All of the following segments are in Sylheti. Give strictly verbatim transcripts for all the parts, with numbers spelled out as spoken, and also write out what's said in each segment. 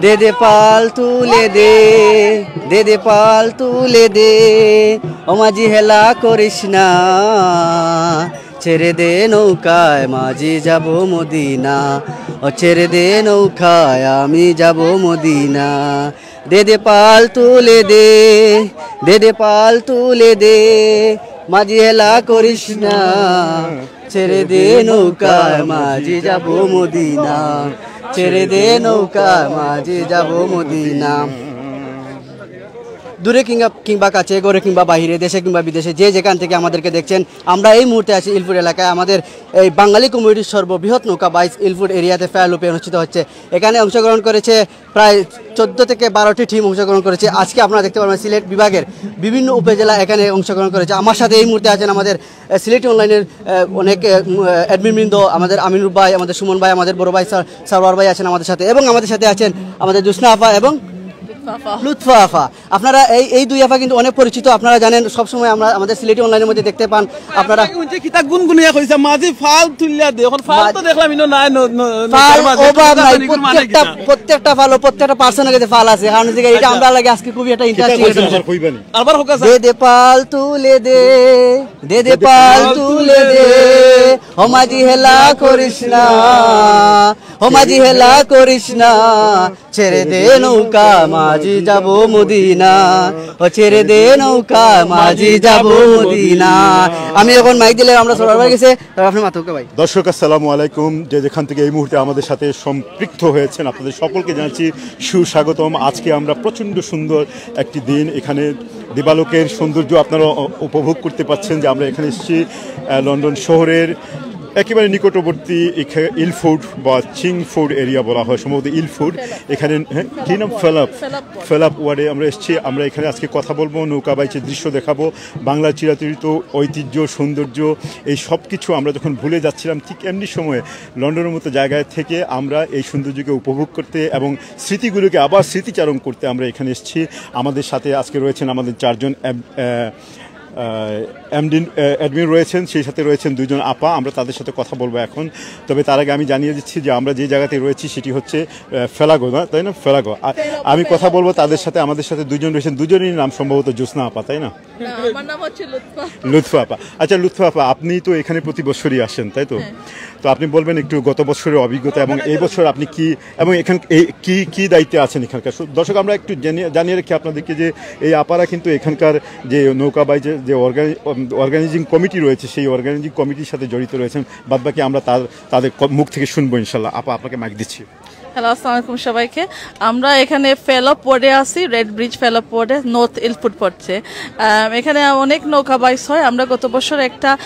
দে দে পাল তুলে দে, দে দে পাল তুলে দে, ও মাঝি হেলা করিস না। ছেড়ে দে নৌকায় মাঝি যাব মদিনা, ও ছেড়ে দে নৌকায় আমি যাব মদিনা। দে দে পাল তুলে দে, দে দে পাল তুলে দে, মাঝি হেলা করিস না। ছেড়ে দে নৌকায় মাঝি যাব মদিনা, ছেড়ে দে নৌকায় মাঝি যাব মদিনা। দূরে কিংবা কিংবা কাছে, ঘরে কিংবা বাইরে, দেশে কিংবা বিদেশে, যে যেখান থেকে আমাদেরকে দেখছেন, আমরা এই মুহূর্তে আছি ইলফুড এলাকায়। আমাদের এই বাঙালি কমিউনিটির সর্ববৃহৎ নৌকা বাইচ ইলফুড এরিয়াতে ফেয়ার লুপে অনুষ্ঠিত হচ্ছে। এখানে অংশগ্রহণ করেছে প্রায় চোদ্দ থেকে বারোটি টিম অংশগ্রহণ করেছে। আজকে আপনারা দেখতে পারবেন সিলেট বিভাগের বিভিন্ন উপজেলা এখানে অংশগ্রহণ করেছে। আমার সাথে এই মুহূর্তে আছেন আমাদের আহ, সিলেটি অনলাইনের আহ, অনেক অ্যাডমিন বৃন্দ, আমাদের আমিনুর ভাই, আমাদের সুমন ভাই, আমাদের বড় ভাই সার- সারোয়ার ভাই আছেন আমাদের সাথে, এবং আমাদের সাথে আছেন আমাদের জোসনা আফা এবং লুৎফা আফা। আপনারা এই এই দুই আফা কিন্তু অনেক পরিচিত, আপনারা জানেন, সবসময় আমরা আমাদের সিলেটি অনলাইনের মধ্যে দেখতে পান। আপনারা উনি যে কিতা গুনগুনিয়া কইছে, মাঝি ফাল তুলিয়া দে। এখন ফাল তো দেখলাম ইনো নাই, ন- ন- ন- ফাল নৌকার মাঝে। অভাব নাই, কিতা মানে প্রত্যেকটা কিতা? প্রত্যেকটা ফালও, প্রত্যেকটা পার্সনের কাছে ফাল আছে, কারণ হচ্ছে এটা আমরা লাগে আজকে খুবই একটা ইন্টারেস্টিং। আবার হোক আছে। দে দে পাল তুলে দে, দে দে পাল তুলে দে, ও মাঝি হেলা করিস না, ও মাঝি হেলা করিস না। ছেড়ে দে নৌকা মাঝি যাব মদিনা, ও ছেড়ে দে নৌকা মাঝি যাব মদিনা। আমি এখন মাইক দিলে আমরা সবার ভাই গেছে, তারপর আপনি মাথা ভাই। দর্শক, আসসালামু আলাইকুম। যে যেখান থেকে এই মুহূর্তে আমাদের সাথে সম্পৃক্ত হয়েছেন, আপনাদের সকলকে জানাচ্ছি সুস্বাগতম। আজকে আমরা প্রচণ্ড সুন্দর একটি দিন, এখানে দিবালোকের সৌন্দর্য আপনারা উ- উপভোগ করতে পাচ্ছেন। যে আমরা এখানে এসেছি আহ, লন্ডন শহরের একেবারে নিকটবর্তী এখা- ইলফোর্ড বা চিংফোর্ড এরিয়া বলা হয়, সম্ভবত ইলফোর্ড। এখানে, হ্যাঁ, কি নাম? ফেলাপ। ফেলাপ ওয়ার্ডে আমরা এসেছি। আমরা এখানে আজকে কথা বলবো, নৌকা বাইচের দৃশ্য দেখাবো, বাংলার চিরাচরিত ঐতিহ্য, সৌন্দর্য, এই সব কিছু আমরা যখন ভুলে যাচ্ছিলাম, ঠিক এমনি সময়ে লন্ডনের মতো জায়গায় থেকে আমরা এই সৌন্দর্যকে উপভোগ করতে এবং স্মৃতিগুলোকে আবার স্মৃতিচারণ করতে আমরা এখানে এসেছি। আমাদের সাথে আজকে রয়েছেন আমাদের চারজন এম- আহ, আহ, এমডি, আহ, অ্যাডমিন রয়েছেন, সেই সাথে রয়েছেন দুইজন আপা। আমরা তাদের সাথে কথা বলবো এখন। তবে তার আগে আমি জানিয়ে দিচ্ছি যে আমরা যে জায়গাতে রয়েছি সেটি হচ্ছে আহ, ফেলাগো, না তাই না? ফেলাগো। আ- আমি কথা বলবো তাদের সাথে। আমাদের সাথে দুজন রয়েছেন, দুজনেরই নাম সম্ভবত জোসনা আপা, তাই না? না, আমার নাম হচ্ছে লুৎফা। লুৎফা আপা। আচ্ছা লুৎফা আপা, আপনি তো এখানে প্রতি বছরই আসেন, তাই তো? তো আপনি বলবেন একটু গত বছরের অভিজ্ঞতা এবং এই বছর আপনি কি এবং এখান এই কি কি দায়িত্বে আছেন এখানকার। সু- দর্শক, আমরা একটু জানিয়ে জানিয়ে রাখি আপনাদেরকে যে এই আপারা কিন্তু এখানকার যে নৌকা বাইচের যে অর্গানাইজিং কমিটি রয়েছে, সেই অর্গানাইজিং কমিটির সাথে জড়িত রয়েছেন। বাদবাকি আমরা তার তাদের ক- মুখ থেকে শুনবো ইনশাল্লাহ। আপা, আপনাকে মাইক দিচ্ছি। হ্যালো, আসসালামু আলাইকুম সবাইকে। আমরা এখানে ফেলাপ ওয়ার্ডে আছি, রেড ব্রিজ ফেলাপ ওয়ার্ডে, নর্থ ইলফুড পড়ছে। আম, এখানে অনেক নৌকা বাইচ হয়। আমরা গত বছর একটা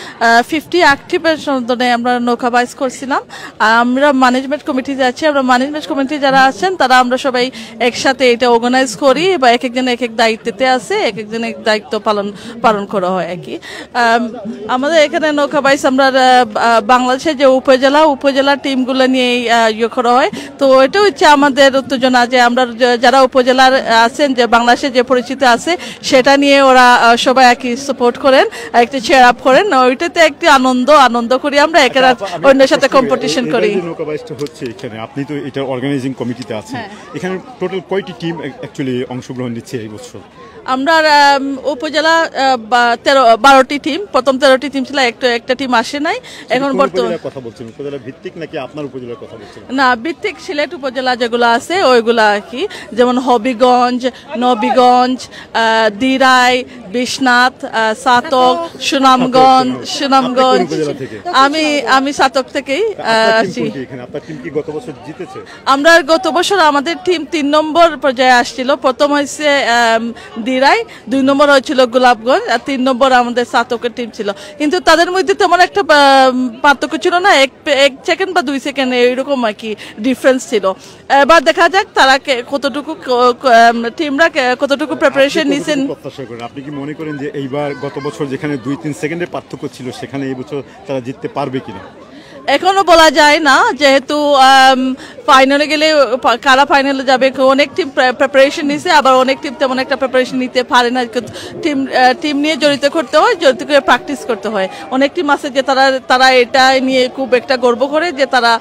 ফিফটি অ্যাক্টিভের সন্ধানে আমরা নৌকা বাইচ করছিলাম। আর আমরা ম্যানেজমেন্ট কমিটিতে আছি। আমরা ম্যানেজমেন্ট কমিটি যারা আছেন, তারা আমরা সবাই একসাথে এটা অর্গানাইজ করি বা এক একজন এক এক দায়িত্বতে আছে, এক একজন এক দায়িত্ব পালন পালন করা হয় আর কি। আম, আমাদের এখানে নৌকা বাইচ আমরা আহ, আহ, বাংলাদেশের যে উপজেলা উপজেলা টিমগুলো নিয়ে আহ, ইয়ে করা হয়। তো এটা হচ্ছে আমাদের উত্তেজনা যে আমরা যে- যারা উপজেলার আছেন, যে বাংলাদেশের যে পরিচিতি আছে, সেটা নিয়ে ওরা আহ, সবাই আর কি সাপোর্ট করেন, আর একটু চেয়ার আপ করেন। ওইটাতে একটি আনন্দ আনন্দ করি আমরা, একে অন্যের সাথে কম্পিটিশন করি। নৌকা বাইচটা হচ্ছে এখানে, আপনি তো এটা অর্গানাইজিং কমিটিতে আছেন। এখানে টোটাল কয়টি টিম অ্যাকচুয়ালি অংশগ্রহণ নিচ্ছে এই বছর? আমরা আম, উপজেলা আহ, বা- তেরো বারোটি টিম, প্রথম তেরোটি টিম ছিল, একটা একটা টিম আসে নাই। এখন কোন বর্তমানে উপজেলার কথা বলছেন? উপজেলা ভিত্তিক নাকি আপনার উপজেলার কথা বলছেন? না, ভিত্তিক সিলেট উপজেলা যেগুলো আছে ওইগুলা আর কি, যেমন হবিগঞ্জ, নবীগঞ্জ, আহ, দিরাই, বিশ্বনাথ, আহ, ছাতক, সুনামগঞ্জ, সুনামগঞ্জ। উপজেলা থেকে? আমি আমি ছাতক থেকেই আহ, আপনার টিম আসি। কোনটি এখানে? আপনার টিম কি গত বছর জিতেছে? আমরা গত বছর আমাদের টিম তিন নম্বর পর্যায়ে আসছিল। প্রথম হয়েছে আম, দিরাই, দুই নম্বর হয়েছিল গোলাপগঞ্জ, আর তিন নম্বর আমাদের ছাতকের টিম ছিল। কিন্তু তাদের মধ্যে তেমন একটা আম, পার্থক্য ছিল না, এক পে- এক সেকেন্ড বা দুই সেকেন্ড এইরকম আর কি ডিফারেন্স ছিল। এবার দেখা যাক তারা কে- কতটুকু ক- ক- আম, টিমরা কে- কতটুকু প্রিপারেশন আপনি নিছেন। কতটুকু প্রত্যাশা করেন? আপনি কি মনে করেন যে এইবার গত বছর যেখানে দুই তিন সেকেন্ডের পার্থক্য ছিল, সেখানে এই বছর তারা জিততে পারবে কিনা? এখনো বলা যায় না, যেহেতু ফাইনালে গেলে পা- কারা ফাইনালে যাবে, অনেক টিম প্রিপারেশন নিছে, আবার অনেক টিম তেমন একটা প্রিপারেশন নিতে পারে না। টিম টিম নিয়ে জড়িত করতে হয়, জড়িত করে প্র্যাকটিস করতে হয়। অনেক টিম আছে যে তারা তারা এটা নিয়ে খুব একটা গর্ব করে যে তারা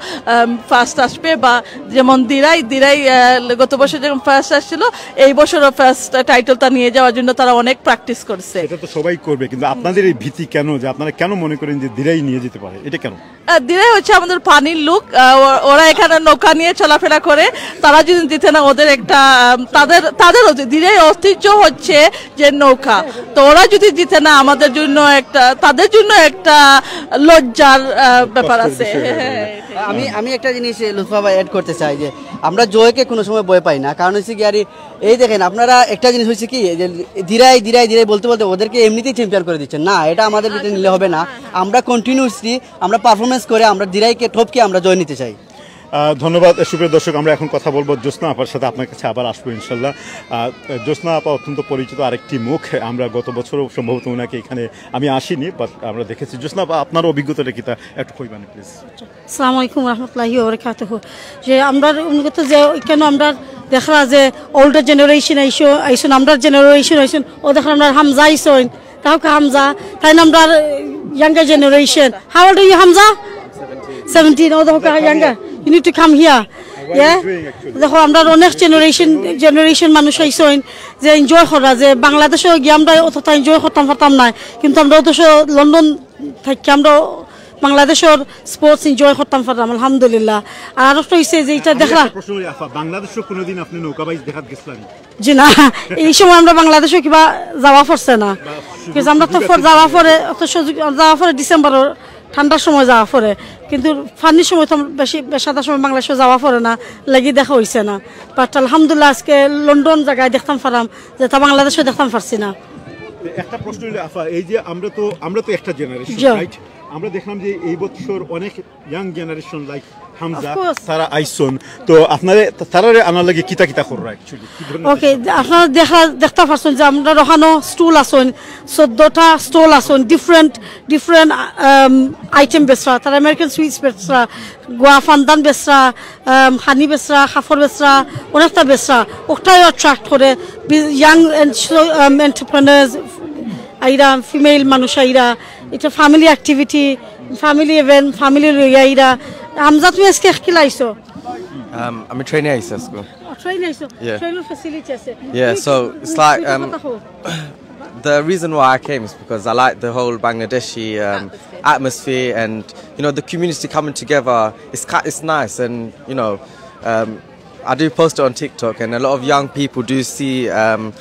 ফার্স্ট আসবে, বা যেমন দিরাই দিরাই আহ, গত বছর যখন ফার্স্ট আসছিল, এই বছরও ফার্স্ট টাইটেলটা নিয়ে যাওয়ার জন্য তারা অনেক প্র্যাকটিস করছে। এটা তো সবাই করবে, কিন্তু আপনাদের এই ভীতি কেন, যে আপনারা কেন মনে করেন যে দিরাই নিয়ে যেতে পারে, এটা কেন? আহ, দিরাই হচ্ছে আমাদের পানির লোক। আহ, ও- ওরা এখানে নৌকা নিয়ে চলাফেরা করে। তারা যদি জিতে না, ওদের একটা আহ, তাদের তাদের ঐতি- দিরাই ঐতিহ্য হচ্ছে যে নৌকা। তো ওরা যদি জিতে না, আমাদের জন্য একটা, তাদের জন্য একটা লজ্জার আহ, ব্যাপার আছে। বিষয় হয়ে যাবে। আমি আমি একটা জিনিস লুৎফা ভাই অ্যাড করতে চাই যে আমরা জয়কে কোনো সময় ভয় পাই না। কারণ হচ্ছে কি, আরে এই দেখেন, আপনারা একটা জিনিস হচ্ছে কি, যে দিরাই দিরাই দিরাই বলতে বলতে ওদেরকে এমনিতেই চ্যাম্পিয়ন করে দিচ্ছেন। না, এটা আমাদের ভিতরে নিলে হবে না। আমরা কন্টিনিউসলি আমরা পারফরমেন্স করে আমরা দিরাইকে টপকে আমরা জয় নিতে চাই। আহ, ধন্যবাদ। সুপ্রিয় দর্শক, আমরা এখন কথা বলবো জ্যোৎস্না আপার সাথে। আপনার কাছে আবার আসবো ইনশাল্লাহ। আহ, জ্যোৎস্না আপা অত্যন্ত পরিচিত আরেকটি মুখ। আমরা গত বছরও সম্ভবত ওনাকে এখানে আমি আসিনি, বাট আমরা দেখেছি। জ্যোৎস্না আপা, আপনার অভিজ্ঞতাটা কিতা একটু কইবেন প্লিজ? আসসালামু আলাইকুম রহমতুল্লাহি ওবরাকাতুহু। যে আমরা উন্নত যে কেন আমরা দেখরা যে ওল্ডার জেনারেশন আইসো আইসুন, আমরা জেনারেশন আইসুন, ও দেখরা আমরা হামজা আইসইন, তাও কা হামজা, তাই না আমরা younger generation. How old are you, Hamza? Seventeen. ও দেখো কা younger, you need to come here. Yeah, দেখো আমরা অনেক জেনারেশন জেনারেশন মানুষ আইসইন যে এনজয় করা, যে বাংলাদেশে গিয়ে আমরা অতটা এনজয় করতাম পারতাম না, কিন্তু আমরা অথচ লন্ডন থাকি আমরা বাংলাদেশের স্পোর্টস এনজয় করতাম পারলাম, আলহামদুলিল্লাহ। আর একটা হইছে যে এটা দেখরা প্রশ্ন করি, আফা, বাংলাদেশে কোনোদিন আপনি নৌকা বাইচ দেখাত গেছিলেন? জি না, এই সময় আমরা বাংলাদেশে কিবা যাওয়া পড়ছে না, কিন্তু আমরা তো ফর- যাওয়া পড়ে, অত সুযোগ যাওয়া পড়ে ডিসেম্বরের ঠান্ডার সময় যাওয়া পড়ে, কিন্তু ফানির সময় তো বেশি বেশাদার সময় বাংলাদেশে যাওয়া পড়ে না, লাগি দেখা হইছে না। বাট আলহামদুলিল্লাহ আজকে লন্ডন জায়গায় দেখতাম পারাম, যেটা বাংলাদেশে দেখতাম পারছি না। একটা প্রশ্ন হইলে আফা, এই যে আমরা তো আমরা তো একটা জেনারেশন, জি। রাইট? আমরা দেখলাম যে এই বছর অনেক young generation like Hamza, Of course. তারা আইসন। তো আপনারে তারারে আনার লাগি কিতা কিতা কররা অ্যাকচুয়ালি, কি ধরনের ওকে, আপনারা দেখা দেখতে পারছেন যে আমরা ওখানো স্টল আছেন, চোদ্দটা স্টল আছেন, ডিফারেন্ট ডিফারেন্ট আইটেম বেচরা, তারা আমেরিকান সুইটস বেচরা, গোয়া ফান্দান বেচরা, আম, হানি বেচরা, কাপড় বেচরা, অনেকটা বেচরা। ওটাই অ্যাট্রাক্ট করে ইয়াং এন্টারপ্রেনার্স, আইরা ফিমেল মানুষ আইরা, এটা family activity, family event, family লইয়া আইরা। হামজা, তুমি আজকে কিলা আইছো? Um, আমি ট্রেনে আইছি আজকে। ট্রেন আইছো? Yeah. ট্রেনের ফেসিলিটি আছে। Yeah, তুমি so কি- it's like, তুমি um, কথা কও। The reason why I came is because I like the whole Bangladeshi um, atmosphere and, you know, the community coming together. It's ki- it's nice, and, you know, um, I do post it on TikTok, and a lot of young people do see um,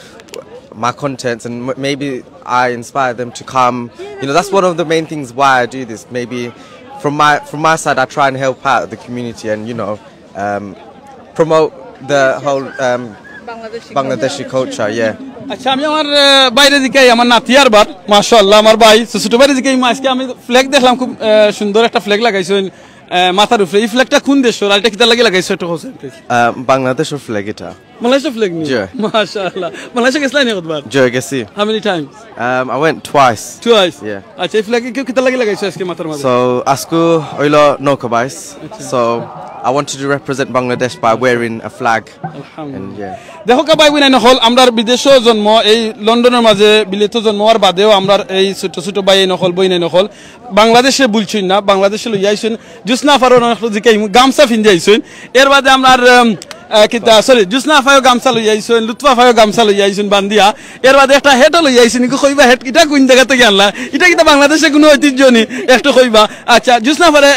my contents, and m- maybe I inspire them to come. You know, that's one of the main things why I do this. Maybe from my from my side, I try and help out the community, and, you know, um, promote the whole um, Bangladeshi culture. Yeah. আচ্ছা, আমি আমার আহ, বাইরে দিকে আমার নাতি আর বার, মাশাআল্লাহ, আমার ভাই, ছোট বাইরে দিকে আজকে আমি ফ্ল্যাগ দেখলাম, খুব আহ, সুন্দর একটা ফ্ল্যাগ লাগাইছেন আহ, মাথার উপরে। এই ফ্ল্যাগটা কোন দেশর আর এটা কিতার লাগি লাগাইছো, একটু কইছেন প্লিজ? Um, বাংলাদেশর ফ্ল্যাগ এটা। মালয়েশিয়া ফ্ল্যাগ নিয়ে। জি। মাশাআল্লাহ। মালয়েশিয়া গেছিলেন কতবার? জি, গেছি। How many times? Um, I went twice. Twice. Yeah. আচ্ছা, এই ফ্ল্যাগ কিতার লাগি লাগাইছো আজকে মাথার মাঝে? So আজকে হইল নৌকা বাইচ. So I wanted to represent Bangladesh by wearing a flag. আলহামদুলিল্লাহ। And yeah. দেখো কা ভাই বইনাই নকল, আমরার বিদেশও জন্ম, এই লন্ডনের মাঝে বিলেতও জন্ম হওয়ার বাদেও আমরার এই ছোট ছোট ভাই এই নকল, বইনাই নকল বাংলাদেশে বলছইন না, বাংলাদেশে লইয়া আইছইন। জুসনা ফারো নকল জিকাই গামছা ফিন্দে আইছইন। এর বাদে আমরার আহ, কিতা, সরি, জুসনা আফায়ও গামছা লইয়া আইছইন, লুৎফা আফায়ও গামছা লইয়া আইছইন বান্দিয়া। এর বাদে একটা হেটও লইয়া আইছইন, ইগু কইবা হেট, ইটা কোন জায়গা থাকি আনলা? ইটা কিতা বাংলাদেশে কোনো ঐতিহ্য নি? একটু কইবা। আচ্ছা, জুসনা আফারে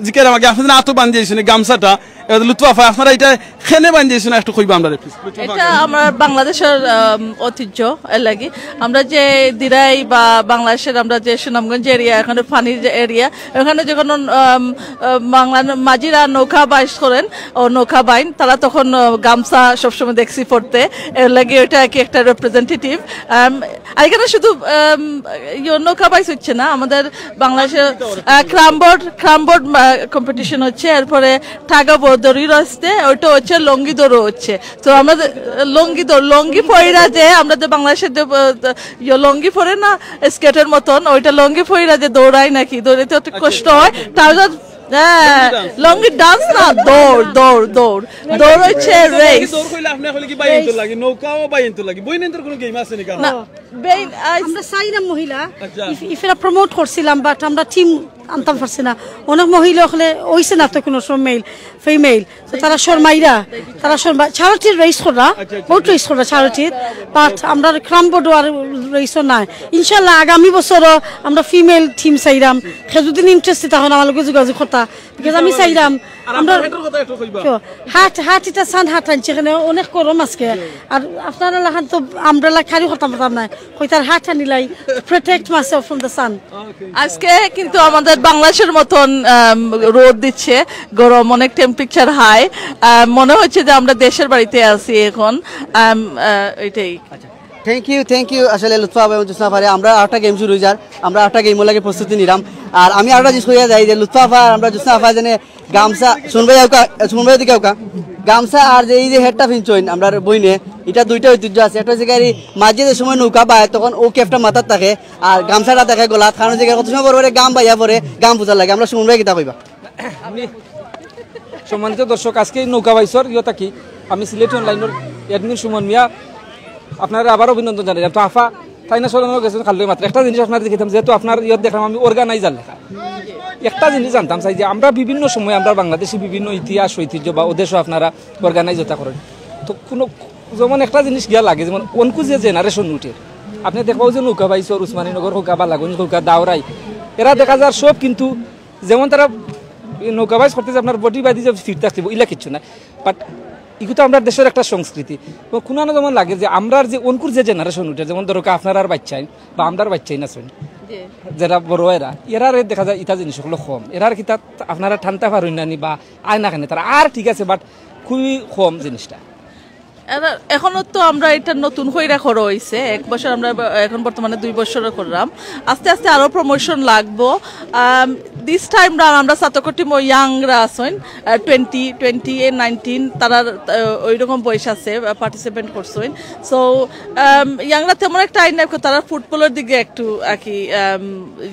জিকাইরাম আগে, আপনারা আতো বান্দিয়া আইছইন এই গামছাটা, এবার লুৎফা আফা, আপনারা ইটা কেনে বান্দিয়া আইছইন একটু কইবা আমরারে প্লিজ। এটা আমার বাংলাদেশের আম, ঐতিহ্য। এর লাগি আমরা যে দিরাই বা বাংলাদেশের আমরা যে সুনামগঞ্জ এরিয়া, এখানে পানির যে এরিয়া, ওখানে যখন আম, আহ, বাংলা মাঝিরা নৌকা বাইচ করেন ও নৌকা বাইন, তারা তখন আহ, গামছা সবসময় দেখছি পড়তে। এর লাগি ওইটা কি একটা রিপ্রেজেন্টেটিভ। আর এখানে শুধু আম, ইয়ো, নৌকা বাইচ হচ্ছে না, আমাদের বাংলাদেশে ক্রামবোর্ড ক্রামবোর্ড কম্পিটিশন হচ্ছে, এরপরে টাগ অফ ওয়ার দড়ি রয়েছে, ওইটা হচ্ছে, লঙ্গি দৌড়ও হচ্ছে। তো আমরা যে, আহ, লঙ্গি দৌড়, লঙ্গি পইরা যে আমরা যে বাংলাদেশের যে আহ, ইয়ো, লঙ্গি পরে না স্কেটের মতন, ওইটা লঙ্গি পইরা যে দৌড়াই নাকি, দৌড়াইতে অত কষ্ট হয়। ট্রাউজার হ্যাঁ, লঙ্গি ডান্স না, দৌড়, দৌড়, দৌড়। দৌড় হচ্ছে রেস। দৌড় কইলে আপনি কইলে কি ভাই এনতো লাগে, নৌকাও ভাই এনতো লাগে। বইন এনতোর কোনো গেম আছে নি কারণ? না, বেইন, আই- আমরা চাইলাম মহিলা, আচ্ছা। ইফ-, ইফেরা প্রমোট করছিলাম, বাট আমরা টিম আনতাম পারছি না। অনেক মহিলা অকলে অইছে না তো কোনো সময় মেল, ফিমেল। তো তারা শর্মাইরা, তারা শর্মা-, চারোটির রেস করা, আচ্ছা, আচ্ছা, বহুত আচ্ছা। রেস করা চারোটির। বাট আমরা ক্রাম বোর্ডও আর রেসও নাই। ইনশাল্লাহ আগামী বছরও আমরা ফিমেল টিম চাইরাম। কেউ যদি ইন্টারেস্টেড তখন আমার লগে যোগাযোগ করতা, বিকজ আমি চাইরাম আর আমরা আপনার হেডের কথা একটু কইবা। কিয়? হাট, হাট এটা সান হাট আনছে, এখানে অনেক গরম আজকে। আর আপনারা লাখান তো আমরা লাখারি করতাম পারতাম না, কইতার হাট আনিলাই, protect myself from the sun. আজকে কিন্তু আমাদের বাংলাদেশের মতন, আম, রোদ দিচ্ছে, গরম, অনেক টেম্পারেচার হাই। আম, মনে হচ্ছে যে আমরা দেশের বাড়িতে আছি এখন। আম, আহ, এটাই। Thank you, thank you. আসলে লুৎফা আফা এবং জোসনা আফারে আমরা আরেকটা গেম শুরু হয়ে যার, আমরা আরেকটা গেমর লাগি প্রস্তুতি নিলাম। আর আমি আরেকটা জিনিস কইয়া যাই যে লুৎফা আফা আর আমরা জোসনা আফা যেন গামছা, সুমন ভাই আউকা, সুমন ভাই দিকে আউকা, গামছা আর যে এই যে হেডটা ফিনছইন আমরা বইনে, এটা দুইটা ঐতিহ্য আছে। একটা হচ্ছে কি, এই মাঝে যে সময় নৌকা বায় তখন ও ক্যাপটা মাথাত থাকে, আর গামছাটা থাকে গলাত, কারণ হচ্ছে কি, কত সময় পরে পরে গাম বাইয়া পড়ে, গাম পূজার লাগে। আমরা সুমন ভাই কিতা কইবা? আমি সম্মানিত দর্শক, আজকে এই নৌকা বাইছর ইয়ে থাকি আমি সিলেটি অনলাইনর অ্যাডমিন সুমন মিয়া, আপনারা আবার অভিনন্দন জানাই। তো আফা তাই না সরানো গেছেন খালি মাত্র একটা জিনিস আপনারা দেখিতাম, যেহেতু আপনার ইয়ে দেখলাম আমি অর্গানাইজার লেখা, একটা জিনিস জানতাম চাই যে আমরা বিভিন্ন সময় আমরা বাংলাদেশি বিভিন্ন ইতিহাস ঐতিহ্য বা ওদেশও আপনারা অর্গানাইজ ওটা করেন, তো কোনো যেমন একটা জিনিস গিয়া লাগে, যেমন অনকু যে জেনারেশন উঠে, আপনি দেখবাও যে নৌকা বাইছর, উসমানীনগর হোকা, বালাগঞ্জ হোকা, দাওরাই, এরা দেখা যার সব কিন্তু যেমন তারা নৌকা বাইছ করতে যে আপনার বডি বাদি যে ফিট থাকতে ইলা কিচ্ছু না, বাট ইগু তো আমরা দেশের একটা সংস্কৃতি। তো কুনানো যেমন লাগে যে আমরার যে অনকুর যে জেনারেশন উঠে, যেমন ধরো কি আপনার আর বাচ্চাই বা আমরার বাচ্চাই না শুন, যেটা বড় এরা, এরারে দেখা যায় ইতা জিনিস হলো কম, এরার কিতা আপনারা ঠান্ডা পারুন না নি বা আয় না কেন তারা আর ঠিক আছে, বাট খুবই কম জিনিসটা। এরা, এখনো তো আমরা এটা নতুন কইরা করা হইছে, এক বছর আমরা ব-, এখন বর্তমানে দুই বছর করলাম। আস্তে আস্তে আরো প্রমোশন লাগবো। দিস টাইম রাউন্ড আমরা ছাতক টিম ও ইয়াংরা আছইন, টোয়েন্টি, টোয়েন্টি এ নাইনটিন, তারা আহ, ওইরকম বয়স আছে, পার্টিসিপেট করছইন। সো ইয়াংরা তেমন একটা আইন নাই, তারা ফুটবলের দিকে একটু আর কি আম,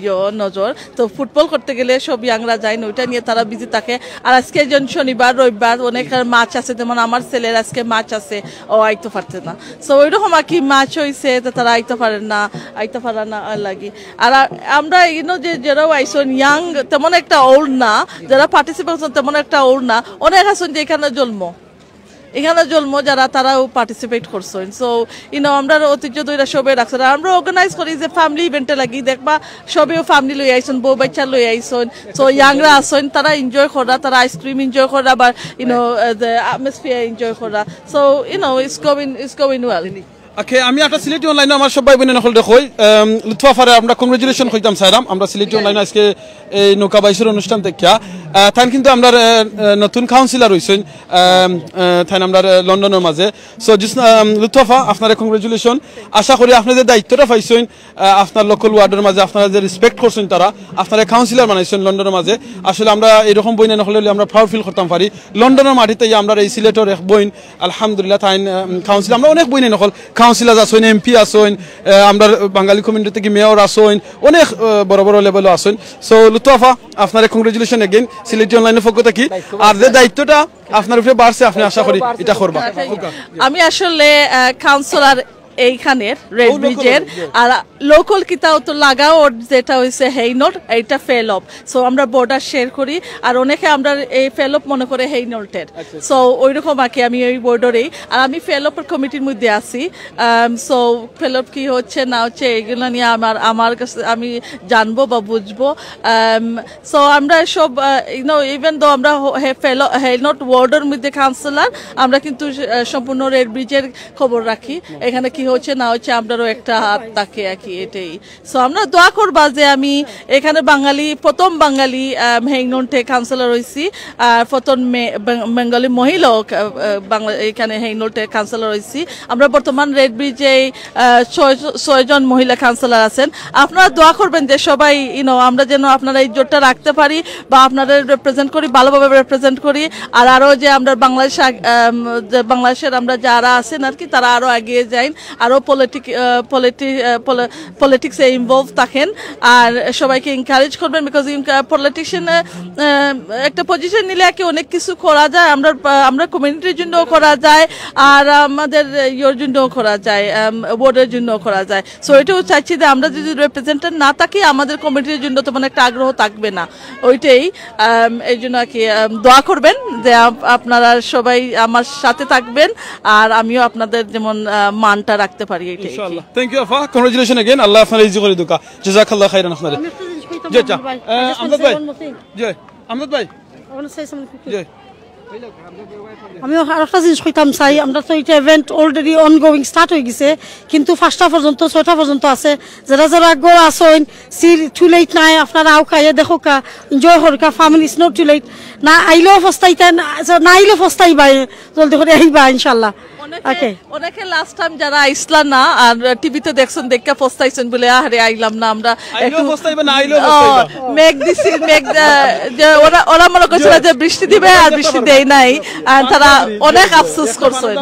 ইয়ো, নজর। তো ফুটবল করতে গেলে সব ইয়াংরা যাইন, ওইটা নিয়ে তারা বিজি থাকে। আর আজকে যেন শনিবার রবিবার অনেক ম্যাচ আছে, যেমন আমার ছেলের আজকে ম্যাচ আছে, ও আইতে পারছে না। সো ওইরকম আর কি ম্যাচ হইছে, তো তারা আইতে পারেন না, আইতে পারা না আর লাগি। আর আ-, আমরা ইনো যে যারাও আইসন ইয়াং, তেমন একটা ওল্ড না, যারা পার্টিসিপেট করছেন তেমন একটা ওল্ড না, অনেক আছেন যে এখানে জন্ম, এখানে জন্ম যারা, তারাও পার্টিসিপেট করছেন। সো ইনো আমরা ঐতিহ্য ধরে সবে রাখছেন। আর আমরা অর্গানাইজ করি যে ফ্যামিলি ইভেন্টে লাগি, দেখবা সবেও ফ্যামিলি লই আইসন, বউ বাচ্চা লই আইসন। সো ইয়াংরা আছেন, তারা এনজয় করা, তারা আইসক্রিম এনজয় করা, বা ইনো যে অ্যাটমসফিয়ার এনজয় করা। সো ইনো it's going, it's going well. Okay, আমি একটা সিলেটি অনলাইনে আমার সব ভাই বোনের নকল দেখই। আম, লুৎফা আফারে আমরা কংগ্রেচুলেশন কইতাম চাইলাম, আমরা সিলেটি অনলাইনে আজকে এই নৌকা বাইছর অনুষ্ঠান দেখিয়া। আহ, তাইন কিন্তু আমরা আহ, আহ, নতুন কাউন্সিলর হইছেন, আম, আহ, তাইন আমরা আহ, লন্ডনের মাঝে। সো জিস আম, লুৎফা আফা, আপনারে কংগ্রেচুলেশন। আশা করি আপনি যে দায়িত্বটা পাইছেন, আহ, আপনার লোকাল ওয়ার্ডের মাঝে আপনারা যে রেসপেক্ট করছেন, তারা আপনারা কাউন্সিলর বানাইছেন লন্ডনের মাঝে। আসলে আমরা এরকম বইন নকল হলে আমরা প্রাউড ফিল করতাম পারি। লন্ডনের মাটিতে আমরা এই সিলেটের এক বইন, আলহামদুলিল্লাহ, তাইন আম, কাউন্সিল, আমরা অনেক বইন নকল কাউন্সিলর আছেন, এমপি আছেন, আহ, আমরা বাঙালি কমিউনিটি থেকে মেয়র আছেন, অনেক আহ, বড় বড় লেভেলও আছেন। সো লুৎফা আফা, আপনারে কংগ্রেচুলেশন এগেইন সিলেটি অনলাইনের পক্ষ থেকে। আর যে দায়িত্বটা আপনার উপরে বাড়ছে, আপনি আশা করি এটা করবা। আমি আসলে কাউন্সিলর এইখানের রেড ব্রিজের, আর লোকাল কিতাও তো লাগাও, ওর যেটা হইছে হেইনট, এইটা ফেলপ। সো আমরা বর্ডার শেয়ার করি, আর অনেকে আমরা এই ফেলপ মনে করে হেইনল্টের। সো ওইরকম আর কি আমি ওই বর্ডারেই, আর আমি ফেলপের কমিটির মধ্যে আছি। সো ফেলপ কি হচ্ছে না হচ্ছে এগুলো নিয়ে আমার, আমার কাছে আমি জানবো বা বুঝবো। সো আমরা সব, ইউনো, ইভেন দো আমরা হে ফেলো, হেইনট ওয়ার্ডের মধ্যে কাউন্সিলর, আমরা কিন্তু আহ, সম্পূর্ণ রেড ব্রিজের খবর রাখি, এখানে কি হচ্ছে না হচ্ছে আমরারও একটা হাত থাকে আর কি, এটাই। সো আমরা দোয়া করবা যে আমি এখানে বাঙালি, প্রথম বাঙালি হেইনটে কাউন্সিলর হইছি, আর প্রথম মে-, বেং-, বেঙ্গলি মহিলাও কা-, আহ, বাংলা-, এখানে হেইনটে কাউন্সিলর হইছি। আমরা বর্তমান রেড ব্রিজে আহ, ছয়, ছয়জন মহিলা কাউন্সিলর আছেন। আপনারা দোয়া করবেন যে সবাই, ইউনো, আমরা যেন আপনারা এই জোটটা রাখতে পারি বা আপনাদের রিপ্রেজেন্ট করি, ভালোভাবে রিপ্রেজেন্ট করি। আর আরও যে আমরা বাংলাদেশ আগ-, আম, যে বাংলাদেশের আমরা যারা আছেন আর কি, তারা আরও এগিয়ে যাইন। আরও পলিটিক পলিটিক্সে ইনভলভ থাকেন। আর সবাইকে এনকারেজ করবেন, বিকজ পলিটিশিয়ান একটা পজিশন নিলে আর কি অনেক কিছু করা যায়। আমরা আহ, আমরা কমিউনিটির জন্য করা যায়, আর আমাদের ইয়ের জন্য করা যায়, ওয়ার্ডের জন্য করা যায়। সো এটাও চাইছি যে আমরা যদি রিপ্রেজেন্টেটিভ না থাকি, আমাদের কমিউনিটির জন্য তেমন একটা আগ্রহ থাকবে না। ওইটাই আম, এই জন্য আর কি আম, দোয়া করবেন যে আপ- আপনারা সবাই আমার সাথে থাকবেন, আর আমিও আপনাদের যেমন আহ, মানটা রাখতে পারি, এটাই। ইনশাআল্লাহ। Thank you Apa, congratulation again, আল্লাহ আপনার ইজি করে দুকা। জাজাকাল্লাহ খাইরান আপনার। আমি একটা জিনিস কইতাম জি, আচ্ছা। ভাই। আহ, আমজাদ ভাই। জি, আমজাদ ভাই। I wanna say something quickly. জি। আমি আরেকটা জিনিস কইতাম চাই, আমরা তো এটা ইভেন্ট অলরেডি অনগোয়িং স্টার্ট হয়ে গেছে, কিন্তু পাঁচটা পর্যন্ত, ছয়টা পর্যন্ত আছে। যারা যারা আগ্রহ আছেন, সিট টু লেট নাই, আপনারা আউক্কা, আইয়া দেখউক্কা, এনজয় করউক্কা। Family is not too late. না আইলেও পস্তাইতা, না না আইলেও পস্তাইবা, জলদি করে আইবা ইনশাল্লাহ। ওকে। অনেকে লাস্ট টাইম যারা আইসলা না আর টিভিতে দেখছেন, দেখে পস্তাইছেন বলে, "আরে আইলাম না আমরা।" আইলেও একটু পস্তাইবা, না আইলেও ও, পস্তাইবা। মেঘ দিছিল, মেঘ আহ, যে ওরা ওরা মনে করছিল যে বৃষ্টি দিবে আর বৃষ্টি দেয় নাই, আর তারা অনেক আফসোস করছেন।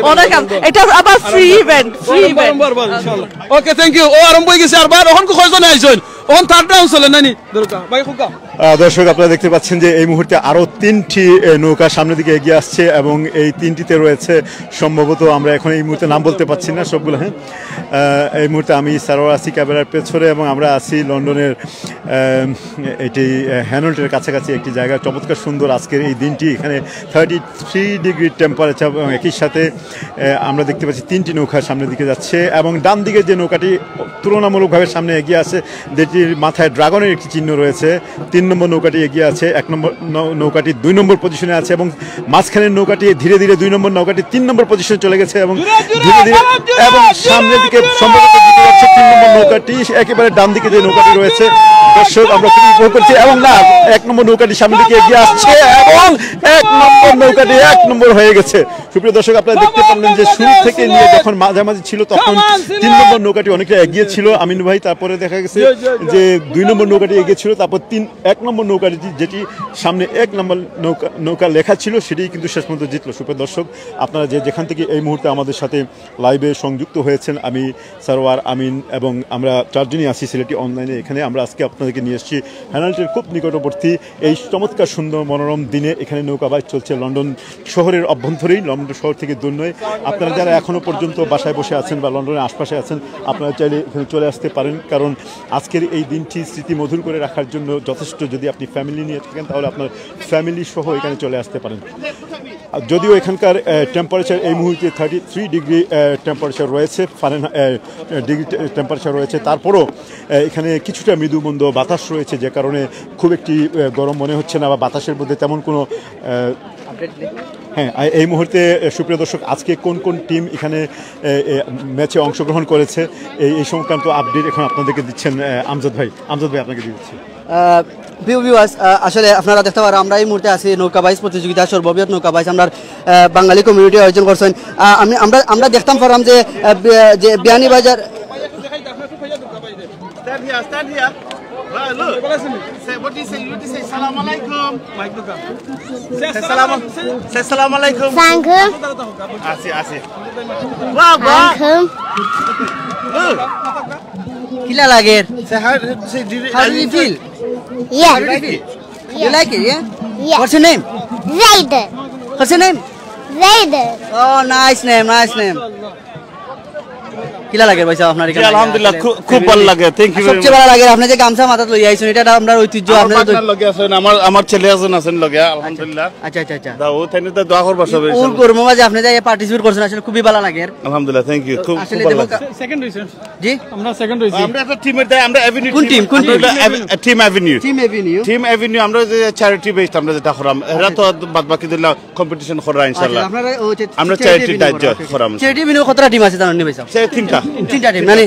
অনেক আফ- এটা আবার ফ্রি ইভেন্ট, ফ্রি ইভেন্ট। ইনশাআল্লাহ। ওকে, থ্যাংক ইউ। ও আরম্ভ হয়ে গেছে আরবার। এখন কয়জনে আইছেন? এখন থার্ড রাউন্ড চলে নানি? দরকার। ভাই, খুকা। আহ, দর্শক, আপনারা দেখতে পাচ্ছেন যে এই মুহূর্তে আরো তিনটি এ, নৌকা সামনের দিকে এগিয়ে আসছে এবং এই তিনটিতে রয়েছে সম্ভবত, আমরা এখন এই মুহূর্তে নাম বলতে পারছি না সবগুলো। হ্যাঁ, আহ, এই মুহূর্তে আমি সারোয়ার আছি ক্যামেরার পেছনে এবং আমরা আছি লন্ডনের আহ, এটি আহ, হ্যানল্টের কাছাকাছি একটি জায়গা। চমৎকার সুন্দর আজকের এই দিনটি। এখানে থার্টি থ্রি ডিগ্রি টেম্পারেচার এবং একই সাথে আহ, আমরা দেখতে পাচ্ছি তিনটি নৌকা সামনের দিকে যাচ্ছে এবং ডান দিকে যে নৌকাটি তুলনামূলকভাবে সামনে এগিয়ে আছে, যেটির মাথায় ড্রাগনের একটি চিহ্ন রয়েছে। তিন নম্বর নৌকাটি এগিয়ে আছে, এক নম্বর নৌ- নৌকাটি দুই নম্বর পজিশনে আছে এবং মাঝখানের নৌকাটি ধীরে ধীরে দুই নম্বর নৌকাটি তিন নম্বর পজিশনে চলে গেছে এবং ধীরে ধীরে এবং সামনের দিকে সম্ভবত দিকে যাচ্ছে তিন নম্বর নৌকাটি। একেবারে ডান দিকে যে নৌকাটি রয়েছে, দর্শক, আমরা খুবই উপভোগ করছি। এবং না, এক নম্বর নৌকাটি সামনের দিকে এগিয়ে আসছে এবং এক নম্বর নৌকাটি এক নম্বর হয়ে গেছে। সুপ্রিয় দর্শক, আপনারা দেখতে পারলেন যে শুরু থেকে নিয়ে যখন মাঝামাঝি ছিল, তখন তিন নম্বর নৌকাটি অনেকটা এগিয়ে ছিল আমিন ভাই। তারপরে দেখা গেছে যে দুই নম্বর নৌকাটি এগিয়ে ছিল, তারপর তিন এক নম্বর নৌকাটি, যেটি সামনে এক নম্বর নৌকা নৌকা লেখা ছিল, সেটি কিন্তু শেষ পর্যন্ত জিতলো। সুপ্রিয় দর্শক, আপনারা যে যেখান থেকে এই মুহূর্তে আমাদের সাথে লাইভে সংযুক্ত হয়েছেন, আমি সারোয়ার, আমিন এবং আমরা চারজনই আছি সিলেটি অনলাইনে। এখানে আমরা আজকে আপনাদেরকে নিয়ে এসেছি হ্যানল্টের খুব নিকটবর্তী এই চমৎকার সুন্দর মনোরম দিনে। এখানে নৌকা বাইচ চলছে লন্ডন শহরের অভ্যন্তরেই, লন্ডন শহর থেকে দূর নয়। আপনারা যারা এখনও পর্যন্ত বাসায় বসে আছেন বা লন্ডনের আশপাশে আছেন, আপনারা চাইলে এখানে চলে আসতে পারেন, কারণ আজকের এই দিনটি স্মৃতি মধুর করে রাখার জন্য যথেষ্ট। যদি আপনি ফ্যামিলি নিয়ে থাকেন, তাহলে আপনার ফ্যামিলি সহ এখানে চলে আসতে পারেন। আর যদিও এখানকার টেম্পারেচার এই মুহূর্তে থার্টি থ্রি ডিগ্রি টেম্পারেচার রয়েছে, ফারেন ডিগ্রি টেম্পারেচার রয়েছে, তারপরও আহ, এখানে কিছুটা মৃদুমন্দ বাতাস রয়েছে, যে কারণে খুব একটি আহ, গরম মনে হচ্ছে না বা বাতাসের মধ্যে তেমন কোনো আহ, হ্যাঁ, আ- এই মুহূর্তে আহ, সুপ্রিয় দর্শক, আজকে কোন কোন টিম এখানে আহ, এ, ম্যাচে অংশগ্রহণ করেছে, এই এই সংক্রান্ত আপডেট এখন আপনাদেরকে দিচ্ছেন আহ, আমজাদ ভাই। আমজাদ ভাই, আপনাকে দিয়ে দিচ্ছি। প্রিয় ভিউয়ার্স, আসলে আপনারা দেখতে পারেন, আমরা এই মুহূর্তে আছি নৌকা বাইচ প্রতিযোগিতা, সর্ববৃহৎ নৌকা বাইচ আমরা আহ, বাঙালি কমিউনিটি আয়োজন করছেন। আহ, আমি আমরা আমরা দেখতাম পারলাম যে আহ, বি- যে Beanibazar Stand here, stand here. Well, look. Say, what do you say? You do say, "Salam alaikum." Say, "Salam, say, salam alaikum." Sangkum. Asi, asi. Wow, wow. Sangkum. Look. কিলা লাগের? Say, how, say, do you, How do you feel? Yeah. You like it, yeah? Yeah. What's your name? Zaid. What's your name? Zaid. Oh, nice name, nice name. কিলা লাগে ভাই সাহেব আপনার জি, আলহামদুলিল্লাহ, খুব- খুব ভালো লাগে। Thank you very সবচেয়ে ভালো লাগে আপনি যে গামছা মাথাত লইয়া আইছেন, এটা তো আমরা ঐতিহ্য। আমার আপনারা তো- পার্টনার লগে আছেন, আমার আমার ছেলে আছেন, আছেন লগে, আলহামদুলিল্লাহ। আচ্ছা, আচ্ছা, আচ্ছা। দা ও তাইনে তো দোয়া করবা সবাই। ওর গরম মাঝে আপনি যে পার্টিসিপেট করছেন, আসলে খুবই ভালো লাগে। আলহামদুলিল্লাহ, thank you, খুব আসলে খুব ভালো দেখো লাগে। সেকেন্ড হইছে। জি, আমরা সেকেন্ড হইছি। আমরা একটা টিমের তাই আমরা অ্যাভিনিউ কোন টিম, কোন team? Team avenue. Team avenue. Team avenue আমরা যে চ্যারিটি বেসড আমরা যেটা করাম, এরা তো বাদ বাকি দিলা কম্পিটিশন করা ইনশাআল্লাহ। আপনারা ও যে আমরা charity চ্যারিটি venue দায়িত্ব করা, okay. করাম। Charity venue কতটা টিম আছে জানেন নি ভাই সাহেব? সে তিনটা। তিনটা টিম মানে?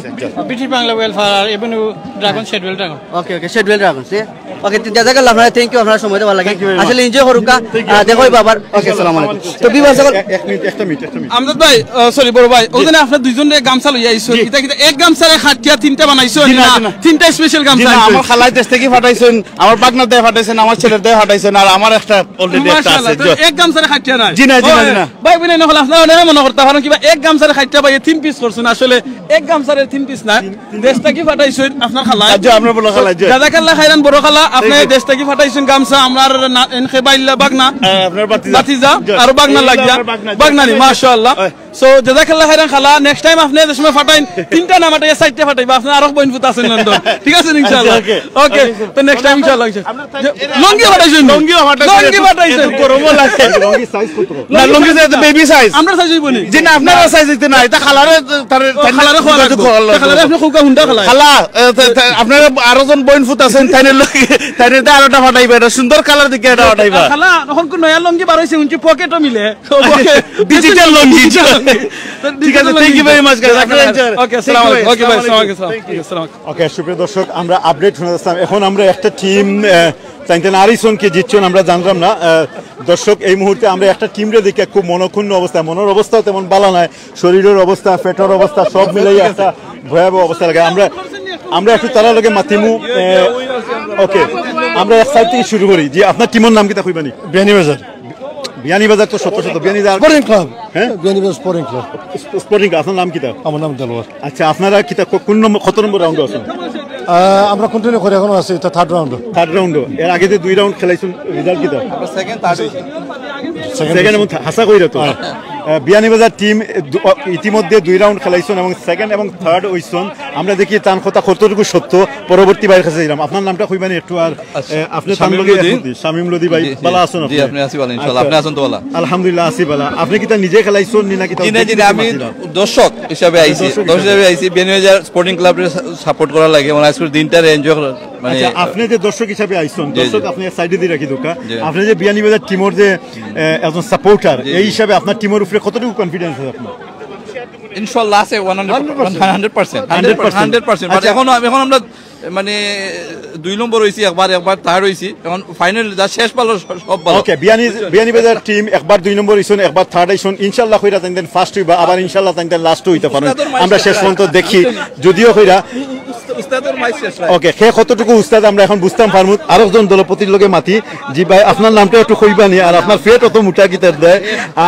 ব্রিটিশ Bangla welfare, Avenue dragon, schedule dragon. ওকে, ওকে, শেডউল ড্রাগন। ওকে, জাযাকাল্লাহ আপনারা, থ্যাংক ইউ, আপনারা সময় দেওয়ার লাগি। Thank you very much. আসলে এনজয় করুকা। Thank you very আহ, much. দেখো বাবার। ওকে, আসসালামু আলাইকুম। তো ভিউয়ার্স, এখন এক এক মিনিট, একটা মিনিট, একটা মিনিট। আমজাদ ভাই, সরি বড় ভাই, ওখানে আপনারা দুইজনে গামছা লইয়া আইছো। জি। এটা কিন্তু এক গামছারে কাটিয়া তিনটা বানাইছো জি না, না, জি না। তিনটা স্পেশাল জি গামছা না, আনছো। আমার খালায় দেশ থাকি পাঠাইছইন, আমার বাগনার দায় পাঠাইছইন, আমার ছেলের দায় পাঠাইছইন, আর আমার একটা already একটা আছে। মাশাআল্লাহ, তো এক গামছারে কাটিয়া নাই। জি না, জি না, জি না। ভাই বোন, না হলে আপনারা অনেকে মনে করতা পারইন কিবা এক গামছারে কাটিয়া ভাই তিন পিস করছইন। আসলে এক গামছারে তিন পিস না, দেশ থাকি পাঠাইছইন আপনার খালায়। আচ্ছা, আপনার বড় খালায়, জি। জাযাকাল্লাহ খাইরান বড় খালা, আপনি Thank you. দেশ থাকি পাঠাইছইন গামছা, আমরার না, এন খেবাইল্লা বাগনা, হ্যাঁ, আপনার ভাতিজা। ভাতিজা, জি। আর বাগনা এই লাগিয়া, আপনার বাগনা, জি। বাগনা নি, মাশাআল্লাহ। হয়। So, জাযাকাল্লাহ খাইরান খালা, নেক্সট টাইম আপনি যে সময় পাঠাইন, তিনটা না পাঠাইয়া চাইরটা পাঠাইবা, আপনার আরো বইন ফুত আছেন লন্ডন। ঠিক আছে নি, ইনশাআল্লাহ? আচ্ছা, ওকে। ওকে, তো নেক্সট টাইম ইনশাআল্লাহ। লুঙ্গি পাঠাইছইন? লুঙ্গিও পাঠাইছইন। লুঙ্গি পাঠাইছইন। একটু গরমও লাগে। লুঙ্গি সাইজ কত? না, লুঙ্গি সাইজ তো বেবি সাইজ। আমরা সাইজ হইব নি? জি না, আপনারা সাইজ হইতো না, এটা খালারে, তারে, ও, খালারে খোয়া লাগবো। খালারে আপনি খুব হুন্ডা খালায়। খালা, এ, তে, তে, আপনারা আরো জন বইন ফুত আছেন, তাইনের লগে, তাইনের তো আরোটা ফাটাইবা, এটা সুন্দর কালার দেখে এটা ফাটাইবা। খালা, এখন কোন নয়া লুঙ্গি বার হইছে, উনকি পকেটও মিলে। ডিজিটাল লুঙ্গি। তো ঠিক আছে, thank you very much, guys. আপনারা enjoy। ওকে, আসসালামু আলাইকুম। ওকে, ভাই, আসসালামু আলাইকুম। Thank you. আসসালামু আলাইকুম। ওকে, সুপ্রিয় দর্শক, আমরা আপডেট শুনে যাচ্ছিলাম। এখন আমরা একটা টিম, আহ, তাইনতে নারিসন কে জিতছেন, আমরা জানলাম না। আহ, দর্শক, এই মুহূর্তে আমরা একটা টিমরে দেখি খুব মনক্ষুণ্ণ অবস্থা, মনের অবস্থাও তেমন ভালো নয়, শরীরের অবস্থা, পেটের অবস্থা, সব মিলাই একটা ভয়াবহ অবস্থা লাগে। আমরা, আমরা একটু তারার লগে মাতিমু। আহ, ওকে, আমরা এক সাইড থেকে শুরু করি। জি, আপনার টিমের নাম কিতা কইবানি? বিয়ানীবাজার। বিয়ানীবাজার তো শত শত বিয়ানীবাজার। Sporting club. হ্যাঁ? Beanibazar sporting club. স্প-, স্পোর্টিং ক্লাব, আপনার নাম কিতা? আমার নাম দেলোয়ার। আচ্ছা, আপনারা কিতা কো-, কোন নম্বর, কত নম্বর রাউন্ডে আছেন? আহ, আমরা কন্টিনিউ করি, এখনো আছি, এটা থার্ড রাউন্ড। Third round. এর আগে যে দুই রাউন্ড খেলাইছেন, রেজাল্ট কিতা? সেকেন্ড, থার্ড হইছে। সেকেন্ড সেকেন্ড হইছে। এবং থা-, হাছা কইরা তো। হ্যাঁ। আহ, বিয়ানীবাজার টিম, এ, দু-, অ, ইতিমধ্যে দুই রাউন্ড খেলাইছেন এবং সেকেন্ড এবং থার্ড হইছেন। আমরা দেখি তান কথা কতটুকু সত্য, পরবর্তী ভাইয়ের কাছে যাইলাম। আপনার নামটা কইবানি একটু আর আচ্ছা। এ, আপনি শামীম তানভীর লোধি। এখন কি? শামীম লোধি ভাই, জি, জি। ভালো আছেন জি, আপনি? আপনি আছি ভালো, ইনশাআল্লাহ। আচ্ছা। আপনি আছেন তো ভালো? আলহামদুলিল্লাহ, আছি ভালো। আপনি কিতা নিজে খেলাইছেন নি নাকি তাও জি, না, জি, দেখে না, আমি দেখে মাতিলাম? দর্শক হিসাবে আচ্ছা, আইছি। দর্শক দর্শক হিসাবে। হিসাবে আইছি। বিয়ানীবাজার স্পোর্টিং ক্লাবরে সা-, সাপোর্ট করার লাগি। মানে আজকের দিনটা এনজয় করার, মানে আচ্ছা, আপনি যে দর্শক হিসাবে আইছেন, জি, জি। দর্শক আপনি এক সাইডে দিয়ে রাখি দোকা। জি। আপনি যে বিয়ানীবাজার টিমের যে, এ, একজন সাপোর্টার, জি, এই জি। হিসাবে আপনার টিমের উপরে কতটুকু কনফিডেন্স আছে আপনার? ইনশাআল্লাহ আছে, one hundred percent. Hundred percent. Hundred percent. But আচ্ছা। এখন আমি, এখন আমরা মানে দুই নম্বর হইছি একবার, একবার থার্ড হইছি। এখন ফাইনাল যা শেষ ভালো, স-, সব ভালো। ওকে, বিয়ানী, বিয়ানীবাজার টিম একবার দুই নম্বর হইছন, একবার থার্ড হইছন। ইনশাআল্লাহ কইরা তাইন ফার্স্ট হইবা, আবার ইনশাআল্লাহ তাইন লাস্ট হইতা পারেন। উস্তাদর মাইর আমরা শেষ শেষ পর্যন্ত দেখি, যদিও কইরা। উস্তাদর মাইর শেষ রায়। ওকে, কে কতটুকু উস্তাদ আমরা এখন বুঝতাম পারমু। আরেকজন দলপতির লগে মাতি। জি ভাই, আপনার নামটা একটু কইবানি, আর আপনার পেট অত মোটা কিতার দেয়,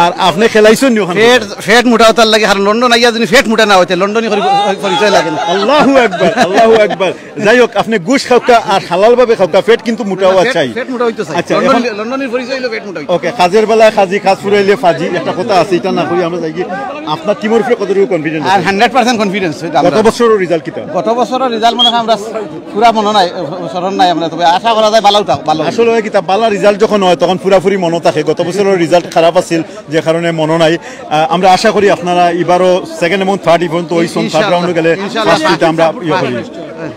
আর আপনি খেলাইছন নি ওখানে? পেট, পেট মোটা হতার লাগে, আর লন্ডন আইয়া যদি পেট মোটা না হইতে, লন্ডনি পরি-, পরিচয় লাগে না। আল্লাহু আকবার, আল্লাহু আকবার। যাই হোক, আপনি ঘুষ খাউকা আর হালাল ভাবে খাউকা, পেট কিন্তু মোটা হওয়া পেট, চাই। পেট মোটা হইতো চাই। আচ্ছা, লন্ডন, এখন লন্ডনের পরিচয় হইলো পেট মোটা হইতো। ওকে, কাজের বেলায় কাজী, কাজ ফুরাইলে ফাজি, একটা কথা আছে, এটা না কই আমরা যাই কি, আপনার টিমের উপরে কতটুকু কনফিডেন্স আর আছে? হান্ড্রেড পার্সেন্ট কনফিডেন্স, এটা আমরা গত বছরের রেজাল্ট কিতা? গত বছরের রেজাল্ট মনে হয় আমরা পুরা মনে নাই, স্মরণ নাই আমরা, তবে আশা করা যায় ভালো থাক, ভালো। আসলে হয় কিতা, ভালো রেজাল্ট যখন হয় তখন পুরাপুরি মনে থাকে। গত বছরের রেজাল্ট খারাপ আছিল, যে কারণে মনে নাই। আহ, আমরা আশা করি আপনারা এবারও সেকেন্ড এবং থার্ড ইভেন্ট তো ওই সব থার্ড ইনশাআল্লাহ, রাউন্ডে গেলে ইনশাআল্লাহ। ফার্স্ট হইতে আমরা ইয়ে করি।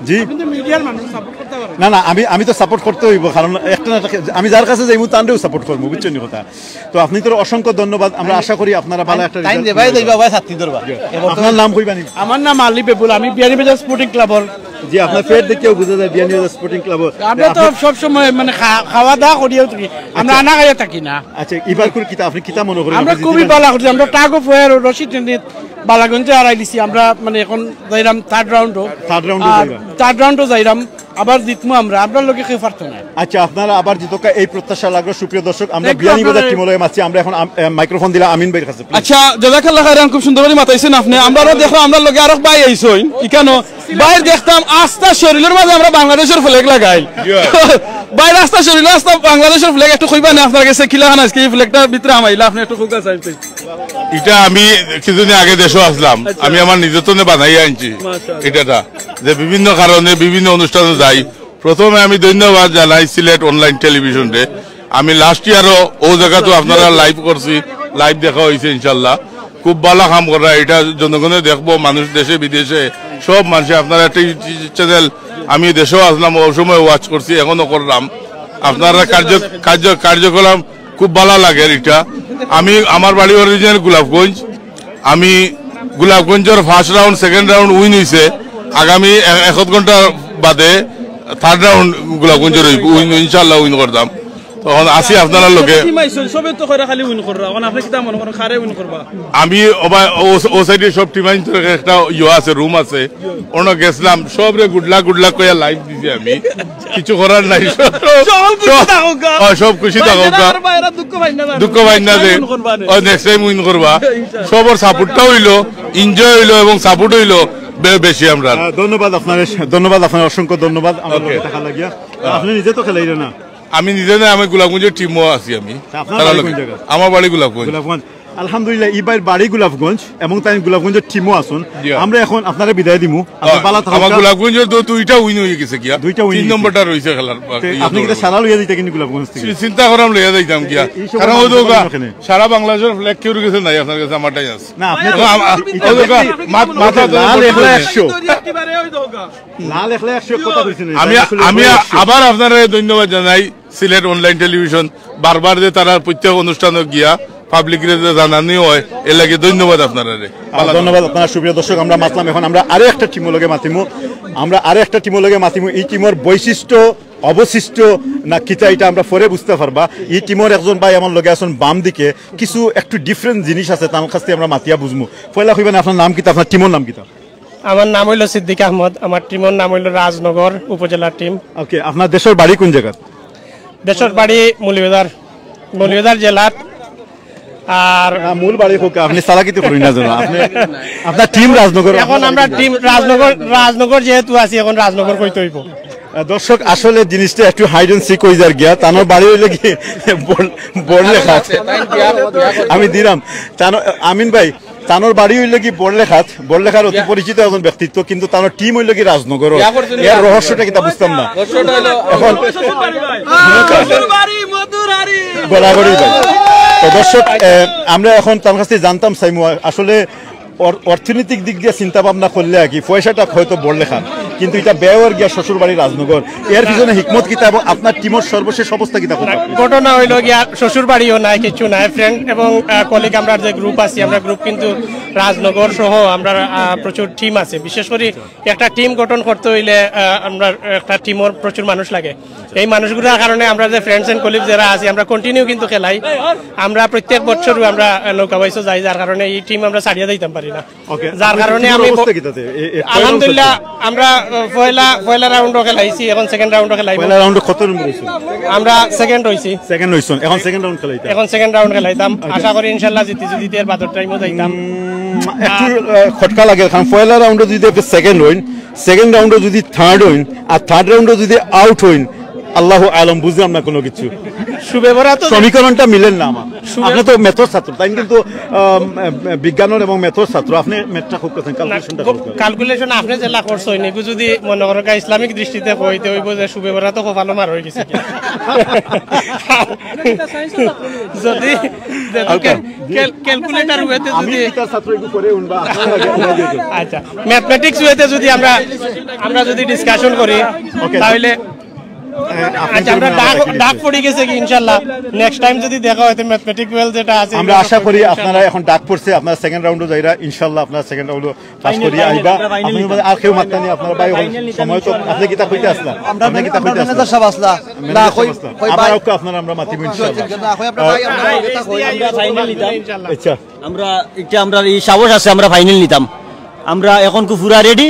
জি? আপনি তো মিডিয়ার মানুষ, সাপোর্ট করতে পারেন। না, না, আমি, আমি তো সাপোর্ট করতে হইব, কারণ একটা না একটা, আমি যার কাছে যাইমু তানরেও সাপোর্ট করবো, বুঝছেন নি কথা? তো আপনি তো অসংখ্য ধন্যবাদ, আমরা আশা করি আপনারা ভালো একটা টাইম রেজাল্ট দে ভাই, করবেন। দইবা ভাই, ছাত্রী দরবার। আপনার নাম কইবানি? আমার নাম আলী বেবুল, আমি বিয়ানীবাজার স্পোর্টিং ক্লাবর। জি, আপনার পেট দেখেও বুঝা যায় বিয়ানীবাজার স্পোর্টিং ক্লাবর। আমরা তো আপনি সব সময় মানে খা-, খাওয়া দাওয়া করিয়াও থাকি, আমরা আচ্ছা। আনা খাইয়া থাকি না। আচ্ছা, এবার করে কিতা, আপনি কিতা মনে করেন? আমরা আপনি খুবই জিতবেন? বালা করছি, আমরা টাগ অফ ওয়ার ও রশি টেনিস বালাগঞ্জে হারাই দিছি। আমরা মানে এখন যাইরাম থার্ড রাউন্ডও। থার্ড রাউন্ডও আর যাইবা? থার্ড রাউন্ডও যাইরাম, আবার জিতমু আমরা, আমরার লগে কেউ পারতো না। আচ্ছা, আপনারা আবার জিতকা এই প্রত্যাশা লাগলো। সুপ্রিয় দর্শক, আমরা thank you বিয়ানীবাজার আপনারা। টিম লগে মাছি, আমরা এখন আম-, এ, মাইক্রোফোন দিলাম আমিন ভাইয়ের কাছে, please। আচ্ছা, জাযাকাল্লাহ খাইরান, খুব সুন্দর করে মাতাইছেন আপনি। আমরা আরো দেখলাম, আমরার লগে আরো ভাই আইছইন, ইকানো ভাইর দেখতাম আস্তা শরীরের মাঝে আমরা বাংলাদেশের ফ্ল্যাগ লাগাই। ভাইর আস্তা শরীরে আস্তা বাংলাদেশের ফ্ল্যাগ একটু কইবা না আপনার কাছে কিলাখান আজকে এই ফ্ল্যাগটা ভিতরে হামাইলা, আপনি একটু কইবা চাই। এটা আমি কিছুদিন আগে দেশো আসলাম, আচ্ছা। আমি আমার নিজের তনে বানাইয়া আনছি মাশাআল্লাহ। এটা যে বিভিন্ন কারণে বিভিন্ন অনুষ্ঠানে যাই। প্রথমে আমি ধন্যবাদ জানাই সিলেট অনলাইন টেলিভিশনরে। আমি লাস্ট ইয়ারও ও জায়গাত আপনারা লাইভ করছি, লাইভ দেখা হইছে ইনশাল্লাহ। খুব ভালা কাম কররা, এটা জনগণে দেখবো, মানুষ দেশে বিদেশে সব মানুষে আপনারা একটা YouTube চ্যানেল, আমি দেশো আসলাম, ও সময় ওয়াচ করছি, এখনো করলাম। আপনারা কার্য-, কার্য-, কার্যকলাপ খুব ভালা লাগে এটা। আমি, আমার বাড়ি অরিজিনাল গোলাপগঞ্জ। আমি গোলাপগঞ্জর first round, second round win হইছে। আগামী এ-, এক আধ ঘন্টা বাদে থার্ড রাউন্ড গোলাপগঞ্জর হইব, উইন, ইনশাআল্লাহ উইন করতাম। তখন আছি আপনারার লগে। টিম আইছইন, সবে তো কইরা খালি উইন কররা। এখন আপনি কিতা মনে করেন, কারে উইন করবা? আমি ওবা-, ও, ও সাইডে সব টিম আইন তো একটা ইয়ে আছে, রুম আছে। অনো গেছলাম, সবরে গুড লাক, গুড লাক কইয়া লাইভ দিছি আমি। কিছু করার নাই। সব, সব খুশি থাকউক্কা। অয়, সব খুশি থাকউক্কা। দুঃখ পাইন না যে। অয়, নেক্সট টাইম উইন করবা। সবর সাপোর্টটা হইলো, এনজয় হইলো এবং সাপোর্ট হইলো বে-, বেশি আমরা। আহ, ধন্যবাদ আপনারে, ধন্যবাদ আপনারে, অসংখ্য ধন্যবাদ আমার লগে থাকার লাগিয়া। আপনি নিজে তো খেলাইরা না? আমি নিজে না, আমি গোলাপগঞ্জর টিমও আছি আমি। তা আপনার তারা বাড়ি লগে। কোন জায়গা? আমার বাড়ি গোলাপগঞ্জ। গোলাপগঞ্জ। আলহামদুলিল্লাহ, ইবার বাড়ি গোলাপগঞ্জ এবং তাই গোলাপগঞ্জর টিমও আছইন। জি। আমরা এখন আপনারে বিদায় দিমু। আপনি ভালা থাকউক্কা। আমার গোলাপগঞ্জর তো দুইটা উইন হয়ে গেছে গিয়া। দুইটা উইন তিন হয়ে গেছে। নম্বরটা রইছে খেলার বাকি। আপনি কিতা সারা লইয়া যাইতা কিন্তু গোলাপগঞ্জ থেকে? চি-, চিন্তা করাম লইয়া যাইতাম গিয়া। এই সকল কারণ ওই তো মানুষ ওগা, এখানে। সারা বাংলাদেশের ফ্ল্যাগ কেউর গেছে নাই, আপনার গেছে আমারটাই আছে। না, আপনি তো এখন আম-, আ-, এটা ওই তো ওগা, মাত-, মাথা তো লাল পড়ছে একলা না। একশো। লাল একলা একশো কথা কইছেন। আমি, আমি আবার আপনারে ধন্যবাদ জানাই। সিলেট অনলাইন টেলিভিশন বারবার যে তারার প্রত্যেক অনুষ্ঠানো গিয়া পাবলিকরে যে জানানি হয়, এর লাগি ধন্যবাদ আপনারারে। আহ, ধন্যবাদ আপনারা সুপ্রিয় দর্শক। আমরা মাতলাম, এখন আমরা আরো একটা টিমর লগে মাতিমু, আমরা আরো একটা টিমর লগে মাতিমু। এই টিমর বৈশিষ্ট্য, অবশিষ্ট না কিতা, এটা আমরা পরে বুঝতে পারবা। এই টিমর একজন ভাই আমার লগে আছইন বাম দিকে, কিছু একটু ডিফারেন্ট জিনিস আছে, তার কাছ থেকে আমরা মাতিয়া বুঝমু। পয়লা কইবেন আপনার নাম কিতা, আপনার টিমর নাম কিতা? আমার নাম হইল সিদ্দিক আহমদ, আমার টিমর নাম হইল রাজনগর উপজেলা টিম। ওকে, আপনার দেশের বাড়ি কোন জায়গা? দেশের বাড়ি মৌলভীবাজার, মৌলভীবাজার জেলার। আর আহ, মূল বাড়ি হোক, আপনি চালাকিতে করুন না যেন। আপনি, আপনার টিম রাজনগর। এখন আমরা টিম রাজনগর, রাজনগর যেহেতু আছি, এখন রাজনগর কইতে হইব। আহ, দর্শক, আসলে জিনিসটা একটু হাইড অ্যান্ড সিক হয়ে যার গিয়া। তানোর বাড়ি হইলে কি বড়, বড় লেখা আছে। আমি দিলাম। তানো-, আমিন ভাই, তানোর বাড়ি হইল কি বড়লেখাত, বড়লেখার অতি পরিচিত একজন ব্যক্তিত্ব, কিন্তু তানোর টিম হইল কি রাজনগর। এর রহস্যটা কিতা বুঝতাম না। এখন গড়াগড়ি ভাই। তো দর্শক, এ, আমরা এখন তার কাছ থেকে জানতাম চাইমু, আসলে অর-, অর্থনৈতিক দিক দিয়ে চিন্তা ভাবনা করলে আর কি পয়সাটা হয়তো বড়লেখার, কিন্তু এটা ব্যয় হওয়ার গিয়া শ্বশুর বাড়ি রাজনগর। এর পিছনে হিকমত কিতা এবং আপনার টিমর সর্বশেষ অবস্থা কিতা? ঘটনা হইল গিয়া শ্বশুর বাড়িও নাই, কিছু নাই, ফ্রেন্ড এবং কলিগ, আমরা যে গ্রুপ আছি, আমরা গ্রুপ কিন্তু রাজনগর সহ আমরা আহ, প্রচুর টিম আছে। বিশেষ করে একটা টিম গঠন করতে হইলে আহ, আমরা একটা টিমর প্রচুর মানুষ লাগে। এই মানুষগুলোর কারণে আমরা যে ফ্রেন্ডস এন্ড কলিগ যারা আছি, আমরা কন্টিনিউ কিন্তু খেলাই। আমরা প্রত্যেক বছরও আমরা আহ, নৌকা বাইসও যাই, যার কারণে এই টিম আমরা ছাড়িয়ে দিতাম পারি না। ওকে, যার কারণে আমি অবস্থা কি তাতে? এ, এ, আলহামদুলিল্লাহ, আমরা আহ, পয়লা পয়লা রাউন্ডও খেলাইছি, এখন সেকেন্ড রাউন্ডও খেলাইব। পয়লা রাউন্ডে কত নম্বর হইছে? আমরা সেকেন্ড হইছি। সেকেন্ড হইছন, এখন সেকেন্ড রাউন্ড খেলাইতা। এখন সেকেন্ড রাউন্ড খেলাইতাম। আশা করি ইনশাআল্লাহ জিতি জিতি এর বাদর টাইমও যাইতাম। উম, একটু আহ, খটকা লাগে, কারণ পয়লা রাউন্ডে যদি আপনি সেকেন্ড হইন, সেকেন্ড রাউন্ডে যদি থার্ড হইন, আর থার্ড রাউন্ডে যদি আউট হইন, আল্লাহু আলম, বুঝলাম না কোনো কিছু। শুভে বরাত তো সমীকরণটা মিলেন না আমার। আপনি তো ম্যাথর ছাত্র, তাই কিন্তু আম, আম, বিজ্ঞানের এবং ম্যাথর ছাত্র, আপনি ম্যাথটা খুব করছেন, ক্যালকুলেশনটা খুব করছেন। ক্যালকুলেশন আপনি যেলা করছেন, এগু যদি মনে করেন ইসলামিক দৃষ্টিতে কইতে হইব যে শুভে বরাত তো কপালো মার হয়ে গেছে। যদি, যদি ক্যাল-, ক্যাল-, ক্যালকুলেটর ওয়েতে আমি যদি পিতার ছাত্র একটু পরে উঠবা, আপনার আগে, আপনার আগে। আচ্ছা, ম্যাথমেটিক্স ওয়েতে যদি আমরা, আমরা যদি ডিসকাশন করি, ওকে। তাহলে আচ্ছা, আমরা ডাক, ডাক পড়ে গেছে কি, ইনশাল্লাহ নেক্সট টাইম যদি দেখা হয় তো ম্যাথমেটিক্যাল যেটা আছে আমরা আশা করি ইনশাল্লাহ। আপনারা এখন ডাক পড়ছে, আপনারা সেকেন্ড রাউন্ডে যাইরা, ইনশাল্লাহ আপনারা সেকেন্ড রাউন্ডে পাস করি আইবা। আপনি আর কেউ মাততা নি, আপনারা ভাই, সময় তো আপনি কিতা কইতে আসলা? আমরা আপনি কিতা কইতে আসলা? ম্যানেজার সাহেব আসলা। না, কই, কই আবার ভাই? ওকে আপনারা আমরা মাতিব ইনশাল্লাহ। না, কই আপনারা ভাই, আমরা কথা কই, আমরা ফাইনাল নিতাম। আচ্ছা। আমরা এটা, আমরা এই সাহস আছে, আমরা ফাইনাল নিতাম। আমরা এখন কু পুরা রেডি।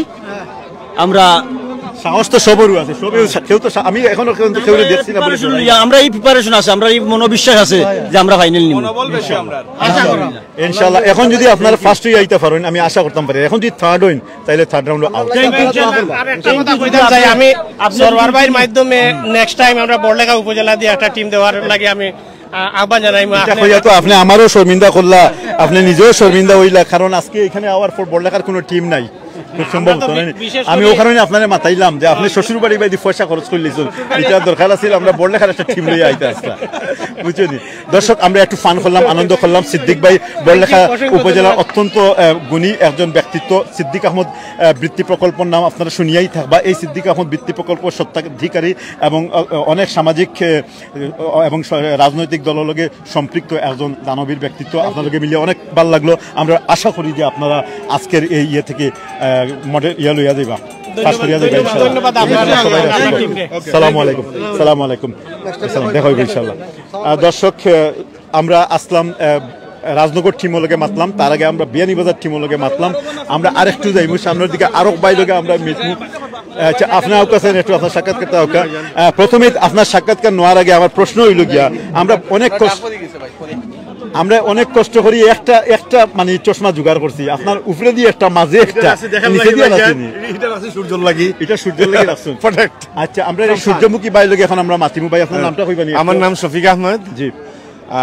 আমরা সাহস তো সবরও আছে, সবে কেউ তো সা-, আমি এখনো কেউ, কেউ দেখছি না বলে প্রিপারেশন লইয়া, আমরা এই প্রিপারেশন আছে, আমরা এই মনোবিশ্বাস আছে যে আমরা ফাইনাল নিব। মনোবল বেশি আমরা। ইনশাআল্লাহ। এখন যদি আপনারা ফার্স্ট হয়ে আইতে পারেন, আমি আশা করতাম পারি। এখন যদি থার্ড হইন, তাহলে থার্ড রাউন্ড আউট। আর একটা কথা কইতাম চাই, আমি সরওয়ার ভাইর মাধ্যমে নেক্সট টাইম আমরা বড়লেখা উপজেলা দিয়ে একটা টিম দেওয়ার লাগে আমি আ-, আহ্বান জানাই। এটা কইয়া তো আপনি আমারও শর্মিন্দা করলা, আপনি নিজেও শর্মিন্দা হইলা, কারণ আজকে এখানে আওয়ার পর বড়লেখার কোনো টিম নাই। খুব সম্ভব হতো না। আমি ও কারণে আপনারে মাতাইলাম যে আপনি শ্বশুর বাড়ি বাইদি পয়সা খরচ করলিছুন, এটা দরকার আছিল আমরা বড়লেখার একটা টিম লইয়া আইতা আসতা, বুঝছইন নি? দর্শক, আমরা একটু ফান করলাম, আনন্দ করলাম। সিদ্দিক ভাই বড়লেখা উপজেলার অত্যন্ত আহ, গুণী একজন ব্যক্তিত্ব। সিদ্দিক আহমদ আহ, বৃত্তি প্রকল্পর নাম আপনারা শুনিয়াই থাকবা। এই সিদ্দিক আহমদ বৃত্তি প্রকল্প স্বত্বাধিকারী এবং আহ, অনেক সামাজিক আহ, এবং স- রাজনৈতিক দলর লগে সম্পৃক্ত একজন দানবীর ব্যক্তিত্ব। আপনার লগে মিলে অনেক ভালো লাগলো। আমরা আশা করি যে আপনারা আজকের এই ইয়ে থেকে মডেল ইয়ে লইয়া যাইবা, পাস করিয়া যাইবা ইনশাআল্লাহ। ধন্যবাদ আপনারা। সবাই আসবেন। সালামু আলাইকুম। সালামু আলাইকুম। আসসালাম, দেখা হইব ইনশাআল্লাহ। আহ, দর্শক, আহ, আমরা আসলাম আহ, রাজনগর টিমর লগে মাতলাম, তার আগে আমরা বিয়ানীবাজার টিমর লগে মাতলাম। আমরা আরেকটু যাইমু সামনের দিকে, আরক ভাই লগে আমরা মিটমু। আচ্ছা, আপনার কাছে একটু আপনার সাক্ষাৎকারটা হোক। আহ, প্রথমে আপনার সাক্ষাৎকার নেওয়ার আগে আমার প্রশ্ন হইল গিয়া, আমরা অনেক কষ্ট আমরা অনেক কষ্ট করি একটা একটা মানে চশমা জোগাড় করছি, আপনার উপরে দিয়ে একটা, মাঝে একটা, নিচে দিয়ে রাখছেন। এটা আছে সূর্যর লাগি। এটা সূর্যর লাগি রাখছেন। প্রোডাক্ট। আচ্ছা, আমরা এই সূর্যমুখী ভাইর লগে এখন আমরা মাতিমু। ভাই, আপনার নামটা কইবা নি? আমার নাম শফিক আহমদ। জি।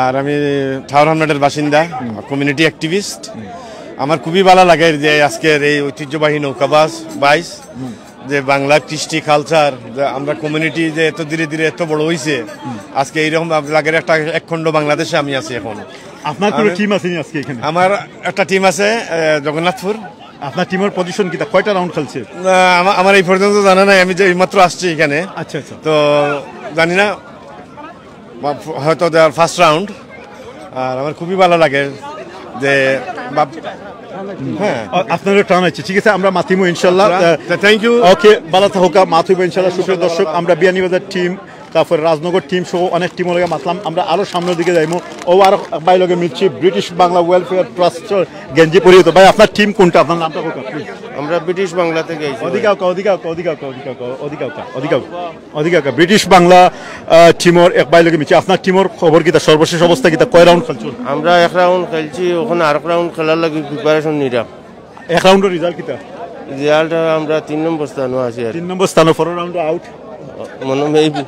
আর আমি ঠাওর হামনাটের বাসিন্দা, কমিউনিটি অ্যাক্টিভিস্ট। আমার খুবই ভালো লাগে যে আজকের এই ঐতিহ্যবাহী নৌকাবাস বাইশ, যে বাংলার কৃষ্টি কালচার, যে আমরা কমিউনিটি যে এত ধীরে ধীরে এত বড় হইছে, আজকে এইরকম লাগে একটা একখণ্ড বাংলাদেশে আমি আছি এখন। আপনার কোনো আমি টিম আছে নি আজকে এখানে? আমার একটা টিম আছে, আহ, জগন্নাথপুর। আপনার টিমর পজিশন কিতা, কয়টা রাউন্ড খেলছে? না, আমা-, আমার এই পর্যন্ত জানা নাই, আমি যে এইমাত্র আসছি এখানে। আচ্ছা, আচ্ছা। তো জানি না, বা ফ-, হয়তো দেওয়ার ফার্স্ট রাউন্ড। আর আমার খুবই ভালো লাগে যে বাপ-, হ্যাঁ। আ-, আপনারও টান আছে, ঠিক আছে, আমরা মাতিমু ইনশাল্লাহ। আচ্ছা, আহ, থ্যাংক ইউ। ওকে, ভালো থাকুকা, মাতিমু ইনশাল্লাহ। সুপ্রিয় দর্শক, আমরা বিয়ানীবাজার টিম, তারপরে রাজনগর টিম সহ অনেক টিমর লগে মাতলাম। আমরা আরো সামনের দিকে যাইমু। ও আরো ভাই লগে মিলছি, ব্রিটিশ বাংলা ওয়েলফেয়ার ট্রাস্ট গেঞ্জি পরিহিত। ভাই, আপনার টিম কোনটা? আপনার নামটা হোক, প্লিজ। আমরা ব্রিটিশ বাংলা থেকে আইছি। ওদিকে আউকা, ওদিকে আউকা, ওদিকে আউকা, ওদিকে আউকা, ওদিকে আউকা, ওদিকে আউকা। ওদিকে আউকা। ব্রিটিশ বাংলা, আহ, টিমর এক ভাই লগে মিলছি। আপনার টিমর খবর কিতা? সর্বশেষ অবস্থা কিতা? কয় রাউন্ড খেলছইন? আমরা এক রাউন্ড খেলছি, ওখানে আরেক রাউন্ড খেলার লাগি প্রিপারেশন নিরা। এক রাউন্ডর রেজাল্ট কিতা? রেজাল্ট আমরা তিন নম্বর স্থানও আছি আর। তিন নম্বর স্থানও, পরের রাউন্ডও আউট। মনে মেবি।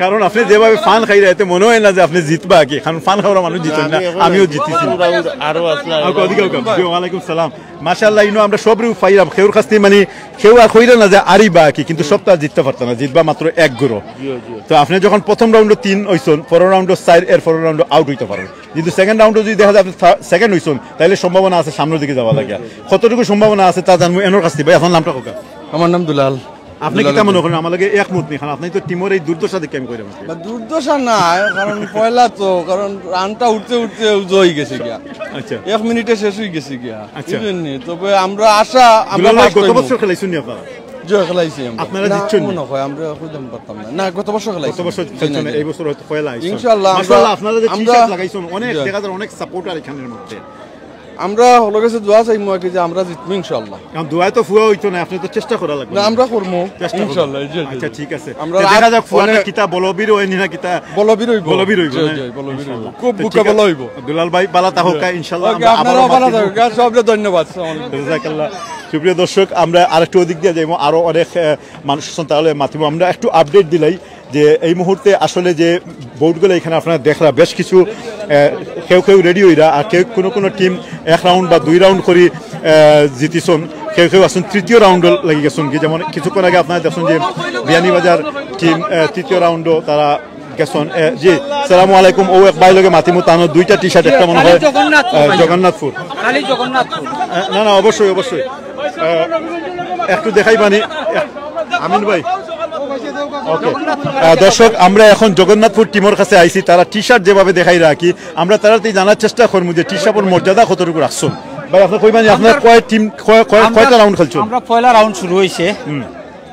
কারণ আপনি যেভাবে ফান খাইরা, এতে মনে হয় না যে আপনি জিতবা কি, কারণ ফান খাওয়ার মানুষ জিতেন না। আমি এখন আমিও জিতেছি। প্রথম রাউন্ড আরো আসলে আউকা, ওদিকে আউকা। জি, ওয়ালাইকুম সালাম। মাশাআল্লাহ, ইনো আমরা সবরে পাইলাম। কেউর কাছ থেকে মানে কেউ আর কইরা না যে আরি বা কি, কিন্তু সব তো আর জিততে পারতো না, জিতবা মাত্র এক গরু। জি, জি। তো আপনি যখন প্রথম রাউন্ডে তিন হইছন, পরের রাউন্ডে চার, এর পরের রাউন্ডে আউট হইতে পারেন, কিন্তু সেকেন্ড রাউন্ডে যদি দেখা যায় আপনি থা-, সেকেন্ড হইছন, তাহলে সম্ভাবনা আছে সামনের দিকে যাওয়া লাগে। কতটুকু সম্ভাবনা আছে তা জানবো এনর কাছ থেকে। ভাই, আপনার নামটা হোক। আমার নাম দুলাল। আপনি কিতা মনে করেন? আমার লগে একমত নি, কারণ আপনি তো টিমর এই দুর্দশা দেখে আমি কইলাম। না, দুর্দশা না, কারণ পয়লা তো, কারণ রানটা উঠতে উঠতে উজো হয়ে গেছে গিয়া। আচ্ছা। এক মিনিটে শেষ হয়ে গেছে গিয়া। আচ্ছা। বুঝলেন নি? তবে আমরা আশা, আমরা দুলাল ভাই, first গত হইবো। বছর খেলাইছুন নি আপনারা? জি, খেলাইছি আমরা। আপনারা না, জিতছেন নি? মনে হয় আমরা কইতাম পারতাম না। না, গত বছর খেলাইছি। গত বছর জি, খেলছেন জি, না, জি। এই বছর হয়তো পয়লা আইসা। ইনশাআল্লাহ, আমরা, মাশাআল্লাহ, আপনারা যে আমরা টি-শার্ট লাগাইছেন, অনেক জি। দেখা যায় অনেক সাপোর্টার এখানের মধ্যে। আমরা হলো গেছে দোয়া চাইমু আর কি যে আমরা জিতমু ইনশাআল্লাহ। কারণ দোয়ায় তো ফুয়া হইতো না, আপনি তো চেষ্টা করা লাগবে। না, আমরা করমু। চেষ্টা করবো। ইনশাআল্লাহ, জি, জি, আচ্ছা, জি। ঠিক আছে। আমরা তো দেখা যাক ফুয়াটা অনেক কিতা বলবীর হয় না কিতা বলবীর হইবো। বলবীর হইবো, জি, না? জি, বলবীর হইবো। ইনশাআল্লাহ। খুব তো বুকা ঠিক আছে। বলা হইবো। দুলাল ভাই, বালা থাকো, জি। ইনশাআল্লাহ, OK, আমরা আপনারাও আবারও বালা মাতিমু। থাকবেন। সবরে ধন্যবাদ। আসসালামু আলাইকুম। জাযাকাল্লাহ। সুপ্রিয় দর্শক, আমরা আরেকটু ওদিক দিয়ে যাইবো, আরো অনেক, আহ, মানুষ আছেন, তাহলে মাতিমু। আমরা একটু আপডেট দিলাই যে এই মুহূর্তে আসলে যে বোর্ডগুলো এখানে আপনারা দেখরা, বেশ কিছু, আহ, কেউ কেউ রেডি হইরা, আর কেউ কোনো কোনো টিম এক রাউন্ড বা দুই রাউন্ড করি, আহ, জিতিছন, কেউ কেউ আছেন তৃতীয় রাউন্ড লাগি গেছেন কি, যেমন কিছুক্ষণ আগে আপনারা দেখছেন যে বিয়ানীবাজার টিম, আহ, তৃতীয় রাউন্ডও তারা গেছেন। আহ, জি, সালামু আলাইকুম। ও এক ভাই লগে মাতিমু, তানো দুইটা টি-শার্ট, একটা মনে হয়, খালি জগন্নাথপুর আহ, ভাই। জগন্নাথপুর। খালি জগন্নাথপুর। আহ, না, না, অবশ্যই, অবশ্যই। আহ, একটু দেখাই বানি, এক-, আমিন ভাই। ওকে। আহ, দর্শক, আমরা এখন জগন্নাথপুর টিমর কাছে আইছি, তারা টি-শার্ট যেভাবে দেখাই রাখি, আমরা তারাতেই জানার চেষ্টা করবো যে টি-শার্টর মর্যাদা কতটুকু রাখছেন। ভাই, আপনি কইবানি, আপনার আমরা কয় টিম, কয়, কয়, আমরা, কয়টা রাউন্ড খেলছেন? আমরা পয়লা রাউন্ড শুরু হয়েছে। হুম।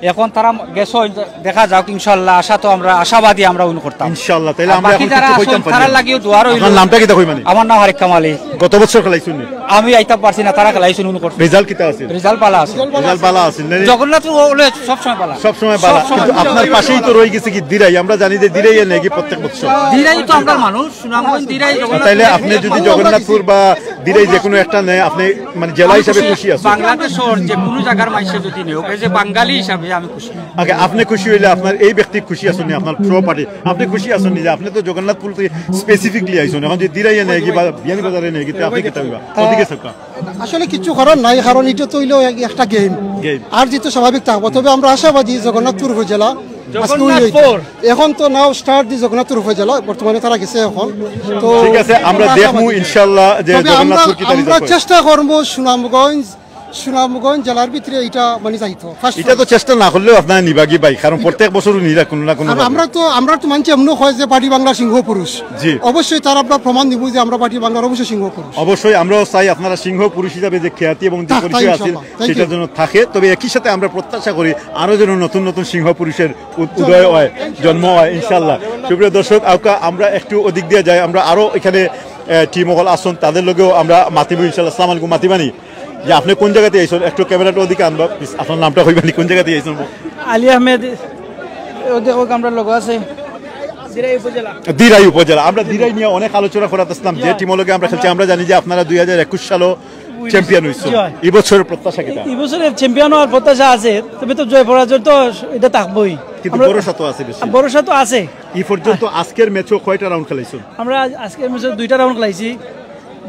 এখন তারা গেছো, দেখা যাক ইনশাআল্লাহ, আশা তো আমরা আশাবাদী, আমরা উইন করতাম। ইনশাআল্লাহ, তাহলে আর আমরা বাকি এখন যারা কিছু আছেন, কইতাম পারি তারার না। লাগিও দোয়া রইল। আপনার নামটা কিতা কইবানি? আমার নাম হারেক কামাল আলী। গত বছর খেলাইছুন নি? আমি আইতাম পারছি না, তারা খেলাইছুন, উইন করছে। রেজাল্ট কিতা আছে? রেজাল্ট ভালো আছে। রেজাল্ট ভালো আছে, না? জগন্নাথ always সব সময় ভালো। সব সময় ভালো। সব সময় কিন্তু ভালো। আপনার পাশেই তো রয়ে গেছে কি দিরাই, আমরা জানি যে দিরাই এনে কি প্রত্যেক বছর। দিরাই তো আমরা মানুষ, সুনামগঞ্জ দিরাই জগন্নাথ। তাইলে আপনি যদি জগন্নাথপুর বা দিরাই যে কোনো একটা নেয়, আপনি মানে জেলা আমি হিসাবে খুশি খুশি আছেন? বাংলাদেশর যে কোনো জায়গার মাইসে যদি নেই, ওকে যে বাঙালি হিসাবে আমি খুশি। আগে আপনি খুশি হইলে আপনার এই ব্যক্তি খুশি আছেন নি, আপনার প্রপার্টি আপনি খুশি আছেন নি যে আপনি তো জগন্নাথপুর থেকে স্পেসিফিকলি আইছেন, এখন যে দিরাইয়ে নেয় কি বা বিয়ানীবাজারে নেয় কি, আপনি কিতা হইবা? ওদিকে সবকা। আসলে কিছু করার নাই, কারণ এটা তো হইলো এক-, একটা গেম। গেম। আর জিত তো স্বাভাবিক থাকবো, তবে আমরা আশাবাদী জগন্নাথপুর উপজেলা আজকে উইন হইতো। জগন্নাথপুর। এখন তো নাও স্টার্ট দি জগন্নাথপুর উপজেলা, বর্তমানে তারা গেছে এখন। তো ঠিক আছে, আমরা আমরা দেখমু আশাবাদী। ইনশাআল্লাহ যে তবে আমরা, জগন্নাথপুর কিতা আমরা রেজাল্ট করে। চেষ্টা করবো সুনামগঞ্জ, সুনামগঞ্জ জেলার ভিতরে এটা মানে যাইতো। ফার্স্ট এটা তো চেষ্টা না করলেও আপনারা নিবাগি ভাই, কারণ প্রত্যেক বছরও নিরা কোনো না কোনো আর ভাবে। আমরা তো, আমরা তো মানছি এমনও হয় যে পার্টি বাংলা সিংহ পুরুষ। জি। অবশ্যই তার আমরা প্রমাণ দিব যে আমরা পার্টি বাংলার অবশ্যই সিংহ পুরুষ। অবশ্যই আমরাও চাই আপনারা সিংহ পুরুষ হিসাবে যে খ্যাতি এবং যে থাক, তাই পরিচয় আছে ইনশাআল্লাহ। Thank you। সেটার জন্য থাকে। তবে একই সাথে আমরা প্রত্যাশা করি আরো যেন নতুন নতুন সিংহ পুরুষের উ-, উদয় হয়, জন্ম হয় ইনশাআল্লাহ। সুপ্রিয় দর্শক, আউকা আমরা একটু ওদিক দিয়ে যাই, আমরা আরো এখানে, আহ, টিম অকল আছইন, তাদের লগেও আমরা মাতিব ইনশাআল্লাহ। আসসালামু আলাইকুম, মাতিবানি যে আপনি কোন জায়গাতে আইছেন, একটু ক্যামেরাটা ওদিকে আনবা, please। আপনার নামটা কইবানি, কোন জায়গাতে আইছেন? আলী আহমেদ, ও দেখো আমরা লোগো আছে, দিরাই উপজেলা। দিরাই উপজেলা, আমরা দিরাই নিয়ে অনেক আলোচনা করাতেছিলাম, যে টিমর লগে আমরা খেলছি। আমরা জানি যে আপনারা দুই হাজার একুশ সালও চ্যাম্পিয়ন হইছো। জি। এই বছরের প্রত্যাশা কিতা? এই বছরের চ্যাম্পিয়ন হওয়ার প্রত্যাশা আছে, তবে তো জয় পরাজয় তো এটা থাকবোই। কিন্তু আমরা ভরসা তো আছে বেশি। ভরসা তো আছে। এই পর্যন্ত আজকের ম্যাচও কয়টা রাউন্ড খেলাইছো? আমরা আজ-, আজকের ম্যাচে দুইটা রাউন্ড খেলাইছি,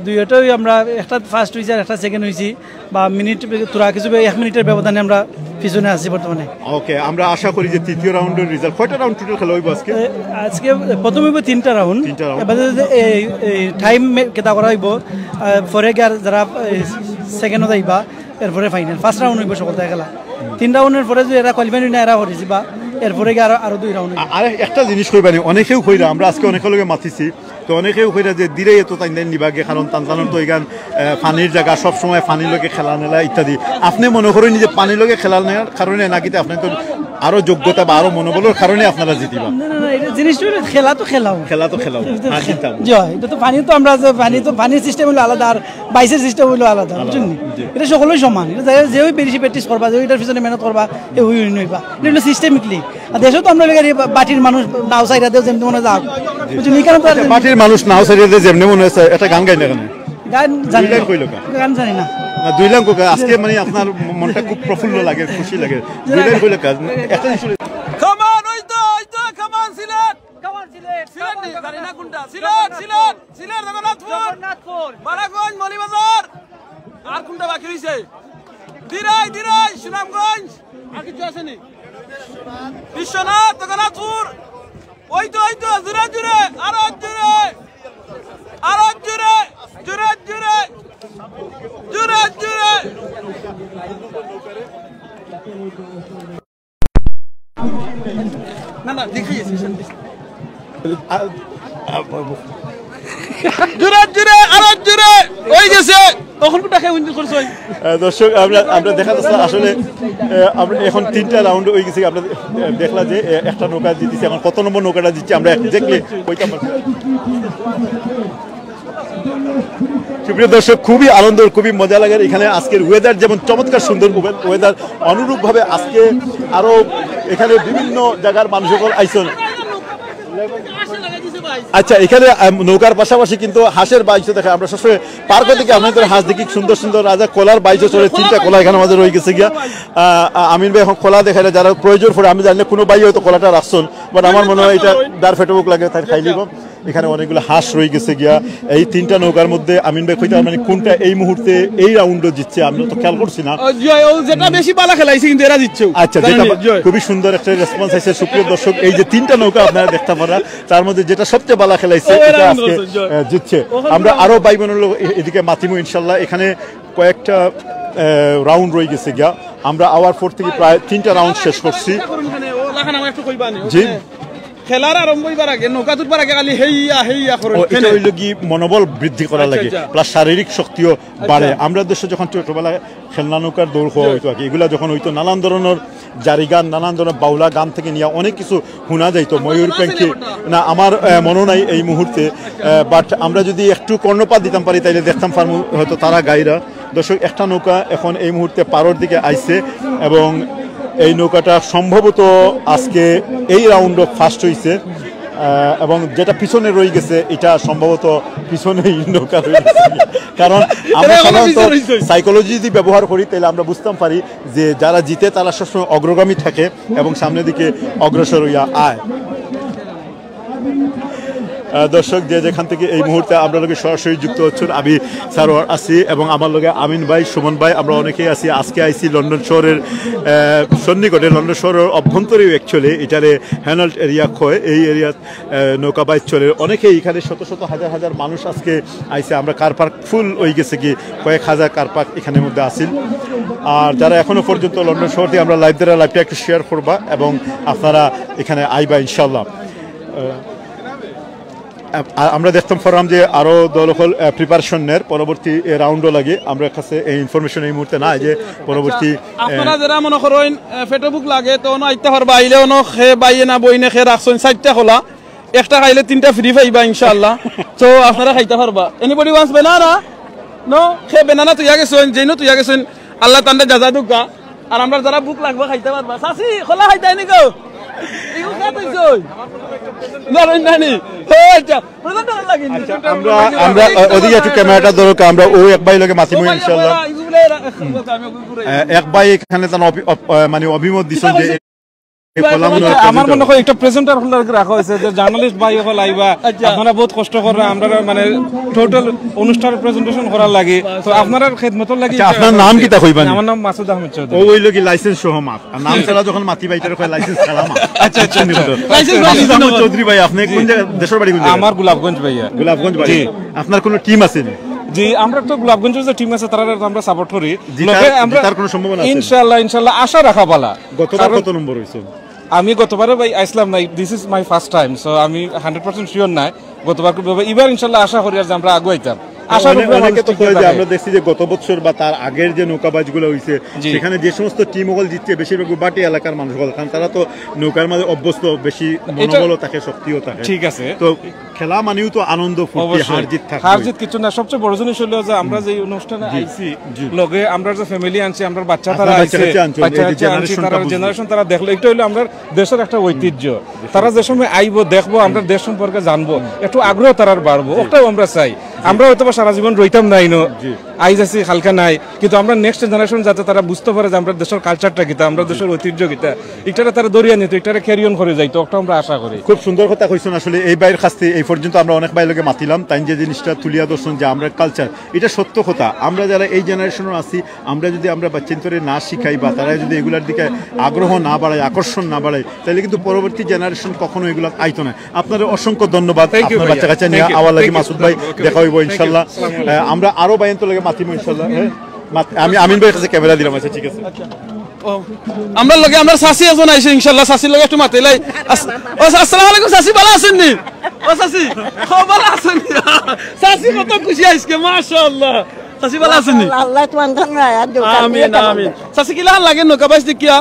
দুইটাই আমরা, একটা ফার্স্ট হইছে আর একটা সেকেন্ড হইছি, বা মিনিট, তোরা কিছু এক মিনিটের ব্যবধানে আমরা পিছনে আছি বর্তমানে। ওকে, আমরা আশা করি যে তৃতীয় রাউন্ডের রেজাল্ট, কয়টা রাউন্ড টোটাল খেলা হইব আজকে? এ, আজকে প্রথম হইব তিনটা রাউন্ড। তিনটা রাউন্ড। এবার এই, এই টাইম মে-, কেটা করা হইব, আহ, পরে গিয়ে আর যারা, এই, সেকেন্ডও যাইবা, এরপরে ফাইনাল। ফার্স্ট রাউন্ড হইব সকল থেকে খেলা। তিন রাউন্ডের পরে যদি এরা কোয়ালিফাই না, এরা করেছি বা এরপরে গিয়ে আরো, আরো দুই রাউন্ড হইব। আ-, আরে একটা জিনিস কইবানি, অনেকেও কইরা, আমরা আজকে অনেকের লগে মাতিছি, তো অনেকেও কইরা যে দিরাই এত টাইম টাইম নিবাগে, কারণ তান তানোর তো এখান, আহ, পানির জায়গা, সব সময় পানির লগে খেলা নেলা ইত্যাদি। আপনি মনে করেন যে পানির লগে খেলা নেওয়ার কারণে নাকি তে আপনি তো আরো যোগ্যতা বা আরো মনোবলের কারণে আপনারা জিতিবা? না, না, না, এটা জিনিসটা হলো খেলা তো খেলাও। খেলা তো খেলাও। এটা তো আর জিতাম। জি, এটা তো পানি তো আমরা যে পানি তো পানির সিস্টেম হলো আলাদা, আর বাইসের সিস্টেম হলো আলাদা, আলাদা, বুঝছেন নি? জি। এটা সকলেই সমান। এটা যে, যে ওই বেশি প্র্যাকটিস করবা, যে ওইটার পিছনে মেহনত করবা, এ ওই হইবা। এটা হলো সিস্টেমিকলি। আর দেশে তো আমরা বেকারি বা-, বাটির মানুষ নাও সাইডে দেও যেমনি মনে যাও। বুঝছেন? এখানে তো আর আচ্ছা, বাটির মানুষ নাও সাইডে দেও যেমনি মনে হয়, একটা গান গাই না কেন? গান জানি দুই লাইন না। কইলো কা? গান জানি না। না, দুই লাইন কইলো কা? আজকে মানে আপনার মনটা খুব প্রফুল্ল লাগে, খুশি লাগে। দুই লাইন কইলো কা? একটা জিনিস বলি। কামান, ওই তো, ওই তো, কামান সিলেট। কামান সিলেট। সিলেট নি, জানি না কোনটা। সিলেট, সিলেট, সিলেট জগন্নাথপুর। জগন্নাথপুর। বারাগঞ্জ, মৌলভীবাজার। আর কোনটা বাকি রইছে? দিরাই, দিরাই, সুনামগঞ্জ। আর কিছু আছে নি? বিশ্বনাথ, জগন্নাথপুর। ওই তো, ওই তো, জোরে, জোরে, আরো জোরে। আরো জোরে, জোরে, জোরে। জোরে, জোরে। না, না, দেখাই আছে, শান্তি। জোরে, জোরে, আরো জোরে। হয়ে গেছে। তখন কোনটা খেয়ে উইন করছো? আহ, দর্শক, আমরা, আমরা দেখা যাচ্ছে আসলে, আহ, আমরা এখন তিনটা রাউন্ড হয়ে গেছে। আমরা, আহ, দেখলা যে, আহ, একটা নৌকা জিতেছে। এখন কত নম্বর নৌকাটা জিতছে আমরা এক্স্যাক্টলি কইতাম পারছি না। সুপ্রিয় দর্শক, খুবই আনন্দ, খুবই মজা লাগে এখানে। আজকের ওয়েদার যেমন চমৎকার সুন্দর ওয়ে-, ওয়েদার, অনুরূপভাবে আজকে আরো এখানে বিভিন্ন জায়গার মানুষ সকল আইছইন। আচ্ছা, এখানে, আম, নৌকার পাশাপাশি কিন্তু হাঁসের বাইচও দেখা। আমরা সবসময় পার্ক থেকে আপনাদের হাঁস দেখি, সুন্দর সুন্দর রাজা কলার বাইচও চলে, তিনটা কলা এখানে আমাদের রয়ে গেছে গিয়া। আহ, আহ, আমিন ভাই এখন কলা দেখাইলে যারা প্রয়োজন পড়ে, আমি জানি না কোনো ভাই হয়তো কলাটা রাখছইন, বাট আমার মনে হয় এটা দার ফেটে বুক লাগে, তাই খাইলিব। এখানে অনেকগুলো হাঁস রয়ে গেছে গিয়া। এই তিনটা নৌকার মধ্যে আমিন ভাই কইতে পারবেন কোনটা এই মুহূর্তে এই রাউন্ডও জিতছে, আমরা তো খেয়াল করছি না। ও, জি, ও যেটা বেশি বালা খেলাইছে কিন্তু এরা জিতছে। আচ্ছা, জানি যেটা না, বা-, জি। খুবই সুন্দর একটা রেসপন্স আছে। সুপ্রিয় দর্শক, এই যে তিনটা নৌকা আপনারা দেখতে পারা, তার মধ্যে যেটা সবচেয়ে বালা খেলাইছে, ও, এরা এটা রাউন্ড আজকে, করছে, জি। আহ, জিতছে। ওখানে আমরা তো আরো ভাই বোনের লোক এ-, এদিকে মাতিমু ইনশাল্লাহ। এখানে কয়েকটা, আহ, রাউন্ড রয়ে গেছে গিয়া। আমরা আওয়ার পর থেকে প্রায় তিনটা রাউন্ড শেষ করছি। ও, লাখান আমার একটু কইবা নি, জি। ওখানে খেলার আরম্ভ হইবার আগে, নৌকা তুলবার আগে খালি হেইয়া, হেইয়া করে ও, এটা খেলে। হইলো কি মনোবল বৃদ্ধি করা আচ্ছা, লাগে, আচ্ছা। প্লাস শারীরিক শক্তিও আচ্ছা। বাড়ে। আমরা দেশে যখন ছোটবেলায় খেলনা নৌকার দৌড় হওয়া জি। হইতো আর কি, এগুলা যখন হইতো নানান ধরনের জারি গান, নানান ধরনের বাউলা গান থেকে নিয়ে অনেক কিছু শোনা যাইতো। আপনার ময়ূর মনে আছে পেঙ্কি, নি ওটা? না, আমার, আহ, মনে নাই এই মুহূর্তে, আহ, বাট আমরা যদি একটু কর্ণপাত দিতাম পারি, তাইলে দেখতাম পারমু হয়তো তারা গাইরা। দর্শক, একটা নৌকা এখন এই মুহূর্তে পারর দিকে আইছে এবং এই নৌকাটা সম্ভবত আজকে এই রাউন্ডও ফার্স্ট হইছে। আহ, এবং যেটা পিছনে রয়ে গেছে, এটা সম্ভবত পিছনেই নৌকা রয়ে গেছে। কারণ আমরা সাধারণত সাইকোলজি যদি ব্যবহার করি, তাহলে আমরা বুঝতাম পারি যে যারা জিতে, তারা সবসময় অগ্রগামী থাকে এবং সামনের দিকে অগ্রসর হইয়া আয়। আহ, দর্শক, যে যেখান থেকে এই মুহূর্তে আমরা লগে সরাসরি যুক্ত হচ্ছেন, আমি সারোয়ার আছি এবং আমার লগে আমিন ভাই, সুমন ভাই, আমরা অনেকেই আছি। আজকে আইছি লন্ডন শহরের আহ, সন্নিকটে, লন্ডন শহরের অভ্যন্তরেই অ্যাকচুয়ালি এটারে হ্যানল্ট এরিয়া কয়। এই এরিয়াত আহ, নৌকা বাইচ চলে। অনেকেই এখানে শত শত হাজার হাজার মানুষ আজকে আইছে। আমরা কার পার্ক ফুল হয়ে গেছে কি, কয়েক হাজার কার পার্ক এখানের মধ্যে আছিল। আর যারা এখনো পর্যন্ত লন্ডন শহর থেকে আমরা লাইভ দ্বারা লাইভটা একটু শেয়ার করবা এবং আপনারা এখানে আইবা ইনশাল্লাহ। আহ, আ-, আমরা দেখতাম পারলাম যে আরো দল হল প্রিপারেশন নের পরবর্তী রাউন্ডও লাগে। আমরা কাছে এই ইনফরমেশন এই মুহূর্তে নাই যে পরবর্তী আহ, আপনারা যারা মনে করেন আহ, পেটো ভুক লাগে, তো অনো আইতে পারবা। আইলে অনো খে বাইয়ে না বইনে খে রাখছেন চারটা খোলা, একটা খাইলে তিনটা ফ্রি পাইবা ইনশাআল্লাহ। তো আপনারা খাইতে পারবা। Anybody wants banana? No? খে বেনানা তুইয়া গেছেন, যেইনো তুইয়া গেছেন, আল্লাহ তান্ডা জাজা দুকা। আর আমরা যারা ভুক লাগবো খাইতে পারবা। চাচি, খোলা খাইতে নি গো? ইগু খে তুই জই? না, না, না, নি। ও আচ্ছা, প্রধান প্রধান লাগি। আচ্ছা, আমরা, আমরা, আহ, ওদিকে একটু ক্যামেরাটা ধরো, আমরা ও এক ভাই লগে মাতিমু ইনশাআল্লাহ। ইগু বলে রা-, আমি ওগু ঘুরে। আহ, এক ভাই এখানে তার অভি-, অপ-, আহ, মানে অভিমত দিছেন যে এই খোলা মনে হয় আমার মনে হয় একটা প্রেজেন্টার রাখা হয়েছে যে জার্নালিস্ট ভাই হল আইবা, আচ্ছা। আপনারা বহুত কষ্ট কররা, আমরা মানে টোটাল অনুষ্ঠানের প্রেজেন্টেশন করার লাগি, তো আপনারা খেদমতর লাগি আচ্ছা, আপনার নাম কিতা কইবা নি? আমার নাম মাসুদ আহমেদ চৌধুরী। ও হইল কি লাইসেন্স সহ মাত, আর নাম ছাড়া যখন মাতি ভাই তার কয় লাইসেন্স ছাড়া মাত। আচ্ছা, আচ্ছা, আচ্ছা। লাইসেন্স ভাই, মাসুদ আহমেদ চৌধুরী ভাই, আপনি কোন জায়গা, দেশের বাড়ি কোন জায়গা? আমার গোলাপগঞ্জ ভাইয়া। গোলাপগঞ্জ বাড়ি। জি। আপনার কোনো টিম আছে নি? জি, আমরা তো গোলাপগঞ্জের যে টিম আছে, তারা তো আমরা সাপোর্ট করি। জিতার, লগে আমরা জিতার কোনো সম্ভাবনা আছে? ইনশাআল্লাহ, ইনশাআল্লাহ, আশা রাখা বালা। গতবার কারণ কত নম্বর হইছো? আমি গতবারও ভাই আইসলাম নাই, this is my first time, so আমি হান্ড্রেড পার্সেন্ট শিওর নাই। গতবার খুব ভাবে, এবার ইনশাআল্লাহ আশা করি আর যে আমরা আগুয়াইতাম। আশা অনেক-, করি অনেকে তো কয় যে আমরা দেখছি যে গত বছর বা তার আগের যে নৌকা বাইচগুলো হইছে, জি। সেখানে যে সমস্ত টিম অকল জিতছে, বেশিরভাগ ভাটি এলাকার মানুষ অকল, কারণ তারা তো নৌকার মাঝে অভ্যস্ত, বেশি এটা মনোবলও থাকে, শক্তিও থাকে। ঠিক আছে। তো খেলা মানেও তো আনন্দ, ফুর্তি, অবশ্যই। হার জিত থাকে। হার জিত কিছু না, সবচেয়ে বড় জিনিস হলো যে আমরা যে অনুষ্ঠানে জি, আইছি, জি। লগে আমরা যে ফ্যামিলি আনছি, আমরা বাচ্চা আপনার তারা বাচ্চা আইছে, কাচ্চা আনছেন, বাচ্চা এই যে কাচ্চা আনছি, জেনারেশনটা তারা বুঝুন। জেনারেশন তারা দেখলো, এটা হইলো আমরা দেশের একটা ঐতিহ্য। তারা যে সময় আইবো, দেখবো, আমরা দেশ সম্পর্কে জানবো, একটু আগ্রহ তারার বাড়বো, ওটাও আমরা চাই। আমরা হয়তো বা সারা জীবন রইতাম না ইনো, জি। আইজ আছি, কালকা নাই, কিন্তু আমরা নেক্সট জেনারেশন যাতে তারা বুঝতে পারে যে আমরা দেশের কালচারটা কিতা, আমরা দেশের ঐতিহ্য কিতা, ইটারে তারা দরিয়া নিত, ইটারে ক্যারি অন করে যাইতো, ওটা আমরা আশা করি। খুব সুন্দর কথা কইছেন। আসলে এই ভাইর কাছ থেকে এই পর্যন্ত আমরা অনেক ভাইর লগে মাতিলাম, তাই যে জিনিসটা তুলিয়া ধরছেন যে আমরা কালচার, এটা সত্য কথা। আমরা যারা এই জেনারেশনও আছি, আমরা যদি আমরা বাচ্চাইন্তরে না শিখাই বা তারা যদি এগুলার দিকে আগ্রহ না বাড়ায়, আকর্ষণ না বাড়ায়, তাহলে কিন্তু পরবর্তী জেনারেশন কখনো এগুলা আইতো না। আপনারে অসংখ্য ধন্যবাদ। Thank you আপনার ভাইয়া। বাচ্চা কাচ্চা নিয়ে Thank you, আওয়ার লাগি thank you। মাসুদ ভাই, Okay, দেখা হইব okay। ইনশাল্লাহ। Thank you। আহ, আমরা আরো ভাইয়ান্তর লগে মাতিমু ইনশাল্লাহ। হ্যাঁ? মাত-, আমি আমিন ভাইর কাছে ক্যামেরা দিলাম। আচ্ছা, ঠিক আছে। ও, আমরার লগে আমরার চাচি একজন আইছে ইনশাল্লাহ, চাচির লগে একটু মাতিলাই। আস-, ও, আসসালামু আলাইকুম চাচি, ভালা আছইন নি? ও চাচি, ও, ভালা আছইন নি? চাচি কত খুশি আইজকে, মাশাআল্লাহ। চাচি ভালা আছইন নি? আল্লাহ তোমার ধন্য হয়, আর দোকান আমিন, দিয়ে আমিন। চাচি কিলা লাগে নৌকা বাইচ দেখিয়া?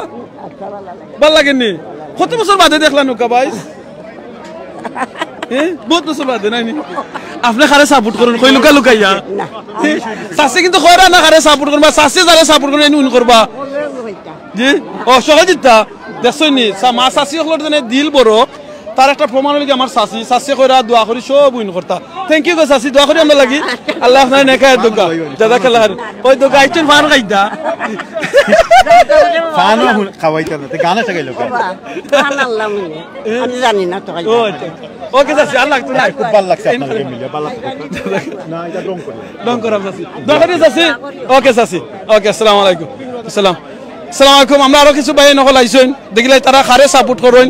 আচ্ছা, ভালা লাগে। ভালা লাগে নি? কত বছর বাদে দেখলা নৌকা বাইচ? এ? বহুত বছর বাদে, নাই নি? আপনে কারে সাপোর্ট করইন, কই লুকা লুকাইয়া? না। এ? চাচি কিন্তু কইরা না কারে সাপোর্ট করবা, চাচি যারে সাপোর্ট করইন, এনে উইন করবা। জি? ও, সহযোগিতা। দেখছইন নি? চা-, মা চাচি অকলর যেন দিল বড়, তার একটা প্রমাণ অইলো কি আমার চাচি, চাচি কইরা দোয়া করি সব উইন করতা। Thank you গো চাচি, দোয়া করি আমরার লাগি। আল্লাহ আপনারে নেক হায়াত দেউক্কা। জাজাকাল্লাহ খাইর। ওই দেউক্কা আইছইন পান খাইতা। পানও হুন-, খাওয়াইতা না, তে গান একটা গাইলো। বাবা, পান আনলাম নি। আমি জানি না তো খাইতা। ও আচ্ছা। ওকে চাচি, আর লাগতো না। খুব ভালা লাগছে আপনার লগে মিলিয়া, ভালা লাগছে। না, এটা রং করি। রং করা চাচি। দোয়া করি চাচি। ওকে চাচি। ওকে, আসসালামু আলাইকুম। আসসালাম। আসসালামু আলাইকুম। আমরা আরো কিছু ভাই অকল আইছইন। দেখিলাই তারা কারে সাপোর্ট করইন।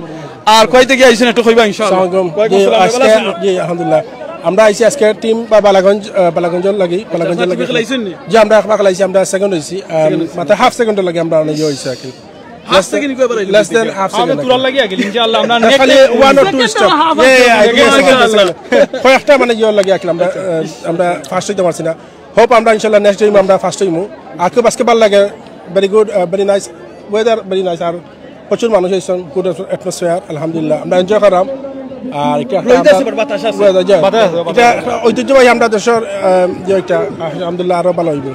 আর কই থাকি আইছইন একটু কইবা ইনশাআল্লাহ। আসসালামু আলাইকুম। ওয়ালাইকুম জি, আসসালাম। আজকে, ভালা আছইন নি? জি, আলহামদুলিল্লাহ। আমরা আইছি আজকে টিম বা বালাগঞ্জ, আহ, বালাগঞ্জর লাগি, আচ্ছা, বালাগঞ্জর তুমি লাগি। খেলাইছইন নি? জি, আমরা একবার খেলাইছি, আমরা সেকেন্ড হইছি। আহ, সেকেন্ড হইছি। মাত্র হাফ সেকেন্ড লাগি আমরা অনেক ইয়ে হইছে আর কি। হাফ সেকেন্ড কই বেড়াইলি? Less than half second। আমরা খালি one or two step। খালি one or two step। Yeah, yeah, yeah, কয়েকটা মানে ইয়ে লাগে আর কি, আমরা, আহ, আমরা ফার্স্ট হইতে পারছি না। হোপ আমরা ইনশাআল্লাহ নেক্সট টাইম আমরা ফার্স্ট হইমু। আর খুব আজকে ভালা লাগে, very good, uh, very nice weather, very nice, আর প্রচুর মানুষ আইছইন, গুড অ্যাটমসফিয়ার, আলহামদুলিল্লাহ আমরা এনজয় করলাম। আর এটা একটা রোদ আছে, আমরা but বাতাস আছে। Weather, yeah। বাতাস আছে, বাতাস এটা আছে। একটা ঐতিহ্যবাহী আমরা দেশের, আহ, যে একটা, আলহামদুলিল্লাহ আরো ভালা হইব।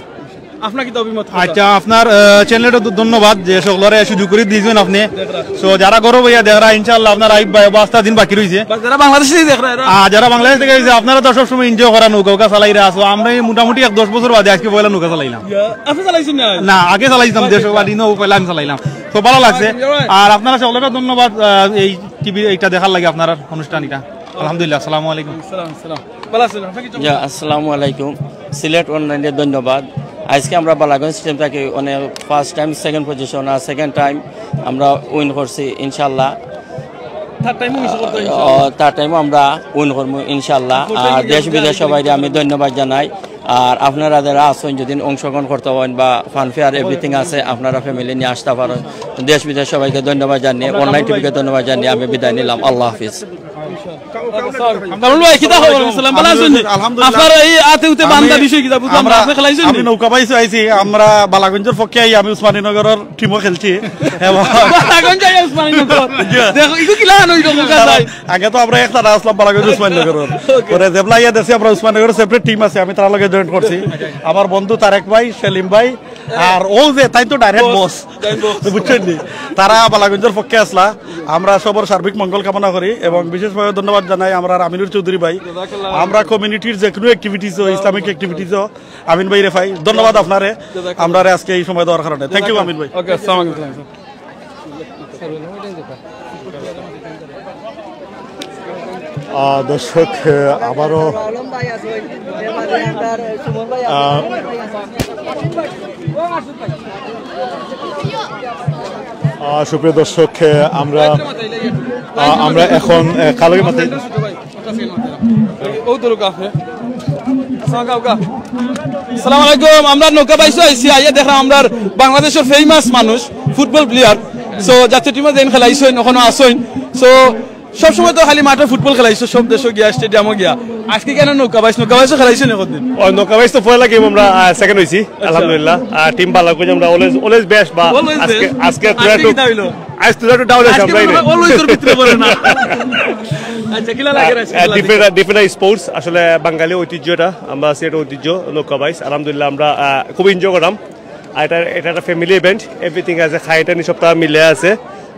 আপনার কিতা অভিমত? আচ্ছা, আপনার চ্যানেলটা তো ধন্যবাদ যে সকলরে সুযোগ করি দিয়েছেন আপনি। তো যারা ঘরো বইয়া দেখরা, ইনশাআল্লাহ আপনার আইব ভাই, আস্তা দিন বাকি রইছে। বা যারা বাংলাদেশে দেখরা, এরা আর যারা বাংলাদেশ থেকে আইছে, আপনারা তো সবসময় এনজয় করা, নৌকা উকা চালাইরা আছো। আমরা এই মোটামুটি এক দশ বছর বাদে আজকে পয়লা নৌকা চালাইলাম। ইয়া, আপনি চালাইছেন না? না, আগে চালাইছিলাম, দেশ বাড়ি নৌ পয়লা আমি চালাইলাম। তো ভালো লাগছে। আর আপনারা সকলকে ধন্যবাদ, আহ, এই টিভি এইটা দেখার লাগে, আপনার অনুষ্ঠান এটা। আলহামদুলিল্লাহ, আসসালামু আলাইকুম। সালাম, সালাম। ভালো আছেন? আপনি কি জি, আসসালামু আলাইকুম। সিলেট অনলাইনরে ধন্যবাদ। আজকে আমরা বালাগঞ্জ টিম থাকি অনেক ফার্স্ট টাইম সেকেন্ড পজিশন আর সেকেন্ড টাইম আমরা উইন করছি ইনশাআল্লাহ। থার্ড টাইমও উইন করতে ও, থার্ড টাইমও আমরা উইন করবো ইনশাআল্লাহ। আর দেশ বিদেশ সবাইকে আমি ধন্যবাদ জানাই। আর আপনারা যারা আছেন, যদি অংশগ্রহণ করতে পারেন বা ফান ফেয়ার এভরিথিং আছে, আপনারা ফ্যামিলি নিয়ে আসতে পারেন। দেশ বিদেশ সবাইকে ধন্যবাদ জানিয়ে, অনলাইন টিভিকে ধন্যবাদ জানিয়ে আমি বিদায় নিলাম। আল্লাহ হাফিজ। কামরুল ভাই, কিতা খবর? সালাম, ভালো আছেন? আলহামদুলিল্লাহ। আপনার এই আতে উতে বান্দা আমি, বিষয় কিতা বুঝলাম না, আমরা, আপনি খেলাইছেন আমি নি? নৌকা বাইছে আইছি, আমরা বালাগঞ্জের পক্ষে আই, আমি উসমানীনগরের টিমও খেলছি। এবং বালাগঞ্জ আই উসমানীনগর। জি। দেখো, ইগু কিলা হান হইল, নৌকা যায়। আগে তো আমরা একসাথে আসলাম বালাগঞ্জ উসমানীনগরের। ওকে। পরে জেবলা ইয়া দেশে আমরা উসমানীনগরের সেপারেট টিম আছে, আমি তার লগে জয়েন করছি। আমার বন্ধু তারেক ভাই, সেলিম ভাই, আর ও যে তাই তো ডাইরেক্ট বস। বস। বুঝছেন নি? তারা বালাগঞ্জের পক্ষে আসলা। আমরা সবার সার্বিক মঙ্গল কামনা করি এবং বিশেষভাবে ধন্যবাদ জানাই আমরা আমিনুর চৌধুরী ভাই। আমরা কমিউনিটির যে কোনো অ্যাক্টিভিটিসও, ইসলামিক অ্যাক্টিভিটিসও আমিন ভাই রেফাই, ধন্যবাদ আপনারে, আমরারে আজকে এই সময় দেওয়ার কারণে। থ্যাংক ইউ আমিন ভাই। ওকে, আসসালামু আলাইকুম। আহ, দর্শক, আহ, আবারও, আহ, আহ, সুপ্রিয় দর্শক, আহ, আমরা, আহ, আমরা এখন, আহ, কালকে মাত্র ও তো লোক আছে। আসসালামু আলাইকুম। আমরা নৌকা বাইছো আইছি, আইয়া দেখলাম আমরার বাংলাদেশের ফেমাস মানুষ, ফুটবল প্লেয়ার। সো জাতীয় টিমে যেন খেলাইছইন, ওখানে আসইন। সো সবসময় তো খালি মাঠে ফুটবল খেলাইছো, সব দেশও গিয়া, স্টেডিয়ামও গিয়া। আজকে কেন নৌকা বাইছ? নৌকা বাইছো খেলাইছো নি কতদিন? ও, নৌকা বাইছ তো পয়লা গেম আমরা, আহ, সেকেন্ড হইছি, আচ্ছা। আলহামদুলিল্লাহ। আর টিম ভালো করি আমরা অলওয়েজ, অলওয়েজ বেস্ট বা অলওয়েজ আজকে, বেস্ট। আজকে আজকে কিতা হইলো? আজ তো একটু ডাউন আছে আজকে আমরা মনে হয় অলওয়েজ ওর ভিতরে পড়ে না। আচ্ছা, কিলা লাগে আজকে আহ, খেলা দেখে? ডিফেন্ডার, ডিফেন্ডার স্পোর্টস আসলে বাঙালি ঐতিহ্য এটা, আমরা সিলেটের ঐতিহ্য নৌকা বাইছ। আলহামদুলিল্লাহ আমরা, আহ, খুব এনজয় করাম। আর এটা, এটা একটা ফ্যামিলি ইভেন্ট, এভরিথিং আছে, খাইটানি সবটা মিলে আছে।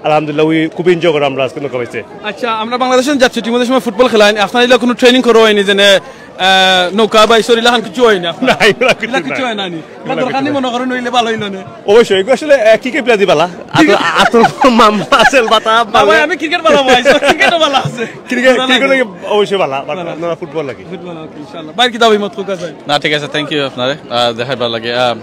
আলহামদুলিল্লাহ, উই খুব এনজয় করাম আমরা আজকে নৌকা বাইছে। আচ্ছা, আমরা বাংলাদেশের জাতীয় টিমদের সময় ফুটবল খেলাইন, আপনারা এগুলা কোনো ট্রেনিং করো হয়নি যে নে, আহ, নৌকা বাইছ ইলাখান কিছু হয় না? না, এগুলা কিছু এগুলা কিছু নাই। হয় না নি? এগুলা দরকার কিছু নেই নাই। মনে করেন হইলে ভালো হইলো না। অবশ্যই, এগুলো আসলে, আহ, ক্রিকেট প্লেয়ার দি বালা। আত, আত মামা আছে, বাতা না ভাই, ভালো। আমি ক্রিকেট ভালো ভাই, so ক্রিকেটও ভালো আছে। ক্রিকেট, ভালো ক্রিকেট লাগে। লাগে অবশ্যই ভালো, but ভালো আছে। আপনারা ফুটবল লাগে। ফুটবল, ওকে, ইনশাআল্লাহ। ভাই, কিতা অভিমত, খুব আছে? না, ঠিক আছে, থ্যাংক ইউ আপনারে, আহ, দেখাইবার লাগে। আহ,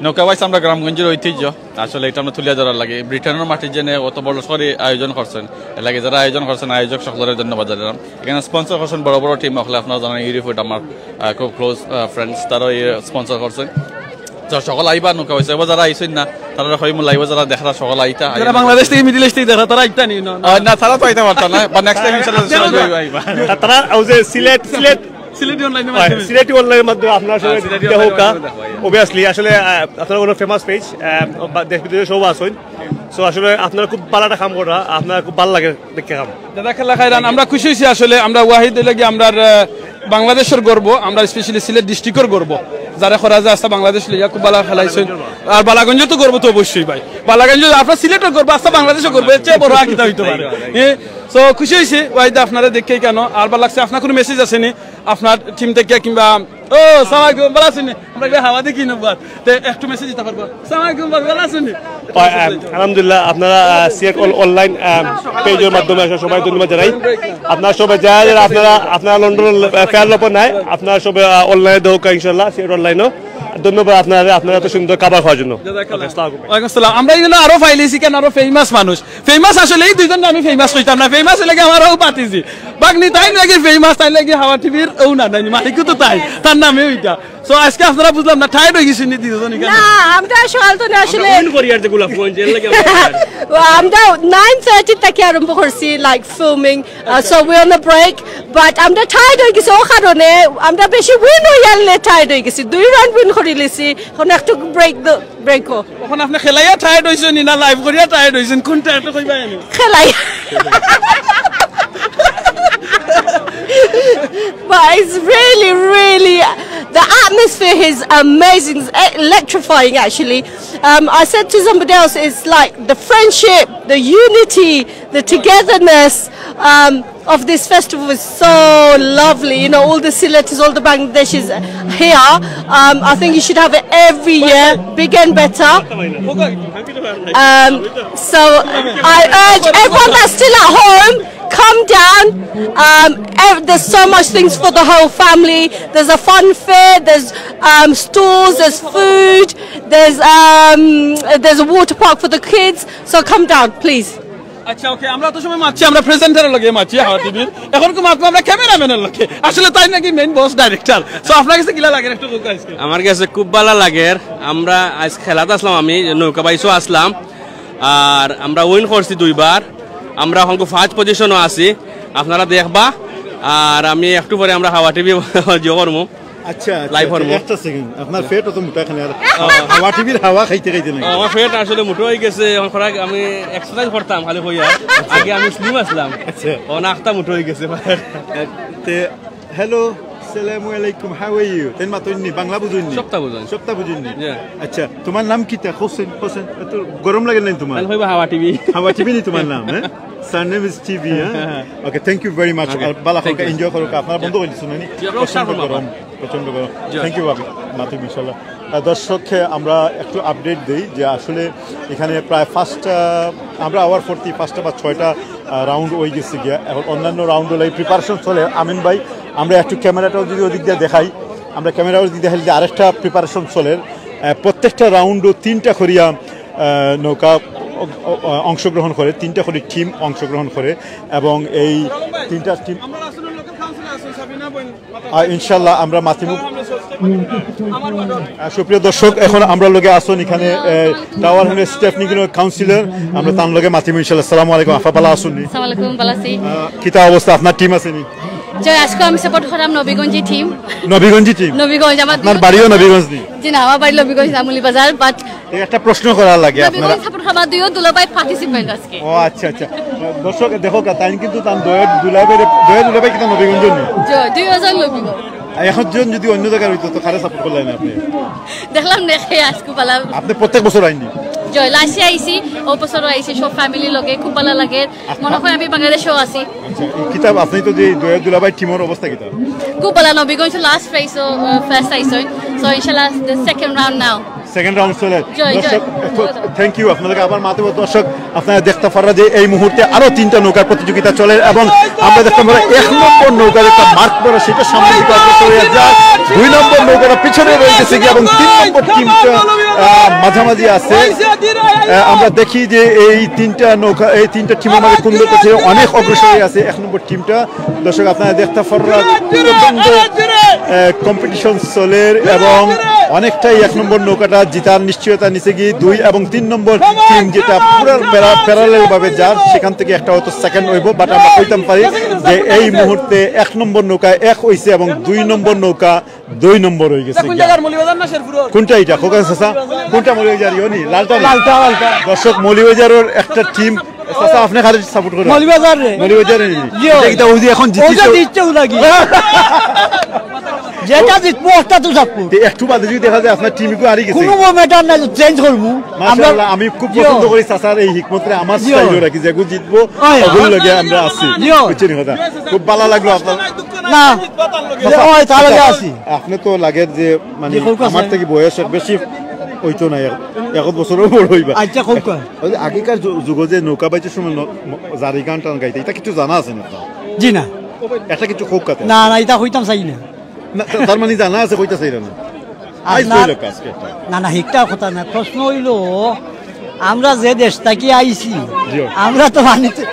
নৌকা বাইছ আমরা গ্রামগঞ্জের ঐতিহ্য, আসলে এটা আমরা তুলিয়া ধরার লাগে। ব্রিটেনের মাটির জন্য অত বড় করে আয়োজন করছেন, এর লাগে যারা আয়োজন করছেন, আয়োজক সকলরে ধন্যবাদ জানালাম। এখানে স্পন্সর করছেন বড় বড় টিম, হকলে আপনারা জানেন, ইউরোপের আমার, আহ, খুব ক্লোজ, আহ, ফ্রেন্ডস, তারা এই স্পন্সর করছেন। তো সকল আইবা নৌকা বাইছ, এবার যারা আইছেন না, তারা কই মূল আইবা, যারা দেখরা সকল আইতা, যারা আইবা। বাংলাদেশ থেকে, মিডল ইস্ট থেকে দেখরা, তারা আইতা নি? না, না। আহ, না, তারা তো আইতা পারতা না, বা নেক্সট টাইম ইনশাআল্লাহ সবাই আইবা। তারা ওই যে সিলেট, সিলেট সিলেটি অনলাইনের হয়, মাধ্যমে। সিলেটি অনলাইনের মাধ্যমে আপনারা সবাই হ্যাঁ, সিলেটি দেখো online কা। মাধ্যমে দেখো, yeah। Obviously, আসলে, আহ, আপনারা অনেক ফেমাস পেজ, আহ, বা দেশ বিদেশে সব আছেন। So, আসলে আপনারা খুব ভালো একটা কাম করা, আপনারা খুব ভালো লাগে দেখে কাম। জাযাকাল্লাহ খাইরান, আমরা খুশি হইছি আসলে। আমরা ওয়াহিদ হইলে গিয়ে আমরা, আহ, বাংলাদেশের গর্ব, আমরা স্পেশালি সিলেট ডিস্ট্রিক্টর গর্ব। যারা করা যায় আস্তা বাংলাদেশ লইয়া খুব ভালো খেলাইছেন। আর বালাগঞ্জ তো গর্ব তো অবশ্যই ভাই। বালাগঞ্জ আপনার সিলেটের গর্ব, আস্তা বাংলাদেশের গর্ব, এর চেয়ে বড় আর কিতা হইতে পারে? হ্যাঁ? So, খুশি হইছি ওয়াহিদ আপনারা দেখে কেন। আর ভালো লাগছে, আপনার কোনো মেসেজ আছে নি? আপনার টিম থেকে কিংবা, ও, সালাম আলাইকুম, ভালো আছেন নি? আমরা একটা হাওয়া দেখি না বাদ। তে একটু মেসেজ দিতে পারবো। সালাম আলাইকুম, ভাই, ভালো আছেন নি? আহ, আলহামদুলিল্লাহ, আপনারা, আহ, সিলেট অন-, অনলাইন, আহ, পেজের মাধ্যমে আসলে সবাই ধন্যবাদ জানাই। আপনারা সবাই যারা যারা আপনারা, আপনারা লন্ডন, আহ, ফেয়ার লপর নাই, আপনারা সবাই, আহ, অনলাইনে দেখো ইনশাআল্লাহ, সিলেট অনলাইনও। ধন্যবাদ আপনারা, আপনারা এত সুন্দর খাবার খাওয়ার জন্য। জাযাকাল্লাহ। ওকে, আসসালামু আলাইকুম। ওয়ালাইকুম আসসালাম। আমরা এখানে আরো পাইলিছি কেন, আরো ফেমাস মানুষ। ফেমাস আসলে এই দুইজন আমি ফেমাস কইতাম না, ফেমাস হইলে কি আমার ও পাতিছি। বাগনি তাই নাকি ফেমাস, তাই নাকি হাওয়া টিভির ও না, নাই, মালিকও তো তাই, তার নামে ওইটা। So, আজকে আপনারা বুঝলাম না, টায়ার্ড হয়ে গেছেন নি দুইজন এখানে? না, আমরা সকাল তো না আসলে আমরা উইন করি আর যে গোলাপগঞ্জ, এর লাগি আমরা আমরা নাইন থার্টি থেকে আরম্ভ করছি, like, filming, uh, so we're on the break, but আমরা টায়ার্ড হয়ে গেছি, ও কারণে আমরা বেশি উইন হইয়ালে টায়ার্ড হয়ে গেছি, দুই রাউন্ড উইন করে লিছি, এখন একটু ব্রেক, ব্রেকও। এখন আপনি খেলাইয়া টায়ার্ড হইছেন নি না লাইভ করিয়া টায়ার্ড হইছেন, কোনটা একটু কইবা এনে? খেলাই। But it's really, really, The atmosphere is amazing, it's electrifying actually. Um, I said to somebody else, it's like the friendship, the unity, the togetherness um, of this festival is so lovely. You know, all the Siletis, all the Bangladeshis here. Um, I think you should have it every year, bigger and better. Um, so I urge everyone that's still at home, come down. Um, ev- there's so much things for the whole family. There's a fun fair. There's um, stores. There's food. There's um, there's a water park for the kids. So come down, please. আচ্ছা, ওকে, আমরা তো সময় মাতছি, আমরা প্রেজেন্টারের লগে মাতছি হাওয়া টিভির। এখন কি মাতবো আমরা ক্যামেরাম্যানের লগে? আসলে তাই নাকি মেইন বস ডাইরেক্টর? তো আপনার কাছে কিলা লাগে একটু বলতে আজকে? আমার কাছে খুব ভালা লাগের। আমরা আজ খেলাত আসলাম, আমি নৌকা বাইসও আসলাম, আর আমরা উইন করছি দুইবার। আমরা এখন ফার্স্ট পজিশনও আছি, আপনারা দেখবা। আর আমি একটু পরে আমরা হাওয়া টিভি জয় করমু। আচ্ছা আচ্ছা, লাইভ হরমু। একটা সেকেন্ড, আপনার পেট অত মোটা খানে আর হাওয়া টিভির হাওয়া খাইতে খাইতে নাই? আমার পেট আসলে মোটা হয়ে গেছে, এখন খরাক আমি এক্সারসাইজ করতাম খালি হইয়া। আগে আমি স্লিম আসলাম, আচ্ছা। এখন আখতা মোটা হয়ে গেছে। তে হ্যালো, সালামু আলাইকুম, হাউ আর ইউ? তেন মাতইননি, বাংলা বুঝইননি? সবটা বুঝইন। সবটা বুঝইননি? Yeah. আচ্ছা, তোমার নাম কিতা? হোসেন? হোসেন, এত গরম লাগে নাই তোমার? তাহলে হইবা হাওয়া টিভি। হাওয়া টিভি নি তোমার নাম, হ্যাঁ? সারনেম ইজ টিভি, হ্যাঁ? Okay, thank you very much. Okay, আর বালা thank you. এনজয় করো, আপনারা বন্ধ করে দিচ্ছেন নি? Yeah, প্রচন্ড platform গরম, আমার। প্রচন্ড গরম। Yeah. থ্যাংক ইউ ভাবি, মাতইন ইনশাল্লাহ। আহ, দর্শককে আমরা একটু আপডেট দেই যে আসলে এখানে প্রায় ফার্স্ট, আমরা আওয়ার ফোরটি, ফার্স্টটা বা ছয়টা রাউন্ড হয়ে গেছে গিয়া। এখন অন্যান্য রাউন্ড হলে প্রিপারেশন চলে। আমিন ভাই, আমরা একটু ক্যামেরাটাও যদি ওদিক দিয়ে দেখাই, আমরা ক্যামেরাও যদি দেখাই যে আরেকটা প্রিপারেশন চলে। আহ, প্রত্যেকটা রাউন্ডও তিনটা করিয়া আহ, নৌকা অ- অ- অংশগ্রহণ করে, তিনটা করে টিম অংশগ্রহণ করে এবং এই তিনটা টিম ইনশাল্লাহ আমরা মাতিমু। আহ, সুপ্রিয় দর্শক, এখন আমরা লগে আসুন এখানে টাওয়ার হান্ড্রেড স্টেফনি গ্রিনর কাউন্সিলর, আমরা তার লগে মাতিমু ইনশাল্লাহ। আসসালামু আলাইকুম, আফা বালা আসুন নি? আসসালামু আলাইকুম, বালা আছি। কিতা অবস্থা, আপনার টিম আছে নি? জয়, আজকে আমি সাপোর্ট করাম নবীগঞ্জি টিম। নবীগঞ্জি টিম? নবীগঞ্জ আমার আপনার বাড়িও নবীগঞ্জ নি? জি না, আমার বাড়ি নবীগঞ্জ, আমুলি বাজার, বাট এই একটা প্রশ্ন করার লাগে আপনারা। নবীগঞ্জ সাপোর্ট করাম, দুইও দুলাভাই পার্টিসিপেন্ট আজকে। ও আচ্ছা আচ্ছা, দর্শক দেখো কা, তাই কিন্তু তার দয়া দুলাভাই, দয়া দুলাভাই কিন্তু নবীগঞ্জ নি? জয়, দুইও জন নবীগঞ্জ। আর এখন জন যদি অন্য জায়গার হইতো তো কারে সাপোর্ট করলেন আপনি? দেখলাম দেখে আজকে বালা। আপনি প্রত্যেক বছর আইনি? জয়, লাস্টে আইছি, ও বছরও আইছি, সব ফ্যামিলির লগে, খুব বালা লাগে। মনে হয় আমি বাংলাদেশেও আছি। আচ্ছা, এই কিতাব আপনি তো যে দয়া দুলাভাই টিমের অবস্থা কিতাব? খুব বালা, নবীগঞ্জ লাস্ট প্রাইজ, ফার্স্ট আইসই। সো ইনশাআল্লাহ, the second round now. Second round চলে। জয়, জয়। দর্শক, থ্যাংক ইউ আপনাদেরকে আবার মাতে। দর্শক, আপনারা দেখতে পাররা যে এই মুহূর্তে আরো তিনটা নৌকার প্রতিযোগিতা চলে এবং আমরা দেখতে পাররা এক নম্বর নৌকার একটা মার্ক করা, সেটা সামনের দিকে অগ্রসর হয়ে যায়। দুই নম্বর নৌকাটা পিছনে রয়ে গেছে গিয়ে এবং তিন নম্বর টিমটা আহ, মাঝামাঝি আছে। আহ, আমরা দেখি যে এই তিনটা নৌকা, এই তিনটা টিমের মাঝে কুন্দর কাছে অনেক অগ্রসর হয়ে আছে এক নম্বর টিমটা। দর্শক, আপনারা দেখতে পাররা প্রচন্ড কম্পিটিশন চলের এবং অনেকটাই এক নম্বর নৌকাটা জিতার নিশ্চয়তা নিচে গিয়ে দুই এবং তিন নম্বর টিম যেটা পুরো প্যারালেল ভাবে যার, সেখান থেকে একটা হয়তো সেকেন্ড হইব, বাট আমরা কইতাম পারি যে এই মুহূর্তে এক নম্বর নৌকা এক হইছে এবং দুই নম্বর নৌকা দুই নম্বর হয়ে গেছে। কোন জায়গার মৌলভীবাজার না শেরপুর? কোনটা এটা? খোকা চাচা, কোনটা মৌলভীবাজার? ইয়নি লালটা, লালটা, লালটা। দর্শক, মৌলভীবাজারের একটা টিম। চাচা, আপনি খালি সাপোর্ট করেন? মৌলভীবাজার রে। মৌলভীবাজারে নি? জি। এটা কিতা ওই যে এখন জিতছে? ওটা জিতছে ওটা কি? যেটা জিতবো ওটা তো যাবো। তে একটু বাদে যদি দেখা যায় আপনার টিম ইগু হারি গেছে। কোনো ম্যাটার নাই, চেঞ্জ করবো। মাশাআল্লাহ, আমি খুব পছন্দ করি চাচার এই হিকমতরে, আমার স্টাইলও রাখি, যেগু জিতবো, ওগুলো লগে আমরা আছি। বুঝছেন কথা? খুব ভালো লাগলো আপনার। না, ওই তার লগে আছি। আপনি তো লাগে যে মানে আমার থেকে বয়স বেশি হইতো না, এক বছরও বড় হইবা। আচ্ছা, খুব কম। ওই যে আগেকার যু-, যুগে যে নৌকা বাইচের সময় ন-, ম-, জারি গান টান গাইতে, এটা কিছু জানা আছে না আপনার? জি না। এটা কিছু হোক কথা? না, না, এটা হইতাম চাই না। না, তা-, তার মানে জানা আছে, কইতা চাই না। আইস আপনার কইলো কাজ কি একটা? না, না, হিকটা কথা না। প্রশ্ন হইল, আমরা যে দেশ থাকি আইছি, জি। আমরা তো পানিতে,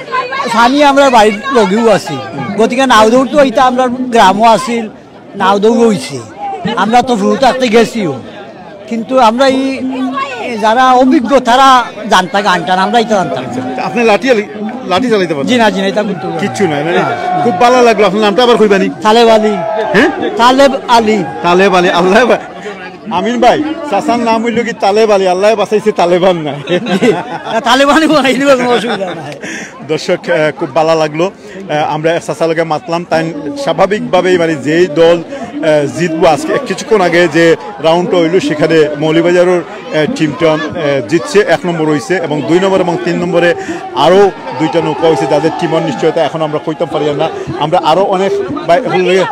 পানি আমরা বাড়ির লগেও আছি। গতিকে নাওদৌর তো এটা আমরা গ্রামও আছিল, নাওদৌর হইছে। আমরা তো ফুরু থাকতে গেছিও। কিন্তু আমরা এই, এই যারা অভিজ্ঞ, তারা জানতা গান টান, আমরা এটা জানতাম না। আপনি লাঠি আলি-, লাঠি চালাইতে পারেন? জি না, জি না, এটা করতে পারবো না। কিচ্ছু নাই, মানে, না। খুব ভালো লাগলো। আপনার নামটা আবার কইবানি? তালেব আলী। হ্যাঁ? তালেব আলী। তালেব আলী, আল্লাহ বা-, আমিন ভাই, চাচার নাম হইল কি তালেব আলী, আল্লাহ বাঁচাইছে তালেবান না। না, তালেবানই বানাই দিব, কোনো অসুবিধা নাই। দর্শক, আহ, খুব ভালো লাগলো। আহ, আমরা চাচার লগে মাতলাম, তাই স্বাভাবিকভাবেই মানে যেই দল আহ, জিতবো। আজকে কিছুক্ষণ আগে যে রাউন্ডটা হইলো, সেখানে মৌলভীবাজারের আহ, টিমটা আহ, জিতছে, এক নম্বর হইছে, এবং দুই নম্বর এবং তিন নম্বরে আরও দুইটা নৌকা হইছে, যাদের টিমের নিশ্চয়তা এখন আমরা কইতাম পারি না। আমরা আরও অনেক বাই-, এখন লগে,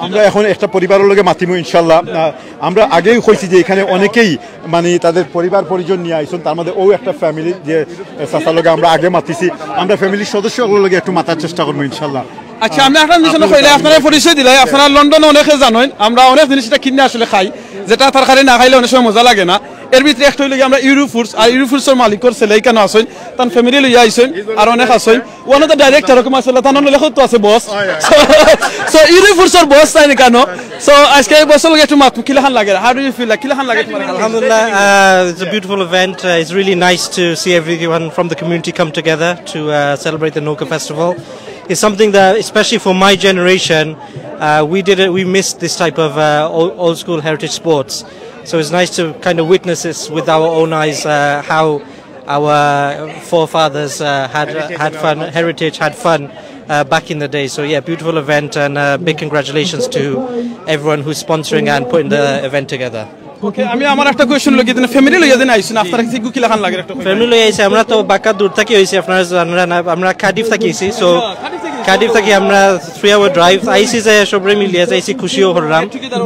আমরা এখন একটা পরিবারের লগে মাতিমু ইনশাল্লাহ। আহ, আমরা আগেই কইছি যে এখানে অনেকেই মানে তাদের পরিবার পরিজন নিয়ে আইছেন, তার মধ্যে ও একটা ফ্যামিলি যে আহ, চাচার লগে আমরা আগে মাতিছি। আমরা ফ্যামিলির সদস্যগুলোর লগে একটু মাতার চেষ্টা করবো ইনশাল্লাহ। আচ্ছা, আমি আপনার নিশানো কইলে আপনারা পরিচয় দিলাই, আপনারা লন্ডনে অনেকে জানেন, আমরা অনেক জিনিস এটা কিনে আসলে খাই, যেটা তরকারি না খাইলে অনেক সময় মজা লাগে না। এর ভিতরে একটা হইলো কি, আমরা ইউরো ফুডস, আর ইউরো ফুডসর মালিকর ছেলে এখানে আছেন, তার ফ্যামিলি লইয়া আইছেন, আর অনেক আছেন। ওয়ান অফ দ্য ডাইরেক্টর হুকুম আছে, তার নাম লেখক তো আছে বস। সো ইউরো ফুডসর বস তাই না কেন? সো আজকে এই বসর লগে একটু মাত কিলাখান লাগে, how do you feel, কিলাখান লাগে তোমার? Alhamdulillah, uh, it's a beautiful event. Uh, it's really nice to see everyone from the community come together to uh, celebrate the Noka Festival. It's something that, especially for my generation, uh, we did it. We missed this type of uh, old, old school heritage sports. So it's nice to kind of witness this with our own eyes, uh, how our forefathers uh, had had fun, heritage had fun uh, back in the day. So yeah, beautiful event, and uh, big congratulations to everyone who's sponsoring and putting the event together. ওকে, আমি আমার একটা কোয়েশ্চন লগে দিন, ফ্যামিলি লইয়া দিন আইছেন, আপনারা কি কিলাখান লাগে একটু? ফ্যামিলি লইয়া আইছি, আমরা তো বাক্কা দূর থাকি আইছি, আপনারা জানরা না, আমরা কার্ডিফ থাকি আইছি। সো কার্ডিফ থাকি আমরা থ্রি আওয়ার ড্রাইভ আইছি, যে সবরে মিলিয়া যাইছি, খুশিও করলাম,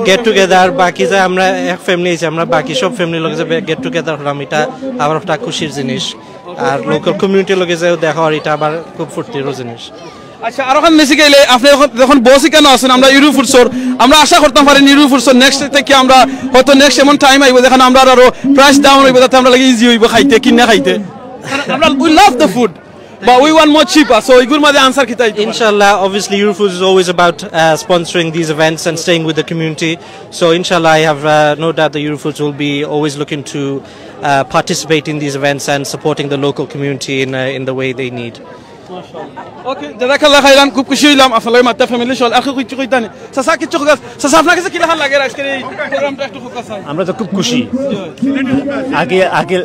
গেট টুগেদার। বাকি যে আমরা এক ফ্যামিলি আইছি, আমরা বাকি সব ফ্যামিলির লগে যে গেট টুগেদার করলাম, এটা আবার একটা খুশির জিনিস। আর লোকাল কমিউনিটির লগে যে দেখা হয়, এটা আবার খুব ফুর্তিরও জিনিস। আচ্ছা, আর ওখানে বেশি গেলে আপনি এখন যখন বস এখানে আছেন, আমরা ইউরো ফুডসর, আমরা আশা করতাম পারি ইউরো ফুডসর নেক্সট থেকে আমরা হয়তো নেক্সট এমন টাইম আইব যেখানে আমরা আরো প্রাইস ডাউন হইব, যাতে আমরা লাগে ইজি হইব খাইতে, কিনা খাইতে। কারণ আমরা, we love the food, but we want more cheaper, so এগুর মাঝে আনসার কিতা হইতে পারে? Inshallah, obviously Eurofoods is always about uh, sponsoring these events and staying with the community. So inshallah, I have uh, no doubt that Eurofoods will be always looking to uh, participate in these events and supporting the local community in uh, in the way they need. ওকে, জাযাকাল্লাহ খাইরান, খুব খুশি হইলাম আপনার লগে মাত্তা ফ্যামিলি সহ। আর কিছু কইতা নি? চাচা, কিছু কইতা? চাচা, আপনার কাছে কিলাখান লাগে আজকের এই প্রোগ্রামটা একটু ফোকাস হয়। আমরা তো খুব খুশি। আগে আগে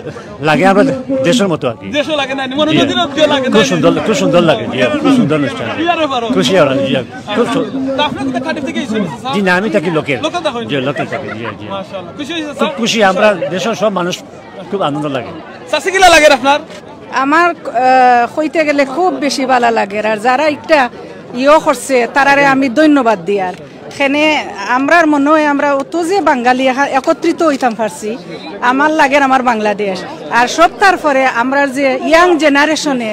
লাগে আমরা দেশের মতো আর কি। দেশও লাগে না, মনে জি। নদীর নদীও লাগে না। খুব সুন্দর, খুব সুন্দর লাগে, জি, খুব সুন্দর অনুষ্ঠান। বিয়ারে পারো। খুশি আমরা, জি, খুব সু- তা আপনি কোথা কার্ডিফ থেকে এসেছেন, চাচা? জি না, আমি থাকি লোকাল। লোকাল থাকো? জি, লোকাল থাকি, জি, জি। মাশাআল্লাহ, খুশি হয়েছে, খুব স্যার। খুশি, আমরা দেশের সব মানুষ খুব আনন্দ লাগে। চাচা, কিলা লাগে আপনার? আমার আহ, কইতে গেলে খুব বেশি ভালা লাগে, আর যারা একটা ইয়ে করছে তারারে আমি ধন্যবাদ দিয়ার। এখানে আমরার মনে হয় আমরা অত যে বাঙালি এখা- একত্রিত হইতাম পারছি, আমার লাগের আমার বাংলাদেশ। আর সব তারপরে আমরার যে ইয়াং জেনারেশনে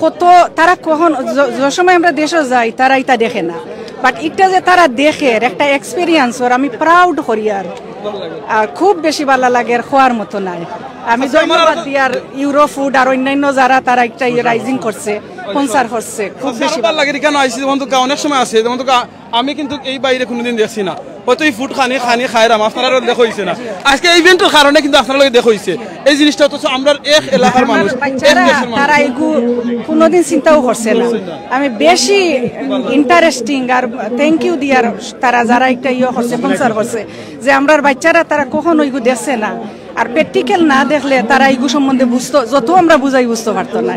কত তারা কখন য- যে সময় আমরা দেশে যাই তারা এটা দেখে না, বাট এটা যে তারা দেখের একটা এক্সপিরিয়েন্স ওর আমি প্রাউড করি। আর আর খুব বেশি ভালা লাগের, খোয়ার মতো নাই। আমি আচ্ছা, আমার ধন্যবাদ দিয়ার ইউরো ফুড আর অন্যান্য যারা তারা একটা ইয়ে রাইজিং করছে, স্পন্সর করছে, খুব আচ্ছা, বেশি আমার ভালা লাগে। এখানে আইসি যেমন তো অনেক সময় আছে, যেমন তো আমি কিন্তু এই বাইরে কোনোদিন দেখছি না। হয়তো এই ফুড খানি খানি খাইরাম, আপনারা দেখা হইছে না। আজকে এই ইভেন্টের কারণে কিন্তু আপনারা লগে দেখা হইছে। এই জিনিসটা অথচ আমরা এক এলাকার মানুষ, এক বাচ্চারা দেশের মানুষ। তারা এগু কোনোদিন চিন্তাও করছে না। আমি বেশি ইন্টারেস্টিং আর থ্যাংক ইউ দিয়ার তারা যারা একটা ইয়ে করছে, স্পন্সর করছে, যে আমরার বাচ্চারা তারা কখন ওইগু দেখছে না। আর প্র্যাকটিক্যাল না দেখলে তারা এইগু সম্বন্ধে বুঝতো, যত আমরা বুঝাই বুঝতে পারতো না।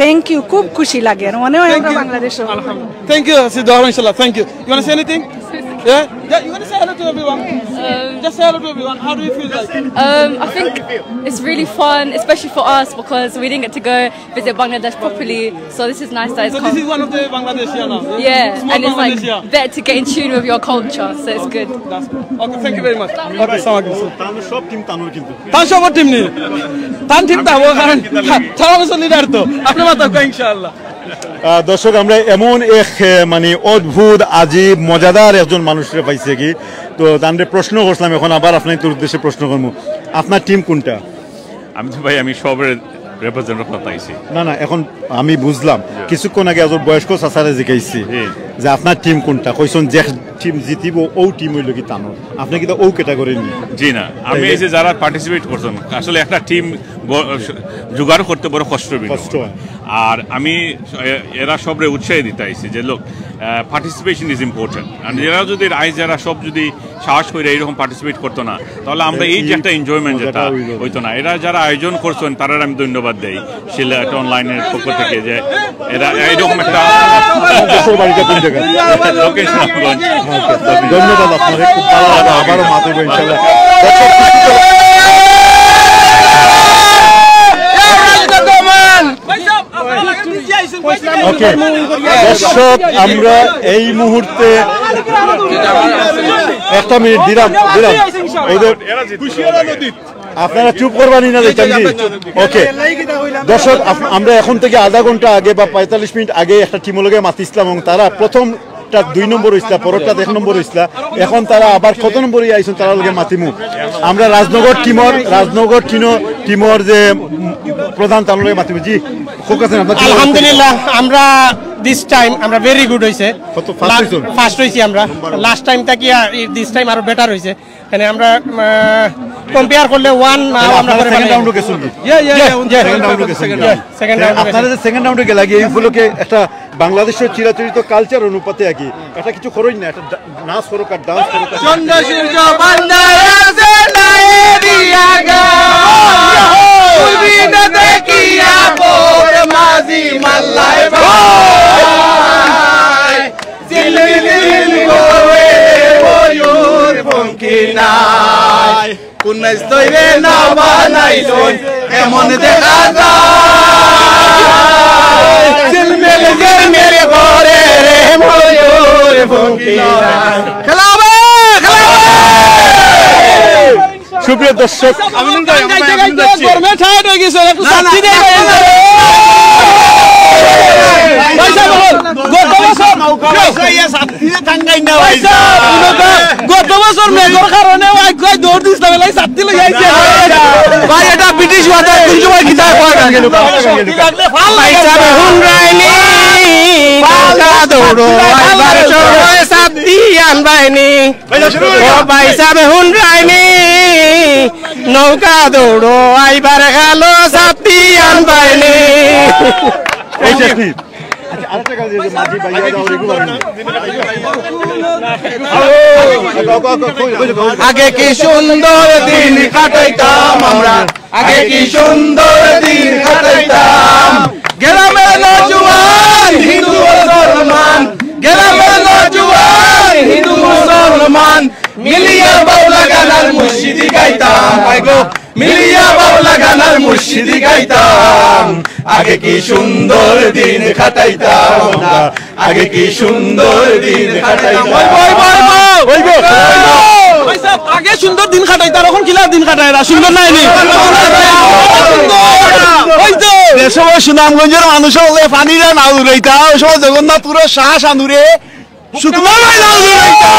থ্যাংক ইউ, খুব খুশি লাগে। মনে হয় আমরা বাংলাদেশও। Thank you, Siddharth, inshallah. Thank you. You want to say anything? Yeah? Yeah, you want to say hello to everyone? Just say hello to everyone. How do you feel like? Um, I think it's really fun, especially for us, because we didn't get to go visit Bangladesh properly. So this is nice that it's So this come. is one of the Bangladesh here now. Yeah, Small and it's like Bangladesh here. Better to get in tune with your culture, so it's good. That's good. Okay, thank you very much. Okay, সালাম আলাইকুম। তানু সব টিম তানুর কিন্তু। তান সব টিম নি। তান টিম তাবো কারণ তারা অবশ্য লিডার তো। আপনি মাতা ইনশাআল্লাহ। আহ, দর্শক, আমরা এমন এক আহ, মানে অদ্ভুত, আজীব, মজাদার একজন মানুষরে পাইছি কি, তো তানরে প্রশ্ন করছিলাম, এখন আবার আপনার তোর উদ্দেশ্যে প্রশ্ন করবো, আপনার টিম কোনটা? আমি তো ভাই, আমি সবের রিপ্রেজেন্টেটিভ কথা আইছি। না না, এখন আমি বুঝলাম, কিছুক্ষণ আগে একজন বয়স্ক চাচারে জিজ্ঞাসি জি। যে আপনার টিম কোনটা, কইছেন যে টিম জিতিব, ও টিম হইল কি তানোর। আপনি কিন্তু ও ক্যাটাগরি নিয়ে জি না, আমি এই যে যারা পার্টিসিপেট করছেন, আসলে একটা টিম জোগাড় করতে বড় কষ্ট বিষয়। কষ্ট হয়। আর আমি এ-, এরা সবরে উৎসাহ দিতে আইছি যে, look, participation is important, আর এরা যদি আইজ যারা সব যদি সাহস করে এইরকম পার্টিসিপেট করতো না, তাহলে আমরা এই যে একটা এনজয়মেন্ট যেটা হইতো না। এরা যারা আয়োজন করছেন, তারার আমি ধন্যবাদ দেই সিলেট অনলাইনের পক্ষ থেকে, যে এরা এইরকম একটা দেশের বাড়িটা কোন জায়গায়? লোকেশ রামগঞ্জ। ধন্যবাদ আপনারে, খুব ভালা লাগলো, আবারও মাতিব ইনশাআল্লাহ। দর্শক, ওকে, দর্শক, আমরা এই মুহূর্তে একটা মিনিট, বিরাম, বিরাম। ওদের আপনারা চুপ করবা নি না, দেখতাম কি? ওকে, দর্শক, আপ- আমরা এখন থেকে আধা ঘন্টা আগে বা পঁয়তাল্লিশ মিনিট আগে একটা টিমর লগে মাতিছিলাম এবং তারা প্রথমটা দুই নম্বর অইছিলা, পরেরটা এক নম্বর অইছিলা। এখন তারা আবার কত নম্বরে আইছইন, তারার লগে মাতিমু। আমরা রাজনগর টিমর, রাজনগর টিনো টিমর যে উম, প্রধান, তার লগে মাতিমু। জি, ফোকাস আছেন আপনার team? আলহামদুলিল্লাহ, আমরা দিস টাইম আমরা ভেরি গুড অইছে। কত ফার্স্ট অইছইন? ফার্স্ট অইছি আমরা। লাস্ট টাইম থাকি দিস টাইম আরো বেটার অইছে। মানে আমরা কম্পেয়ার করলে ওয়ান নাও আমরা আপনারা করে সেকেন্ড রাউন্ডও গেছেন কি? ইয়া, ইয়া, ইয়া, সেকেন্ড রাউন্ডও গেছেন কি? সেকেন্ড রাউন্ডও আপনারা যে সেকেন্ড রাউন্ডে গেলা গিয়া, এই উপলক্ষে একটা বাংলাদেশের চিরাচরিত কালচার অনুপাতে আর কি, একটা কিছু করইন না, একটা ডা- নাচ করুক আর ডান্স করুক আর। চন্দ্র সূর্য বান্দার আছে নাই দিয়া গা। তুই বিনা দেখিয়া পর মাঝি মাল্লায় ভাই। ঝিলমিল ঝিলমিল করে ময়ূর পঙ্খী নাই। কোন তৈরে না বানাইছইন, এমন দেখা যায়। ঝিলমিল ঝিলমিল করে রে ময়ূর পঙ্খী নাই। খেলা হবে, খেলা হবে। সুপ্রিয় দর্শক, গরমে টায়ার্ড অই গেছে, একটু শান্তি দেই ভাই। ভাই সাহেব, গত বছর, ভাই সাহেব, গত বছর মেঘর কারণে আইজ কয় দৌড় দিছিলাম, এলাই ছাতি লই আইছে। ভাই, এটা ব্রিটিশ ওয়াটার, কোন সময় কিতা কয় না। ভাই সাহেব, হুনরায়নি, নৌকা দৌড়ো, আইবার সময় ছাতি আনবায়নি। ও ভাই সাহেব, হুনরায়নি, নৌকা দৌড়ো, আইবার কালো ছাতি আনবায়নি। এই যে কি? আচ্ছা, আরেকটা গান দিয়ে দে, মাঝি ভাইয়া, দাও, এগুলো আমি। আগে কি সুন্দর দিন কাটাইতাম আমরা, আগে কি সুন্দর দিন কাটাইতাম। গ্রামের নওজোয়ান হিন্দু মুসলমান, গ্রামের নওজোয়ান হিন্দু মুসলমান, মিলিয়া বাউলা গান আর মুর্শিদি গাইতাম। আইগো, মিলিয়া বাউলা গান আর মুর্শিদি গাইতাম। আগে কি সুন্দর দিন কাটাইতাম আমরা, আগে কি সুন্দর দিন কাটাইতাম। ওই, ওই, ওই, ওই। ওই, ওই। ভাই সাহেব, আগে সুন্দর দিন কাটাইতাম, এখন কিলা দিন কাটায় না, সুন্দর নাই নি? ওই তো। যে সময় সুনামগঞ্জের মানুষ হলে পানিরা না উড়াইতা, ওই সময় জগন্নাথপুরের শাহ শানুরে শুকনো ভাই না উড়াইতা।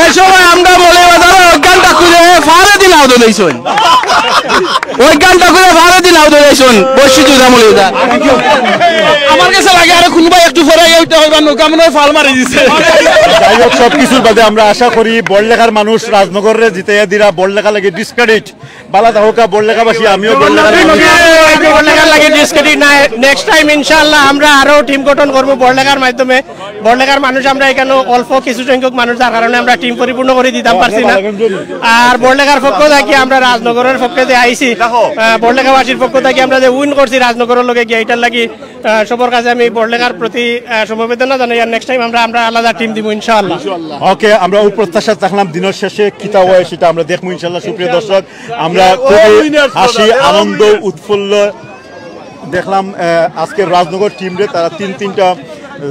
এই সময় আমরা মৌলভীবাজারে অজ্ঞান ঠাকুরে ফারে দিন আউদে লইছইন। অজ্ঞান ঠাকুরে ফারে দিন আউদে লইছইন। বৈশী জুদা মৌলভীবাজার। আমার কাছে লাগে আরে কোনোবা একটু পরে আইয়া উঠতে হবে, নৌকা মনে হয় ফাল মারি দিছে। যাই হোক, সবকিছুর বাদে আমরা আশা করি বড়লেখার মানুষ রাজনগররে জিতাইয়া দিরা, বড়লেখা লাগে ডিসক্রেডিট। বালা থাকউক্কা বড়লেখাবাসী, আমিও বড়লেখার মানুষ। বড়লেখার লাগে ডিসক্রেডিট নাই। নেক্সট টাইম ইনশাআল্লাহ আমরা আরো টিম গঠন করব বড়লেখার মাধ্যমে। বড়লেখার মানুষ আমরা এখানে অল্প কিছু সংখ্যক মানুষ, যার কারণে আমরা টিম পরিপূর্ণ করে দিতাম পারছি না। আর বড়লেখার পক্ষ থাকি আমরা রাজনগরের পক্ষে যে আইছি, আহ, বড়লেখাবাসীর পক্ষ থাকি আমরা যে উইন করছি রাজনগরের লগে গিয়া, এটার লাগি, আহ, সবার কাছে আমি বড়লেখার প্রতি, আহ, সমবেদনা জানাই। আর নেক্সট টাইম আমরা, আমরা আলাদা টিম দিব ইনশাআল্লাহ। ওকে, আমরা অউ প্রত্যাশা থাকলাম। দিনের শেষে কিতা হয় সেটা আমরা দেখবো ইনশাআল্লাহ। সুপ্রিয় দর্শক, আমরা খুবই হাসি, আনন্দ, উৎফুল্ল দেখলাম, আহ, আজকে রাজনগর টিমরে, তারা তিন তিনটা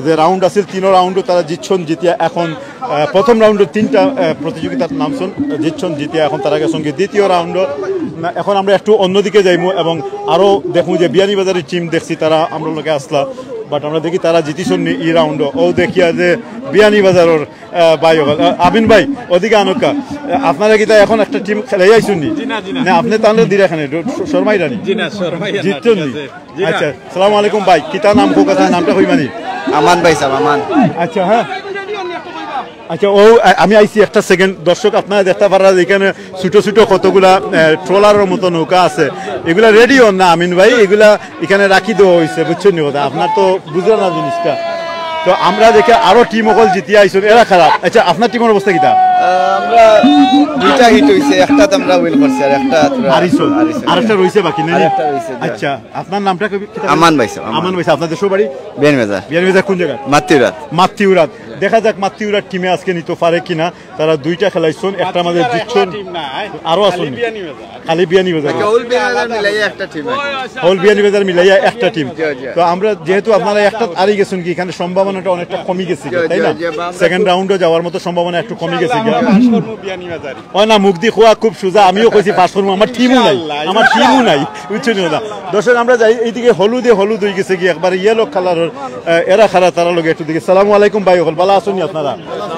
যে রাউন্ড আছিল, তিনও রাউন্ডও তারা জিতছন, জিতিয়া এখন, আহ, প্রথম রাউন্ডর তিনটা, আহ, প্রতিযোগিতাত নামছন, জিতছন, জিতিয়া এখন তারা গেছন গিয়া দ্বিতীয় রাউন্ডও। না, এখন আমরা একটু অন্যদিকে যাইমু এবং আরো দেখমু যে বিয়ানীবাজারের টিম দেখছি তারা আমরার লগে আছলা, বাট আমরা দেখি তারা জিতিছন নি ই রাউন্ডও। অউ দেখিয়া যে বিয়ানীবাজারর আহ, ভাই অকল, আহ, আমিন ভাই, ওদিকে আনউক্কা। আহ, আপনারা কিতা এখন একটা টিম খেলাই আইছন নি? জি না, জি না। না, আপনে তানরে দিরা কেনে, শ-, শর্মাইরা নি? জি না, শর্মাইরা না, জিতছন ঠিক নি? আছে। জি না। আচ্ছা, সালামু আলাইকুম ভাই, কিতা নাম কউক্কা, নামটা কইবা নি? আমান ভাই সাহেব, আমান। আচ্ছা, হ্যাঁ। আচ্ছা, অউ, আ-, আমি আইছি একটা সেকেন্ড। দর্শক, আপনারা দেখতা পাররা যে এখানে ছোট ছোট কতগুলা, আহ, ট্রলারর মতো নৌকা আছে। এগুলা রেডি অর না, আমিন ভাই, এগুলা এখানে রাখি দেওয়া অইছে, বুঝছন নি কথা? আপনার তো বুঝরা না জিনিসটা। তো আমরা দেখি আরো টিম অকল জিতিয়া আইছন, এরা খারাপ। আচ্ছা, আপনার টিমর অবস্থা কিতা? আমরা দুইটা হিট হইছে, একটাতে আমরা উইন করছি আর একটা থোড়া হারিছো। হারিছে। আরেকটা রইছে বাকি, না? আরেকটা রইছে, জি। আচ্ছা, আপনার নামটা কবি-, কিতা? আমান ভাই সাহেব, আমান। আমান ভাই সাহেব, আপনাদের সবারই বিয়ানীবাজার। বিয়ানীবাজার কোন জায়গা? মাতৃরাত। মাতৃউরাত। দেখা যাক মাতৃউরাত টিমে আজকে নিতে পারে কিনা। তারা দুইটা খেলাইছন, একটা মাঝে জিতছন, আরো আছন। খালি বিয়ানীবাজার। হল বিয়ানীবাজার মিলাইয়া একটা টিম। হল বিয়ানীবাজার মিলাইয়া একটা টিম। জি, জি। তো আমরা যেহেতু আপনারা একটা হারি গেছেন কি, এখানে সম্ভাবনাটা অনেকটা কমে গেছে কি, জি, তাই জি, না? জি, বা আমরা সেকেন্ড রাউন্ডে যাওয়ার মতো সম্ভাবনা একটু কমে গেছে কি। হয় না, মুখ দি খোয়া খুব সুজা, আমিও কইছি পাস করবো, আমার টিমও নাই, আমার টিমও নাই, বুঝছেন না? দর্শক, আমরা যাই এইদিকে, হলুদে হলুদ হয়ে গেছে কি, একবার ইয়েলো কালারের। এরা খারা, তারা লগে একটু দেখি। সালামু আলাইকুম ভাই, হল ভালা আছনি আপনারা?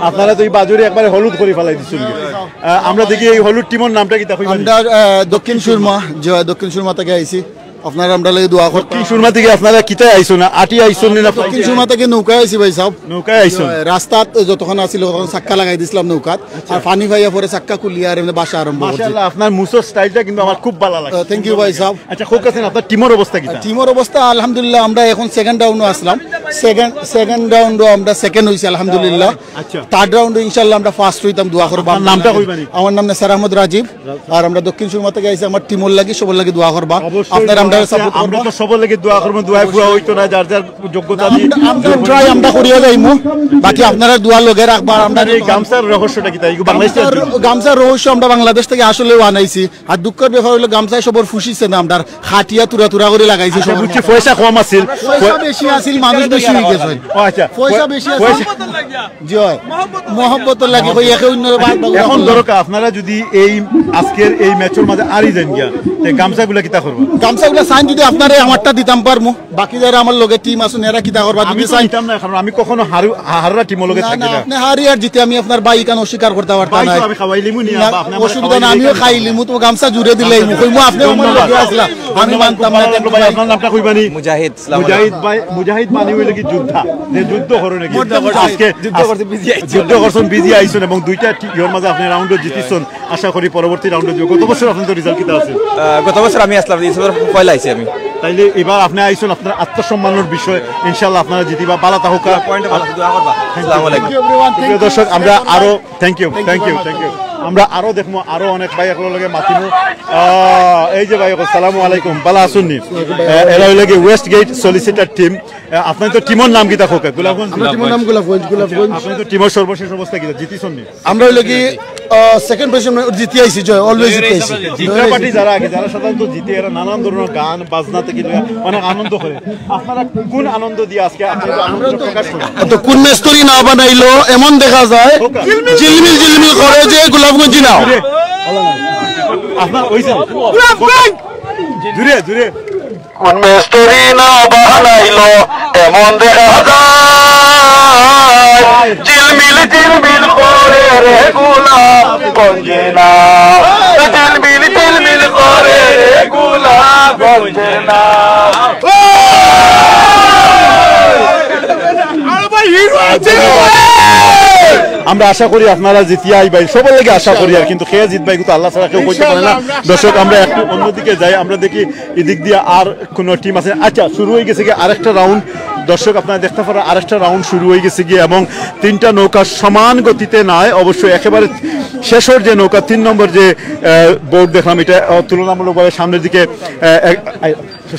আপনারা তো এই বাজুরে একবারে হলুদ করে ফালাই দিচ্ছেন কি? আহ, আমরা দেখি এই হলুদ টিমের নামটা কিতা কইবা? আমরা আহ, দক্ষিণ সুরমা, জি, দক্ষিণ সুরমা থেকে আইছি। আপনারা আমরা লাগি দোয়া করতে। দক্ষিণ সুরমা থেকে আপনারা কিতায় আইছো না? আটি আইছো না? দক্ষিণ সুরমা থেকে নৌকায় আইছি ভাই সাহেব। নৌকায় আইছো? রাস্তাত যতক্ষণ আছিল তখন চাক্কা লাগাই দিছিলাম নৌকাত, আর পানি পাইয়া পরে চাক্কা খুলিয়া আর এমনি বাসা আরম্ভ করছি। মাশাআল্লাহ, আপনার মুসর স্টাইলটা কিন্তু আমার খুব ভালো লাগে। থ্যাংক ইউ ভাই সাহেব। আচ্ছা, খুব আছেন, আপনার টিমের অবস্থা কিতা? টিমের অবস্থা আলহামদুলিল্লাহ, আমরা এখন সেকেন্ড রাউন্ডও আসলাম। সেকেন্ড সেকেন্ড রাউন্ডও আমরা সেকেন্ড হইছি আলহামদুলিল্লাহ। আচ্ছা। থার্ড রাউন্ডে ইনশাআল্লাহ আমরা ফার্স্ট হইতাম, দোয়া করবো। আপনার নামটা কইবানি? আমার নাম নেসার আহমদ রাজীব, আর আমরা দক্ষিণ সুরমা থেকে আইছি। আমার টিমর লাগি, সবার লাগি দোয়া করবা। অবশ্যই আপনারা আমরা দোয়া আছে। সাপোর্ট আমরা করবা। তো সবার লাগি দোয়া করবো, দোয়া পুরা হইতো না, যার যার যোগ্যতা দিয়ে। আমরা ট্রাই আমরা করিয়া যাইমু, বাকি আপনারা দোয়া লগে রাখবা। আর আমরা আপনার এই গামছার রহস্যটা কিতা? এই বাংলাদেশ থেকে গামছার গামছার রহস্য আমরা বাংলাদেশ থেকে আসলে আনাইছি। আর দুঃখের ব্যাপার হইলো গামছায় সবর ফুসিছে না, আমরা খাটিয়া তুরা তুরা করে লাগাইছি। আচ্ছা, সবর বুঝছি, পয়সা কম আছিল। পয়সা বেশি আছিল, মানুষ বেশি হয়ে গেছে। ও আচ্ছা, পয়সা বেশি আছে। পয়সা- জি হয়, মহব্বতর লাগি কই একে অন্যরে ভাগ ভাগ এখন করে। ধরো কা, আপনারা যদি এই আজকের এই ম্যাচের মাঝে হারি যান গিয়া, তে গামছাগুলা কিতা করবো? গামছাগুলা সাইন যদি আপনারে আমারটা দিতাম পারমু, বাকি যারা আমার লগে টিম আছন এরা কিতা করবা? আমি যদি তো সাইন নিতাম না, কারণ আমি কখনো হারু-, হাররা টিমের লগে না, থাকি না, না। আপনি হারি আর জিতে আমি আপনার ভাই ইখান অস্বীকার করতে পারতাম ভাই না। তো আমি খাওয়াইলিমু নি, না, আব্বা, আপনি আমার অসুবিধা না, খাওয়াইলে আমিও কেন? খাইলিমু, তো গামছা জুড়ে দিলে কইমু আপনি আমার ধন্যবাদ। লগে আসলা, আমি ধন্যবাদ, মানতাম খুব না। ভালো লাগলো ভাই, আপনার নামটা কইবানি? মুজাহিদ, সালাম আলাইকুম। মুজাহিদ ভাই, মুজাহিদ মানি হইল কি যোদ্ধা, যে যুদ্ধ করে নাকি? আজকে যুদ্ধ করতে বিজি আইছন। যুদ্ধ করছেন, বিজি আইছন এবং দুইটা টি-, ইয়ের মাঝে আপনি রাউন্ডও জিতিছন। আশা করি পরবর্তী রাউন্ডে যাবো। গত বছর আপনার তো রেজাল্ট কিতা আছে? আহ, গত বছর আমি আসলাম, এই বছর পয়লা আইছি আমি। তাইলে এবার আপনি আইছন, আপনার আত্মসম্মানের বিষয়, ইনশাআল্লাহ আপনারা জিতিবা। বালা তাহুকা। পয়েন্ট ভালো, দোয়া করবা। আসসালামু আলাইকুম। প্রিয় দর্শক, আমরা আরো thank you, thank you, thank you. আমরা আরো দেখবো, আরো অনেক ভাই একলো লগে মাতিমু। আহ, এই যে ভাই, সালামু আলাইকুম, বালা আছন নি? আহ, এরা হইল কি ওয়েস্ট গেট সলিসিটার টিম। আপনার তো টিমের নাম কিতা হোক? গোলাপগঞ্জ। আমার টিমের নাম গোলাপগঞ্জ, গোলাপগঞ্জ। আপনার তো টিমের সর্বশেষ অবস্থা কিতা? জিতিছন নি? আমরা হইলে কি সেকেন্ড পজিশন জিতে আইছি, জয়, অলওয়েজ জিতে আইছি। জিতরা পার্টি যারা আগে, যারা সাধারণত জিতে, এরা নানান ধরনের গান বাজনা থেকে লইয়া অনেক আনন্দ করে। আপনারা কোন আনন্দ দিয়ে আজকে আপনারা আনন্দ প্রকাশ করেন? তো কোন মেস্তরি না বানাইলো এমন দেখা যায়, ঝিলমিল ঝিলমিল করে যে গোলাপগঞ্জি নাও। আপনার ওই যে জুড়ে জুড়ে কোন মেস্তরি না বানাইলো এমন দেখা যায়, ঝিলমিল ঝিলমিল করে রে গোলাপগঞ্জে না, ঝিলমিল ঝিলমিল করে রে গোলাপগঞ্জে না। আমরা আশা করি আপনারা জিতিয়া আইবাই, সবার লাগে আশা করি। আর কিন্তু কে জিতবাই কিন্তু আল্লাহ ছাড়া কেউ কইতে পারে না। দর্শক, আমরা একটু অন্যদিকে যাই, আমরা দেখি এদিক দিয়ে আর কোনো টিম আছে। আচ্ছা, শুরু হয়ে গেছে কি আরেকটা রাউন্ড। দর্শক, আপনারা দেখতে পারেন আরেকটা রাউন্ড শুরু হয়ে গেছে গিয়ে, এবং তিনটা নৌকা সমান গতিতে নাই, অবশ্য একেবারে শেষের যে নৌকা তিন নম্বর যে আহ, বোর্ড দেখলাম, এটা আহ, তুলনামূলকভাবে সামনের দিকে আহ, এক- আহ,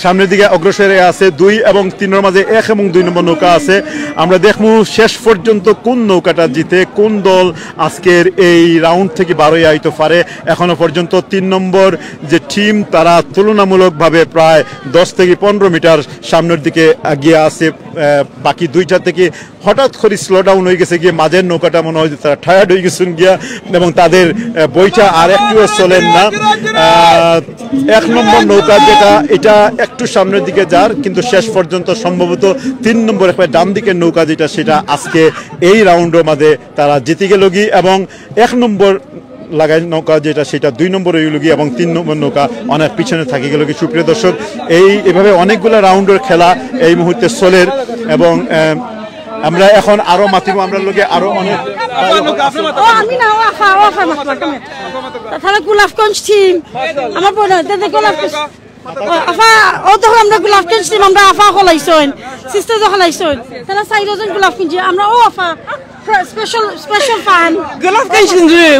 সামনের দিকে অগ্রসরে আছে দুই এবং তিনের মাঝে এক এবং দুই নম্বর নৌকা আছে। আমরা দেখবো শেষ পর্যন্ত কোন নৌকাটা জিতে, কোন দল আজকের এই রাউন্ড থেকে বারোই আইতে পারে। এখনো পর্যন্ত তিন নম্বর যে টিম, তারা তুলনামূলকভাবে প্রায় দশ থেকে পনেরো মিটার সামনের দিকে এগিয়ে আছে। আহ, বাকি দুইটা থেকে হঠাৎ করে স্লো ডাউন হয়ে গেছে গিয়ে, মাঝের নৌকাটা মনে হয় যে তারা টায়ার্ড হয়ে গেছেন গিয়া এবং তাদের আহ, বইটা আর একটুও চলেন না। আহ, এক নম্বর নৌকা যেটা, এটা একটু সামনের দিকে যার, কিন্তু শেষ পর্যন্ত সম্ভবত তিন নম্বর, একবার ডান দিকের নৌকা যেটা, সেটা আজকে এই রাউন্ডের মাঝে তারা জিতে গেল গি। এবং এক নম্বর লাগাই নৌকা যেটা, সেটা দুই নম্বর হইল গি এবং তিন নম্বর নৌকা অনেক পিছনে থাকি গেল গি। সুপ্রিয় দর্শক, এই এভাবে অনেকগুলা রাউন্ডের খেলা এই মুহূর্তে চলের এবং আহ, আমরা এখন আরো মাতিব, আমরা লগে আরো অনেক ও আমি না, ও আফা, ও আফা মাতলাম। তারা গোলাপগঞ্জ টিম, আমার বোন, তাদের গোলাপগঞ্জ। ও আফা, ও দেখো আমরা গোলাপগঞ্জ টিম, আমরা আফা হলাইছইন, সিস্টার হলাইছইন। তারা চাইরজন গোলাপগঞ্জি, আমরা ও আফা। Special, special fan. Gulafganj,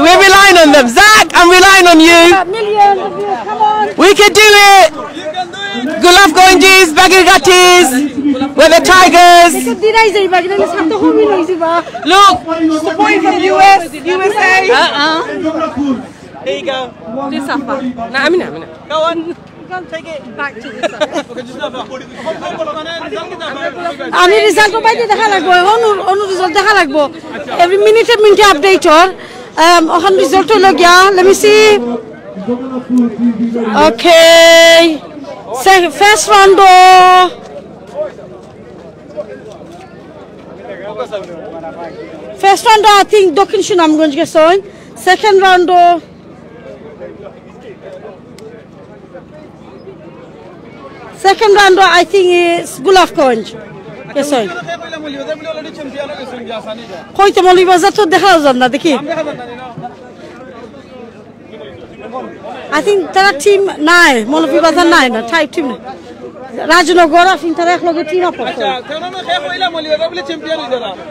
we're relying on them. Zach, I'm relying on you. Millions of you, come on. We can do it. Gulafganjis, Bagirgatis, we're the Tigers. Look, support from U S, U S A. Uh-uh. There you go. This suffer. Nah, I mean, I mean. Go on. Take it. Back to this side. আমি রেজাল্ট পাইতে দেখা লাগবো, অনু অনু রেজাল্ট দেখা লাগবো। এভরি মিনিটে মিনিটে update or. Um, অখন রেজাল্ট হইল গিয়া, let me see. Okay, first round. First round, I think দক্ষিণ সুনামগঞ্জ গেছইন। Second round, second round, I think is Golapganj গেছইন। কইতে মৌলভীবাজার তো দেখা যার না, দেখি। I think তারা টিম নাই, মৌলভীবাজার নাই না, টাইট টিম নাই। রাজনগর, I think তারা এক লগে টিম আপ করছে।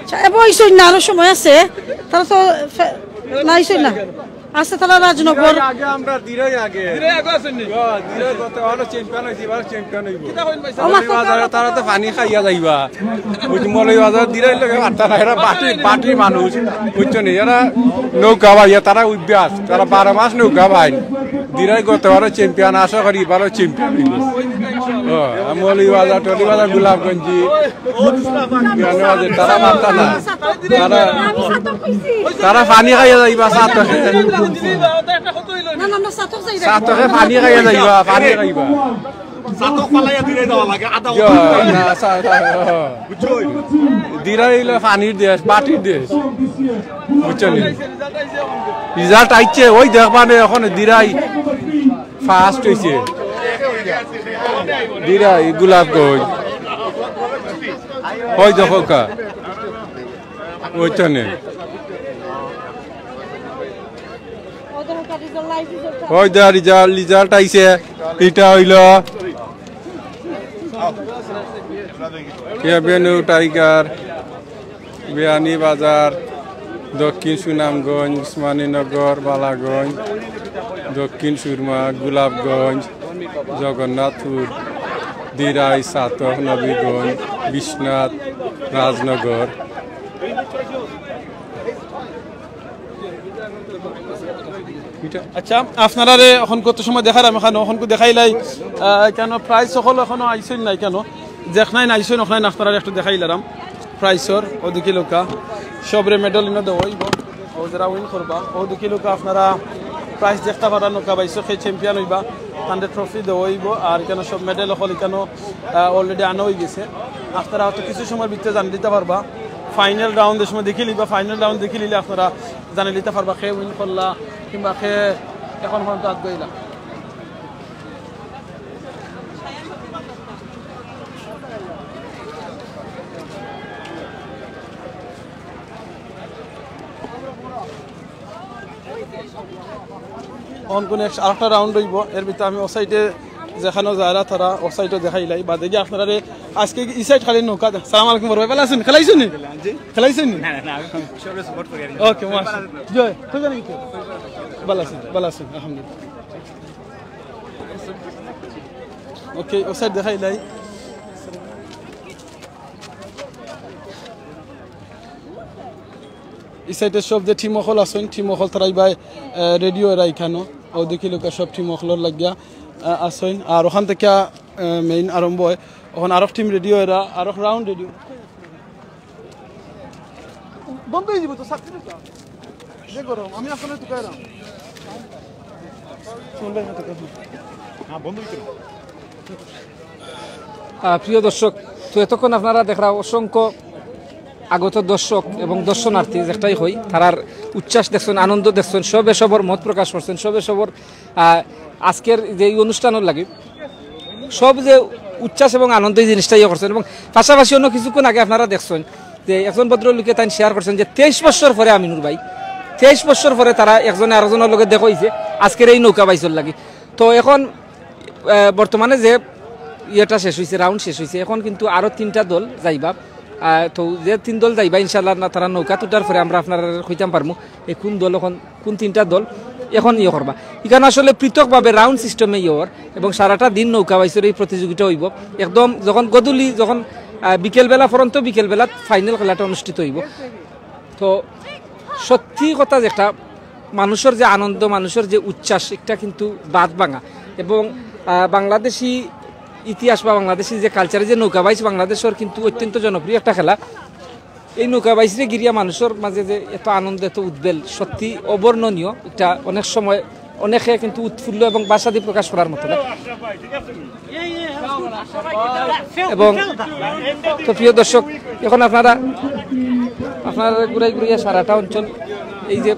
আচ্ছা, এবো ইসই না, আরো সময় আছে। তারা তো ফে-, না, ইসই না। আছে তারা রাজনগর। আগে আমরা দিরাই আগে। দিরাই আগে আছেন নি? হ্যাঁ, দিরাই গত বার চ্যাম্পিয়ন হইছে, এবার চ্যাম্পিয়ন হইব। কিতা কইন ভাই? মৌলভীবাজারে তারা তো পানি খাইয়া যাইবা। বুঝি মৌলভীবাজার দিরাই লগে বার্তা না, এরা বাটি, বাটি মানুষ। বুঝছো নি? এরা নৌকা বাইয়া, তারা অভ্যাস। তারা বারো মাস নৌকা বাইন। দিরাই গত বারও চ্যাম্পিয়ন, আশা করি এবারও চ্যাম্পিয়ন হইব। হ্যাঁ, আর মৌলভীবাজার, টলিবাজার, গোলাপগঞ্জি, তারা বার্তা না। তারা, তারা পানি খাইয়া যাইবা, সাত না, না, না, সাতক যাই না। সাতকে পানি খাইয়া যাইবা, পানি খাইবা। সাতক ফালাইয়া দিরাই দেওয়া লাগে, আধা ইয়ো, ঘন্টা। না, সা-, সা-, হ। বুঝছো? দিরাই অইলো পানির দেশ, মাটির দেশ। বুঝছো নি? রেজাল্ট আইছে, ওই দেখবা নে, এখন দিরাই ফার্স্ট হইছে। দিরাই গোলাপগঞ্জ। ওই দেখো কা। ওইখানে। ওই দে রেজাল্ট, রেজাল্ট আইছে। এটা হইল এভিনিউ টাইগার, বিয়ানীবাজার, দক্ষিণ সুনামগঞ্জ, উসমানীনগর, বালাগঞ্জ, দক্ষিণ সুরমা, গোলাপগঞ্জ, জগন্নাথপুর, দিরাই, ছাতক, নবীগঞ্জ, বিশ্বনাথ, রাজনগর। আচ্ছা, আপনারারে এখন কত সময় দেখাইরাম, এখন, এখন দেখাইলাই, আহ, কেন প্রাইজ সকল এখনো আইছইন নাই কেন? যেখনাইন আইছইন, ওখনাইন আপনারারে একটু দেখাইলাম। প্রাইজর, ওদিকে লোকা, সবরে মেডেল ইনো দেওয়া হইব। ও যারা উইন করবা, ওদিকে লোকা আপনারা প্রাইজ দেখতা পারা, নোকা বাইছো খে চ্যাম্পিয়ন হইবা, তানরে ট্রফি দেওয়া হইব। আর কেন সব মেডেল হল কেন, আহ, already আনা হয়ে গেছে। আপনারা হয়তো কিছু সময় ভিতরে জানি দিতে পারবা। ফাইনাল রাউন্ডের সময় দেখি লিবা, ফাইনাল রাউন্ড দেখি লিলে আপনারা জানি দিতে পারবা খে উইন করলা কিংবা খে এখন পর্যন্ত আগ গইলা। অন কোন এক, আরেকটা রাউন্ড হইব, এর ভিতরে আমি ও সাইডে যেখানে যারা তারা ও সাইডে দেখাইলাই, বাদে গিয়ে আপনারা আজকে ই সাইড খালি নৌকা দে-, সালাম আলাইকুম বড় ভাই, ভালো আছেন? খেলাইছেন নি? জি। খেলাইছেন নি? না, না, না, আমি সবরে সাপোর্ট করি আর কি। ওকে, মাশাআল্লাহ। জয়, কই জানি কি? ভালো আছেন, ভালো আছেন, আলহামদুলিল্লাহ। ওকে, ও সাইড দেখাইলাই। ই সাইডে সব যে টিম অকল আছইন, টিম অকল তারাই বাই, আহ, রেডি অইরা ইখানো। ও দেখি লোকে সব টিম অকলর লাগিয়া, আহ, আছইন। আর ওখান থেকে, আহ, মেইন আরম্ভ হয়। ওখান আরক টিম রেডি অইরা, আরক রাউন্ড রেডি। বন্ধ হয়ে যাবে তো, সাত মিনিট। যে গরম, আমি আসলে তুকাইলাম। সুমন ভাই, হাতে কথা। হ্যাঁ, বন্ধ হইছে না। আহ, প্রিয় দর্শক, তো এতক্ষণ আপনারা দেখরা অসংখ্য আগত দর্শক এবং দর্শনার্থী, যেটাই হই, তারার উচ্ছ্বাস দেখছেন, আনন্দ দেখছেন, সবে সবর মত প্রকাশ করছেন, সবে সবর, আহ, আজকের যে এই অনুষ্ঠানের লাগি সব যে উচ্ছ্বাস এবং আনন্দ এই জিনিসটা ইয়ে করছেন। এবং পাশাপাশি অন্য কিছুক্ষণ আগে আপনারা দেখছেন যে একজন ভদ্রলোকে তাই শেয়ার করছেন যে তেইশ বছর পরে আমিনুর ভাই, তেইশ বছর পরে তারা একজনে আরেকজনের লগে দেখা হইছে আজকের এই নৌকা বাইচর লাগি। তো এখন আহ, বর্তমানে যে ইয়েটা শেষ হইছে, রাউন্ড শেষ হইছে, এখন কিন্তু আরো তিনটা দল যাইবা। আহ, তো যে তিন দল যাইবা ইনশাআল্লাহ, না, তারা নৌকাত উঠার পরে আমরা আপনারারে কইতাম পারমু এই কোন দল অখন, কোন তিনটা দল অখন ইয়ে করবা। ইখান আসলে পৃথকভাবে রাউন্ড সিস্টেমে ইয়ে অর এবং সারাটা দিন নৌকা বাইচর এই প্রতিযোগিতা অইবো। একদম যখন গধূলি, যখন, আহ, বিকেলবেলা পর্যন্ত, বিকেলবেলা ফাইনাল খেলাটা অনুষ্ঠিত অইবো। তো সত্যি কথা যেটা, মানুষর যে আনন্দ, মানুষর যে উচ্ছ্বাস, এটা কিন্তু বাঁধ ভাঙা। এবং, আহ, বাংলাদেশি ইতিহাস বা বাংলাদেশি যে কালচারে যে নৌকা বাইচ বাংলাদেশর কিন্তু অত্যন্ত জনপ্রিয় একটা খেলা। এই নৌকা বাইচরে ঘিরিয়া মানুষর মাঝে যে এত আনন্দ, এত উদ্বেল, সত্যি অবর্ণনীয়। এটা অনেক সময় অনেকে কিন্তু উৎফুল্ল এবং ভাষা দিয়া প্রকাশ করার মতো না। এবং তো প্রিয় দর্শক, এখন আপনারা, আপনারা ঘুরাই ঘুরাইয়া সারাটা অঞ্চল, এই যে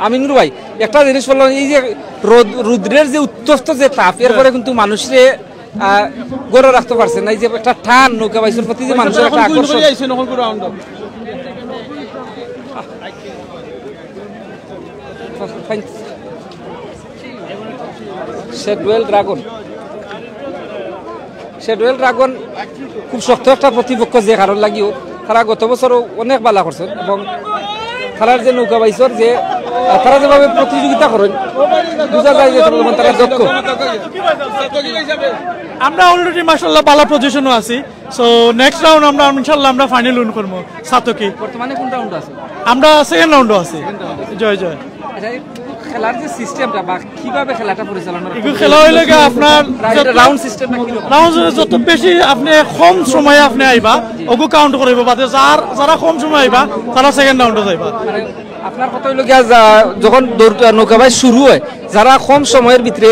আমিনুর ভাই, একটা জিনিস বললাম, এই যে রোদ, রুদ্রের যে উত্তপ্ত যে তাপ, এরপরে কিন্তু মানুষরে, আহ, গড়ে রাখতে পারছে না। এই যে একটা টান নৌকা বাইচর প্রতি যে মানুষর একটা আকর্ষণ। শেডুয়েল ড্রাগন, শেডুয়েল ড্রাগন খুব শক্ত একটা প্রতিপক্ষ, যে কারণ লাগিও তারা গত বছরও অনেক বালা করছেন এবং তারার যে নৌকা বাইচর যে, আহ, তারা যেভাবে প্রতিযোগিতা করেন, বুঝা যায় যে তারা দক্ষ। আমরা অলরেডি মাশাআল্লাহ বালা পজিশনও আছি। সো নেক্সট রাউন্ড আমরা ইনশাআল্লাহ আমরা ফাইনাল উইন করবো। সাতকি। বর্তমানে কোন রাউন্ড আছে? আমরা সেকেন্ড রাউন্ডও আছি। জয় জয়। আচ্ছা, এই খেলার যে সিস্টেমটা বা কিভাবে খেলাটা পরিচালনা, এগু খেলা অইলো গিয়া আপনার রাউন্ড সিস্টেমটা কিরকম? রাউন্ড যত বেশি আপনি কম সময়ে আপনি আইবা, ওগু কাউন্ট করিব বাদে। যার, যারা কম সময় আইবা, তারা সেকেন্ড রাউন্ডে যাইবা। মানে আপনার কথা অইলো গিয়া যা-, যখন দৌড়, নৌকা বাইচ শুরু হয়, যারা কম সময়ের ভিতরে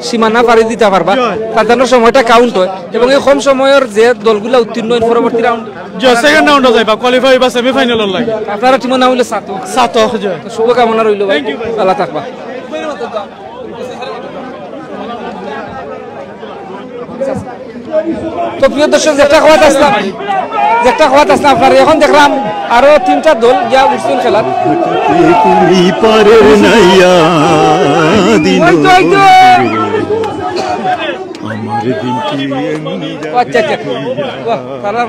সীমানা পাড়ি দিতা পারবা, তার জন্য সময়টা কাউন্ট হয় এবং এই কম সময়র যে দলগুলা উত্তীর্ণ হয় পরবর্তী রাউন্ড, জি, সেকেন্ড রাউন্ডে যাইবা, কোয়ালিফাই হইবা সেমিফাইনালর লাগি। আপনারা টিমর নাম অইলো সাতক। সাতক, জি। তো শুভকামনা রইলো ভাই। Thank you ভাই। ভালা থাকবা। তো প্রিয় দর্শক, যেটা কওয়াত আছলাম, যেটা কওয়াত আছলাম আপনারা, এখন দেখলাম আরো তিনটা দল গিয়া উঠছইন খেলাত। আচ্ছা, আচ্ছা। বাহ, তারা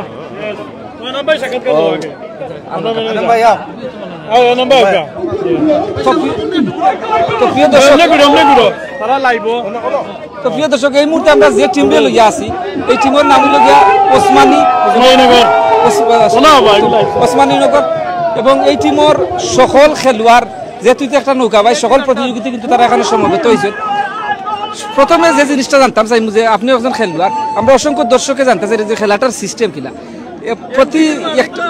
তো প্রিয় দর্শক, তারা লাইব। তো প্রিয় দর্শক, এই মুহূর্তে আমরা যে টিমরে লইয়া আছি, এই টিমর নাম অইলো গিয়া ওসমানী, ওসমানীনগর। ওস-, আহ, ওলা ভাই, ওলা। ওসমানীনগর। এবং এই টিমর সকল খেলোয়াড়, যেহেতু এটা একটা নৌকা বাইচ, সকল প্রতিযোগিতা কিন্তু তারা এখানে সমবেত হইছে। প্রথমে যে জিনিসটা জানতাম চাইমু যে আপনি একজন খেলোয়াড়, আমরা অসংখ্য দর্শকে জানতে চাই যে খেলাটার সিস্টেম কিলা। এ, প্রতি একটা,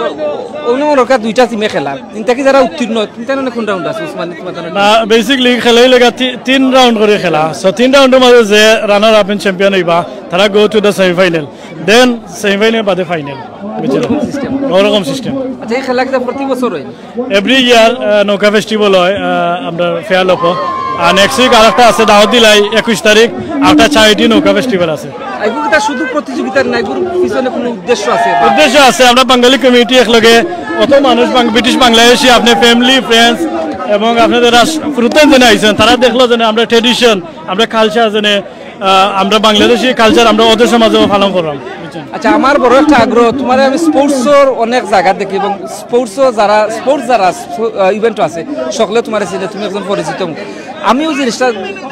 অন্য অন্য দুইটা টিমে খেলা, ইনতা কি যারা উত্তীর্ণ, ইনতা মানে কোন রাউন্ড আছে, উসমানী তোমার জানা? না, বেসিক্যালি খেলাই লেগা তি-, তিন রাউন্ড করে খেলা। সো তিন রাউন্ডর মাঝে যে রানার আপ এন্ড চ্যাম্পিয়ন হইবা, তারা গো টু দ্য সেমিফাইনাল, দেন সেমিফাইনাল বাদে ফাইনাল। বুঝছো? ওরকম সিস্টেম। ওরকম সিস্টেম। আচ্ছা, এই খেলা কিতা প্রতি বছর হয়? এভরি ইয়ার নৌকা ফেস্টিভ্যাল হয়, আহ, আমরা ফেয়ার লোকো। আর নেক্সট উইক আর একটা আছে দাওয়াত দিলাই, একুশ তারিখ, একটা চ্যারিটি নৌকা ফেস্টিভ্যাল আছে। এগুলো কিতা শুধু প্রতিযোগিতার না, এগুলোর পিছনে কোনো উদ্দেশ্য আছে বা? উদ্দেশ্য আছে, আমরা বাঙালি কমিউনিটি একলগে, অত মানুষ বাং-, ব্রিটিশ বাংলাদেশি, আপনি ফ্যামিলি, ফ্রেন্ডস এবং আপনাদের রাস-, ফুরুতাইন যেনে আইছেন, তারা দেখলো যেনে আমরা ট্রেডিশন, আমরা কালচার যেনে, আহ, আমরা বাংলাদেশি কালচার আমরা ওদের সমাজেও পালন করলাম, বুঝছেন? আচ্ছা, আমার বড় একটা আগ্রহ, তোমার আমি স্পোর্টসর অনেক জায়গা দেখি এবং স্পোর্টসও যারা, স্পোর্টস যারা, ইভেন্ট আছে, সকলে তোমার চিনে, তুমি একজন পরিচিত মুখ। আমিও জিনিসটা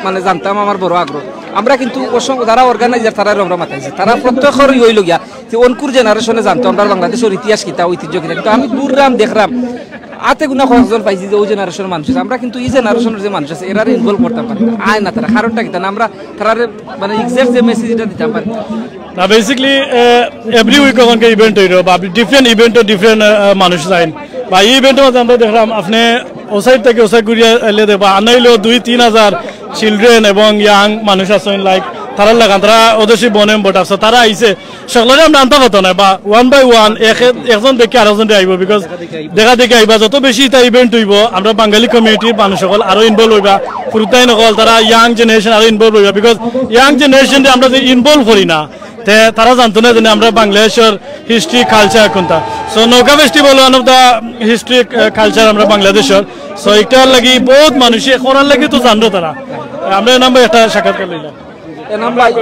মানে জানতাম, আমার বড় আগ্রহ। আমরা কিন্তু অসংখ্য যারা অর্গানাইজার, তারা আমরা মাতাইছি, তারা প্রত্যেকর হইল গিয়া যে অনকুর জেনারেশনে জানতো আমরা বাংলাদেশর ইতিহাস কিতা, ঐতিহ্য কিতা, কিন্তু আমি ঘুরলাম, দেখলাম, আতে গুনা কয়েকজন পাইছি যে ওই জেনারেশনের মানুষ আছে। আমরা কিন্তু এই জেনারেশনের যে মানুষ আছে, এরারে ইনভলভ করতাম পারি না, আয় না তারা। কারণটা কিতা না, আমরা তারারে মানে এক্সাক্ট যে মেসেজ এটা দিতাম পারি না। না, বেসিক্যালি এভরি উইক ওখানকে ইভেন্ট হইল বা ডিফারেন্ট ইভেন্টও ডিফারেন্ট মানুষ যাইন। বা এই ইভেন্টের মধ্যে আমরা দেখলাম, আপনি ও সাইড থেকে ও সাইড ঘুরিয়া এলে দেখবা, আনাইলেও দুই তিন হাজার চিলড্রেন এবং ইয়াং মানুষ আছেন, লাইক, তারার লাগান, তারা ওদেশি বনে ভোট আছে, তারা আইছে, সকলরে আমরা আনতে পারতো না, বা ওয়ান বাই ওয়ান, একজন দেখি আরেকজন আইব, বিকজ দেখা দেখি আইবা, যত বেশি এটা ইভেন্ট হইব, আমরা বাঙালি কমিউনিটির মানুষ সকল আরো ইনভলভ হইবা, ফুরুতাইন সকল, তারা ইয়াং জেনারেশন আরো ইনভলভ হইবা, বিকজ ইয়াং জেনারেশন আমরা যে ইনভলভ করি না, তে তারা জানতো না যে আমরা বাংলাদেশর হিস্ট্রি, কালচার কোনটা। সো নৌকা festival one of the history, culture আমরা বাংলাদেশর। সো এটার লাগি বহুত মানুষে করার লাগি তো জানলো তারা। আমরা নাম একটা সাক্ষাৎকার লইলাম। এনাম ভাই,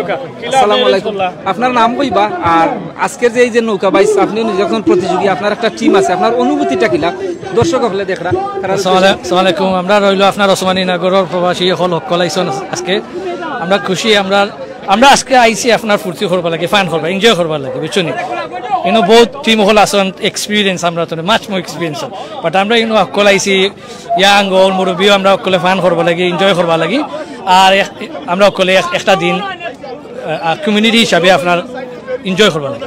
আসসালামু আলাইকুম। আপনার নাম কইবা, আর আজকের যে এই যে নৌকা বাইচ, আপনি নিজে একজন প্রতিযোগী, আপনার একটা টিম আছে, আপনার অনুভূতিটা কিলা? দর্শক হকলে দেখরা, তারা আসসালামু আলাই-, আসসালামু আলাইকুম। আমরা রইল আপনার ওসমানীনগরর প্রবাসী হকল, হকল আইছইন আজকে। আমরা খুশি, আমরা, আমরা আজকে আইছি আপনার ফুর্তি করবার লাগি, ফান করবার, এনজয় করবার লাগি, বুঝছো নি? ইনো বহুত টিম হকল আছইন, এক্সপিরিয়েন্স, আমরা তো মাচ মোর এক্সপিরিয়েন্স, বাট আমরা ইনো হকল আইছি, ইয়াং, ওল্ড, মুরব্বীও আমরা হকলে ফান করবার লাগি, এনজয় করবার লাগি। আর এক-, আমরা হকলে এক-, একটা দিন, আহ, আহ, কমিউনিটি হিসাবে আপনার এনজয় করবার লাগি।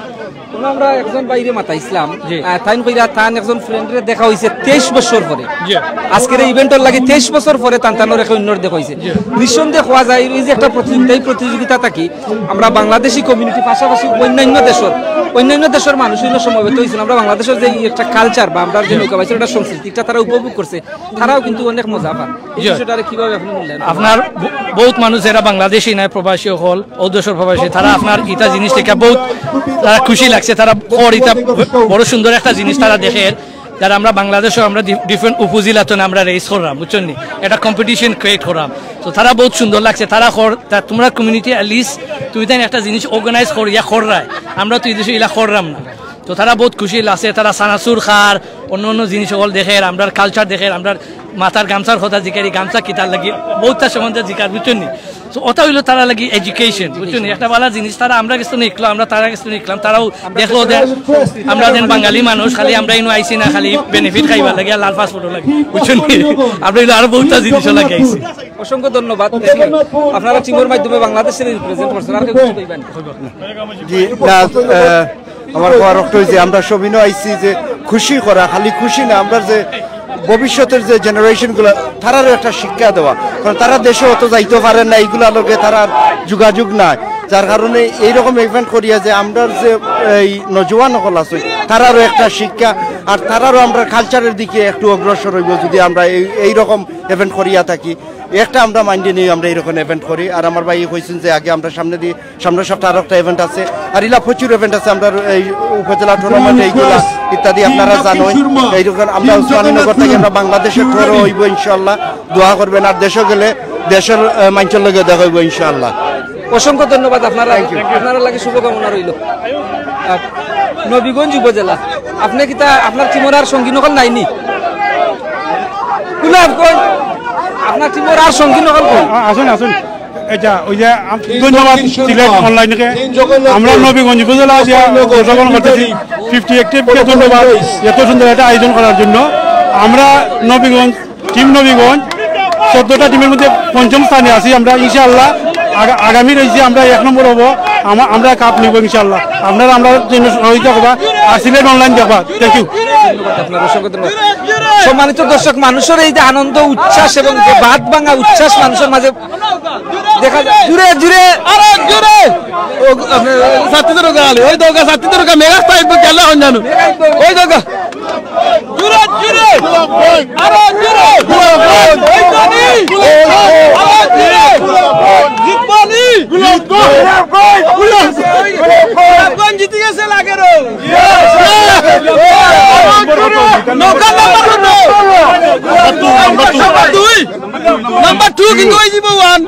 আমরা একজন বাইরে মাতাইছিলাম, জি। আহ, তাইন কইরা তান একজন ফ্রেন্ডরে দেখা হইছে তেইশ বছর পরে। জি। আজকের এই ইভেন্টর লাগি তেইশ বছর পরে তান তানোর এক অন্যর দেখা হইছে। জি। নিঃসন্দেহে কওয়া যায়, এই যে একটা প্রতিযোগিতা, এই প্রতিযোগিতা থাকি আমরা বাংলাদেশি কমিউনিটি, পাশাপাশি অন্যান্য দেশর, অন্যান্য দেশর মানুষ অইলো সমবেত হইছেন। আমরা বাংলাদেশর যে এই একটা কালচার বা আমরা যে নৌকা বাইচর একটা সংস্কৃতি, এটা তারা উপভোগ করছে, তারাও কিন্তু অনেক মজা পান। এই জি। বিষয়টারে কিভাবে আপনি মূল্যায়ন করেন? আপনার ব-, বহুত মানুষ যারা বাংলাদেশি নাই, প্রবাসী হকল, অউ দেশর প্রবাসী, তারা আপনার ইটা জিনিস দেখে বহুত তারা খুশি লাগছে। তারা কর ইটা ব-, বড় সুন্দর একটা জিনিস তারা দেখের। যারা আমরা বাংলাদেশও আমরা ডি-, ডিফারেন্ট উপজেলা তো আমরা রেস করলাম, বুঝছেন নি? একটা কম্পিটিশন ক্রিয়েট করলাম। তো তারা বহুত সুন্দর লাগছে। তারা কর, তা তোমরা কমিউনিটি অ্যাটলিস্ট তুমি তাই একটা জিনিস অর্গানাইজ করিয়া কররায়, আমরা তো এই দেশে ইলা করলাম না। তো তারা বহুত খুশি লাগছে। তারা চানাচুর খার, অন্য অন্য জিনিস হকল দেখের, আমরার কালচার দেখের, আমরার মাথার গামছার কথা জিকারি, গামছা কিতার লাগি, বহুতটা সম্বন্ধে জিকার, বুঝছেন নি? তো ওটা হইলো তারা লাগি এডুকেশন, বুঝছেন নি? একটা ভালা জিনিস তারা আমরা কিছু নিকলো, আমরা তারা কিছু নিকলাম, তারাও দেখলো যে আমরা যেন বাঙালি মানুষ, খালি আমরা ইনো আইছি না খালি বেনিফিট খাইবার লাগি আর লাল পাসপোর্টর লাগি, বুঝছেন নি? আমরা হইলো আরো বহুতটা জিনিসও লাগি আইছি। অসংখ্য ধন্যবাদ। আপনারা টিমর মাধ্যমে বাংলাদেশরে রিপ্রেজেন্ট করছেন, আর কেউ কিছু কইবেন? জি, না, আহ, আমার কওয়ার অর্থ হইছে আমরা সবিনয় আইছি যে খুশি করা, খালি খুশি না, আমরা যে ভবিষ্যতের যে জেনারেশন গুলা, তারারও একটা শিক্ষা দেওয়া, কারণ তারা দেশে অত যাইতে পারে না, এইগুলা লগে তারার যোগাযোগ নাই, যার কারণে এইরকম ইভেন্ট করিয়া যে আমরা যে এই নজওয়ান হকল আছে, তারারও একটা শিক্ষা, আর তারারও আমরা কালচারের দিকে একটু অগ্রসর হইব যদি আমরা এই, এইরকম ইভেন্ট করিয়া থাকি। একটা আমরা মাইন্ডে নিয়ে আমরা এরকম ইভেন্ট করি। আর আমার ভাই কইছেন যে আগে আমরা সামনে দিয়ে, সামনের সপ্তাহে আরো একটা ইভেন্ট আছে, আর ইলা প্রচুর ইভেন্ট আছে। আমরা এই উপজেলা টুর্নামেন্ট এইগুলা ইত্যাদি আপনারা জানেন। এইরকম আমরা উসমানীনগর থেকে আমরা বাংলাদেশের টুরও হইব ইনশাআল্লাহ, দোয়া করবেন। আর দেশে গেলে দেশের, আহ, মানুষের লগে দেখা হইব ইনশাআল্লাহ। অসংখ্য ধন্যবাদ আপনারা, আপনারা লাগি শুভকামনা রইল। আহ, নবীগঞ্জ উপজেলা, আপনি কিতা আপনার টিমর আর সঙ্গী নকল নাইনি? গুলাব কই? আপনার টিমর আর সঙ্গী নকল কই? আ-, আসুন, আসুন। এটা ওই যে আম-, ধন্যবাদ সিলেট অনলাইনকে। আমরা নবীগঞ্জ উপজেলা দিয়া উদযাপন করতেছি ফিফটি এইট টিমকে ধন্যবাদ এত সুন্দর একটা আয়োজন করার জন্য। আমরা নবীগঞ্জ, টিম নবীগঞ্জ চোদ্দটা টিমের মধ্যে পঞ্চম স্থানে আছি আমরা। ইনশাআল্লাহ আগা-, আগামী রয়েছে আমরা এক নম্বর হবো, আমা-, আমরা কাপ নিব ইনশাআল্লাহ। আপনারা আমরা জন্য সহযোগিতা করবা, আর সিলেট অনলাইন দেখবা। Thank you. ধন্যবাদ আপনার, অসংখ্য ধন্যবাদ। সম্মানিত দর্শক, মানুষের এই যে আনন্দ উচ্ছ্বাস এবং যে বাদ ভাঙা উচ্ছ্বাস মানুষের মাঝে দেখা যায়, জুড়ে জুড়ে আরো জুড়ে। ও, আপনি ছাত্রীদের ওকে আলে, ওই দৌকা ছাত্রীদের ওকে মেগা স্টাইল খেলা হন জানো, ওই দৌকা। জুড়ে, জুড়ে। আরো জুড়ে। ওই তো নি। আরো জুড়ে। জিতবনি। গোলাপগঞ্জ জিতে গেছে লাগেরো। নৌকা নাম্বার কত? নাম্বার দুই। নাম্বার টু কিন্তু ওই দিব ওয়ান।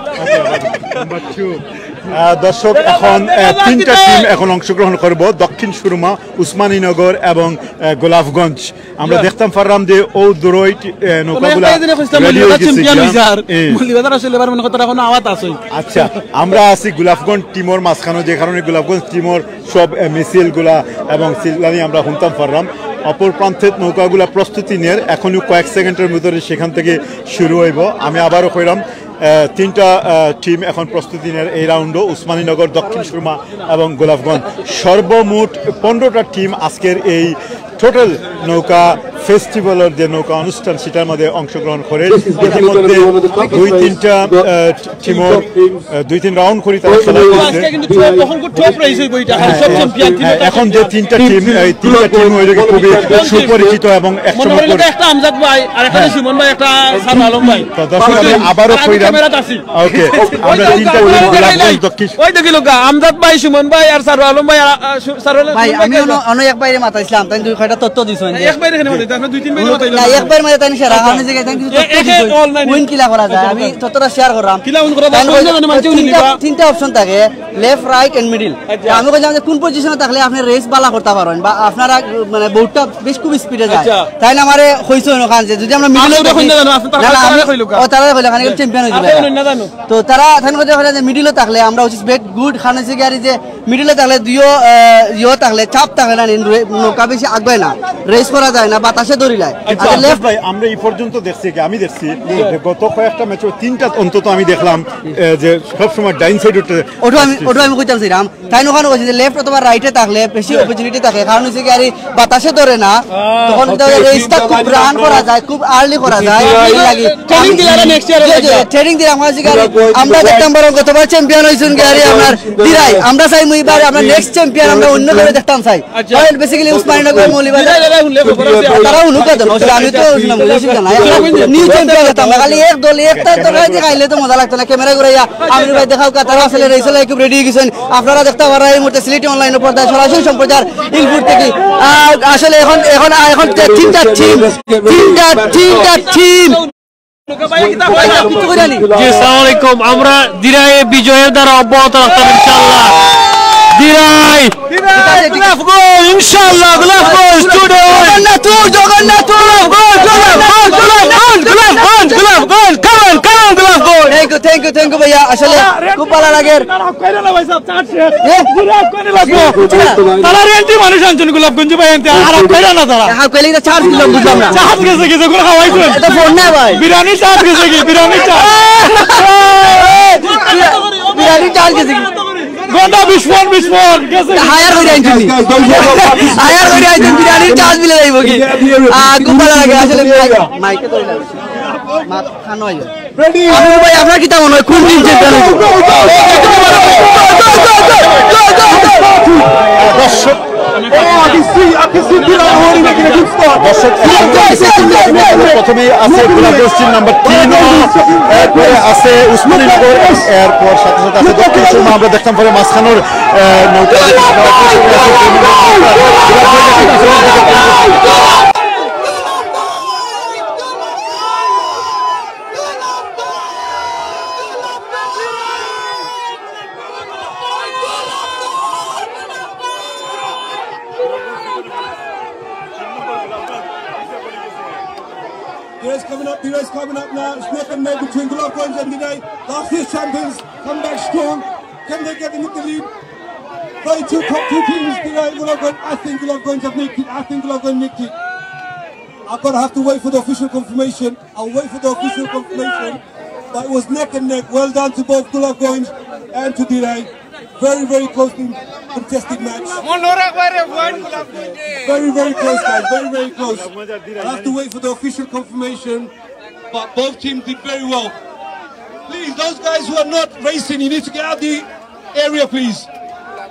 আহ, দর্শক, এখন, আহ, তিনটা টিম এখন অংশগ্রহণ করব। দক্ষিণ সুরমা, উসমানীনগর এবং, আহ, গোলাপগঞ্জ। আমরা দেখতাম পারলাম যে ও দূরই, আহ, নৌকাগুলা রেডি হয়ে গেছে গিয়া। এ। আচ্ছা, আমরা আছি গোলাপগঞ্জ টিমর মাঝখানো, যে কারণে গোলাপগঞ্জ টিমর সব, আহ, মিছিলগুলা এবং চিল্লানি আমরা শুনতাম পারলাম। অপর প্রান্তে নৌকাগুলা প্রস্তুতি নেয়, এখনো কয়েক সেকেন্ডের ভিতরে সেখান থেকে শুরু হইব। আমি আবারও কইলাম, আহ, তিনটা, আহ, টিম এখন প্রস্তুতি নেয় এই রাউন্ডও, উসমানীনগর, দক্ষিণ সুরমা এবং গোলাপগঞ্জ। সর্বমোট পনেরোটা টিম আজকের এই টোটাল নৌকা ফেস্টিভ্যালের যে নৌকা অনুষ্ঠান, সেটার মধ্যে অংশগ্রহণ করে। ইতিমধ্যে দুই তিনটা, আহ, টিমর, আহ, দুই তিন রাউন্ড করে তারা খেলা করছে। আজকে কিন্তু টপ, এখন খুব টপ রেস হইব এটা, হ্যাঁ, সব চ্যাম্পিয়ন টিম। হ্যাঁ, এখন যে তিনটা টিম, এই তিনটা টিম ওই দিকে খুবই সুপরিচিত এবং একসময় করে একটা আমজাদ ভাই, আর একটা সুমন ভাই, একটা সারু আলম ভাই। তো দর্শক, আমি আবারও কইলাম, ক্যামেরাত আছি। ওকে, আমরা তিনটা টিম গোলাপগঞ্জ, দক্ষিণ ওই দেখি লোক, আমজাদ ভাই, সুমন ভাই আর সারু আলম ভাই, আর, আহ, সু-, সারু আলম, ভাই, সুমন ভাই আমি অন্য, অন্য এক বাইরে মাতাইছিলাম, তাই দুই একটা তথ্য দিছইন যে একবার এখানে মাঝে, তারপরে দুই তিন বার না, মাঝে একবার মাঝে তাইন সেরা, আচ্ছা। কারণ যে তাইন কিছু এ-, তথ্য এ-, এ দিছইন। Online। Win কিলা করা যায়, আচ্ছা, আমি আচ্ছা। তথ্যটা share করলাম। কিলা win করা যায়, তাইন কইলা, তিনটা, তিনটা option থাকে, left, right and middle। আচ্ছা। তো আমি কইলাম যে কোন position-ও থাকলে আপনি race বালা করতা পারইন বা আপনারা, মানে, boat-টা বেশ খুব speed-এ যায়। আচ্ছা। তাইন আমারে কইছইন ওখান যে যদি আমরা middle-ও থাকি, কইলা জানো, আপনি তার না, না, তারা আমি, কইলো কা? ও, তারা কইলো, খানিক champion হইছে। আপনি না জানো। তো তারা তাইন কইলা যে middle-ও থাকলে আমরা উচিত bet good, কারণ হইছে কি আর এই যে middle-এ থাকলে দুইও, আহ, ইয়ো থাকলে, চাপ থাকলে না, নি-, নৌকা বেশি আগুয়ায় না, race করা যায় না, বাতাসে দৌড়িলায়। আচ্ছা, আচ্ছা, left ভাই, আমরা এই পর্যন্ত দেখছি কি, আমি দেখছি যে গত কয়েকটা match-ও তিনটা অন্তত আমি দেখলাম, এ, যে সবসময় ডাইন সাইড উঠে। ওটা আমি, ওটা আমি কইতাম চাইরাম, তাইন ওখানে কইছে যে left অথবা right-এ থাকলে বেশি opportunity থাকে, কারণ হইছে কি আর এই বাতাসে ধরে না, আহ, তখন তো race-টা খুব run করা যায়, খুব early করা যায়, এই লাগি। Training দিলারা next year-ও জি, জি, লাগবে। Training দিলাম, আমরা দেখতাম বরং গতবার champion হইছইন কি আর এই আপনার দিরাই, আমরা চাই মুইবার আমরা next champion আমরা অন্য করে দেখতাম চাই। আচ্ছা। কারণ basically উসমানীনগর মৌলভীবাজার তারা হুনুকা দেন, অসুবিধা, আমি তো শুনলাম, বুঝছি না। New champion দেখতাম না, খালি এক দল, একটা তো রাইতে খাইলে তো মজা লাগতো না। Camera ঘুরাইয়া আমি ভাই দেখাও কা, তারা আসলে race-ও লাগি খুব ready হয়ে গেছেন। আপনারা দেখতা পাররা এই মুহূর্তে সিলেটি online-ও পর্দায় সরাসরি সম্প্রচার ইলপুর থেকে। আহ, আসলে এখন, এখন, এখন তিনটা team, তিনটা, তিনটা team। ভাই, কিছু কইরা নি? জি, আসসালামু আলাইকুম। আমরা দিরাই বিজয়ের ধারা অব্যাহত রাখতাম ইনশাআল্লাহ। দিরাই গোলাপগঞ্জ, ইনশাআল্লাহ, গোলাপগঞ্জ today। জগন্নাথপুর, জগন্নাথপুর। গোলাপগঞ্জ, গোলাপগঞ্জ, গোলাপগঞ্জ, গোলাপগঞ্জ, Golapganj. Come on, come on, Golapganj. Thank you, thank you, thank you ভাইয়া। আসলে খুব ভালা লাগের। কইরা না ভাই সাহেব, charge শেষ। এ? পুরা কইরা লাগবো। বুঝছি না। তারা rent-ই মানুষ আনছইন গোলাপগঞ্জে ভাই, আনতে আর কইরা না তারা। হ্যাঁ, কইলে এটা charge দিলাম, বুঝলাম না। Charge গেছে, গেছে, কোনো খাওয়াইছইন? এটা phone না ভাই। বিরিয়ানি charge গেছে কি? বিরিয়ানি charge। বিরিয়ানি charge গেছে কি? ঘন্টা বিশ পন, বিশ পন, গেছে কি? Hire করি আনছি নি? Hire করি আনছি, বিরিয়ানি charge মিলে যাইব কি? আহ, খুব ভালা লাগে আসলে। Mic-এ তো মাত খানো আইও। Ready? আমিনুল ভাই, আপনার কিতা মনে হয় কোন team champion হইব? দর্শক, দর্শক, প্রথমেই আছে গোলাপগঞ্জ team number তিন, এরপরে আছে উসমানীনগর, এরপর সাথে সাথে আছে দক্ষিণ সুরমা। আমরা দেখতাম পরে মাঝখানোর, আহ, নৌকা। The race coming up, the race coming up now. It's neck and neck between Goulabganj and Dirai. Last year's champions come back strong. Can they get into the lead? Very two top two teams, Dirai, Goulabganj. I think Goulabganj have nicked it. I think Goulabganj nicked it. I'm gonna have to wait for the official confirmation. I'll wait for the official confirmation. But it was neck and neck. Well done to both Goulabganj and to Dirai. Very, very closely contested match. Very, very close, guys. Very, very close. I'll have to wait for the official confirmation. But both teams did very well. Please, those guys who are not racing, you need to get out the area, please.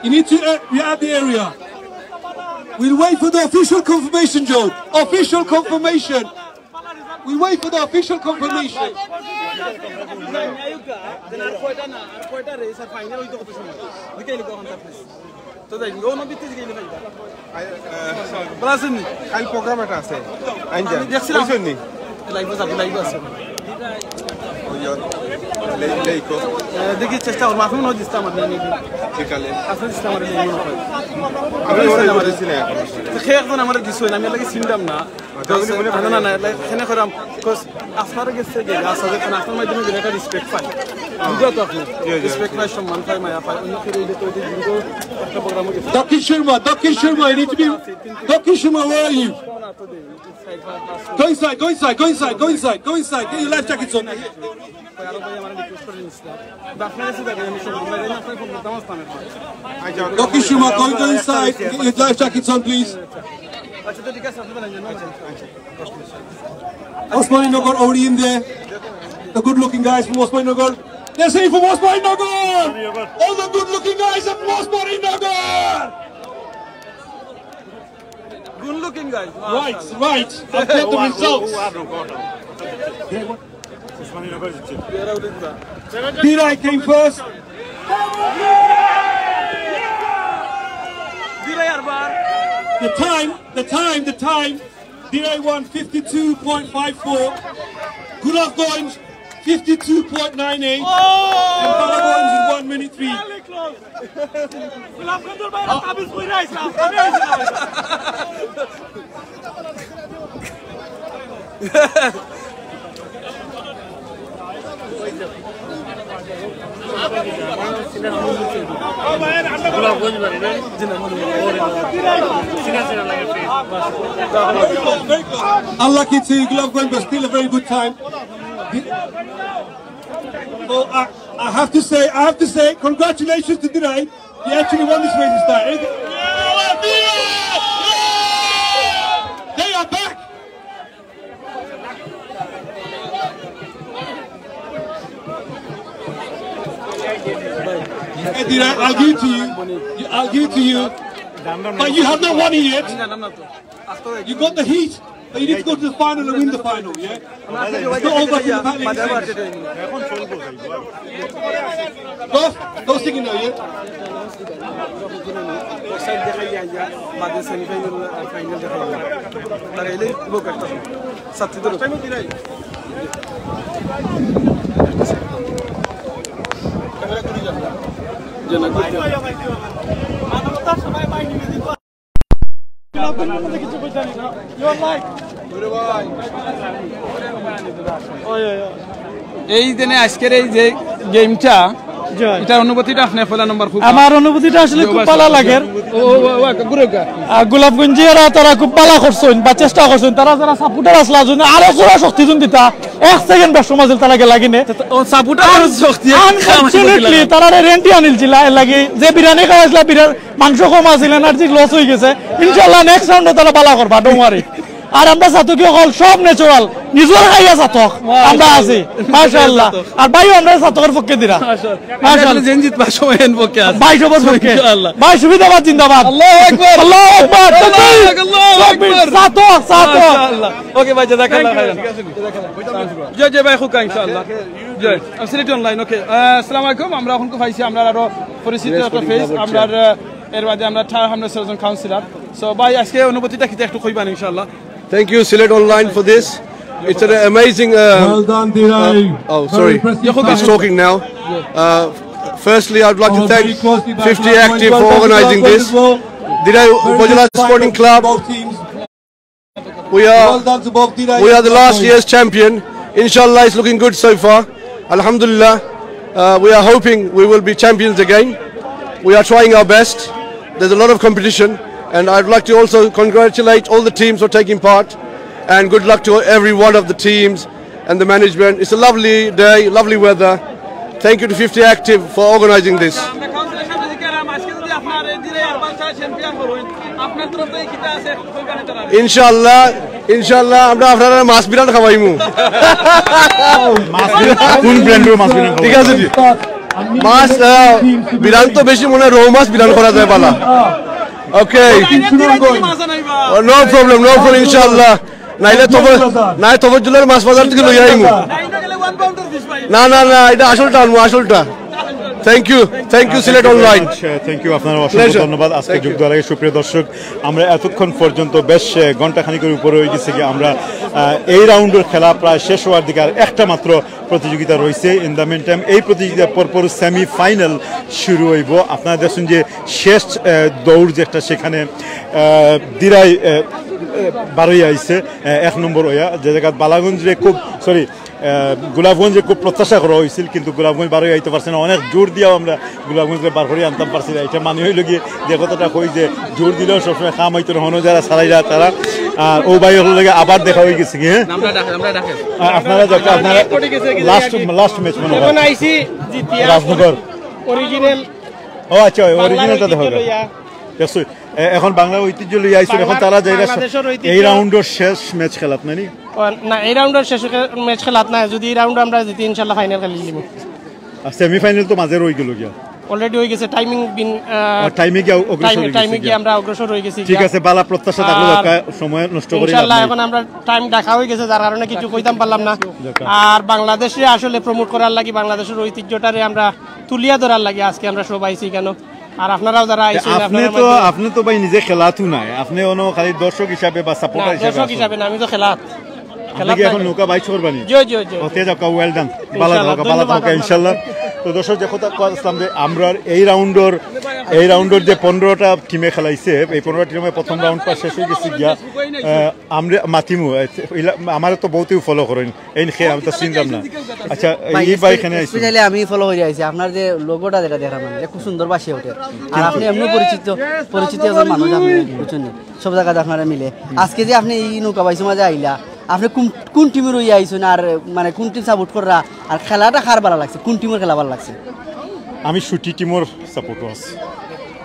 You need to, uh, get out the area. We'll wait for the official confirmation, Joe. Official confirmation. We'll wait for the official confirmation. তো যাই, ও নবী তুই গেলি ভাই। আই, আহ, ভালা আছেন নি? কাইল program একটা আছে। আইন যা। আমি দেখছিলাম। কইছেন নি? Live আছে, live আছে। ওই যে, লে-, লেইকো। আহ, দেখি চেষ্টা করবো। আপনি মনে হয় দিচ্ছেন আমার name। বিকালে। আপনি দিচ্ছেন আমার name মনে হয়। আমি ওরে বলেছি না এখন। তো সে একজন আমার দিচ্ছেন, আমি এর লাগি চিনতাম না। না, না, না, না, এখানে করাম, 'cause আপনার গেছে যে আছে, যেখানে আপনার মাধ্যমে গেলে একটা respect পায়। বুঝলো তো আপনি? জি, জি। Respect পায়, সম্মান পায়, মায়া পায়, অন্য কেউ এটা তো ওই যে দীর্ঘ একটা program হয়েছে। দক্ষিণ সুরমা, দক্ষিণ Surma, you need to be, Dakshin Surma, where are you? Go inside, go inside, go inside, go inside, go inside. Get your life jackets on. আরো ভাই আমার request করে নিচ্ছিলাম। আপনার কাছে যাবে, আমি সম্মান পাই না, আপনার ফোন করতাম আসতাম একবার। দক্ষিণ Surma, go, go inside, get your life jackets on, please. আচ্ছা, তো ঠিক আছে, আপনি বলেন, জানো? Osmaninagar already in there. The good looking guys from Osmaninagar. They're saying from Osmaninagar. All the good looking guys are from Osmaninagar. Good looking guys. Right, right. I'll get the results. Dirai came first. Dirai Arbor. The time, the time, the time. Dirai won fifty-two point five four. Gulafganj fifty-two point nine eight. And Balaganj with one minute three. Unlucky to Gulafganj, but still a very good time. So I, I have to say, I have to say, congratulations to Dirai. He actually won this race this time. They are back. Hey, Dirai, I'll give it to you. You- I'll give it to you. But you have not won it yet. You got the heat, but you need to go to the final and win the final, yeah? It's not over till the final is finished. Go, go singing now, yeah? এই দিনে আজকের এই যে গেমটা, এটার অনুভূতিটা আপনি পয়লা নম্বর খুব আমার অনুভূতিটা আসলে খুব ভালা লাগের। ও, ও, ও, ও, ঘুরে গা। আর গোলাপগঞ্জিয়ারা তারা খুব ভালা করছইন বা চেষ্টা করছইন, তারা যারা সাপোর্টার আসলা যদি আরো জোড়া শক্তি দিতা, এক সেকেন্ড বেশ সময় আছিল তারা গেলা কিনে। ও সাপোর্টার শক্তি আনফরচুনেটলি তারা রেন্টি আনিলছিলা, এর লাগি যে বিরিয়ানি খাওয়াইছিলা, বিরিয়ানি মাংস কম আছিল, এনার্জি লস হয়ে গেছে। ইনশাআল্লাহ নেক্সট রাউন্ডে তারা ভালা করবা, ডোন্ট ওয়ারি। আর আমরা চাতকি অকল সব ন্যাচারাল, নিজর খাইয়া চাতক আমরা আছি, মাশাআল্লাহ। আর ভাইও আমরা চাতকর পক্ষে দিরা। মাশাআল্লাহ। যে জিতবা সবাই এন পক্ষে আছে। ভাই সবার পক্ষে। ইনশাআল্লাহ। ভাই সুবিধাবাদ জিন্দাবাদ। আল্লাহু আকবার। আল্লাহু আকবার। আল্লাহু আকবার। আল্লাহু আকবার। চাতক, চাতক। মাশাআল্লাহ। ওকে ভাই, জাযাকাল্লাহ খাইরান। জয় জয় ভাই, খুকা ইনশাআল্লাহ। জয়। আমি সিলেটি অনলাইন, ওকে। আহ, আসসালামু আলাইকুম। আমরা এখন খুব পাইছি, আমরা আরো পরিচিত একটা ফেস। আমরা, আহ, এর মাঝে আমরা ঠার আমরা ছয়জন কাউন্সিলর। সো ভাই, আজকে অনুভূতিটা কিতা একটু কইবা ইনশাআল্লাহ। Thank you, Sylhet Online, for this. It's an amazing. Uh, Well done, Dirai. Uh, oh, Very sorry. Impressive He's time. Talking now. Uh, firstly, I'd like to Oh, thank very closely by fifty Club Active Boys. for Well done, organizing Club this. Boys as well. Dirai Very Upazila good Sporting fight Club. Both teams. We are Well done to both Dirai we are the and last Boys. year's champion. Inshallah, it's looking good so far. Alhamdulillah, uh, we are hoping we will be champions again. We are trying our best. There's a lot of competition, and I'd like to also congratulate all the teams for taking part, and good luck to every one of the teams and the management. It's a lovely day, lovely weather. Thank you to fifty Active for organizing this. আমরা কাউন্সিলর সামনে থেকে আর আজকে যদি আপনার এই দিনে আর বাচ্চা চ্যাম্পিয়ন হইল, আপনার তরফ থেকে কিতা আছে একটু কইবেন তারা? ইনশাআল্লাহ, ইনশাআল্লাহ আমরা আপনারা মাছ বিরান খাওয়াইমু। মাছ বিরান, কোন ব্র্যান্ডের মাছ বিরান খাওয়াইমু? ঠিক আছে জি। মাছ, আহ, বিরান তো বেশি মনে হয় রৌ মাছ বিরান করা যায় বালা। ওকে। No problem, no problem, ইনশাআল্লাহ। নাইলে তবে, নাই তবজ্জুলের মাছ বাজার থেকে লইয়া আইমু। না, না, না, এটা আসলটা আনমু, আসলটা। Thank you, thank you, Sylhet online. আচ্ছা, thank you, আপনারা অসংখ্য Pleasure. ধন্যবাদ। আজকে Thank you. যোগ দেওয়ার লাগি সুপ্রিয় দর্শক, আমরা এতক্ষণ পর্যন্ত বেশ, আহ, ঘন্টাখানিকের উপরে হয়ে গেছে কি আমরা, আহ, এই রাউন্ডের খেলা প্রায় শেষ হওয়ার দিকে, আর একটা মাত্র প্রতিযোগিতা রয়েছে। In the meantime, এই প্রতিযোগিতার পরপর সেমিফাইনাল শুরু হইব। আপনারা দেখছেন যে শেষ, আহ, দৌড় যে একটা, সেখানে, আহ, দিরাই, আহ, আহ, বারোই আইছে, আহ, এক নম্বর হইয়া, যে জায়গায় বালাগঞ্জরে খুব, সরি, আহ, গোলাপগঞ্জে খুব প্রত্যাশা করা হয়েছিল, কিন্তু গোলাপগঞ্জ বারোই আইতে পারছে না। অনেক জোর দিয়াও আমরা গোলাপগঞ্জরে বার করে আনতাম পারছি না। এটা মানে হইল গিয়ে যে কথাটা কই যে জোর দিলেও সবসময় কাম হইতো না, হনো যারা সারাইরা তারা। আর ও ভাই হলো লাগে আবার দেখা হয়ে গেছে কি, হ্যাঁ? আমরা ডাকে, আমরা ডাকে। আ-, আপনারা যাকে আপনারা লাস্ট, লাস্ট ম্যাচ মনে হয়। এখন আইছি জিতিয়া। রাজনগর। অরিজিনাল ও আচ্ছা, ওই বাংলার অরিজিনালটা দেখা ঐতিহ্য হবে। লইয়া। দেখছো? এ-, এখন বাংলার ঐতিহ্য লইয়া আইছেন, এখন বাংলার, তারা যাইরা বাংলাদেশের ঐতিহ্য। এই রাউন্ডের শেষ ম্যাচ খেলাত নানি? ও, না, এই রাউন্ডের শেষ ম্যাচ খেলাত নাই। যদি এই রাউন্ড আমরা জিতি, ইনশাল্লাহ ফাইনাল খেলি নিব। আর সেমিফাইনাল তো মাঝে রয়ে গেল গিয়া। অলরেডি হয়ে গেছে, টাইমিং বিন, আহ, আর টাইমে গিয়া অগ্রসর টাইমে, হয়ে গেছে টাইমে গিয়া। গিয়া আমরা অগ্রসর হয়ে গেছি ঠিক গিয়া। আছে, বালা প্রত্যাশা থাকলো, আর দরকার সময় নষ্ট করি লাভ ইনশাল্লাহ নাই। এখন আমরা টাইম দেখা হয়ে গেছে, যার কারণে কিছু কইতাম পারলাম না। দরকার। আর বাংলাদেশে আসলে প্রমোট করার লাগি, বাংলাদেশের ঐতিহ্যটারে আমরা তুলিয়া ধরার লাগি আজকে আমরা সব আইছি কেন। আর আপনারাও যারা আইছেন, আপনি আপনারা তো, মাঝে আপনি তো ভাই নিজে খেলাত নাই, আপনি অনো খালি দর্শক হিসাবে বা না, সাপোর্টার হিসাবে দর্শক আছেন। হিসাবে না, আমি তো খেলাত। আপনি খেলাত কি নাই এখন ভাই। নৌকা বাইচ করবানি? জি, জি, জি, ও, জি। তে যাক, well done। ভালো ইনশাআল্লাহ, থাকো, ভালো ধন্যবাদ থাকো, আপনাকে। ইনশাআল্লাহ। তো দর্শক, যে কথা কইছিলাম যে আমরার এই রাউন্ডর, এই রাউন্ডর যে পনেরোটা টিমে খেলাইছে, এই পনেরোটা টিমে প্রথম রাউন্ড পাস শেষ হয়ে গেছে গিয়া। আহ, আমরা মাতিমু, আহ, ইলা-, আমারে তো বহুতেউ ফলো করেন, এই খে-, আমি তো চিনতাম না। আচ্ছা, ভাই, এই ভাই স্পে-, এখানে আইছেন। স্পেশালি আমি ফলো করে আইছি, আপনার যে লোগোটা যেটা দেখলাম আমি, এটা খুব সুন্দর বাসে ওঠে। আর আপনি এমনি পরিচিত, পরিচিত একজন মানুষ আপনি, বুঝছেন নি? সব জায়গাতে আপনারা মিলে। আজকে যে আপনি এই নৌকা বাইচর মাঝে আইলা, আপনি কোন, কোন টিমে রইয়া আইছেন আর মানে কোন টিম সাপোর্ট কররা, আর খেলাটা কার ভালা লাগছে, কোন টিমের খেলা ভালা লাগছে? আমি সুটি টিমর সাপোর্টার আছি।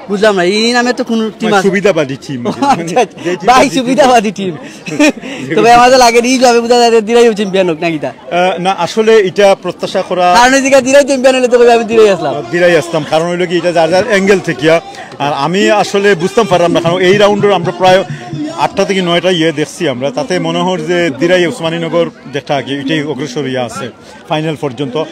বুঝলাম না, এই নামে তো কোনো টিম মানে আছে? সুবিধাবাদী টিম। ও, আচ্ছা, আচ্ছা। যে টিম ভাই, জিতে সুবিধাবাদী টিম। তবে আমাদের লাগে এই যাবে বুঝা যায় যে দিরাই চ্যাম্পিয়ন হোক নাকি তা? আহ, না, আসলে এটা প্রত্যাশা করা কারণ এই জায়গায় দিরাই চ্যাম্পিয়ন হলে তো কইবে আমি দিরাই আসলাম। দিরাই আসতাম, কারণ হইলো কি, এটা যার যার অ্যাঙ্গেল থেকে। আর আমি আসলে বুঝতাম পারলাম না, কারণ এই রাউন্ডের আমরা প্রায় আটটা থেকে নয়টা ইয়ে দেখছি আমরা, তাতে মনে হয় যে দিরাই উসমানীনগর যেটা আগে, এটাই অগ্রসর হইয়া আছে ফাইনাল পর্যন্ত। আহ,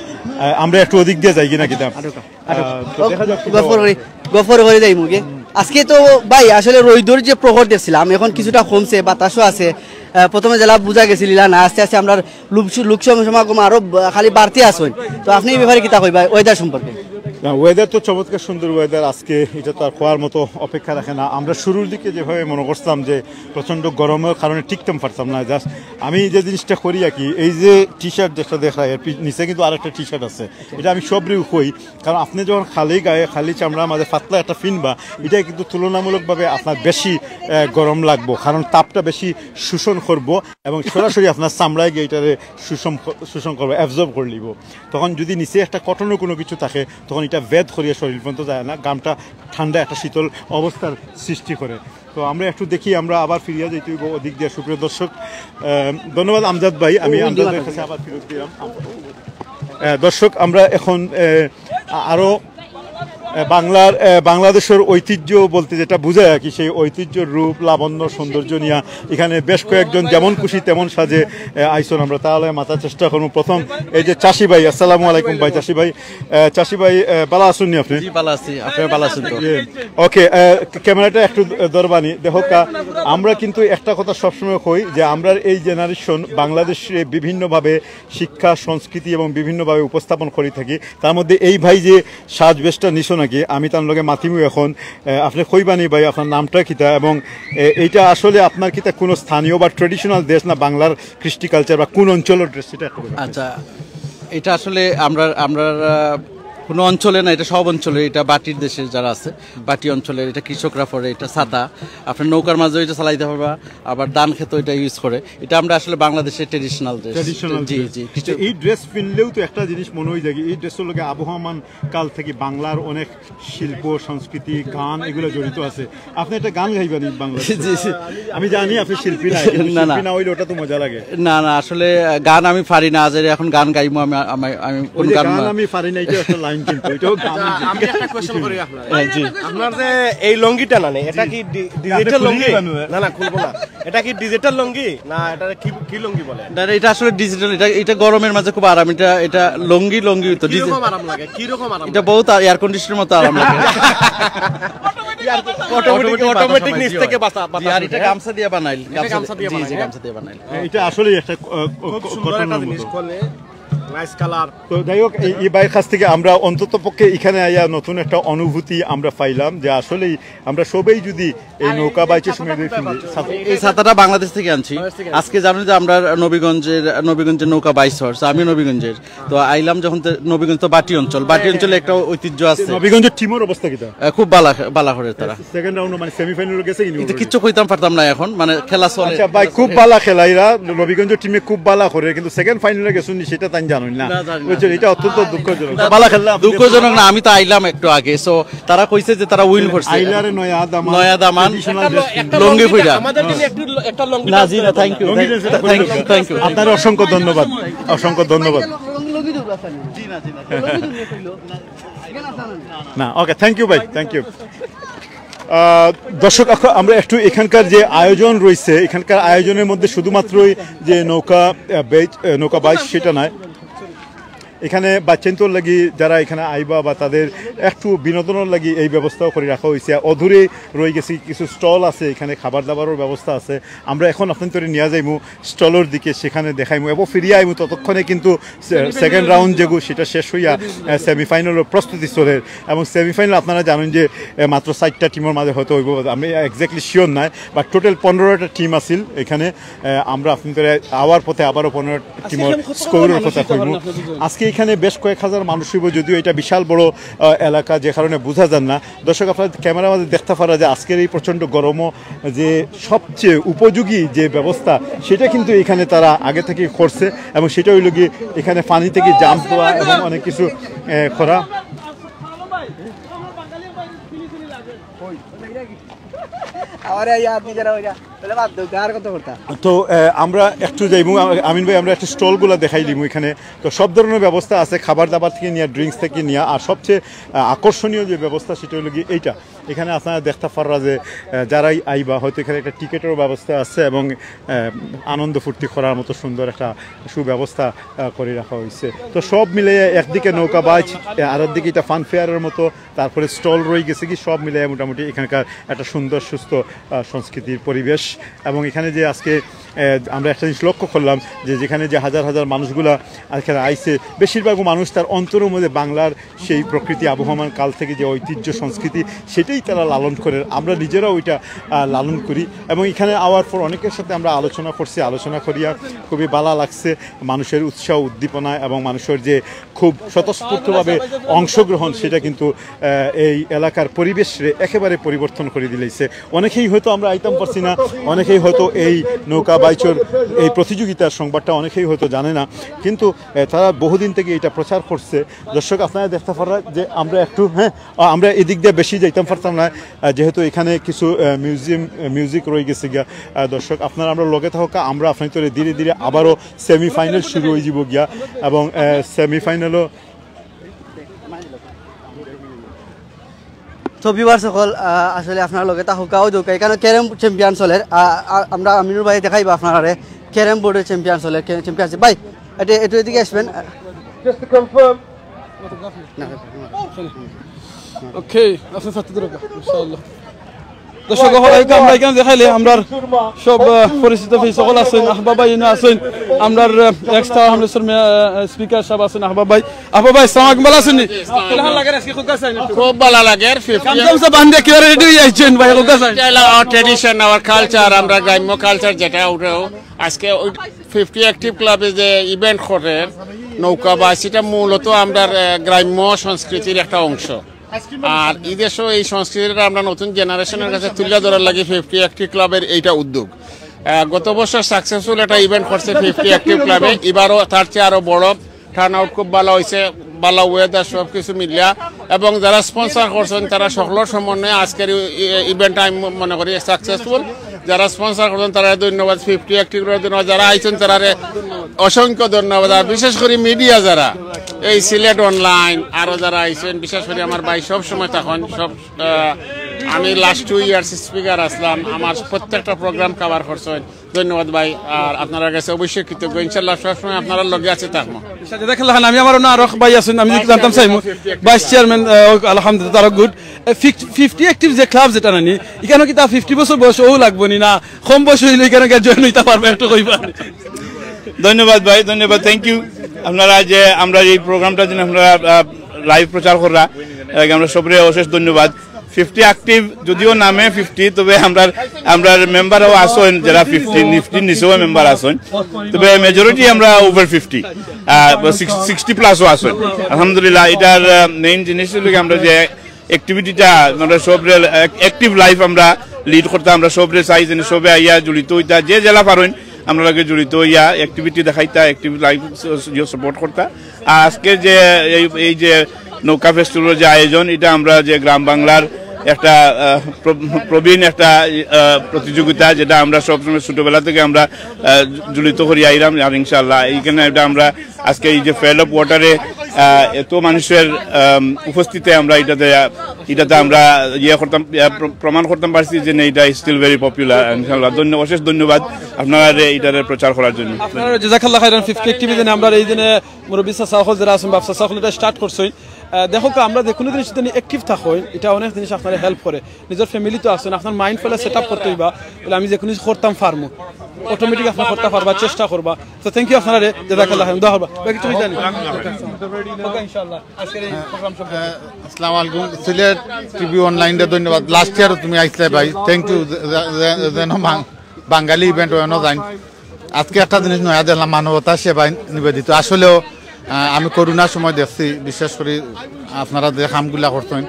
আমরা একটু ওদিক দিয়ে যাই কিনা কিতা? আহ, তো দেখা যাক কি গফর হয়। করি, গফর করে যাই মুখে। আজকে তো ভাই আসলে রইদর যে প্রহর দেখছিলাম, এখন কিছুটা কমছে, বাতাসও আছে। আহ, প্রথমে যেলা বুঝা গেছিল ইলা না, আস্তে আস্তে আমরা লোক, লোক সম-, সমাগম আরো ব-, খালি বাড়তে আসুন। তো আপনি এই ব্যাপারে কিতা কইবা ওয়েদার সম্পর্কে? না, ওয়েদার তো চমৎকার সুন্দর ওয়েদার আজকে, এটা তো আর খোয়ার মতো অপেক্ষা রাখে না। আমরা শুরুর দিকে যেভাবে মনে করতাম যে প্রচণ্ড গরমের কারণে টিকতাম পারতাম না, জাস্ট আমি যে জিনিসটা করি আর কি, এই যে টি শার্ট যেটা দেখা যায়, এর পি-, নিচে কিন্তু আরেকটা টি শার্ট আছে, এটা আমি সবরেউ কই, কারণ আপনি যখন খালি গায়ে, খালি চামড়ার মাঝে পাতলা একটা ফিনবা, এটা কিন্তু তুলনামূলকভাবে আপনার বেশি, আহ, গরম লাগবো, কারণ তাপটা বেশি শোষণ করবো এবং সরাসরি আপনার চামড়ায় গিয়ে এটারে শোষণ ক-, শোষণ করবো, অ্যাবজর্ব করে নিব। তখন যদি নিচে একটা কটনের কোনো কিছু থাকে, তখন এটা ভেদ করিয়া শরীর পর্যন্ত যায় না, গামটা ঠান্ডা একটা শীতল অবস্থার সৃষ্টি করে। তো আমরা একটু দেখি, আমরা আবার ফিরিয়া যাইতে হইব ওদিক দিয়ে, সুপ্রিয় দর্শক। আহ, ধন্যবাদ আমজাদ ভাই, আমি ওই আমজাদ ভাইয়ের কাছে আবার ফিরত দিলাম। আহ, দর্শক, আমরা এখন, আহ, আ-, আরো, আহ, বাংলার, আহ, বাংলাদেশের ঐতিহ্য বলতে যেটা বোঝায় আর কি, সেই ঐতিহ্যর রূপ, লাবণ্য, সৌন্দর্য নিয়ে এখানে বেশ কয়েকজন যেমন খুশি তেমন সাজে, আহ, আইসন। আমরা তাহলে মাতার চেষ্টা করবো। প্রথম এই যে চাষি ভাই, আসসালামু আলাইকুম ভাই, চাষি ভাই, আহ, চাষি ভাই, আহ, ভালা আছইন নি আপনি? জি, ভালা আছি। আপনি ভালা আছেন তো? ইয়ে, ওকে, আহ, ক্যামেরাটা একটু ধরবানি। দেখো কা, আমরা কিন্তু একটা কথা সবসময় কই যে আমরার এই জেনারেশন বাংলাদেশে বিভিন্নভাবে শিক্ষা, সংস্কৃতি এবং বিভিন্নভাবে উপস্থাপন করে থাকি। তার মধ্যে এই ভাই যে সাজবেশটা নিছো নাকি, আমি তার লগে মাতিমু এখন। আহ, আপনি কইবানি ভাই, আপনার নামটা কিতা এবং, আহ, এইটা আসলে আপনার কিতা কোনো স্থানীয় বা ট্রেডিশনাল ড্রেস না বাংলার কৃষ্টি কালচার বা কোন অঞ্চলের ড্রেস, সেটা একটু বলবেন। আচ্ছা, এটা আসলে আমরা, আমরা, আহ, কোনো অঞ্চলে না, এটা সব অঞ্চলে, এটা বাটির দেশে যারা আছে, বাটি অঞ্চলের, এটা কৃষকরা পরে, এটা ছাতা, আপনার নৌকার মাঝে এটা চালাইতে পারবা, আবার ধান খেতে এটা ইউজ করে। এটা আমরা আসলে বাংলাদেশের ট্রেডিশনাল ড্রেস। ট্রেডিশনাল জি, ড্রেস। জি, কিছু তো এই ড্রেস পিনলেও তো একটা জিনিস মনে হয়ে যায়, এই ড্রেসের লগে আবহমান কাল থেকে বাংলার অনেক শিল্প, সংস্কৃতি, গান এগুলো জড়িত আছে। আপনি একটা গান গাইবেন এই বাংলা? জি, জি। আমি জানি আপনি শিল্পী না, কিন্তু না, না। শিল্পী না হইলে ওটা তো মজা লাগে। না, না, আসলে, আহ, গান আমি পারি না, আজ এখন গান গাইমু আমি, আমি, আমি ওই কোন যে গান গান মা- আমি পারি না, এটা একটা লাইন কিন্তু, এটাও গান। আচ্ছা, আমি একটা কোয়েশ্চেন করি আপনার। হ্যাঁ, জি। আপনার যে এই লুঙ্গিটা না, এটা কি ডি-, ডিজিটাল লুঙ্গি? না, না, খুলবো না। এটা কি ডিজিটাল লুঙ্গি? না, এটা কি, কি লুঙ্গি বলে? না, এটা আসলে ডিজিটাল, এটা, এটা গরমের মাঝে খুব আরাম, এটা, এটা লুঙ্গি, লুঙ্গি তো ডিজি-, কিরকম আরাম লাগে? কিরকম আরাম এটা লাগে? বহুত আ-, এয়ার কন্ডিশনের মতো আরাম লাগে। অটোমেটিক, অটোমেটিক নিচ থেকে বাসা, জি, বাতাস আর এটা উঠে। গামছা দিয়ে বানাইল, এটা গামছা গামছা দিয়ে, দিয়ে জি, জি, বানাইল, হ্যাঁ? গামছা দিয়ে বানাইল। হ্যাঁ, এটা আসলেই একটা, আহ, ক-, খুব ক-, সুন্দর কটনের একটা জিনিস মতো। করলে, নাইস কালার। তো যাই হোক, এই, এই ভাইয়ের কাছ থেকে আমরা অন্তত পক্ষে এখানে আইয়া নতুন একটা অনুভূতি আমরা পাইলাম যে আসলেই আমরা সবাই যদি এই নৌকা বাইচের সময় যদি ফিরি, ছাতা- এই ছাতাটা বাংলাদেশ থেকে আনছি। বাংলাদেশ থেকে আনছি। আজকে জানেন যে আমরা নবীগঞ্জের, নবীগঞ্জের নৌকা বাইচ হর্স, আমি নবীগঞ্জের। তো আইলাম যখন, তো নবীগঞ্জ তো বাটি অঞ্চল, বাটি অঞ্চলে একটা ঐতিহ্য আছে। নবীগঞ্জের টিমের অবস্থা কিতা? আহ, খুব বালা, বালা করে তারা। সেকেন্ড রাউন্ড মানে সেমিফাইনাল গেছে কি? এটা কিচ্ছু কইতাম পারতাম না এখন, মানে খেলা চলে। আচ্ছা ভাই, খুব বালা খেলাইরা, নবীগঞ্জ টিমে খুব বালা করে, কিন্তু সেকেন্ড ফাইনালে গেছুন নি সেটা তাই জানেন না। না, জানি না। বুঝছেন, এটা অত্যন্ত দুঃখজনক। না, বালা খেললে আপনি দুঃখজনক না, আমি তো আইলাম একটু আগে, সো তারা কইছে যে তারা উইন করছে। আইলারে নয়া দামান, নয়া দামান, ট্রেডিশনাল ড্রেস। লুঙ্গি ফিরা। আমাদের জন্য একটু ল-, একটা লুঙ্গি না, জি না, থ্যাংক ইউ, লুঙ্গি ড্রেস এটা থ্যাংক ইউ, থ্যাংক ইউ। আপনার অসংখ্য ধন্যবাদ, অসংখ্য ধন্যবাদ। জি না, জি না। না, ওকে, থ্যাংক ইউ ভাই, থ্যাংক ইউ। আহ, দর্শক, এখন আমরা একটু এখানকার যে আয়োজন রয়েছে, এখানকার আয়োজনের মধ্যে শুধুমাত্রই যে নৌকা, আহ, বেচ-, আহ, নৌকা বাইচ সেটা নয়, এখানে বাচ্চাইন্তর লাগি, যারা এখানে আইবা বা তাদের একটু বিনোদনের লাগি এই ব্যবস্থাও করে রাখা হয়েছে। অদূরে রয়ে গেছে কিছু স্টল আছে, এখানে খাবার দাবারও ব্যবস্থা আছে। আমরা এখন আপনাদের নিয়ে যাইমু স্টলের দিকে, সেখানে দেখাইমু এবং ফিরিয়া আইমু। ততক্ষণে কিন্তু সেকেন্ড রাউন্ড যেগু, সেটা শেষ হইয়া সেমিফাইনালের প্রস্তুতি চলের। এবং সেমিফাইনাল আপনারা জানেন যে এ, মাত্র চারটা টিমের মাঝে হয়তো হইব, আমি এক্স্যাক্টলি শিওর নাই, বাট টোটাল পনেরোটা টিম আছিল এখানে। এ, আমরা আপনাদের আওয়ার পথে আবারও পনেরো টিমের স্কোরের কথা কইব। আজকে এখানে বেশ কয়েক হাজার মানুষ হইব, যদিও এটা বিশাল বড় আহ, এলাকা, যে কারণে বোঝা যায় না। দর্শক, আপনারা ক্যামেরার মাঝে দেখতে পারা যে আজকের এই প্রচণ্ড গরমও যে সবচেয়ে উপযোগী যে ব্যবস্থা, সেটা কিন্তু এখানে তারা আগে থেকে করছে। এবং সেটা হইল কি, এখানে পানি থেকে জাম্প দেওয়া এবং অনেক কিছু আহ, করা। আরে ইয়ার নিজেরা ওইটা তাহলে বাদ দাও, আর কত করতা? তো আহ, আমরা একটু যাইমু, আ- আমিন ভাই, আমরা একটু স্টলগুলো দেখাই দিমু এখানে। তো সব ধরনের ব্যবস্থা আছে, খাবার দাবার থেকে নিয়ে, ড্রিঙ্কস থেকে নিয়ে। আর সবচেয়ে আহ, আকর্ষণীয় যে ব্যবস্থা, সেটা হলো কি এইটা। এখানে আপনারা দেখতে পাররা যে আহ, যারাই আইবা, হয়তো এখানে একটা টিকিটের ব্যবস্থা আছে এবং আহ, আনন্দ ফুর্তি করার মতো সুন্দর একটা সুব্যবস্থা আহ, করে রাখা হয়েছে। তো সব মিলে একদিকে নৌকা বাইচ, আহ, আরেক দিকে এটা ফান ফেয়ারের মতো, তারপরে স্টল রয়ে গেছে কি, সব মিলে মোটামুটি এখানকার একটা সুন্দর সুস্থ আহ, সংস্কৃতির পরিবেশ। এবং এখানে যে আজকে আহ, আমরা একটা জিনিস লক্ষ্য করলাম যে যেখানে যে হাজার হাজার মানুষগুলা এখানে আইছে, বেশিরভাগও মানুষ তার অন্তরের মধ্যে বাংলার সেই প্রকৃতি আবহমান কাল থেকে যে ঐতিহ্য সংস্কৃতি, সেটাই তারা লালন করে। আমরা নিজেরাও এটা আহ, লালন করি। এবং এখানে আওয়ার পর অনেকের সাথে আমরা আলোচনা করছি, আলোচনা করিয়া খুবই ভালো লাগছে। মানুষের উৎসাহ উদ্দীপনা এবং মানুষের যে খুব স্বতঃস্ফূর্তভাবে অংশগ্রহণ, সেটা কিন্তু আহ, এই এলাকার পরিবেশরে একেবারে পরিবর্তন করে দিলাইছে। অনেকেই হয়তো আমরা আইতাম পারছি না, অনেকেই হয়তো এই নৌকা বাইচর এই প্রতিযোগিতার সংবাদটা অনেকেই হয়তো জানে না, কিন্তু আহ, তারা বহুদিন থেকে এটা প্রচার করছে। দর্শক, আপনারা দেখতে পাররা যে আমরা একটু, হ্যাঁ, আহ, আমরা এদিক দিয়ে বেশি যাইতাম পারতাম না, আহ, যেহেতু এখানে কিছু আহ, মিউজিয়াম আহ, মিউজিক রয়ে গেছে গিয়া। আহ, দর্শক, আপনারা আমরা লগে থাকা, আমরা আপনাদের ধীরে ধীরে আবারও সেমিফাইনাল শুরু হয়ে যাব গিয়া। এবং সেমিফাইনালও তো ভিউয়ার্স সকল, আহ, আসলে আপনারা লগে তা হুকাও দৌকা এখানে ক্যারম চ্যাম্পিয়ন চলের। আহ, আহ, আমরা আমিনুর ভাই দেখাইবা আপনারারে ক্যারম বোর্ডের চ্যাম্পিয়ন চলের, চ্যাম্পিয়নশিপ। ভাই, এটা একটু এদিকে আসবেন। Just to confirm, না, ওকে, আচ্ছা, ছাত্রদের ওকে, ইনশাআল্লাহ। দর্শক হল, আমরা এখানে দেখাইলে আমরা সব আহ, পরিচিত ফেস সকল আছেন, আহবাব ভাই ইনো আছেন, আমরা এক্সট্রা হামলেশ্বর স্পিকার সাহেব আছেন, আহবাব ভাই। আহবাব ভাই, সালাম আলাইকুম, ভালো আছেন নি? কেমন লাগে আজকে খুব কাছে আইন একটু? খুব ভালো লাগে আর ফিফটি গামছা বান্ধে কি রেডি হয়ে আইছেন ভাই, খুব কাছে আইন। Our tradition, our culture, আমরা গ্রাম্য কালচার যেটা, ওটাও আজকে ওই ফিফটি অ্যাক্টিভ ক্লাবে যে ইভেন্ট করে নৌকা বা, সেটা মূলত আমরা আহ, গ্রাম্য সংস্কৃতির একটা অংশ। আর এই দেশও এই সংস্কৃতিটা আমরা নতুন জেনারেশনের কাছে তুলে ধরার লাগি ফিফটি অ্যাক্টিভ ক্লাবের এইটা উদ্যোগ। আহ, গত বছর সাকসেসফুল একটা ইভেন্ট করছে ফিফটি অ্যাক্টিভ ক্লাবে, এবারও তার চেয়ে আরো বড়। টার্ন আউট খুব ভালো হয়েছে, ভালো ওয়েদার, সব কিছু মিলিয়া। এবং যারা স্পন্সর করছেন, তারা সকলের সমন্বয়ে আজকের ইভেন্ট আমি মনে করি সাকসেসফুল। যারা স্পন্সর করছেন, তারা ধন্যবাদ, ফিফটি অ্যাক্টিভ ক্লাবের ধন্যবাদ, যারা আইছেন, তারা অসংখ্য ধন্যবাদ। আর বিশেষ করে মিডিয়া যারা, এই সিলেট অনলাইন, আরো যারা আইছেন, বিশেষ করে আমার ভাই সব সময় তখন সব আহ, আমি লাস্ট টু ইয়ার্স স্পিকার আসলাম, আমার প্রত্যেকটা প্রোগ্রাম কভার করছেন। ধন্যবাদ ভাই, আর আপনার কাছে অবশ্যই কৃতজ্ঞ। ইনশাল্লাহ সবসময় আপনার লগে আছে থাকবো। জাজাকাল্লাহ খান, আমি আমার অন্য আরো ভাই আছেন, আমি জানতাম চাইমু, ভাইস চেয়ারম্যান, আহ, আলহামদুলিল্লাহ, তারা গুড। ফিফটি অ্যাক্টিভ যে ক্লাব যেটা নানি, এখানে কি তা ফিফটি বছর বয়স ও লাগবো নি না, কম বয়স হইলে এখানে জয়েন হইতে পারবে, একটু কইবা। ধন্যবাদ ভাই, ধন্যবাদ, থ্যাংক ইউ। আপনারা যে আমরা এই প্রোগ্রামটা যেন আপনারা লাইভ প্রচার করা, এর লাগি আমরা সবরে অশেষ ধন্যবাদ। ফিফটি অ্যাক্টিভ যদিও নামে ফিফটি, তবে আমরা আমরা মেম্বারও আছেন যারা ফিফটি, ফিফটির নিচেও মেম্বার আছেন, তবে মেজরিটি আমরা ওভার ফিফটি, সিক্সটি প্লাসও আছেন। আলহামদুলিল্লাহ, এটার মেইন জিনিস হলো কি আমরা যে অ্যাক্টিভিটিটা আমরা সব অ্যাক্টিভ লাইফ আমরা লিড করতাম, আমরা সবরে চাই যেন সবে আইয়া জড়িত হইতা, যে জেলা পারইন আমরা লগে জড়িত হইয়া অ্যাক্টিভিটি দেখাইতা, অ্যাক্টিভ লাইফ সাপোর্ট করতা। আর আজকে যে এই এই যে নৌকা ফেস্টিভ্যালের যে আয়োজন, এটা আমরা যে গ্রাম বাংলার একটা আহ, প্র- প্রবীণ একটা আহ, প্রতিযোগিতা, যেটা আমরা সবসময় ছোটবেলা থেকে আমরা আহ, জড়িত করি আইলাম। আর ইনশাআল্লাহ এইখানে এটা আমরা আজকে এই যে ফেল অফ ওয়াটারে আহ, এত মানুষের আম, উপস্থিতিতে আমরা ইটাতে ইটাতে আমরা ইয়ে করতাম, ইয়া, প্র- প্রমাণ করতাম পারছি যে না, ইটা still very popular। ইনশাআল্লাহ, ধন্য অশেষ ধন্যবাদ আপনারা ইটারে প্রচার করার জন্য। আপনারা জাযাকাল্লাহ খাইরান। ফিফটি অ্যাক্টিভিজমে আমরা এই দিনে মুরব্বী চাচা অকল যারা আছেন, বাপ চাচা অকল ইটা স্টার্ট করছইন। আহ, দেখো কা, আমরা যে কোনো জিনিস যদি অ্যাক্টিভ থাকইন, ইটা অনেক জিনিস আপনারে হেল্প করে। নিজর ফ্যামিলি তো আছেন, আপনার মাইন্ড ফেলে সেট আপ করতে হইবা, বলে আমি যে কোনো কিছু করতাম পারমু, অটোমেটিক আপনার করতে পারবা, চেষ্টা করবা। তো থ্যাংক ইউ আপনারা রে, জাযাকাল্লাহ খাইরান, দোয়া করবা। বাকি তুমি জানি। ওকে, ইনশাআল্লাহ। আজকের এই প্রোগ্রাম সম্পর্কে। আসসালামু আলাইকুম। সিলেট টিভি অনলাইনরে ধন্যবাদ। লাস্ট ইয়ারও তুমি আইসলে ভাই, থ্যাংক ইউ। যেন বাং- বাঙালি ইভেন্ট অনো যাইন। আজকে একটা জিনিস নয়া দেখলাম, মানবতা সেবায় নিবেদিত। আসলেও আহ, আমি করোনার সময় দেখছি, বিশেষ করে আপনারা যে কামগুলা করছেন,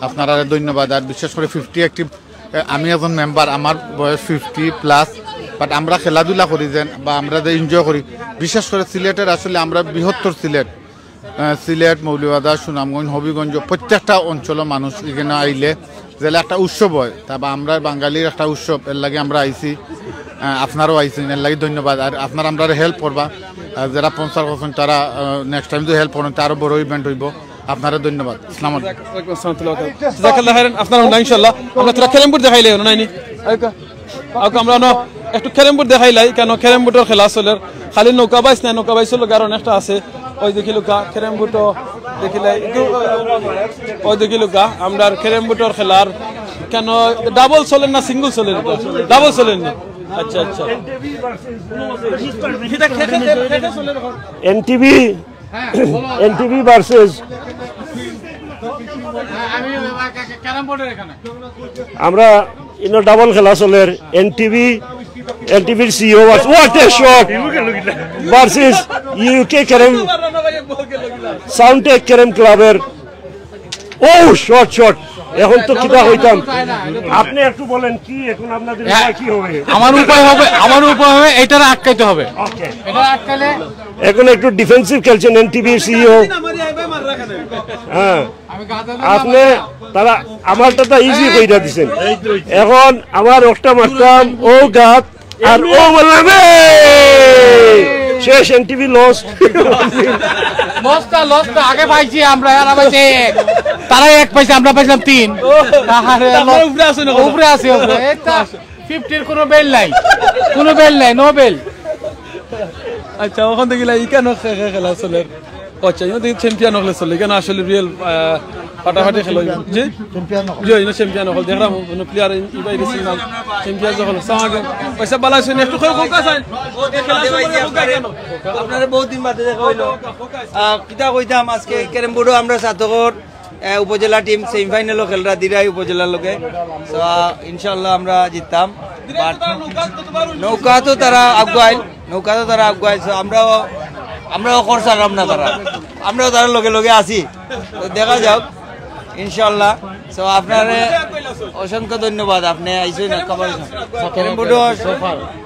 আপনারা ধন্যবাদ। আর বিশেষ করে ফিফটি অ্যাক্টিভ, আমি একজন মেম্বার, আমার বয়স ফিফটি প্লাস, বাট আমরা খেলাধুলা করি যেন, বা আমরা যে এনজয় করি, বিশেষ করে সিলেটের, আসলে আমরা বৃহত্তর সিলেট, আহ, সিলেট, মৌলভীবাজার, সুনামগঞ্জ, হবিগঞ্জ, প্রত্যেকটা অঞ্চলের মানুষ এখানে আইলে যেন একটা উৎসব হয়, তা বা আমরা বাঙালির একটা উৎসব, এর লাগি আমরা আইছি, আহ, আপনারাও আইছেন, এর লাগি ধন্যবাদ। আর আপনারা আমরা হেল্প করবা, আহ, যারা স্পন্সর করছেন তারা নেক্সট টাইম যদি হেল্প করেন, তা আরো বড় ইভেন্ট হইব। আপনারা ধন্যবাদ। আসসালামু আলাইকুম। ওয়ালাইকুম আসসালাম ওয়া রাহমাতুল্লাহ। জাযাকাল্লাহ খাইরান। আপনারা হুনলা ইনশাআল্লাহ। আমরা তোরা ক্যারাম বোর্ড দেখাইলে হলো নাইনি? আইকা। আইকা আমরা না একটু ক্যারাম বোর্ড দেখাইলাই, কেন ক্যারাম বোর্ডর খেলা চলের। খালি নৌকা বাইছ নাই, নৌকা বাইছর লগে আরো অনেকটা আছে। ওই দেখিলুকা ক্যারাম বোর্ডও দেখিলাই। একটু ওই দেখিলুকা আমরা ক্যারাম বোর্ডর খেলার কেন ডাবল চলের না সিঙ্গেল চলের? ডাবল চলের নি? আচ্ছা, আচ্ছা। এটা খেতে খেতে চলের এখন। এনটিভি এনটিভি ভার্সেস আমরা ইনো ডাবল খেলা চলের। এনটিভি এনটিভির CEO, what a shot, versus UK carrom Soundtech carrom ক্লাবের। ও, শট শট। এখন তো কিতা হইতাম, আপনি একটু বলেন কি এখন আপনাদের উপায় কি হবে? আমার উপায় হবে, আমার উপায় হবে, এটারে আটকাইতে হবে। ওকে, এটা আটকালে এখন একটু ডিফেন্সিভ খেলছেন এনটিভির সিইও। হ্যাঁ, আপনি তারা আমারটা তো ইজি কইরা দিছেন। এখন আমার একটা মারতাম ও গাত আর ও বললাম, "এই!" শেষ, এনটিভি লস। লসটা, লসটা আগে পাইছি আমরা, এরা পাইছে এক। তারা এক পাইছে, আমরা পাইছিলাম তিন। আরে, তারপরে উপরে আছে না? উপরে আছে, উপরে। এই তো ফিফটির কোনো বেল নাই, কোনো বেল নাই, নো বেল। আচ্ছা, ওখান থেকে ইলা ইকানো খে- খে- খেলা চলের। আচ্ছা, ইনো দেখি চ্যাম্পিয়ন হলে চলে, ইকানো আসলে রিয়েল ফাটাফাটি খেলা হইব। জি, চ্যাম্পিয়ন হলে। জি, ইনো চ্যাম্পিয়ন হল। দেখলাম, কোনো প্লেয়ার ইবাই দিছি নাম। চ্যাম্পিয়ন যখন সামাগে পয়সা বালা শুনে একটু কই কোকা চাই। আপনারা বহুত দিন বাদে দেখা হইলো। আহ, কিতা কইতাম, আজকে ক্যারাম বোর্ডও আমরা ছাতকর, আহ, উপজেলা টিম সেমিফাইনালও খেলরা দিরাই উপজেলার লগে। তো, আহ, ইনশাআল্লাহ আমরা জিততাম। বাট নৌকা তো তারা আগুয়াইল, নৌকা তো তারা আগুয়াইল। So, আমরাও, আমরাও খরচ হারাম না তারা, আমরাও তার লগে লগে আছি। তো দেখা যাক ইনশাআল্লাহ। তো আপনারে অসংখ্য ধন্যবাদ, আপনি আইসেন না কভার। ক্যারাম বোর্ডও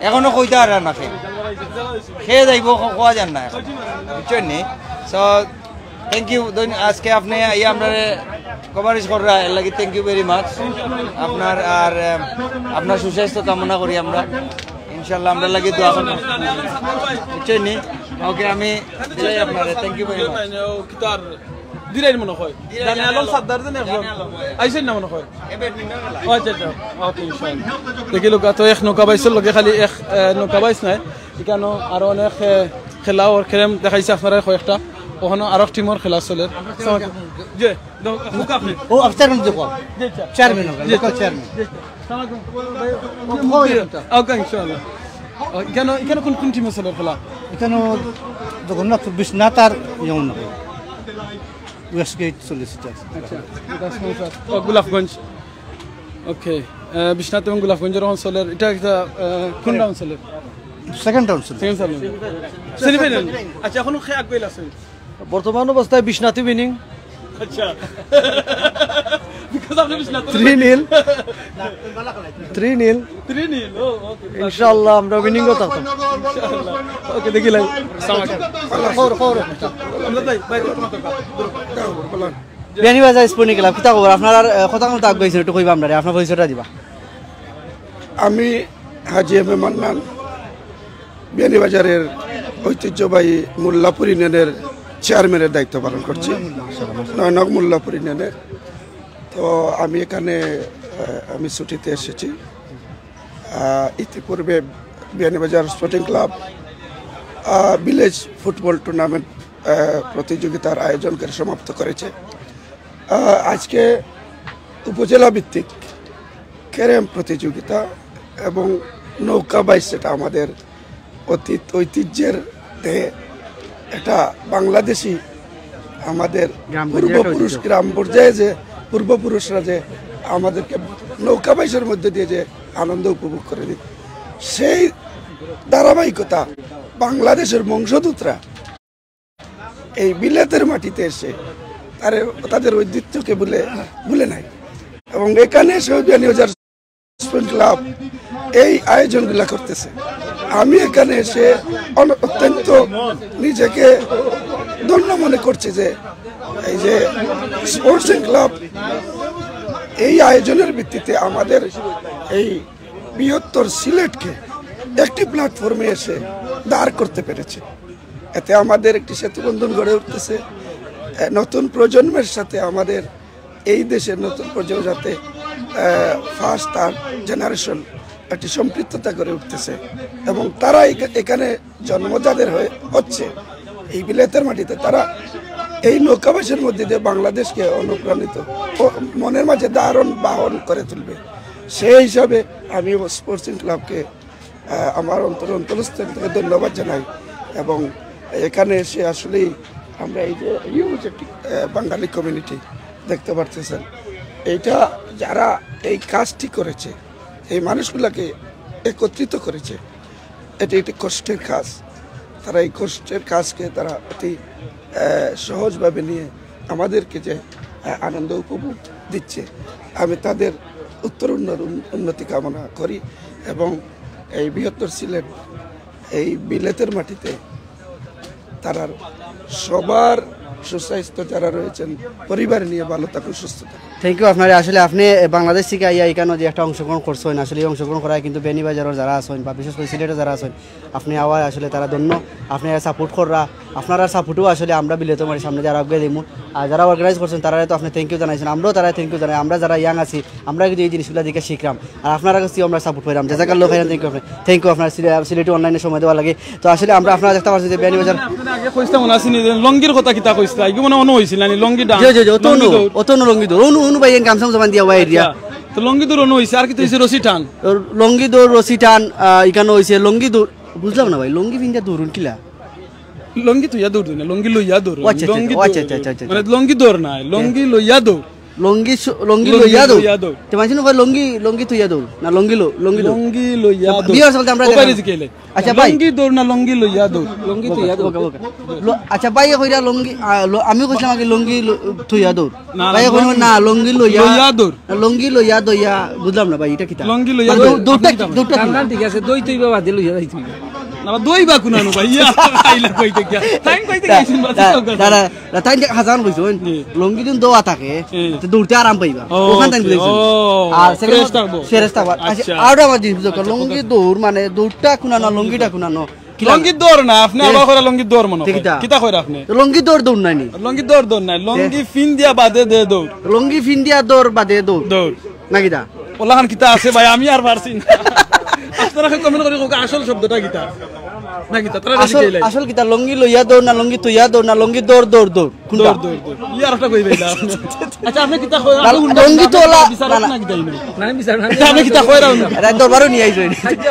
এখনো কইতা আর না খে, খে যাইব, ক- কোয়া যার না এখন, বুঝছেন নি? So, thank you. আজকে আপনি এই আমরা কভারেজ কররা, এর লাগি থ্যাংক ইউ ভেরি মাচ। আপনার আর আহ, আপনার সুস্বাস্থ্য কামনা করি আমরা। ইনশাআল্লাহ আমরা লাগি দোয়া করবেন, বুঝছেন নি? ওকে, আমি দিলাই আপনারে, থ্যাংক ইউ ভেরি মাচ। কিতার দিরাইর মনে হয়। দানি আলম সর্দার দেন একজন। আইছেন না মনে হয়। ও আচ্ছা, আচ্ছা। ওকে, ইনশাআল্লাহ। দেখিলুকা তো এক নৌকা বাইছর লগে খালি এক আহ, নৌকা বাইছ নাই, এখানো আরো অনেক আহ, খেলা ওর খেলেম দেখাইছে আপনারা কয়েকটা। ওখানো আরো টিমর খেলা চলের। জি, হুকা আপনি। ও, আমি চেয়ারম্যান দেখো। জি, আচ্ছা। চেয়ারম্যান হবে, জি, লোকাল আচ্ছা। চেয়ারম্যান। জি, আচ্ছা। সালাম আলাইকুম। ওকে, ইনশাআল্লাহ। ও, এখানো, এখানো কোন, কোন টিমে চলের খেলা? এখানো জগন্নাথপুর, বিশ্বনাথ আর ইয়মুনা। ওয়েস্ট গেট চলেছে। আচ্ছা, এটা স্পন্সর। ও, গোলাপগঞ্জ। ওকে। আহ, বিশ্বনাথ এবং গোলাপগঞ্জের অঞ্চলের, এটা একটা, আহ, কোন রাউন্ড চলের? সেকেন্ড রাউন্ড চলে। Second round. সেমিফাইনাল। আচ্ছা, এখন খে আগুয়াইল আছে। বর্তমান অবস্থায় বিশ্বনাথই উইনিং। আচ্ছা। বিকজ আপনি বিশ্বনাথ। থ্রি নীল। থ্রি নীল। থ্রি নীল। ও, ওকে। ইনশাআল্লাহ আমরা উইনিংও থাকতাম। ওকে, দেখি লাই। আসসালামু আলাইকুম। খবর, খবর। আমরা তাই, ভাই, তোমার তো বিয়ানীবাজার স্পোর্টিং ক্লাব, কিতা খবর? আপনারা আহ, কথা মতো আগুয়াইছেন, একটু কইবা আমরা, আপনার পরিচয়টা দিবা। আমি হাজি এম এ মান্নান, বিয়ানীবাজারের ঐতিহ্যবাহী মোল্লাপুর ইউনিয়নের চেয়ারম্যানের দায়িত্ব পালন করছি নয় নং মোল্লাপুর ইউনিয়নের। তো আমি এখানে আহ, আমি ছুটিতে এসেছি। আহ, ইতিপূর্বে বিয়ানীবাজার স্পোর্টিং ক্লাব আহ, ভিলেজ ফুটবল টুর্নামেন্ট আহ, প্রতিযোগিতার আয়োজন করে সমাপ্ত করেছে। আহ, আজকে উপজেলা ভিত্তিক ক্যারাম প্রতিযোগিতা এবং নৌকা বাইচ, যেটা আমাদের অতীত ঐতিহ্যের দেহে, এটা বাংলাদেশি আমাদের গ্রাম পর্যায়ে একটা পূর্বপুরুষ ঐতিহ্য। গ্রাম পর্যায়ে যে পূর্বপুরুষরা যে আমাদেরকে নৌকা বাইচের মধ্যে দিয়ে যে আনন্দ উপভোগ করে দিত, সেই ধারাবাহিকতা বাংলাদেশের বংশদূতরা এই বিলেতের মাটিতে এসে তারে তাদের ঐতিহ্যকে ভুলে ভুলে নাই। এবং এখানে এসে বিয়ানীবাজার স্পোর্টিং ক্লাব এই আয়োজনগুলা করতেছে। আমি এখানে এসে অন- অত্যন্ত নিজেকে ধন্য মনে করছি যে এই যে স্পোর্টিং ক্লাব এই আয়োজনের ভিত্তিতে আমাদের এই বৃহত্তর সিলেটকে একটি প্ল্যাটফর্মে এসে দাঁড় করতে পেরেছে। এতে আমাদের একটি সেতুবন্ধন গড়ে উঠতেছে। এ, নতুন প্রজন্মের সাথে আমাদের এই দেশের নতুন প্রজন্ম যাতে ফার্স্ট থার্ড জেনারেশন একটি সম্পৃক্ততা গড়ে উঠতেছে এবং তারা এখা- এখানে জন্ম যাদের হয়ে হচ্ছে এই বিলেতের মাটিতে, তারা এই নৌকা বাইচের মধ্যে দিয়ে বাংলাদেশকে অনুপ্রাণিত ও মনের মাঝে ধারণ বাহন করে তুলবে। সেই হিসাবে আমি স্পোর্টিং ক্লাবকে আহ, আমার অন্তর অন্তরস্থল থেকে ধন্যবাদ জানাই। এবং এখানে এসে আসলেই আমরা এই যে হিউজ একটি আহ, বাঙালি কমিউনিটি দেখতে পারতেছেন, এইটা যারা এই কাজটি করেছে, এই মানুষগুলোকে একত্রিত করেছে, এটি একটি কষ্টের কাজ। তারা এই কষ্টের কাজকে তারা অতি আহ, সহজভাবে নিয়ে আমাদেরকে যে আহ, আনন্দ উপভোগ দিচ্ছে, আমি তাদের উত্তর উন্নর- উন্নতি কামনা করি এবং এই বৃহত্তর সিলেট, এই বিলেতের মাটিতে তারার সবার সুস্বাস্থ্য, যারা রয়েছেন পরিবার নিয়ে ভালো থাকুন, সুস্থ থাকুন। থ্যাংক ইউ আপনারে। আসলে আপনি এ, বাংলাদেশ থেকে আইয়া এখানে যে একটা অংশগ্রহণ করছেন, আসলে এই অংশগ্রহণ করায় কিন্তু বিয়ানীবাজারের যারা আছেন বা বিশেষ করে সিলেটে যারা আছেন, আপনি আওয়ায় আসলে তারা ধন্য। আপনি সাপোর্ট কররা, আপনারার সাপোর্টও আসলে আমরা বিলেতের মাটির সামনে যারা আগে দিমু। আর যারা অর্গানাইজ করছেন তারা তো আপনি থ্যাংক ইউ জানাইছেন, আমরাও তারা থ্যাংক ইউ জানাই। আমরা যারা ইয়াং আছি, আমরা কিন্তু এই জিনিসগুলো দেখে শিখলাম, আর আপনারা কাছে আমরা সাপোর্ট পাইলাম। জাজাকাল্লাহ খাইরান, থ্যাংক ইউ আপনি, থ্যাংক ইউ আপনার সিলে- সিলেটি অনলাইনে সময় দেওয়ার লাগি। তো আসলে আমরা আপনারা দেখতে পাচ্ছি যে বিয়ানীবাজার আপনারা আগে কইছিলাম মনে আছে নি যে লঙ্গির কথা কিতা কইছিলা? এগুলো মনে অইছিল না নি? লঙ্গি ডান্স। জি জি জি, অত লঙ্গি অনু দৌড়। অত অনু লঙ্গি দৌড়, অনু অনু ভাই গামছা গামছা বান্ধিয়া ওয়াই দিয়া। আচ্ছা, তো লঙ্গি দৌড় অনু হইছে, আর কিতা হইছে? রশি টান। লঙ্গি দৌড়, রশি টান, আহ, এখানে হইছে লঙ্গি দৌড়। বুঝলাম না ভাই, লঙ্গি পিন্দিয়া দৌড়ুন কিলা? লঙ্গি থইয়া দৌড় না, লঙ্গি লইয়া দৌড়। ও আচ্ছা, আচ্ছা, লঙ্গি ও আচ্ছা, দৌড়। আচ্ছা, আচ্ছা, আচ্ছা। মানে লঙ্গি দৌড় না, লঙ্গি লইয়া দৌড়। লঙ্গি সু- লঙ্গি লঙ্গি লইয়া দৌড়। লইয়া দৌড়। তো মানুষ কয় লঙ্গি লঙ্গি থইয়া দৌড় না, লঙ্গি লো লঙ্গি দৌড়। লঙ্গি লইয়া দৌড়। বিয়ার চলতে আমরা ওপারে দেখাবো। জিকাইলে। আচ্ছা, ভাই। লঙ্গি দৌড় না লঙ্গি লইয়া দৌড়। ওকে, ওকে, ওকে। লো- আচ্ছা ভাই, কইরা লঙ্গি, আহ, লো- আমি কইছিলাম আগে লঙ্গি লো- থইয়া দৌড়। না, না, ভাই কইল লঙ্গি- না, লঙ্গি লইয়া লইয়া দৌড়। লঙ্গি লইয়া দইয়া, বুঝলাম না ভাই, এটা কিতা? লঙ্গি লইয়া মানে দৌড়। দৌ- দৌড়টা কি? দৌড়টা কি? না, ঠিক আছে, দই তৈবা বাদে লইয়া যাইতে হইবে। না, দই বা কুনানো ভাই, ইয়া, আইলা কই থেকে? তাই কই থেকে আইছেন বাসি না, চৌকার না, না, না, তাই যে হাজান কইছো, জি। লঙ্গি দিন দোয়া থাকে, জি। তো দৌড়তে আরাম পাইবা। ও, ওখান তাই ওকে, বুঝাইছো। ও, আর ফ্রেশ থাকবো। ফ্রেশ থাকবা। আচ্ছা, আচ্ছা। আর আমার জিনিস বুঝো, লঙ্গি দৌড় মানে দৌড়টা কুনানো, লঙ্গিটা কুনানো। কিলা- লঙ্গি দৌড় না, আপনি আবার কইরা লঙ্গি দৌড় মনে ঠিক হয়। কিতা? কিতা কইরা আপনি? তো লঙ্গি দৌড় দৌড় নাই নি? লঙ্গি দৌড় দৌড় নাই, লঙ্গি ফিন্দিয়া বাদে দে দৌড়। লঙ্গি ফিন্দিয়া দৌড় বাদে দৌড়। দৌড়। না কিতা? ওলাখান কিতা আছে ভাই, আমি আর পারছি না। আপনারা কমেন্ট করে কউক্কা আসল শব্দটা কিতা? না কিতা? তারা আসল, আসল কিতা? লঙ্গি লইয়া দৌড় না, লঙ্গি তুইয়া দৌড় না, লঙ্গি দৌড় দৌড় দৌড়। কোনটা? দৌড়, দৌড়, দৌড়। ইয়ার একটা কইবে না। আচ্ছা, আপনি কিতা কইরা? না, লঙ্গি তো ওলা- বিচারক না, না। না কিতা ইনো? না, আমি বিচার না। এটা আপনি কিতা কইরা? আরে দরবারও নিয়ে আইছো।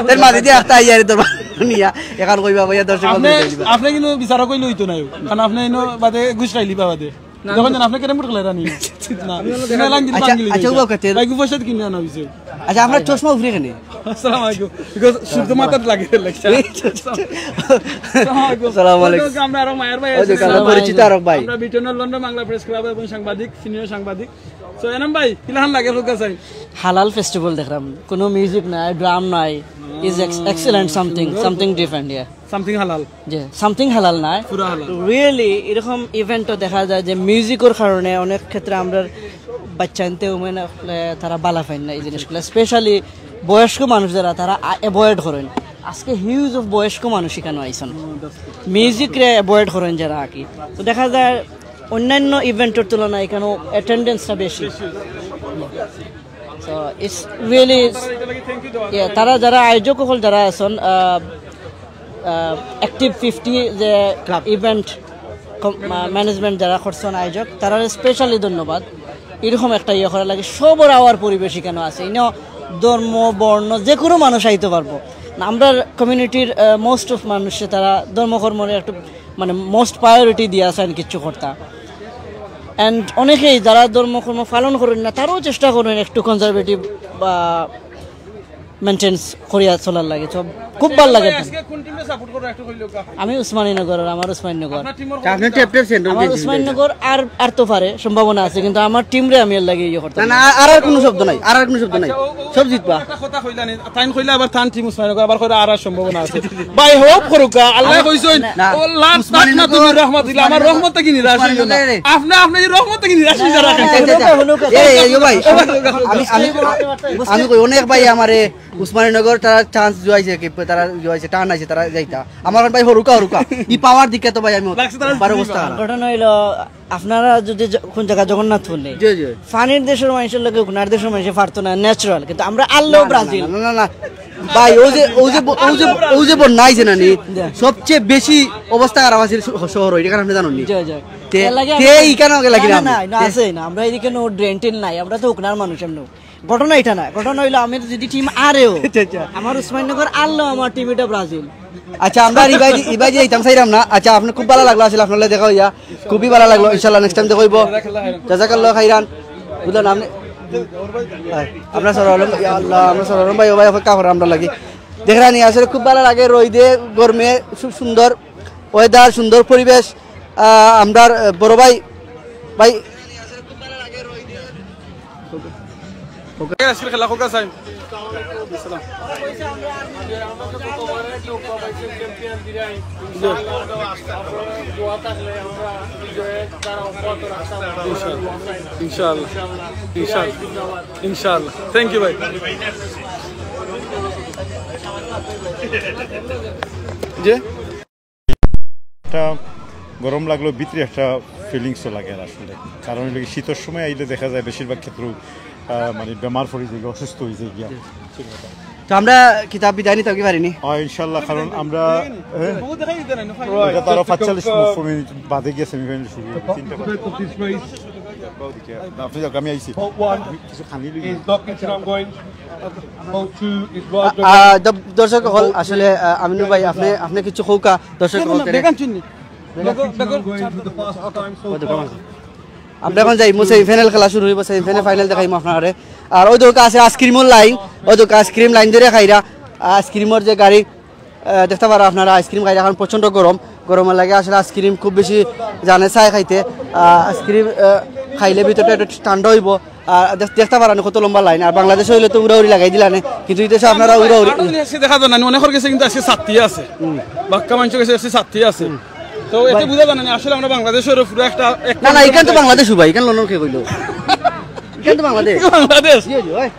তার মাঝে দিয়ে একটা আইয়া রে দরবার নিয়া। এখন কইবা কইয়া দর্শক বন্ধু আপনি, নিয়ে যাইবা। আপনি কিন্তু বিচারক কইলে হইতো না। কারণ আপনি ইনো বাদে ঘুষ খাইলি বাদে। যখন জান আপনি ক্যারাম বোর্ড খেলাইরা নি। না। সিঙ্গা লাইন দিলে আচ্ছা, ভাঙিলি আচ্ছা, যাইবা। ওকে, তে- ভাই, গুফার সাথে কিনে আনা হইছে। আচ্ছা, আপনার চশমা উফরে কেনে? আসসালামু আলাইকুম। Because শুধু মাথাত লাগে লেকচার। আসসালামু আলাইকুম। আসসালামু আলাইকুম। ওই যে আমরা আরো মায়ের ভাই ওই যে আছে। কালো পরিচিত আরক ভাই। আমরা ব্রিটেনের লন্ডন বাংলা প্রেস ক্লাব এবং সাংবাদিক, সিনিয়র সাংবাদিক। So, এনাম ভাই, কিলাখান লাগে ফুকা চাই? হালাল ফেস্টিভ্যাল দেখলাম, কোনো মিউজিক নাই, ড্রাম নাই, is excellent something, something different, yeah. Something হালাল। যে সামথিং হালাল নাই। পুরা হালাল। রিয়েলি এরকম ইভেন্টও দেখা যায় যে মিউজিকের কারণে অনেক ক্ষেত্রে আমরা বাচ্চাইন্তে উমেন তারা বালা পাইন না এই জিনিসগুলো, স্পেশালি বয়স্ক মানুষ যারা, তারা অ্যাভয়েড করেন। আজকে হিউজ অফ বয়স্ক মানুষ এখানে আইছন, মিউজিকরে অ্যাভয়েড করেন যারা আর কি। তো দেখা যায় অন্যান্য ইভেন্টের তুলনায় এখানে অ্যাটেন্ডেন্সটা বেশি। So it's really, yeah, তারা যারা আয়োজক সকল যারা আছেন, অ্যাক্টিভ ফিফটি যে ক্লাব ইভেন্ট ম্যানেজমেন্ট যারা করছেন আয়োজক, তারা স্পেশালি ধন্যবাদ। এরকম একটা ইয়ে করা লাগে, সবর আওয়ার পরিবেশ এখানে আছে। ইনো ধর্ম, বর্ণ, যে কোনো মানুষ আইতে পারবো। আমরা কমিউনিটির মোস্ট অফ মানুষে তারা ধর্মকর্মরে একটু, মানে, মোস্ট প্রায়োরিটি দিয়া আছেন কিছু করতা। অ্যান্ড অনেকেই যারা ধর্মকর্ম পালন করেন না, তারাও চেষ্টা করেন একটু কনজারভেটিভ বা মেনটেন্স করিয়া চলার লাগে। তো খুব ভালো লাগে। আজকে কোন টিমে সাপোর্ট করো একটু কইলো কা? আমি উসমানীনগর, আর আমার উসমানীনগর। আপনার টিমর তা আপনি ট্যাপ ট্যাপ সেন্টার আমার উসমানীনগর আর, আর তো পারে, সম্ভাবনা আছে, কিন্তু আমার টিমরে আমি এর লাগে ইয়ে করতাম না, না। না, আর, আর কোনো শব্দ নাই, আর, আর কোনো শব্দ নাই। আচ্ছা, ও, ও, সব জিতবা। একটা কথা কইলা নি, তাইন কইলা আবার তান টিম উসমানীনগর, আবার কইরা আর, আর সম্ভাবনা আছে। ভাই, হোপ করুকা, আল্লাহ কইছইন, না, না। "ও লাখ তাকনাতু মিন রাহমাতিল্লাহ", আমার রহমত থাকি নিরাশ হইও না। উসমানীনগরে। আপনি, আপনি এই রহমত থাকি নিরাশ হইয়া রাখেন। এই, এই, এই, এই ভাই, আমি, আমি, আমি কই, অনেক ভাই আমারে উসমানীনগর তারা চান্স জুয়াইছে, কি তারা জুয়াইছে, টান আইছে, তারা যাইতা। আমার ভাই হরুকা, হরুকা। ই পাওয়ার দিকে তো ভাই আমি লাগছে তারা বারো জিতবা। অবস্থা খারাপ। ঘটনা হইলো, আপনারা যদি জ-, কোন জায়গা জগন্নাথপুর নেই, জি, জি। ফানির দেশের মানুষের লোকে উনার দেশের মানুষে পারতো না, ন্যাচারাল, কিন্তু আমরা আল্লাহ না, না, ব্রাজিল। না, না, না, না। ভাই, ওই যে, ওই যে ব-, ওই যে, ওই যে বন্যা আইছে না নি, জি। সবচেয়ে বেশি অবস্থা খারাপ আছে শ-, শহর, এটা কারণে আপনি জানেন নি? জি, জি। তে, এর লাগে তে আমরা এই কারণে ওকে লাগি না, না, না, না, না, আছে না, আমরা এদিকে কোনো ড্রেন টেন নাই, আমরা তো উকনার মানুষ এমনি। ঘটনা এটা না, ঘটনা হইলো আমি তো যদি টিম আরেও, আচ্ছা, আচ্ছা। আমার উসমানীনগর আনলো আমার টিম এটা ব্রাজিল। আচ্ছা, আমরা আর ইবাই, ইবাই যে ইতাম চাইলাম না। আচ্ছা, আপনি খুব ভালো লাগলো আসলে আপনার লগে দেখা হইয়া, খুবই ভালো লাগলো। ইনশাআল্লাহ নেক্সট টাইম দেখা হইব। জাযাকাল্লাহু খাইরান। বুঝলেন আপনি? হ্যাঁ, আমরা সরলম, ইয়া আল্লাহ, আমরা সরলম ভাই, ও ভাই অপেক্ষা করে আমরা লাগি। দেখরা নি আসলে খুব ভালো লাগে, রইদে, গরমে, খুব সুন্দর ওয়েদার, সুন্দর পরিবেশ। আহ, আমরার, আহ, বড় ভাই, ভাই, আজকের খেলা হোক, সাইন। ইনশাআল্লাহ, ইনশাআল্লাহ, ইনশাআল্লাহ। থ্যাংক ইউ ভাই। জি। একটা গরম লাগলো, ভিতরে একটা ফিলিংসও লাগে আর আসলে। কারণ হইলো কি, শীতের সময় আইলে দেখা যায় বেশিরভাগ ক্ষেত্রে, আহ, মানে বেমার পড়ি যায়, অসুস্থ হয়ে যায় গিয়া। তো আমরা কিতা বিদায় নিতাম কি পারিনি? হ্যাঁ, ইনশাল্লাহ, কারণ আমরা, হ্যাঁ? এটা তো আরো পাঁচচল্লিশ মিনিট বাদে গিয়া সেমিফাইনাল শুরু হবে। তিনটা বাজে। আপনি যাও, আমি আইছি। Vote one কিছু খানি লই। Is Lucky Chirangway. Vote two is Roger. আহ, দ-, দর্শক হল, আসলে, আহ, আমিনুল ভাই, আপনি, আপনি কিছু কউকা, দর্শক হল, বেগান চিনি। Lucky Chirangway for the first time so far. আমরা এখন যাইমু সেমিফাইনাল খেলা শুরু হইব, সেমিফাইনাল ফাইনাল দেখাইমু আপনারে। আর ওই দোকা আছে আইসক্রিমর লাইন, ওই দোকা আইসক্রিম লাইন ধরে খাইরা, আইসক্রিমর যে গাড়ি, আহ, দেখতে পারো আপনারা আইসক্রিম খাইরা, এখন প্রচণ্ড গরম, গরমের লাগে আসলে আইসক্রিম খুব বেশি জানে চায় খাইতে। আহ, আইসক্রিম, আহ, খাইলে ভিতরটা একটু ঠান্ডা হইব। আর দেখ-, দেখতে পারেন কত লম্বা লাইন, আর বাংলাদেশে হইলে তো উড়াউড়ি লাগাই দিলা নে, কিন্তু এই দেশে আপনারা উড়াউড়ি আরো নিয়ে আসছে দেখা যায় না, অনেকের গেছে কিন্তু আজকে ছাত্তি আছে, বাক্কা মানুষের গেছে আজকে ছাত্তি আছে। তো এতে বুঝা যায় না, আসলে আমরা বাংলাদেশের পুরো একটা, এক না, না, এখান তো বাংলাদেশ ভাই, এখান লন্ডন কে কইলো? এখান তো বাংলাদেশ। বাংলাদেশ। জি, জি, ভাই।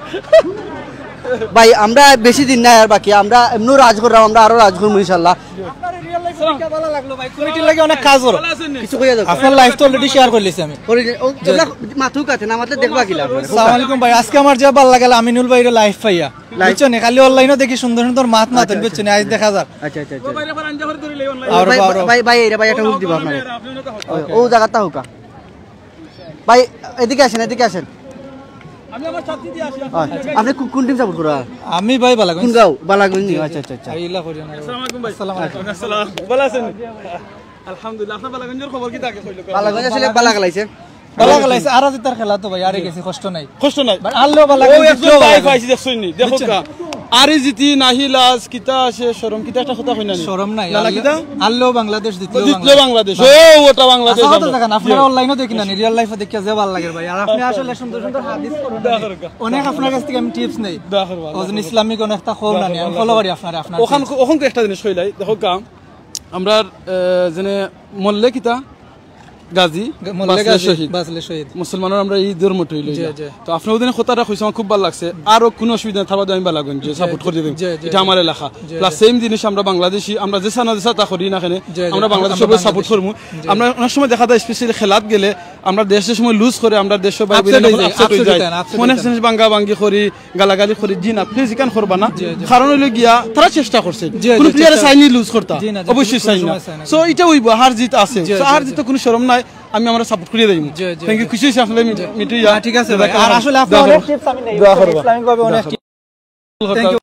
ভাই, আমরা বেশি দিন নাই আর বাকি, আমরা এমনিও রাজ করলাম, আমরা আরো রাজ করবো ইনশাল্লাহ। আপনার রিয়েল লাইফে কিতা ভালা লাগলো ভাই? কমিটির লাগি অনেক কাজ করো। ভালা আছেন নি? কিছু কইয়া যাও। আপনার লাইফ তো already শেয়ার করলিছি আমি। করি যে, ও, জি। এগুলা মাথু কাছে না, মাতলে দেখবা কিলা আপনারা? আসসালামু আলাইকুম ভাই, আজকে আমার যে ভালা লাগে আমিনুল ভাইরে লাইভ পাইয়া। লাইভ। বুঝছো নি? খালি অনলাইনও দেখি সুন্দর সুন্দর মাত মাতইন, আচ্ছা, আচ্ছা। বুঝছো নি? আইজ দেখা যার। আচ্ছা, আচ্ছা, আচ্ছা। ও ভাই, আরো ভাই, আরো। ভাই, ভাই, এরা ভাই একটা হুক দিব আপনারে। ও, ও জায়গাটা হুকা। ভাই, এদিকে আসেন, এদিকে আসেন। আমি আমার ছাত্রী দিয়ে আসি। আচ্ছা, আপনি কোন, কোন টিম সাপোর্ট করা? আমি ভাই বালাগঞ্জ। কোন গাঁও? বালাগঞ্জ নি? জি, আচ্ছা, জি। আচ্ছা, আচ্ছা। আর ইলা করি না। আসসালামু আলাইকুম ভাই। আসসালামু আলাইকুম। আসসালাম। ভালা আছেন? আলহামদুলিল্লাহ। আপনার বালাগঞ্জের খবর কিতা আগে কইলো? বালাগঞ্জ আসলে বালা খেলাইছে। বালা খেলাইছে। আর জিতার খেলা তো ভাই, আরে গেছি, কষ্ট নাই। কষ্ট নাই। But আনলেও বালা ও লাগে, একজন জিতলেও বালা ভাই লাগে। পাইছি, দেখছইন নি? দেখো বুঝছেন? কা। আরে জিতি নাহি লাজ, কিতা আছে শরম, কিতা একটা কথা কই না নি? শরম নাই। না, না, আনলে-, কিতা? আনলেও বাংলাদেশ, জিতলেও জিতলেও বাংলাদেশ। বাংলাদেশ। ও, ওটা বাংলাদেশ আচ্ছা, কথা আমরা। দেখেন, আপনারা জি। অনলাইনও দেখি না নি, রিয়েল লাইফে দেখিয়া যে ভালা লাগে ভাই। আর আপনি আসলে সুন্দর সুন্দর হাদিস করুন। দোয়া করুন। অনেক আপনার কাছ থেকে আমি টিপস নেই। দোয়া করবো, আল্লাহ ওজন করবো। ইসলামিক অনেকটা কম না নি, আমি ফলো করি আপনারে, আপনার ওখান, টিপস। ওখান তো একটা জিনিস কইলাই, দেখো কা, আমরা, আহ, যেনে মল্লে কিতা? গাজী, মরলে বাঁচলে গাজী, শহীদ। বাঁচলে শহীদ। মুসলমানর আমরা এই ধর্মটা অইলো জি, ইলা। জি। তো আপনে ওদিন কথাটা কইছেন, আমার খুব ভালা লাগছে। আরো কোনো অসুবিধা নাই, তারপরে আমি বালা কইন যে জি, support জি, করি দিন। জি, জি, এটা জি। আমার এলাকা। জি, plus জি। Same জিনিস আমরা বাংলাদেশি, আমরা যেসা না যেসা তা করি না কেনে, জি, জি। আমরা আমরা বাংলাদেশর উপরে support বাংলাদেশি। করমু। জি। আমরা অনেক সময় দেখা যায়, specially খেলাত গেলে আমরা দেশ যে সময় lose করে, আমরা দেশর ভাই upset অইযায়, upset অইযায়। মনে হয় জিনিস ভাঙ্গা ভাঙ্গি করি, গালাগালি করি, জি না, please ইখান করবা না। জি, জি। কারণ অইলো গিয়া, তারা চেষ্টা করছে। জি, কোনো জি, player চেষ্টা চাইনি lose করতা, জি না, জি, অবশ্যই কোনো চাই না। সময় চায় না। So, ইটা অইবো, হার জিত আছে। জি, So, জি, হার জি। জিত তো কোনো শরম নাই, আমি আমরা support করিয়া দিমু। জি, জি, Thank you, জি। খুশি অইছি আসলে মি-, জি। মিটিয়া। হ্যাঁ, ঠিক আছে ভাই। আর আসলে আপনার দোয়া অনেক করবা। Tips আমি নেই। দোয়া করবা। ইসলামিকভাবে অনেক দোয়া করবা। Thank you।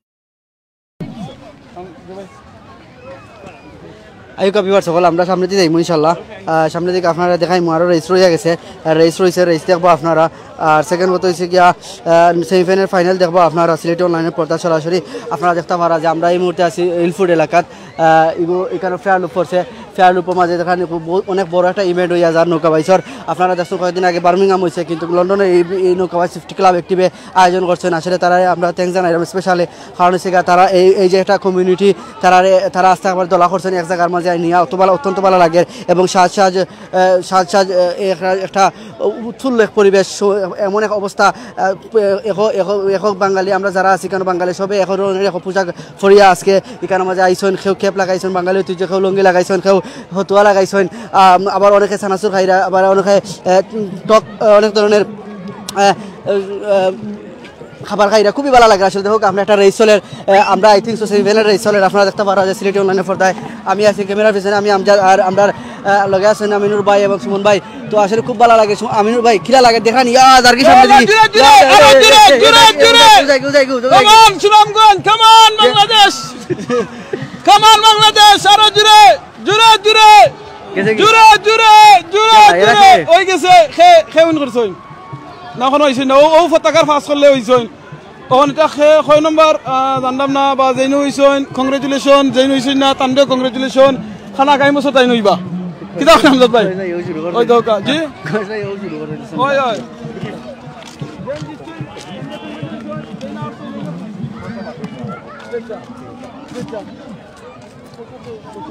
আইউক্কা viewers সকল, আমরা সামনে দিকে যাইমু ইনশাল্লাহ। আহ, সামনে দিকে আপনারা দেখাইমু, আরো race রইয়া গেছে। আহ, race রইছে, race দেখবো আপনারা। আর second কথা হইছে গিয়া, আহ, semi final final দেখবো আপনারা সিলেটি online-এর পর্দা সরাসরি। আপনারা দেখতা পারা যে আমরা এই মুহূর্তে আছি হিলফুড এলাকাত। আহ, ইগু-, ইখানো fair loop পড়ছে। Fair loop-র মাঝে দেখেন, খুব ব-, অনেক বড় একটা event হইয়া যার নৌকা বাইচর। আপনারা দেখছেন কয়েকদিন আগে বার্মিংহাম হইছে, কিন্তু লন্ডনে এই, এই নৌকা বাইচ fifty club active-এ আয়োজন করছেন। আসলে তারা আমরা thanks জানাইলাম specially, কারণ হচ্ছে গিয়া তারা এই, এই যে একটা community, তারা, তারা আস্তে একবার দলা করছেন এক জায়গার মাঝে নিয়া, অত ভালা, অত্যন্ত ভালা লাগে। এবং সাজ সাজ, আহ, সাজ সাজ, আহ, একটা, একটা উৎফুল্ল এক পরিবেশ, স-, এমন এক অবস্থা, আহ, এখ-, এখ-, এখক বাঙালি, আমরা যারা আছি ইখানো বাঙালি, সবে এক ধরনের এক পোশাক পরিয়া আজকে ইখানর মাঝে আইছইন, কেউ cap লাগাইছইন, বাঙালি ঐতিহ্য, কেউ লুঙ্গি লাগাইছইন, কেউ ফতুয়া লাগাইছইন, আম, আবার অনেকে চানাচুর খাইরা, আবার অনেকে, আহ, টক, আহ, অনেক ধরনের, আহ, আহ, খাবার খাইরা, খুবই ভালা লাগে আসলে। দেখো, আমরা একটা race চলের, আহ, আমরা I think so semi final race চলের, আপনারা দেখতা পারা যে সিলেটি online-এর পর্দায়। আমি আছি camera-র পিছনে, আমি আমজাদ, আর আমরার, আহ, লগে আছেন আমিনুর ভাই এবং সুমন ভাই। তো আসলে খুব ভালা লাগে। সু-, আমিনুর ভাই, কিলা লাগে? দেখান, ইয়া, যার কি সামনে আরো দিকে। জুরে, জুরে, ইয়া, ইয়া, আরো ইয়া, জুরে, ইয়া, জুরে, ইয়া, জুরে। উজাই, উজাই, উজাই। Come on, Sunamganj, come on, Bangladesh. Come on, Bangladesh, আরো জুরে, জুরে, জুরে। গেছে কি? জুরে, জুরে, জুরে, এরা জুরে। কে? ওই গেছে, খে, খে win করছইন। না, এখনো হইছে না। ও, ও পতাকার পাস করলে হইছইন। তখন এটা খে, কয় নম্বর, আহ, জানলাম না, বা যেইনু হইছইন, congratulation, যেইনু হইছইন না, তানরেও congratulation। খানা আগামী বছর তাইন হইবা। কিতা কইন আমজাদ ভাই? ওই দোকা, জি? ওই, ওই।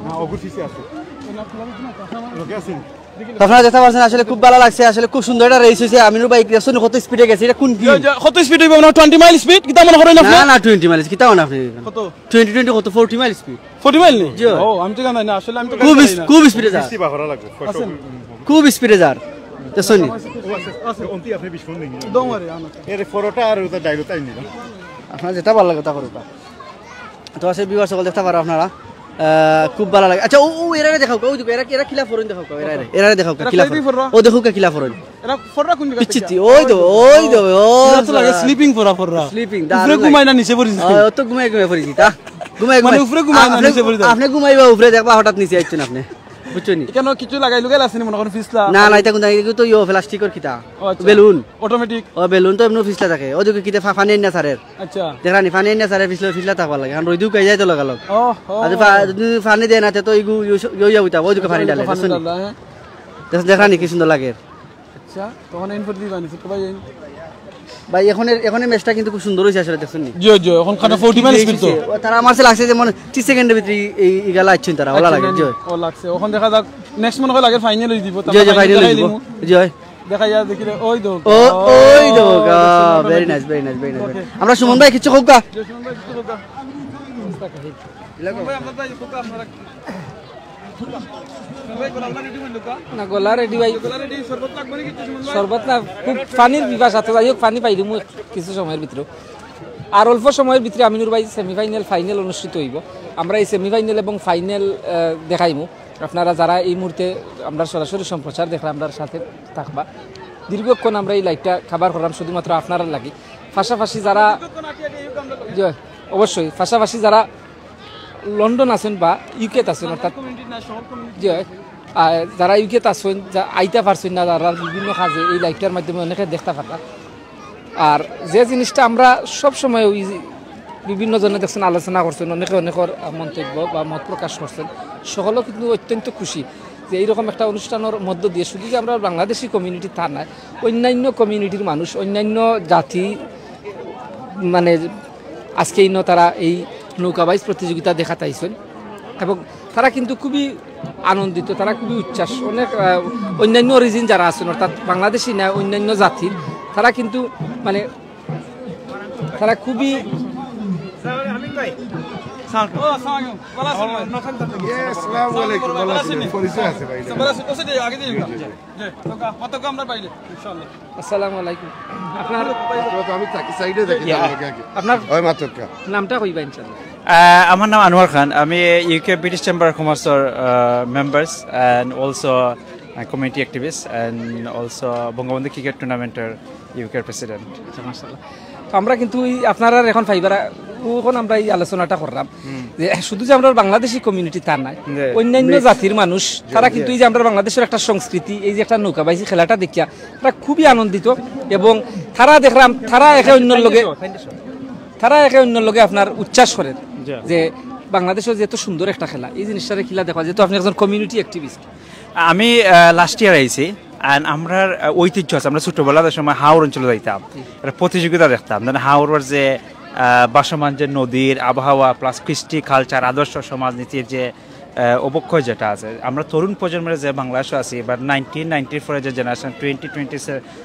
না, অগুর পিছে আছে। লোকে আছেন। আপনারা দেখতা পারছেন, আসলে খুব ভালা লাগছে, আসলে খুব সুন্দর একটা race হইছে। আমিনুর ভাই দেখছইন কত speed-এ গেছে, এটা কোন কি? ইয়া, ইয়া, কত speed হইব? মনে হয় twenty mile speed, কিতা মনে করেন আপনি? না, না, twenty mile, কিতা মনে আপনি? কত? Twenty, twenty কত? Forty mile speed। Forty mile নি? জি। ও, আমি তো জানি না, আসলে আমি তো খুব গাড়ি চালাই না। খুব speed-এ যার। Sixty বা করা লাগবে। আছেন? খুব speed-এ যার। দেখছইন নি? ও, আছে, আছে, অন্তি আপনি বিশ মিনিট নেই। Don't worry, আনো। এর পরোটা আর ওটা ডাইল তাই নিলাম। আপনার যেটা ভালা লাগে, ওটা করুক। তো আসলে viewers সকল দেখতা পারা আপনারা, আহ, খুব ভালা লাগে। আচ্ছা, ও, ও, এরারে দেখাও, ওই দেখো, এরা, এরা কিলা ফরইন দেখাও, এরা, এরা, এরারে দেখাও, এরা কিলা ফরইন। ও দেখো, কিলা ফরইন। এরা ফররা কোন জায়গা পিচ্চিতি, থেকে? ওই তো, ওই তো, ও, এরা তো লাগে সারা। Sleeping ফররা, ফররা। Sleeping, উপরে দারুণ ঘুমায় লাগে। না, নিচে পড়ি যায়। আহ, ও তো ঘুমায়, ঘুমায় পড়ি যায়, তা? ঘুমায়, মানে ঘুমায়। উপরে ঘুমায় না, আপনি, নিচে পড়ি যায়। আপনি ঘুমাইবা উপরে, দেখবা হঠাৎ নিচে আইছেন আপনি। বুঝছো নি? এখানে কিছু লাগাই লুগাইল আছে নি, মনে করেন ফিসলা? না, না, এটা কোন জায়গা? এটা তো ইয়ে, plastic-র কিতা? ও, আচ্ছা। Balloon। Automatic? ও, balloon তো এমনি ফিসলা থাকে। ওদিকে কিতা ফা-, পানি আইন না ছাড়ের। আচ্ছা। দেখরা নি, পানি আইন না ছাড়ের, ফিসলা, ফিসলা থাকবার লাগে। কারণ রইদু কাই যায় তো লাগালগ। ও, ও। আর যদি ফা-, যদি পানি দেয় না, তে তো ইগু ইউ-, ইউ-, ইয়া উঠা, ওদিকে পানি ডালে, পানি বুঝছো নি? ডালে, হ্যাঁ। দেখ-, দেখরা নি কি সুন্দর লাগে। আচ্ছা, তখন এন ফোর দিবা নি, তো ভাই, এই ভাই, এখন এর, এখন এর match-টা কিন্তু খুব সুন্দর হইছে আসলে, দেখছইন নি? জি, জি, এখন কাটা forty mile speed তো। ও, তারা আমার কাছে লাগছে যে মনে হয় ত্রিশ second-এর ভিতরে এই, এই গালা আইছেন তারা, ওলা আচ্ছা, লাগে, না, জি। না, ও লাগছে। এখন দেখা যাক, next মনে হয় লাগে final হয়ে দিব, জি, জি, তারপর final final হয়ে দেখাই দিব। দিমু। জি। দেখা যায়, দেখিলে ওই তো। ও, ও, ওই তো, ও, গা, দেখছইন, very nice, very nice, very nice। Okay। আমরা সুমন ভাই কিছু হোক গা। জি, সুমন ভাই, কিছু হোক গা। সুমন ভাই, আমরা যাই, হোক গা, আপনারা। না, গলা ready ভাই। গলা ready, শরবত লাগবে নাকি কিছু, সুমন ভাই? শরবত না, খুব পানির পিপাসা, তো যাই হোক, পানি পাই দিমু কিছু সময়ের ভিতরে। আর অল্প সময়ের ভিতরে আমিনুর ভাই semi final, final অনুষ্ঠিত হইব। আমরা এই semi final এবং final, আহ, দেখাইমু। আপনারা যারা এই মুহূর্তে আমরা সরাসরি সম্প্রচার দেখরা, আমরার সাথে থাকবা। দীর্ঘক্ষণ আমরা এই live-টা cover করলাম শুধুমাত্র আপনারার লাগি। পাশাপাশি যারা, জি, অবশ্যই, পাশাপাশি যারা লন্ডন আছেন বা UK-ত আছেন, অর্থাৎ, জি, আর যারা UK-ত আছেন, যা আইতা পারছেন না, যারা বিভিন্ন কাজে এই live-টার মাধ্যমে অনেকে দেখতা পাররা। আর যে জিনিসটা আমরা সব সময় ওই বিভিন্ন জনে দেখছেন, আলোচনা করছেন, অনেকে অনেকের মন্তব্য বা মত প্রকাশ করছেন, সকলেও কিন্তু অত্যন্ত খুশি যে এইরকম একটা অনুষ্ঠানের মধ্য দিয়ে শুধু যে আমরা বাংলাদেশি community তা নয়, অন্যান্য community-র মানুষ, অন্যান্য জাতি, মানে, আজকে ইনো তারা এই নৌকা বাইচ প্রতিযোগিতা দেখাত আইছইন এবং তারা কিন্তু খুবই আনন্দিত, তারা খুবই উচ্ছ্বাস। অনেক, আহ, অন্যান্য অরিজিন যারা আছেন, অর্থাৎ বাংলাদেশি না, অন্যান্য জাতির, তারা কিন্তু, মানে, তারা খুবই আসসালামু আলাইকুম। আপনার, আপনার নামটা কইবা ইনশাআল্লাহ। আহ, আমার নাম আনোয়ার খান, আমি ইউকে ব্রিটিশ চেম্বার অফ কমার্সর members and also community activist and also Bangabandhu cricket টুর্নামেন্টর ইউকের প্রেসিডেন্ট। আচ্ছা, মাশাআল্লাহ। তো আমরা কিন্তু এই আপনারার এখন ফাইবার, অখন আমরা এই আলোচনাটা করলাম যে শুধু যে আমরা বাংলাদেশি কমিউনিটি তা নায়, অন্যান্য জাতির মানুষ, তারা কিন্তু এই যে আমরা বাংলাদেশের একটা সংস্কৃতি, এই যে একটা নৌকাবাইজি খেলাটা দেখিয়া তারা খুবই আনন্দিত। এবং তারা দেখলাম, তারা একে অন্যর লগে, তারা একে অন্যর লগে আপনার উচ্ছ্বাস করেন যে বাংলাদেশের যে এত সুন্দর একটা খেলা, এই জিনিসটারে কিলা দেখা, যেহেতু আপনি একজন কমিউনিটি অ্যাক্টিভিস্ট। আমি লাস্ট ইয়ার আইছি। And আমরা ঐতিহ্য আছে, আমরা ছোটবেলার সময় হাওর অঞ্চলে যাইতাম, একটা প্রতিযোগিতা দেখতাম, যেন হাওরের যে আহ, ভাসমান যে নদীর আবহাওয়া প্লাস কৃষ্টি কালচার আদর্শ সমাজনীতির যে আহ, অবক্ষয় যেটা আছে, আমরা তরুণ প্রজন্মের যে বাংলাদেশে আছি বা নাইনটিন নাইনটির পরে যে জেনারেশন, টোয়েন্টি টোয়েন্টি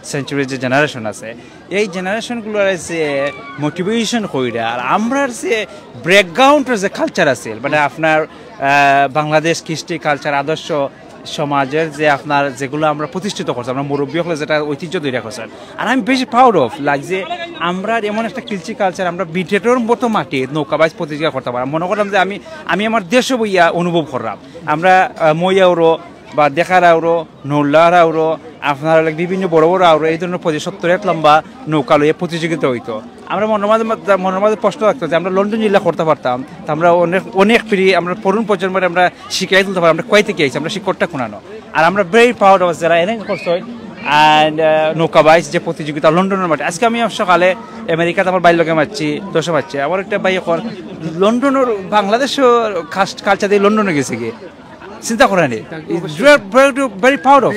সেঞ্চুরির যে জেনারেশন আছে, এই জেনারেশনগুলোর যে মোটিভেশন কইরা আর আমরার যে ব্যাকগ্রাউন্ডের যে কালচার আছে, মানে আপনার আহ, বাংলাদেশ কৃষ্টি কালচার আদর্শ সমাজের যে আপনার যেগুলো আমরা প্রতিষ্ঠিত করছি, আমরা মুরব্বী হলে যেটা ঐতিহ্য তৈরি করছেন, আর আমি বেশি প্রাউড অফ লাগছে। আমরা এমন একটা কৃষ্টি কালচার, আমরা বিটেটর মতো মাটি নৌকাবাইজ প্রতিযোগিতা করতে পারলাম। মনে করলাম যে আমি আমি আমার দেশে বইয়া অনুভব করলাম। আমরা আহ, মইয়াউরো বা দেখারাউরো, নৌলারাউরো, আপনার অনেক বিভিন্ন বড় বড় আউরো, এই ধরনের পঁচিশ সত্তর এক লম্বা নৌকা লইয়া প্রতিযোগিতা হইতো। আমরা মনের মাঝে মনের মাঝে প্রশ্ন রাখতো যে আমরা লন্ডন জিলা করতে পারতাম, তো আমরা অনেক অনেক পিড়ি আমরা তরুণ প্রজন্মরে আমরা শিখাই তুলতে পারি, আমরা কই থেকে আইছি, আমরা শিকড়টা কোনানো। আর আমরা ভেরি প্রাউড অফ যারা অ্যারেঞ্জ করছে অ্যান্ড নৌকাবাইজ যে প্রতিযোগিতা লন্ডনের মাঠে। আজকে আমি সকালে আমেরিকাতে আমার ভাইর লগে মারছি, দশে মারছি। আমার একটা ভাই এখন লন্ডনের বাংলাদেশও কালচার দিয়ে লন্ডনে গেছে গিয়ে, চিন্তা করেন, very proud of,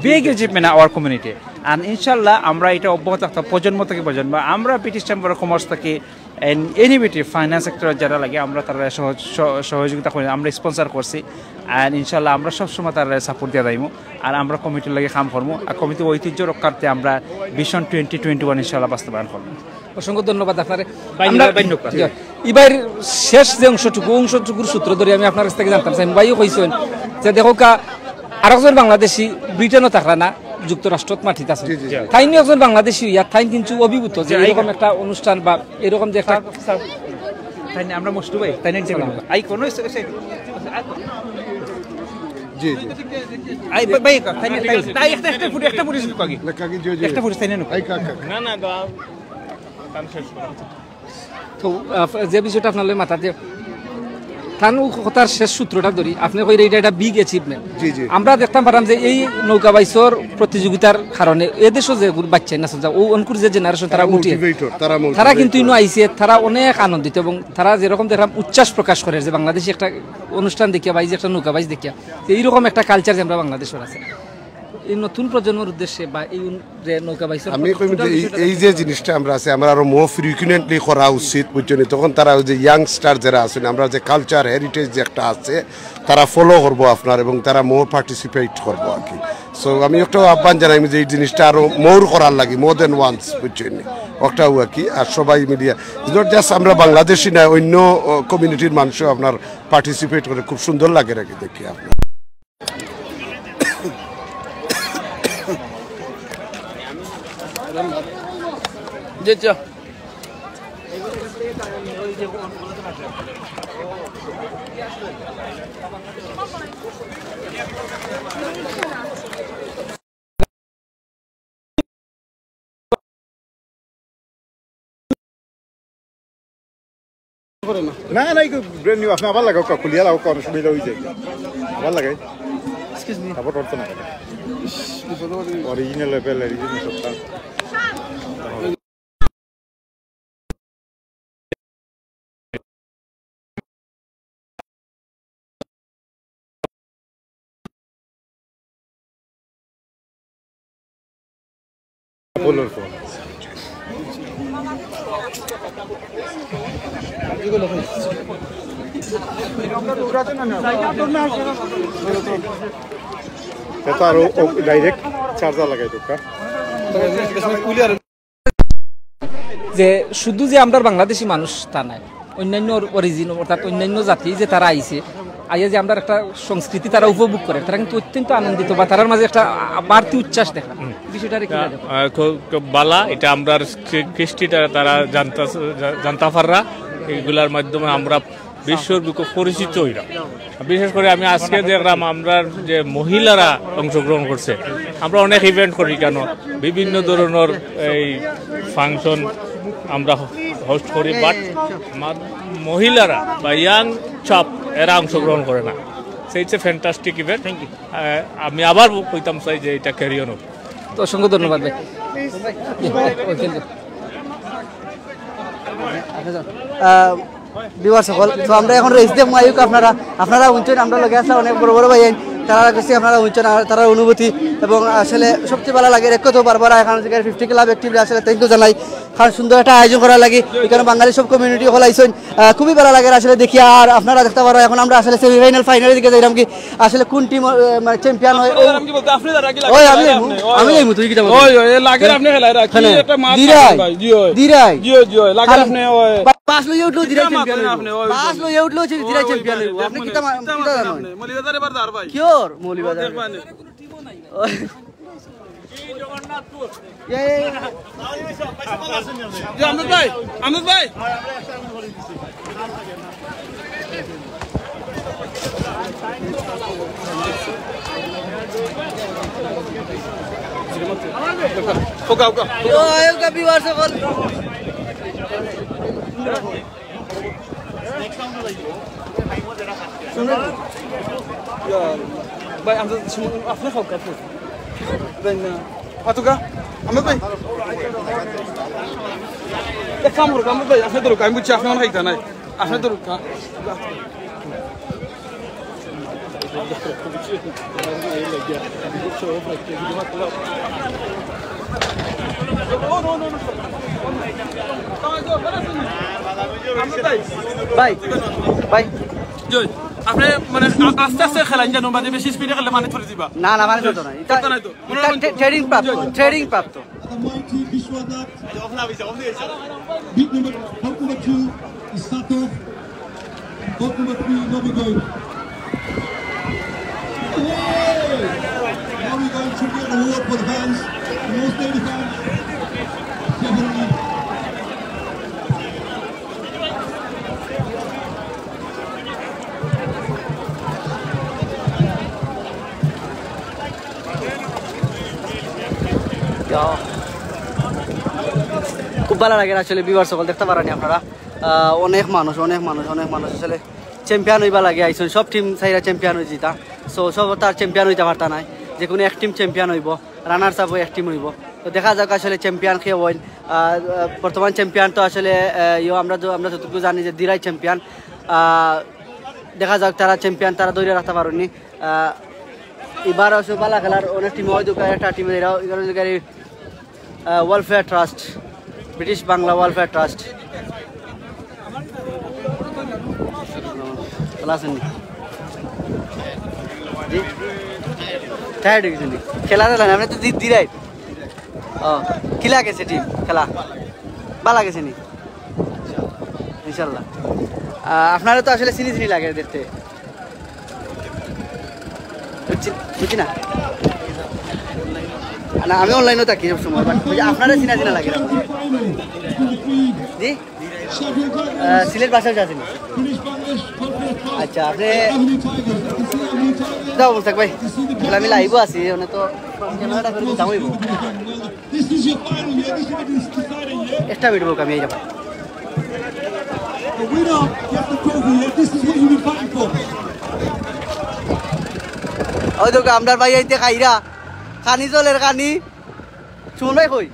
big achievement our community. আর ইনশাল্লাহ আমরা এটা অব্যাহত রাখতাম প্রজন্ম থেকে প্রজন্ম। আমরা ব্রিটিশ চেম্বার অফ কমার্স থেকে ইনোভেটিভ ফাইন্যান্স সেক্টরে যারা লাগে আমরা তারা সহজ- সহ- সহযোগিতা করি, আমরা স্পন্সর করছি। আর ইনশাল্লাহ আমরা সবসময় তারা সাপোর্ট দিয়ে যাইমু। আর আমরা কমিটির লগে কাম করমু, আর কমিটির ঐতিহ্য রক্ষার্থে আমরা ভিশন টোয়েন্টি টোয়েন্টি ওয়ান ইনশাল্লাহ বাস্তবায়ন করমু। অসংখ্য ধন্যবাদ আপনারে। ভাই, আমরা ভাই, নৌকা। জি। ইবার শেষ যে অংশটুকু, অংশটুকুর সূত্র ধরে আমি আপনার কাছ থেকে জানতাম চাই, ভাইও কইছেন যে দেখো কা, আরেকজন বাংলাদেশি ব্রিটেনও থাকরা না, যুক্তরাষ্ট্রত মাটিত আছে। জি, জি, জি। তাইনও একজন বাংলাদেশি হইয়া তাইন কিন্তু অভিভূত যে জি, এরকম আইকা। একটা অনুষ্ঠান বা এরকম যে একটা স্যার, স্যার, তাই না, আমরা মুষ্টু ভাই, তাই না, ইন্টারভিউ। আই কোনো এসে- এসে- জি, জি। আই ভাই, ভাই, তাই না, তাই না, তাই একটা, একটা ফুট, একটা ফুট শুধু কাকি। না, কাকি, জি, জি। একটা ফুট, তাই না, নুকা। আই কাকা। না, না, গো, কাম শেষ করো। তো, আহ, যে বিষয়টা আপনার লগে মাথাতে, তান কথার শেষ সূত্রটা ধরি, আপনি কইরা এটা একটা বিগ অ্যাচিভমেন্ট। জি, জি। আমরা দেখতাম পারাম যে এই নৌকা বাইচর প্রতিযোগিতার কারণে এদেশও যে বাচ্চা না, ও অনকুর যে জেনারেশন, তারা তারা উঠে, মোটিভেটর, তারা তারা মোটিভেটর। কিন্তু ইনো আইছে, তারা অনেক আনন্দিত এবং তারা যেরকম দেখলাম উচ্ছ্বাস প্রকাশ করে যে বাংলাদেশি একটা অনুষ্ঠান দেখিয়া বা এই যে একটা নৌকা বাইচ দেখিয়া, যে এইরকম একটা কালচার যে আমরা বাংলাদেশের আছে। এই নতুন প্রজন্মের উদ্দেশ্যে বা এই উন-, যে নৌকা বাইচর আমি কইম যে এই, এই যে জিনিসটা আমরা আছে, আমরা আরো more frequently করা উচিত, বুঝছেন? তখন তারা ওই যে ইয়াংস্টার যারা আছেন, আমরা যে কালচার হেরিটেজ যে একটা আছে, তারা ফলো করবো আপনার এবং তারা more পার্টিসিপেট করবো আর কি। সো আমি একটা আহ্বান জানাই যে এই জিনিসটা আরো more করার লাগি, more than once, বুঝছেন? ওটাও আর কি। আর সবাই মিলিয়া, it's not just আমরা বাংলাদেশি না, অন্য কমিউনিটির মানুষও আপনার পার্টিসিপেট করে, খুব সুন্দর লাগে আর কি দেখি আপনার। জি, চ। না, না, এই ব্র্যান্ড নিউ, আপনি আবার লাগাও, খুলিয়া লাগাও, অনেক সুবিধা হয়ে যায়। আবার লাগাই। Excuse me. আবার ধরতো না। অরিজিনাল অ্যাপেল, অরিজিনাল সবটা। অ্যাপলের ফোন। এটা আরো ডাইরেক্ট চার্জার লাগাই দরকার। যে শুধু যে আমরা বাংলাদেশি মানুষ তা নাই, অন্যান্য অরিজিন অর্থাৎ অন্যান্য জাতি যে তারা আইছে, আইয়া যে আমরা একটা সংস্কৃতি তারা উপভোগ করে, তারা কিন্তু অত্যন্ত আনন্দিত বা তারার মাঝে একটা বাড়তি উচ্ছ্বাস দেখা। বিষয়টা কি? বালা, এটা আমরা কৃষ্টিটা তারা জানতা জানতা পাররা। এগুলার মাধ্যমে আমরা বিশ্বর বুকে পরিচিত হইলাম। বিশেষ করে আমি আজকে দেখলাম আমরা যে মহিলারা অংশগ্রহণ করছে। আমরা অনেক ইভেন্ট করি কেন, বিভিন্ন ধরনের এই ফাংশন আমরা হোস্ট করি, বাট মহিলারা বা ইয়াং চাপ এরা অংশগ্রহণ করে না। সেই হচ্ছে ফ্যান্টাস্টিক ইভেন্ট। আমি আবার কইতাম চাই যে এটা ক্যারি অন হোক। তো অসংখ্য ধন্যবাদ ভাই। ভিউয়ার সকল, তো আমরা এখন রেস দিয়ে মাইক আপনারা আপনারা উঞ্চন আমরা লগে আসলে অনেক বড় বড় ভাই তারা কাছে আপনারা উঞ্চন তারা অনুভূতি এবং আসলে সবচেয়ে ভালো লাগে। রেখো তো বারবার এখন ফিফটি ক্লাব অ্যাক্টিভলি আসলে থ্যাংক ইউ জানাই। কারণ সুন্দর একটা আয়োজন করার লাগি এখানে বাঙালি সব কমিউনিটি হল আইসন। খুবই ভালো লাগে আসলে দেখি। আর আপনারা দেখতে পারো এখন আমরা আসলে সেমিফাইনাল ফাইনালের দিকে যাইলাম কি আসলে কোন টিম মানে চ্যাম্পিয়ন হয়। ওই আমি আমি যাইমু তুই কি যাবো? ওই ওই লাগে আপনি খেলা রাখি একটা মাছ দিরাই ভাই। জি ওই দিরাই জি ওই জি ওই লাগে আপনি ওই পাঁচ লইয়া উঠলো দিরাই চ্যাম্পিয়ন আপনি ওই পাঁচ লইয়া উঠলো দিরাই চ্যাম্পিয়ন হইব। আপনি কিতা কিতা জানো? মৌলিবাজার এবার দার ভাই। কিওর মৌলিবাজার? আহমেদ ভাই, আহমেদ ভাই। ওকা ওকা। ভাই আমরা আপনি খাও কাপড়। আতুকা, আমি ভাই। এক কাম করুক, আমি ভাই, আপনি ধরুক, আমি বুঝছি, আপনি আমার খাইতা নাই। আপনি ধরুক, হ্যাঁ। ভাই, ভাই। আপনি মানে আস্তে আস্তে খেলাইন জানো, মানে বেশি স্পিডে খেললে মানে ধরে দিবা। না, না, মানে ধরতো না। এটা, এটা ট্রেনিং প্রাপ্ত, ট্রেনিং প্রাপ্ত। খুব ভালা লাগের আসলে ভিউয়ার সকল দেখতা পাররা নি আপনারা। আহ, অনেক মানুষ, অনেক মানুষ, অনেক মানুষ আসলে চ্যাম্পিয়ন অইবা লাগি আইছইন। সব টিম চাইরা চ্যাম্পিয়ন অইযিতা। So, সব তো আর চ্যাম্পিয়ন অইতা পারতা নায়, যে কুনু এক টিম চ্যাম্পিয়ন অইবো, রানার্স আপ এক টিম অইবো। তো দেখা যাউক আসলে চ্যাম্পিয়ন কে অইন। আহ, বর্তমান চ্যাম্পিয়ন তো আসলে, আহ, ইয়ো আমরা য-, আমরা যতটুকু জানি যে দিরাই চ্যাম্পিয়ন। আহ, দেখা যাউক তারা চ্যাম্পিয়ন, তারা ধইরা রাখতা পারইন নি। আহ, ইবার অবশ্য ভালা খেলার অনেক টিম অয়, দুকা একটা টিম এরাও এখানে welfare trust, British Bangla welfare trust. ভালা আছইন নি? জি? টায়ার্ড অই গেছইন নি? খেলা টেলা না, আপনে তো দি-, দিরাই। ও, কিলা গেছে টিম খেলা? ভালা গেছে নি? ইনশাল্লাহ। আহ, আপনারে তো আসলে চিনি চিনি লাগে দেখতে। বুঝছি, বুঝছি না। না, আমি অনলাইনও থাকি সব সময়, but ওই যে আপনারে চিনা চিনা লাগে না। জি? আহ, সিলেট ভাষাও জানেন? আচ্ছা, আপনি যাও, মুস্তাক ভাই, তাহলে আমি লাইভও আছি, মানে তো ক্যামেরাটা করে দিতাম অইবো। একটা মিনিট বউক, আমি এই যাবো। ওই দেখো, আমরার ভাই আইতে খাইরা, খানি জলের খানি। সুমন ভাই কই?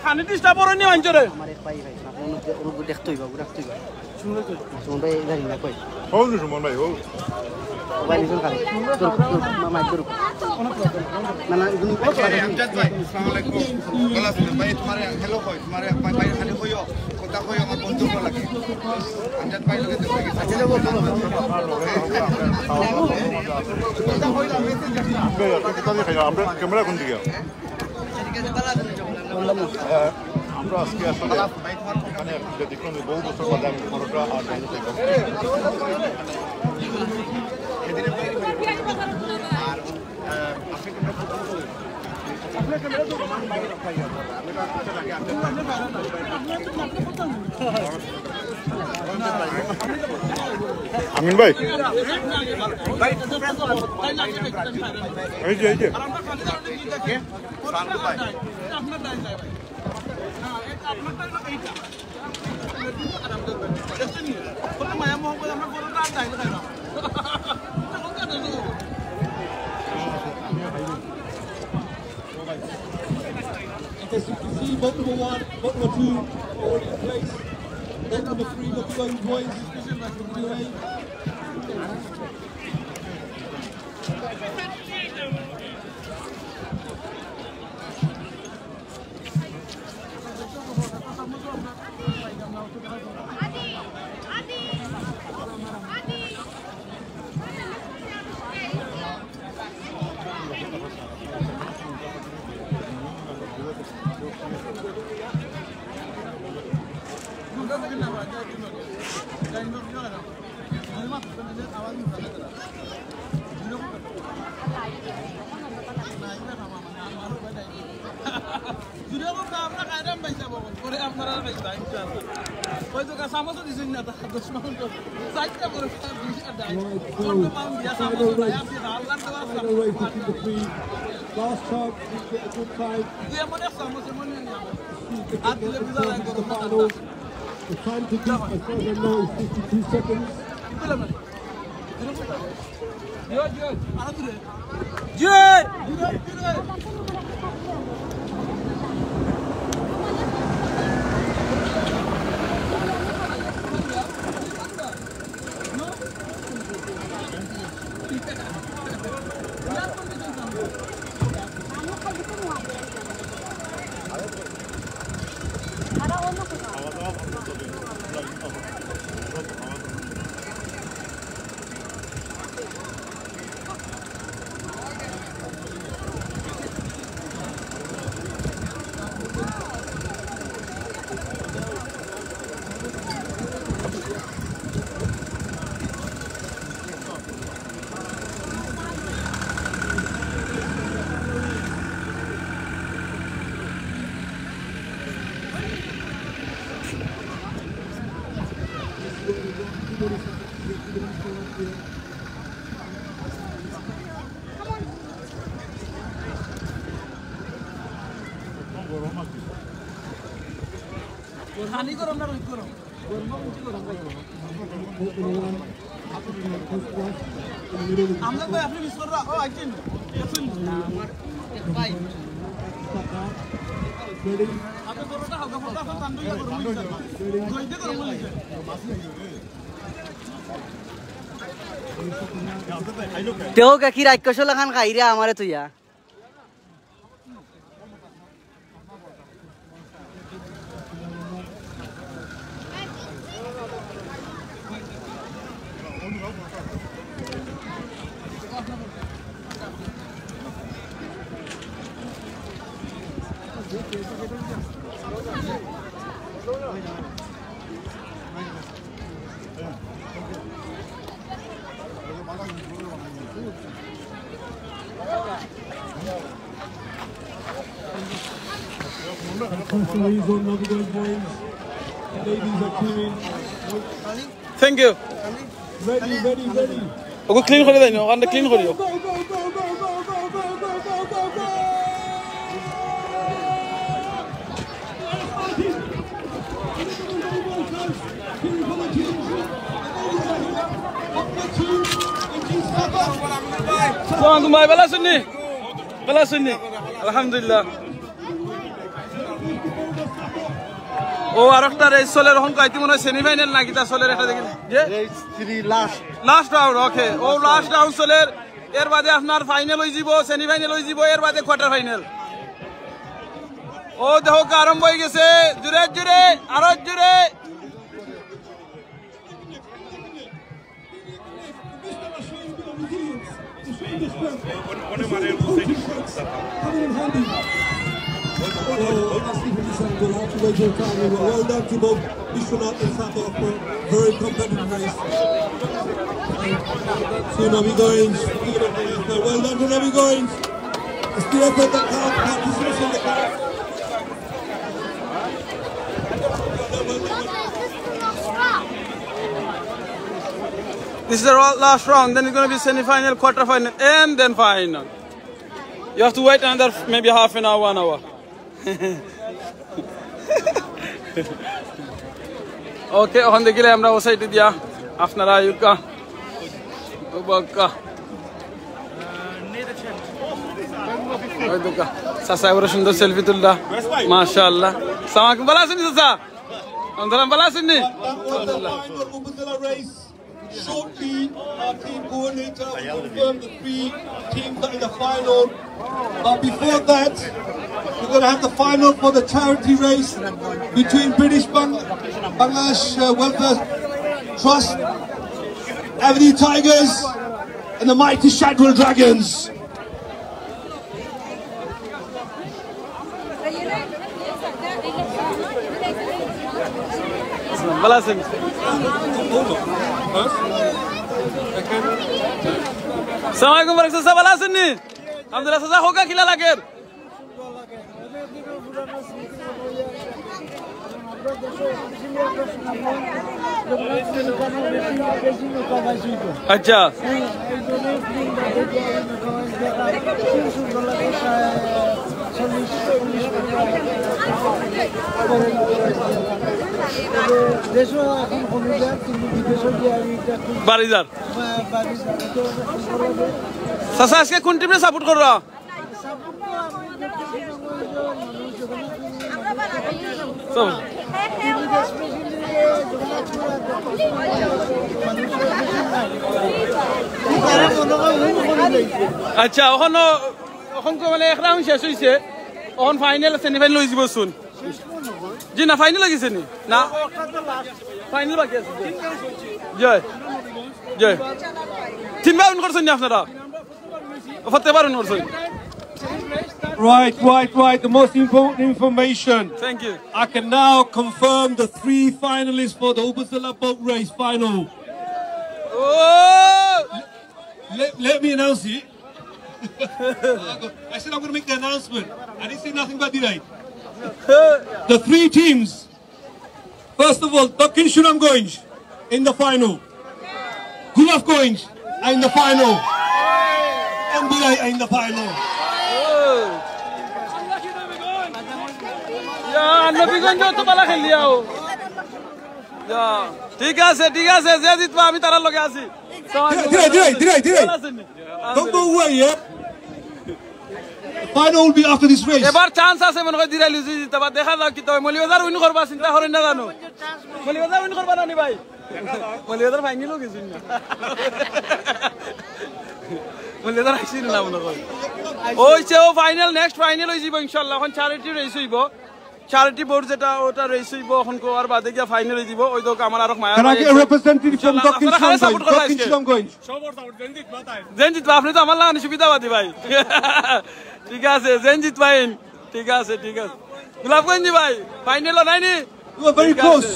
খানি ডিস্টার্ব করো নি অঞ্চলে। আমার এক ভাই, ভাই, আপনার অনুরোধ, অনুরোধ দেখতে হইবা, দেখতে হইবা। সুমন ভাই কই? সুমন ভাই এই জানি না কই। হও না সুমন ভাই, হও। মোবাইল নিছেন খালি। ধরো, ধরো, মা-, মাইক ধরো। না, না, এগুলো আমজাদ ভাই, আসসালামু আলাইকুম। ভালা আছইন ভাই? তুমারে হ্যালো কই? তুমারে ভাই, ভাই খালি কইও। কত দেখো, আমার বন্ধু লাগে। আমজাদ ভাই লগে দেখা হয়ে গেছে। আমরা ক্যামেরা কোন দিকে? হ্যাঁ, আমরা আজকে আসলে এখানে একটা ব্যতিক্রমী, বহু বছর বাদে আমি পরোটা আর ডাইল খাইলাম। আমিন ভাই, এই যে, এই যে। As you can see, boat number one, boat number two already in place. Boat number three looking going, boys. জুড়ে হোক, আমরা খাইলাম ভাই, যাবো। পরে আপনারা খাইবা, ইনশাআল্লাহ। ওই তো চামচও দিছেন না, তা দশ মাস তো। চারটা করে, দুইটা ডাইল। চুয়ান্ন পাউন্ড দিয়া চামচ ওটা, আজকে আল্লাহর দেওয়া চামচ। Last chance, we get a good time. দুই এমন এক চামচ, এমন এক চামচ। আর দিলে বুঝা যায় কত final. The time to beat, as far as I know, is fifty-two seconds. খানি গরম না রোদ গরম? আমরা তো আপনি মিস কররা, ও, একদিন, একদিন। আমার ভাই। আপনি বড়টা হালকা ফুলকা এখন ঠান্ডা হয়ে গরম হয়ে যাবে। দইতে গরম হয়ে যাবে। তেও গাখি রাক্ষস লাখান খাইরা আমারে তুইয়া। Unfortunately, he's on another goal, boys. The ladies are clearing. Thank you. Ready, ready, ready. ওকে ক্লিন করে দেন, ওখানটা ক্লিন করিও। তোমার ভাই ভালা আছইন নি? ভালা আছইন নি? আলহামদুলিল্লাহ। ও, আরোকটা রেস চলের, অখন কইতে মনে হয় সেমিফাইনাল না কিতা চলের, একটা দেখি। যে? Race three last. Last round, okay. ও, লাস্ট রাউন্ড চলের, এর বাদে আপনার ফাইনাল অইযিবো, সেমিফাইনাল অইযিবো, এর বাদে কোয়ার্টার ফাইনাল। ও দেখো, আরম্ভ হয়ে গেছে। জোরে জোরে, আরো জোরে। Well done to both Vishwanath and Sato for a very competitive race. To Nabi Goins. Well done to Nabi Goins. It's the effort that counts, not the session that counts. This is the ro- last round. Then it's going to be semi-final, quarter-final, and then final. You have to wait another maybe half an hour, one hour. Okay, অখন দেখিলে আমরা ও সাইডে দিয়া, আপনারা আইউক্কা। ও বাক্কা। ওই দেখউক্কা। চাচা এবারে সুন্দর সেলফি তুললা। মাশাআল্লাহ। সালাম আলাইকুম, ভালা আছইন নি চাচা? আমদারাম ভালা আছইন নি? Shortly, our team coordinator will confirm the three teams that are in the final. But before that, we're going to have the final for the charity race between British Bang- Bangladesh uh, Welfare Trust, Avenue Tigers, and the mighty Shadwell Dragons. ভালা আছইন? সালাম আলাইকুম, বারেক চাচা, ভালা আছইন নি? আলহামদুলিল্লাহ, চাচা, কউক্কা কিলা লাগের? আচ্ছা। বাড়ি যার। চাচা, আজকে কোন টিমরে সাপোর্ট কররা? আচ্ছা, অখন, অখন তো মানে এক রাউন্ড শেষ অইছে, অখন ফাইনাল, সেমিফাইনাল অইযিবো সুন। জি না, ফাইনাল অইগেছে নি? না, ফাইনাল বাকি আছে। জি। জি, জি। তিনবার উইন করছইন নি আপনারা? প্রত্যেকবার উইন করছইন। Right, right, right. The most important information. Thank you. I can now confirm the three finalists for the Upazila boat race final. Oh! Let, let me announce it. I said I'm going to make the announcement. I didn't say nothing about the night. The three teams. First of all, Dakin Sunamganj in the final. Gulafganj in the final. M B I in the final. ইয়া, নবীগঞ্জ তো ভালা খেলিয়াও। ইয়া, ঠিক আছে, ঠিক আছে, যে জিতবা আমি তারার লগে আছি। ধীরে, ধীরে, ধীরে, ধীরে। ভালা আছইন নি? Don't go away, yeah? The final will be after this race. এবার চান্স আছে মনে হয় দিরাইল লুজি জিতবা, দেখা যাক কিতা অয়। মৌলভীবাজার উইন করবা, চিন্তা করইন না জানো। মৌলভীবাজার উইন করবা না নি ভাই? মৌলভীবাজার ফাইনালও গেছইন না। মৌলভীবাজার আইছইন না মনে হয়। অইছে, ও ফাইনাল, নেক্সট ফাইনাল অইযিবো ইনশাআল্লাহ। অখন চ্যারিটি রেস অইবো। চ্যারিটি বোর্ড যেটা, ওটা রেস অইবো, অখন কোয়ার বাদে গিয়া ফাইনাল অইযিবো। ওই দেখউক্কা আমার আরক মায়া Can I ভাই get a আইছে। representative from ইনশাআল্লাহ, Dakin আপনারা কারে Sunamganj? সাপোর্ট কররা Dakin আজকে? Sunamganj. যেইন জিতবা, আপনে তো আমার লাখান সুবিধাবাদী ভাই। ঠিক আছে, যেইন জিতবা এইন। ঠিক আছে, ঠিক আছে। গোলাপগঞ্জি ভাই, ফাইনালও নাই নি? You are very ঠিক আছে। Close.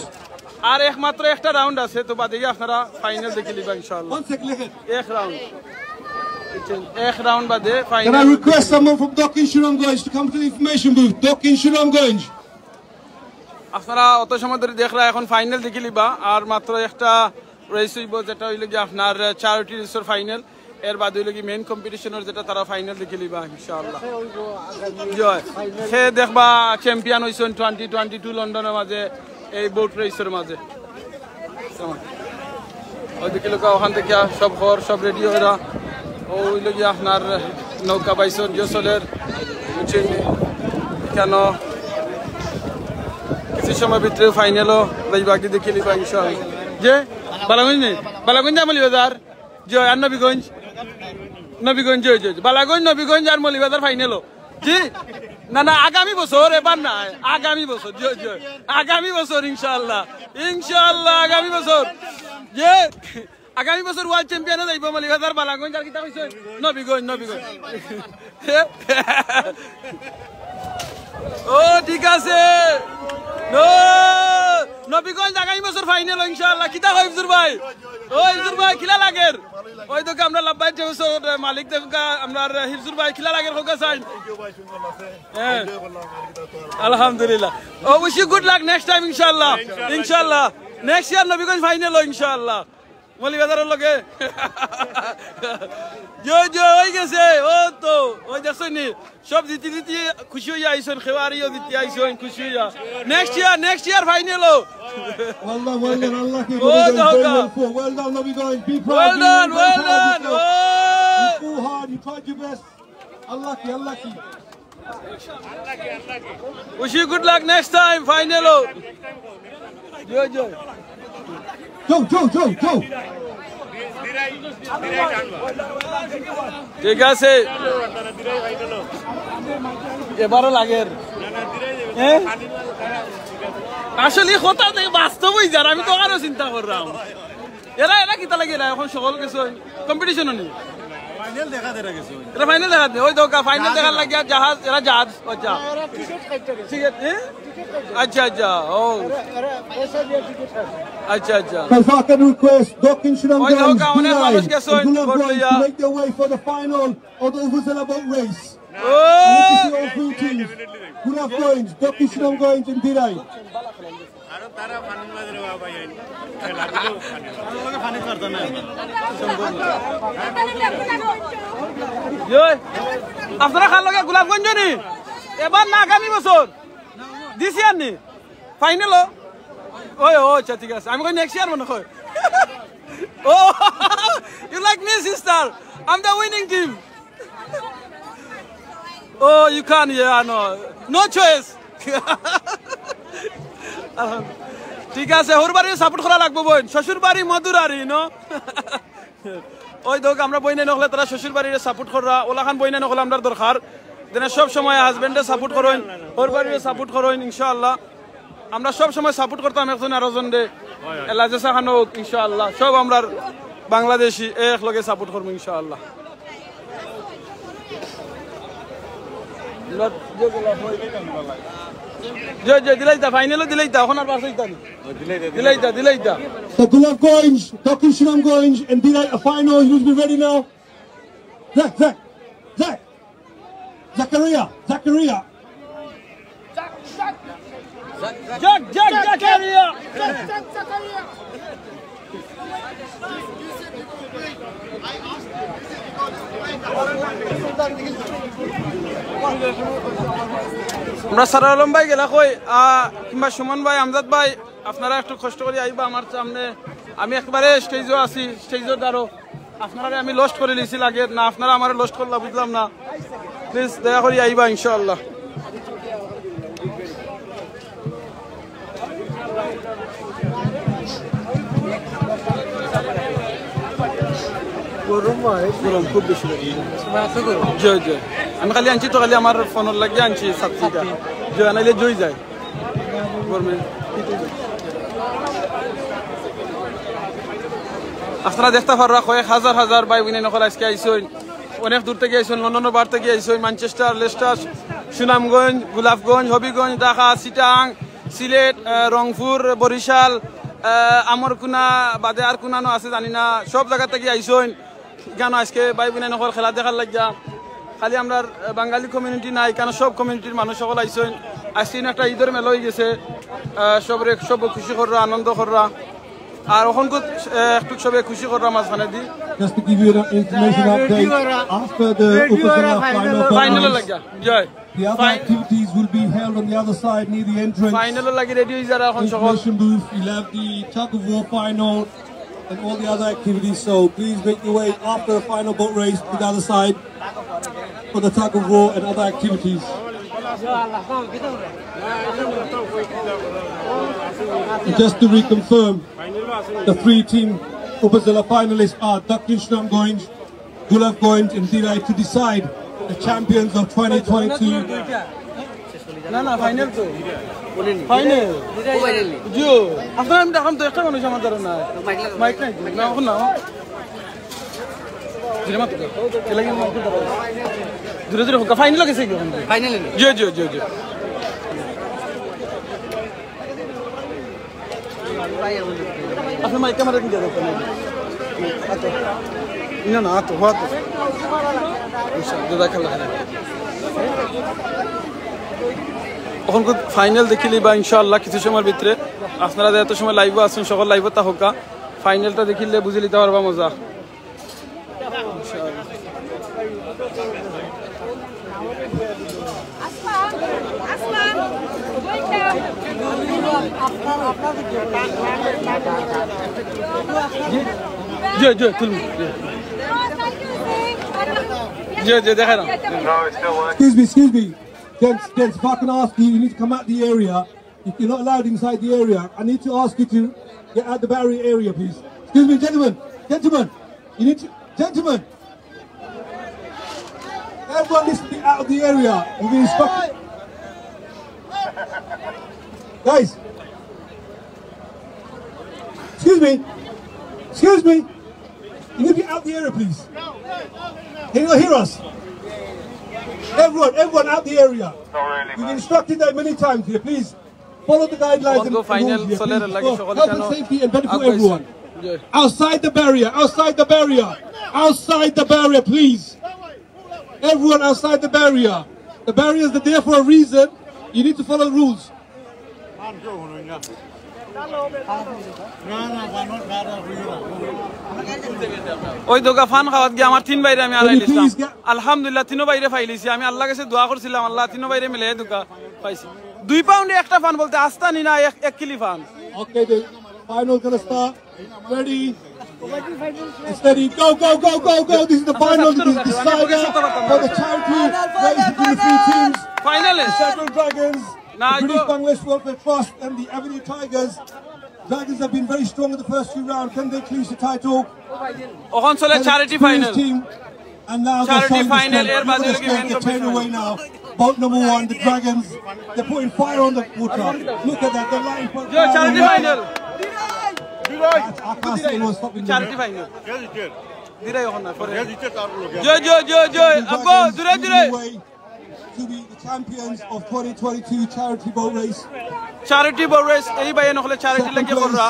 আর একমাত্র একটা রাউন্ড আছে, তো বাদে গিয়া আপনারা ফাইনাল দেখিলিবা ইনশাআল্লাহ। One second, লেখেন। এক রাউন্ড। এক রাউন্ড বাদে Can final. I request someone from Dakin Sunamganj to come to the information booth? Dakin Sunamganj. আপনারা অত সময় ধরি দেখরা, অখন ফাইনাল দেখিলিবা। আর মাত্র একটা রেস অইবো, যেটা অইলো গিয়া আপনার চ্যারিটি রেসর ফাইনাল। এর বাদে অইলো গিয়া মেইন কম্পিটিশনর যেটা, তারা ফাইনাল দেখিলিবা ইনশাআল্লাহ। জি অয়। সে দেখবা চ্যাম্পিয়ন অইছইন টোয়েন্টি টোয়েন্টি টু লন্ডনর মাঝে এই বোট রেসর মাঝে। ওই দেখিলাউক্কা, অখান থাকি সব ঘর, সব রেডি অইরা। ও অইলো গিয়া আপনার নৌকা বাইছইন, জসলের, বুঝছইন নি? কেন কিছু সময় ভিতরে ফাইনালও যাইবা, বাকি দেখিলিবা ইনশাআল্লাহ। যে বালাগঞ্জ নি, বালাগঞ্জ আর মৌলভীবাজার, জি অয়, আর নবীগঞ্জ, নবীগঞ্জ, জি অয়, জি অয়, বালাগঞ্জ, নবীগঞ্জ আর মৌলভীবাজার ফাইনালও। জি। না, না, আগামী বছর, এবার না, আগামী বছর। জি, জি। আগামী বছর ইনশাআল্লাহ। ইনশাআল্লাহ আগামী বছর। যে আগামী বছর ওয়ার্ল্ড চ্যাম্পিয়নে যাইবো মৌলভীবাজার, বালাগঞ্জ, আর কিতা কইছে? নবীগঞ্জ, নবীগঞ্জ। ও, ঠিক আছে। ও, নবীগঞ্জ আগামী বছর ফাইনাল ইনশাআল্লাহ। কিতা কয় হিফজুর ভাই? ও, হিফজুর ভাই, কিলা লাগের? ওই দেখো আমরা লাভবাই ট্রাভেলসর মালিক দেখো, আমরা হিফজুর ভাই, কিলা লাগের কউক্কা চাইন। হ্যাঁ। আলহামদুলিল্লাহ। ও, wish you good luck next time ইনশাআল্লাহ। ইনশাআল্লাহ। Next year নবীগঞ্জ ফাইনাল ইনশাআল্লাহ। মৌলভীবাজারর লগে। জয় জয় হই গেছে। ও তো, ওই দেখছইন নি? সব জিতি জিতি খুশি হইয়া আইছইন, খেওয়ারিও জিতি আইছইন, খুশি হইয়া। Next year, next year final. Well done, well done, unlucky. Oh, Nobby Guns, very well fought. Well done, Nobby Guns. Be proud, well done, well done. You fought hard, you tried your best. Unlucky, unlucky. Wish you good luck next time, final. জয় জয়। Go, go, go, go. ঠিক আছে, এবারও লাগের। হ্যাঁ? আসলে কথা থেকে বাস্তব হই যার, আমি তো আরো চিন্তা করলাম। এরা, এরা কিতা লাগে এরা এখন সকল কিছু কম্পিটিশন নি? ফাইনাল দেখা দেরা গেছে। এরা ফাইনাল দেখা দে, ওই দোকা ফাইনাল দেখার লাগিয়া জাহাজ, এরা জাহাজ, আচ্ছা। এরা টিকিট কাটতে গেছে। ঠিক আছে, হ্যাঁ? আচ্ছা, আচ্ছা, ও। এরা, এরা পয়সা দিয়ে টিকিট কাটে। আচ্ছা, আচ্ছা। If I can request, দক্ষিণ সুনামগঞ্জ, ওই দোকা অনেক মানুষ গেছে, ওই Golapganj, to make their way for the final of the Upazila boat race. O! And if you see all three teams, Golapganj, দক্ষিণ সুনামগঞ্জ and দিরাই. আরো তারা পানির মাঝে রে বাবা, এই খেলা দিলেও পানি। ইয়ে, আপনারা কার লগে গোলাপগঞ্জ নি? এবার না আগামী বছর? This year নি? ফাইনাল? ওই, ও, আচ্ছা, ঠিক আছে। আমি কই নেক্সট ইয়ার মনে হয়। ও, you like me, sister? I'm the winning team. Oh, you can't, yeah, I know. No choice. ঠিক আছে, হউর বাড়িরে সাপোর্ট করা লাগবো বইন, শ্বশুর বাড়ি মধুর আর, you know. ওই দেখো, আমরা বইনাইন অকলে তারা শ্বশুর বাড়িরে সাপোর্ট কররা, ওলাখান বইনাইন অকল আমরার দরকার। যেন সব সময় হাজবেন্ডে সাপোর্ট করইন, হউর বাড়িরে সাপোর্ট করইন, ইনশাআল্লাহ। আমরা সব সময় সাপোর্ট করতাম একজন আরো জনরে। এলা যেছা খান হোক, ইনশাআল্লাহ। সব আমরার বাংলাদেশি এক লগে সাপোর্ট করমু, ইনশাআল্লাহ। জয় জয় দিলাইতা, ফাইনালও দিলাইতা, এখন আর পারছইতা নি। দিলাইতা, দিলাইতা। So গোলাপগঞ্জ, দক্ষিণ সুনামগঞ্জ, and Derai, a final, you need to be ready now. Zach, Zach, Zach. Zakaria, Zakaria. Jack, Jack, Zakaria. আমরা সারা আলম ভাই গেলা কই, আহ, কিংবা সুমন ভাই, আমজাদ ভাই, আপনারা একটু কষ্ট করি আইবা আমার সামনে। আমি একবারে স্টেজও আছি, স্টেজর দ্বারো। আপনারারে আমি লস্ট করি লিছি লাগে না, আপনারা আমারে লস্ট করলা, বুঝলাম না। প্লিজ দয়া করি আইবা ইনশাআল্লাহ। গরম ভাই। গরম খুব বেশি লাগে। ভাই, এত গরম? জয় জয়। আমি খালি আনছি তো, খালি আমার ফোনর লাগি আনছি ছাতিটা। জয়, নাইলে জয় যায়। গরমে। আপনারা দেখতা পাররা কয়েক হাজার হাজার ভাই বইনাইন অকল আইজকে আইছইন, অনেক দূর থাকি আইছইন, লন্ডনর বার থাকি আইছইন, ম্যানচেস্টার, লেস্টার, সুনামগঞ্জ, গোলাপগঞ্জ, হবিগঞ্জ, ঢাকা, চিটাং, সিলেট, আহ, রংপুর, বরিশাল, আহ, আমরকুনা, বাদে আর কুনানো আছে জানি না, সব জাগা থাকি আইছইন। ইখানো আইজকে ভাই বইনাইন অকল খেলা দেখার লাগিয়া খালি আমরার, আহ, বাঙালি কমিউনিটি নায়, ইখানো সব কমিউনিটির মানুষ অকল আইছইন। আইজকে একটা ইদর মেলা অইগেছে, আহ, সবরে, সব খুশি কররা, আনন্দ কররা। আর অখন কত, আহ, একটু সবে খুশি কররা মাঝখানে দি। Just to give you an information update, after the Upazila final boat race, ফাইনালর লাগিয়া, জয়। The other activities will be held on the other side near the entrance. ফাইনালর লাগি রেডি অই যারা অখন সকল। Information booth, we'll have the tug of war final and all the other activities. So please make your way after the final boat race to the other side for the tug of war and other activities. And just to reconfirm, the three team Upazila finalists are Dakshin Sunamganj, Gulabganj and Dirai to decide The champions of twenty twenty-two. না, না, ফাইনাল তো। ফাইনাল। জিও। আপনার আমি দেখাম তো, একটা মানুষ আমার দ্বারা না। মাইক নাই তো। না, এখন না। ধীরে মাত্র। এলাকি মাত্র ধরো। ধীরে ধীরে হোক। ফাইনাল গেছে কি এখন? ফাইনাল। জিও, জিও, জিও, জিও। আচ্ছা, মাইক ক্যামেরা কিন্তু দেখো না। আচ্ছা। না, না, আতো, আতো। ইনশাআল্লাহ, জাযাকাল্লাহ খাইরান। এখন খুব ফাইনাল দেখিলি বা ইনশাআল্লাহ কিছু সময়ের ভিতরে আপনারা যে এত সময় লাইভে আছেন, সকল লাইভে তা হোকা। ফাইনালটা দেখিলে বুঝে নিতে পারবা মজা। জি, জি, তুলুন। জি, জি, দেখা না। Excuse me, excuse me. Gents, gents, if I can ask you, you need to come out the area. If you're not allowed inside the area, I need to ask you to get out the barrier area, please. Excuse me, gentlemen, gentlemen, you need to, gentlemen, everyone needs to be out of the area. We've been instructed. Guys, excuse me, excuse me, you need to be out the area, please. Can you not hear us? Everyone, everyone out the area. We've instructed them many times here, please. Follow the guidelines and, and rules here, please. For health and safety and benefit for everyone. Outside the barrier, outside the barrier, outside the barrier, please. Everyone outside the barrier. The barriers are there for a reason. You need to follow the rules. ওই দোকা ফান খাওয়াত গিয়া আমার তিন ভাইরে আমি আড়াই দিছিলাম। আলহামদুলিল্লাহ, তিনো ভাইরে পাইলিছি। আমি আল্লাহর কাছে দোয়া করছিলাম, আল্লাহ তিনো ভাইরে মিলাই দোকা পাইছি। দুই পাউন্ডে একটা ফান বলতে আস্তা নি না, এক, এক কিলি fun. Okay, the final gonna start. Ready? Steady. Go, go, go, go, go. This is the final. This is the decider for the charity race between the three teams. ফাইনালে। The Shadwell Dragons, the British Bangladesh Welfare Trust, and the Avenue Tigers. Dragons have been very strong in the first two rounds. Can they clinch the title? ওখান চলে charity final. And now they're showing the strength. Look at the strength. They're tearing away now. Boat number one, the Dragons. They're putting fire on the water. Look at that. They're lighting fire. Charity final. I, I can't see anyone stopping them. Charity final. Dirai ওখান না, পরে। জয়, জয়, জয়, জয়। আব্বু, দূরে, দূরে। To be the champions of twenty twenty-two charity boat race. Charity বউট রেস, এই ভাইয়ে নকলে চ্যারিটি লাগিয়া কররা।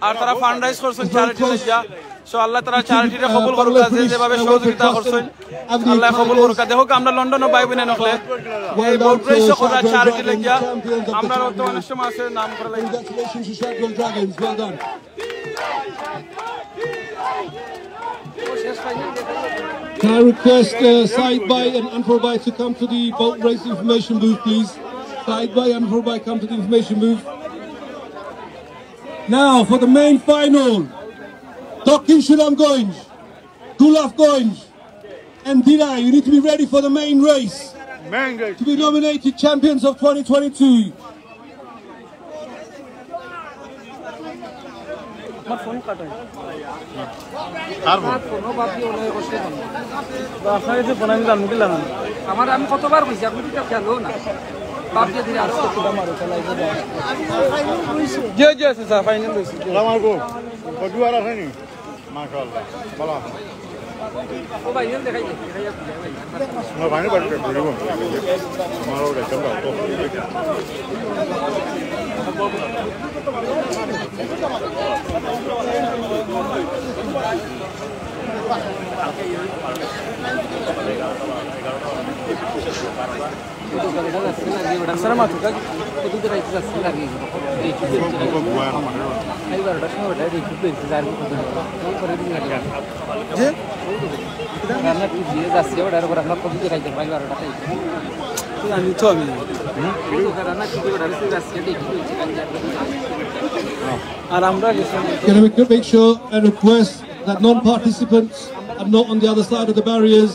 আর তারা ফান্ড রাইজ করছইন চ্যারিটি লাগিয়া। So আল্লাহ তারা চ্যারিটিরে কবুল করুক, যে যেভাবে সহযোগিতা করছইন, আল্লাহ কবুল করুক। দেখো, আমরা লন্ডনও ভাই বোনে নকলে এই বউট রেস কররা চ্যারিটি লাগিয়া। আমরা তো অনেক সময় আছে নাম করা লাগে। Congratulations to Shadwell Dragons. Well done. Can I request uh, side by and unfurl by to come to the boat race information booth, please? Side by and unfurl by, come to the information booth. Now for the main final. Dokin Shulam Goins, Gulaf Goins, and Dina, you need to be ready for the main race. Main race. To be nominated champions of twenty twenty-two. আমার ফোন কাটাই। কার ফোন? ফোনও বাদ দিয়ে ওলাই করতে পারবো। আপনার কাছে ফোন আমি জানবো কি লাগান? আমার আমি কতবার কইছি, আপনি তো খেয়ালও না। বাদ দিয়ে দিলে আরো জি, জি, আছে স্যার, ফাইনাল হয়েছে। সালাম আলাইকুম। কদু আর আসেনি? মাশাআল্লাহ। ভালো আছেন? ও ভাই, এখানে দেখাই দে, দেখাই দে, ভাই। না, ভাই, বাড়িতে ঘুরিব। আমারও দেখতাম ভালো। আসলে মাত্র Can we make sure and request that non-participants are not on the other side of the barriers?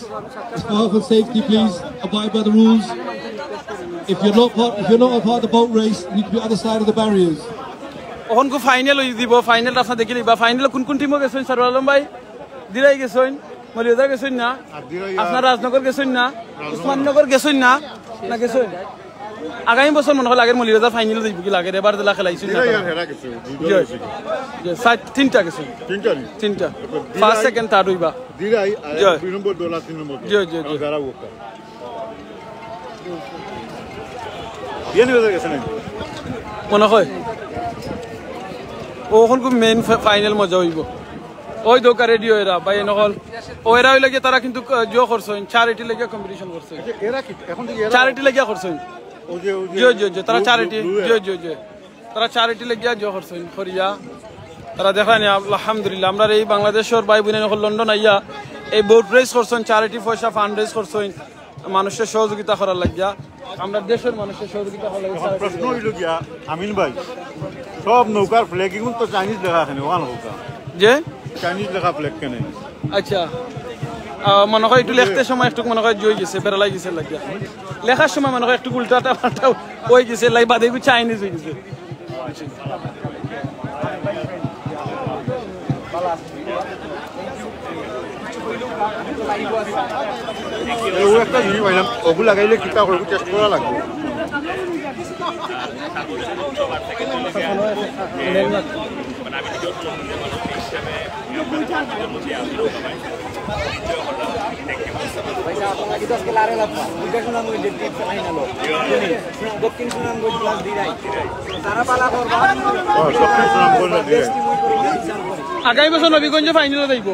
It's for health and safety, please abide by the rules. If you're not part, if you're not a part of the boat race, you need to be other side of the barriers. অখন কো ফাইনাল অই দিব, ফাইনালটা আপনারা দেখিলিবা। ফাইনালে কোন কোন টিমও গেছইন, সরওয়ার আলম ভাই? দিরাই গেছইন। মৌলভীবাজার গেছইন না? আর দিরাই আর আপনার রাজনগর গেছইন না? রাজনগর। উসমাননগর গেছইন না? না গেছইন? আগামী বছর মনে হয় লাগের মৌলভীবাজার ফাইনাল যাইব কি লাগের, এবার জেলা খেলাইছইন না? দিরাই আর হেরা গেছে, দুইজন জি। গেছে। জি, সাত, তিনটা গেছে। তিনটা নি? তিনটা। দিরাই ফার্স্ট, সেকেন্ড, থার্ড হইবা। দিরাই আর জি। দুই নম্বর দল আর তিন নম্বর দল। জি, জি, জি। আর যারা ওকা। বিয়ানীবাজার গেছে নাকি? মনে হয়। ও এখন খুব মেইন ফা-, ফাইনাল মজা হইব। ওই দোকা রেডি হইরা, ভাই, এনকল। ও এরা হইলে গিয়ে তারা কিন্তু, আহ, জো করছইন, চ্যারিটি লাগিয়া কম্পিটিশন করছইন। এরা কি? এখন থেকে এরা চ্যারিটি লাগিয়া করছইন। ওই যে, ওই যে জি, জি, জি, তারা ব্লু, চ্যারিটি, ব্লু, ব্লু জি, এরা। জি, জি। তারা চ্যারিটি লাগিয়া জো করছইন, করিয়া। তারা দেখা নি, আলহামদুলিল্লাহ, আমরা এই বাংলাদেশের ভাই বোন এখন লন্ডন আইয়া এই বোট রেস করছইন, চ্যারিটি পয়সা ফান্ড রেস করছইন। মানুষের সহযোগিতা করার লাগিয়া, আমরা দেশের মানুষের সহযোগিতা করার লাগিয়া এখন প্রশ্ন হইল গিয়া, আমিন ভাই, সব নৌকার ফ্ল্যাগ এখন তো চাইনিজ লেখা এখানে, ওখান নৌকা। যে? চাইনিজ লেখা ফ্ল্যাগ কেন? আচ্ছা। আহ, মনে হয় একটু লেখতে সময় একটু মনে হয় জই গেছে, বেড়ালাই গেছে লাগিয়া। লেখার সময় মনে হয় একটু উল্টাটা পাল্টা হয়ে গেছে, লাই বাদে একটু চাইনিজ হয়ে গেছে। ও একটা জিনিস পাইলাম, ওগু লাগাইলে কিতা করবো, টেস্ট করা লাগবে। দক্ষিণ সুনামগঞ্জ প্লাস দিরাই। তারা পালা করবা। ও, দক্ষিণ সুনামগঞ্জ দিরাই। আগামী বছর নবীগঞ্জে ফাইনালে যাইব।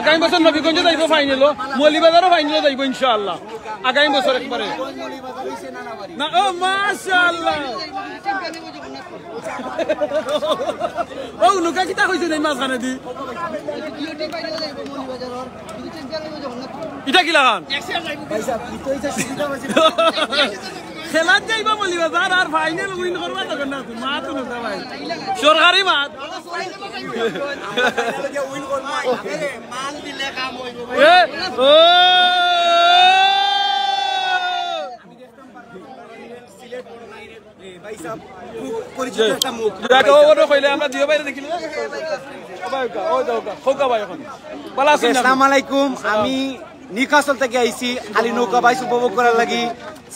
আগামী বছর নবীগঞ্জে যাইব ফাইনালও, মৌলভীবাজারও ফাইনালে যাইব ইনশাআল্লাহ। আগামী বছর একবারে। না, ও মাশাআল্লাহ। ও, নুকা কিতা কইছে নাই মাঝখানে দি? ইটা কি লাগান? খেলাত যাইবা মৌলভীবাজার আর ফাইনাল উইন করবা তখন না, মা তো নুকা ভাই। সরকারি মাত। এ, ও। ভাই সাহেব, খুব পরিচিত একটা মুখ। যাক, ও ওটা কইলে আমরা দিও বাইরে দেখিলে। ও ভাই, ওকা, ও যাও, ওকা। খোকা ভাই এখন। ভালা আছেন আপনি? আসসালামু আলাইকুম, আমি নিউক্যাসল থেকে আইছি, খালি নৌকা বাইস উপভোগ করার লাগি।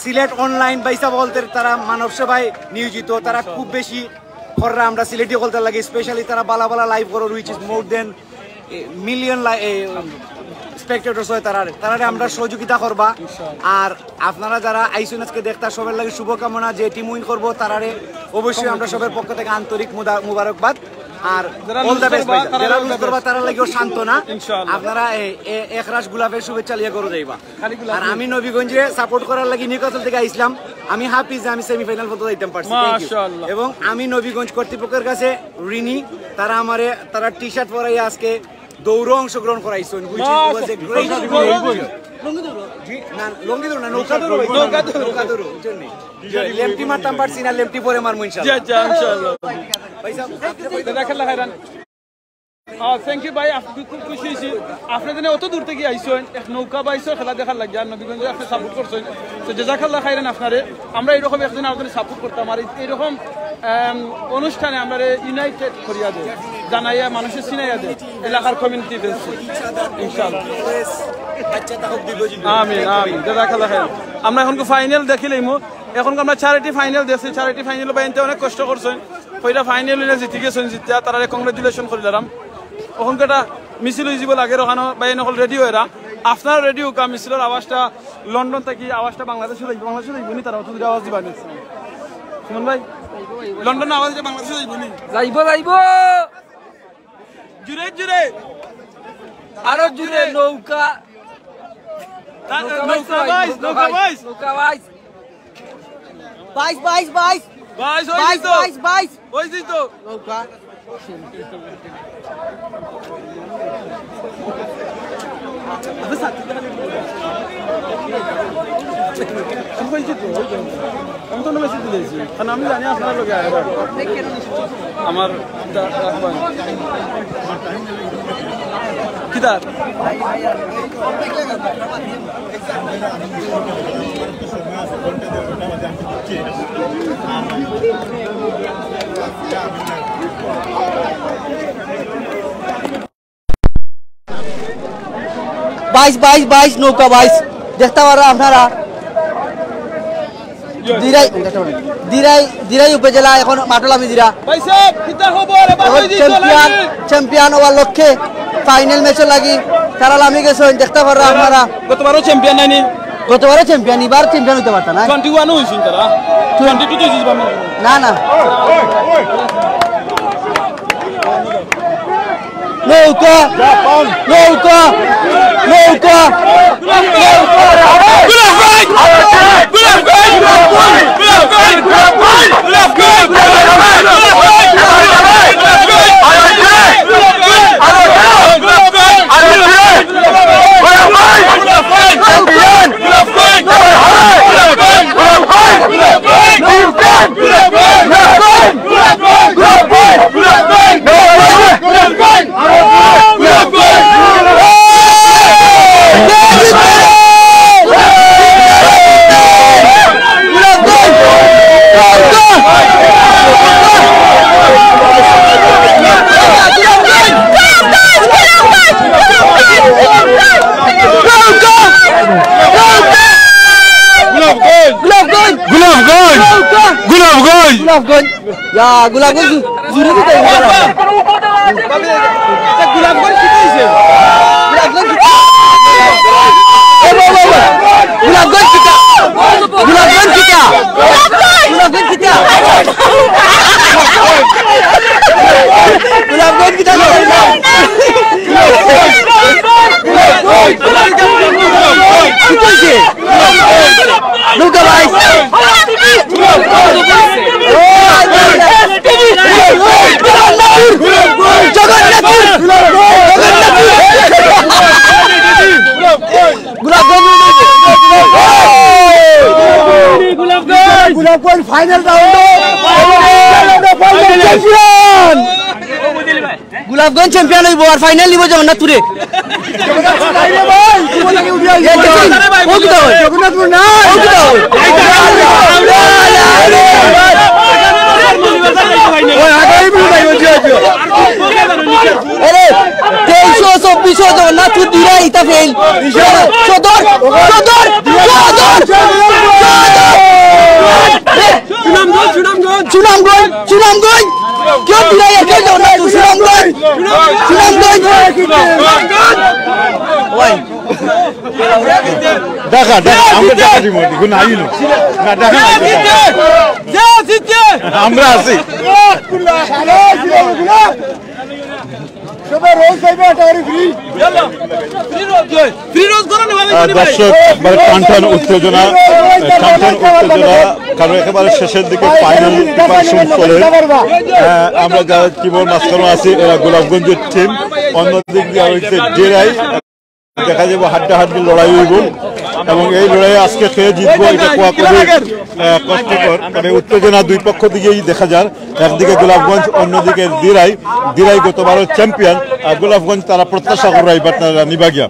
সিলেট অনলাইন বাইসা বলতে তারা মানব সেবায় নিয়োজিত, তারা খুব বেশি খররা আমরা সিলেটি বলতে লাগি, স্পেশালি তারা বালা বালা লাইভ করো, which is more than million স্পেক্টেটর্স হয় তারারে, তারারে আমরা সহযোগিতা করবা। আর আপনারা যারা আইসুন আজকে দেখতা, সবার লাগি শুভকামনা, যে টিম উইন করবো তারারে অবশ্যই আমরা সবার পক্ষ থেকে আন্তরিক মুদা-, মুবারকবাদ। আর যারা অল লুজ দ্য বেস্ট করবা, ভাই, তারারে যারা অল লুজ দ্য করবা বেস্ট। তারার লাগিও সান্ত্বনা। ইনশাআল্লাহ। আপনারা এ-, এ-, এক রাশ গোলাপের শুভেচ্ছা লিয়া করে যাইবা। খালি গোলাপ আর আমি নবীগঞ্জে সাপোর্ট করার লাগি নিউক্যাসল থেকে আইসলাম। আমি হ্যাপি যে আমি সেমিফাইনাল পর্যন্ত যাইতাম পারছি। Thank you। মাশাআল্লাহ। এবং আমি নবীগঞ্জ কর্তৃপক্ষের কাছে ঋণী। তারা আমারে, তারা টি শার্ট পরাইয়া আজকে দৌড়ো অংশগ্রহণ করাইছেন, which is, was a great moment। জি, না, লঙ্গি দৌড় না, নৌকা দৌড় ভাই। নৌকা দৌড়। নৌকা দৌড়, ওই জন্যই। লেমটি মারতাম পারছি না, লেমটি পরে মারমু ইনশাআল্লাহ। জি, জি, ইনশাআল্লাহ। ভাই সাহেব, আপনি ভাই জাযাকাল্লাহ খাইরান। আহ, thank you ভাই, আপ-, খুব খুশি হইছি। আপনি যেন অত দূর থেকে আইছেন, এক নৌকা বাইসের খেলা দেখার লাগি, আর নবীগঞ্জে আপনি সাপোর্ট করছেন। তো জাযাকাল্লাহ খাইরান আপনারে। আমরা এরকম একজন আরেকজনের সাপোর্ট করতাম, আর এই-, এরকম, আম, অনুষ্ঠানে আমরা ইউনাইটেড করিয়া দেয়, জানাইয়া মানুষের চিনাইয়া দেয়, এলাকার কমিউনিটি ফ্রেন্ডস। ইনশাআল্লাহ। আমিন, আমিন। জাযাকাল্লাহ খাইরান। আমরা এখন ফাইনাল দেখিলাইমু। এখন আমরা চ্যারিটি ফাইনাল দেখছি, চ্যারিটি ফাইনাল বাইনতে অনেক কষ্ট করছেন। কইরা ফাইনাল হইলে জিতি গেছেন, জিতিয়া তারারে কংগ্রেচুলেশন করিলাম। ওখানকে একটা মিছিল হয়ে যাব লাগে, ওখানে ভাই নকল রেডি হইরা। আপনারা রেডি হোক, মিছিলের আওয়াজটা লন্ডন থাকি আওয়াজটা বাংলাদেশে যাইব, বাংলাদেশে যাইব নি, তারা অত দূরে আওয়াজ দিবা নি। সুমন ভাই, লন্ডন আওয়াজ এটা বাংলাদেশে যাইব নি? যাইব, যাইব। জুরে, জুরে। আরো জুরে, নৌকা। তা-, নৌকা নৌকা বাইস, বাইস, নৌকা বাইস। নৌকা বাইস। বাইশ, বাইশ, বাইশ। বাইশ, ওই বাইশ, তো। বাইশ, বাইশ। ওই তো। নৌকা। আমি তো মেসেজ দিয়েছি, কারণ আমি জানি আপনার লোকে আগে আমার দা-, রাখবেন। কিদার? বাইশ, বাইশ, বাইশ, নৌকা বাইশ। দেখতা পাররা আপনারা। দিরাই, দিরাই, দিরাই উপজেলা, এখন মাঠো লামি দিরা। ভাই সাহেব, কিতা খবর? এবার এখন হয়ে দিছে চ্যাম্পিয়ন, নাকি? চ্যাম্পিয়ন হওয়ার লক্ষ্যে ফাইনাল ম্যাচও লাগি তারা লামি গেছে, দেখতা পাররা আপনারা। গতবারও চ্যাম্পিয়ন নাইনি? গতবারও চ্যাম্পিয়ন, এবার চ্যাম্পিয়ন হইতে পারতা না। টোয়েন্টি ওয়ানও হইছিল তারা। টোয়েন্টি টু তো হইছিল। না, না। নৌকা! নৌকা! নৌকা! গোলাপগঞ্জ! গোলাপগঞ্জ! গোলাপগঞ্জ! ইয়া, গোলাপগঞ্জ জু-, জুড়ে দিতে হবে। গোলাপগঞ্জ জিতে গেছে। গোলাপগঞ্জ জিতে। এ বাবা, বাবা। গোলাপগঞ্জ জিতে। গোলাপগঞ্জ জিতে। গোলাপগঞ্জ জিতে। গোলাপগঞ্জ জিতে। গোলাপগঞ্জ জিতে। নৌকা ভাই। Jagannathpur. Jagannathpur. Golapganj. Golapganj final round. Champion. Golapganj champion হইব আর ফাইনাল নিব জগন্নাথপুরে। ও কিতা হয়? জগন্নাথপুর না। ও কিতা হয়? ওই আগামী মিনিট আইব, জি, জি। আরে, তেইশশো, চব্বিশশো জগন্নাথপুর দিরা ইতা ফেল। সদর, সদর, সদর, সদর। সুনামগঞ্জ, সুনামগঞ্জ। সুনামগঞ্জ, সুনামগঞ্জ। কেউ দিরা একে জগন্নাথপুর, সুনামগঞ্জ। সুনামগঞ্জ। ওই। দেখা, দেখা, আমরা দেখা দিব, দেখুন, আইলো। না, দেখা, দেখা। আমরা আছি। আহ, দর্শক, মানে, টান টান উত্তেজনা, টান টান উত্তেজনা, কারণ একেবারে শেষের দিকে ফাইনাল প্রিপারেশন চলে। আহ, আমরা যারা টিমের মাঝখানে আছি, এরা গোলাপগঞ্জের টিম, অন্যদিক দিয়া হইছে ডেরাই। দেখা যাইব হাড্ডাহাড্ডি লড়াই হইব এবং এই লড়াইয়ে আজকে কে জিতবো এটা কোয়া খুবই, আহ, কষ্টকর। মানে উত্তেজনা দুই পক্ষ দিকেই দেখা যার, একদিকে গোলাপগঞ্জ, অন্যদিকে দিরাই। দিরাই গতবারও চ্যাম্পিয়ন, আর গোলাপগঞ্জ তারা প্রত্যাশা করে এবার তারা নিবা গিয়া।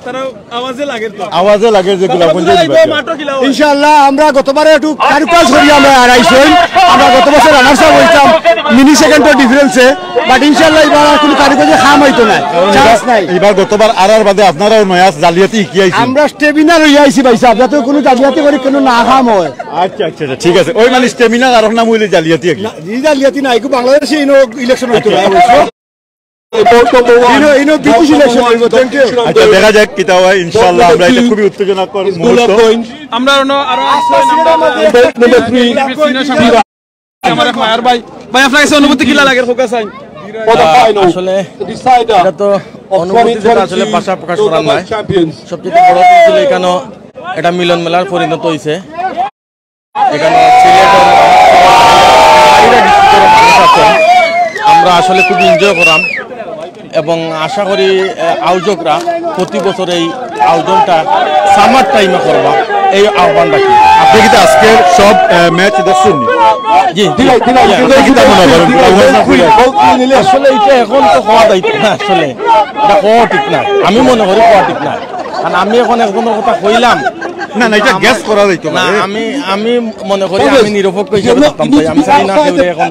তারা আওয়াজে লাগে তো। আওয়াজে লাগে যে গোলাপগঞ্জে নিবা গিয়া। ইনশাআল্লাহ, আমরা গতবারে একটু কারুকাজ করি আমরা আড়াইশো। আমরা গত বছর রানার্স আপ হইতাম মিনি সেকেন্ডর ডিফারেন্সে, বাট ইনশাআল্লাহ এবার আর কোনো কারুকাজে কাম হইতো না, চান্স নাই। এবার গতবার আর আর বাদে আপনারাও নয়া জালিয়াতি কি আইছে? আমরা স্টেমিনা লইয়া আইছি ভাই সাহেব, যাতে কোনো জালিয়াতি করি কোনো না কাম হয়। আচ্ছা, আচ্ছা, আচ্ছা, ঠিক আছে। ওই মানে স্টেমিনা আর নাম হইলে জালিয়াতি আর কি। না, জি জালিয়াতি না, একটু বাংলাদেশে ইনো ইলেকশন হইতো না, অবশ্য। ইনো, ইনো ব্রিটিশ ইলেকশন হইব, thank you। আচ্ছা, দেখা যাক কিতা হয়, ইনশাআল্লাহ আমরা এটা খুবই উত্তেজনাকর মুহূর্ত। আমরা অন্য আরো আছে, আমরা number three। আমার এক মায়ার ভাই। ভাই, আপনার কাছে অনুভূতি কিলা লাগে, খোকা সাইন? আসলে এটা তো অনুভূতি যেটা আসলে ভাষা প্রকাশ করার নাই। সবচেয়ে বড় দিক ছিল এখানে এটা মিলন মেলার পরিণত হইছে। এখানে সিলেটর বাইরে ডিস্ট্রিক্টর মানুষ আছেন, আমরা আসলে খুব এনজয় করাম এবং আশা করি, আহ, আয়োজকরা প্রতি বছর এই আয়োজনটা সামার টাইমে করবা, এই আহ্বান রাখি। আপনি কিন্তু আজকের সব, আহ, ম্যাচ দেখছেন নি? জি, জি। আপনি কিতা মনে করেন? আসলে এটা এখন তো হওয়া দায়িত্ব না, আসলে এটা হওয়া ঠিক না, আমি মনে করি হওয়া ঠিক না, কারণ আমি এখন একজনের কথা কইলাম। না, না, এটা আমার গেস করা যাইতো না, পারে। আমি, আমি মনে করি আমি নিরপেক্ষ হিসাবে থাকতাম চাই। আমি চাই না কেউ এখন,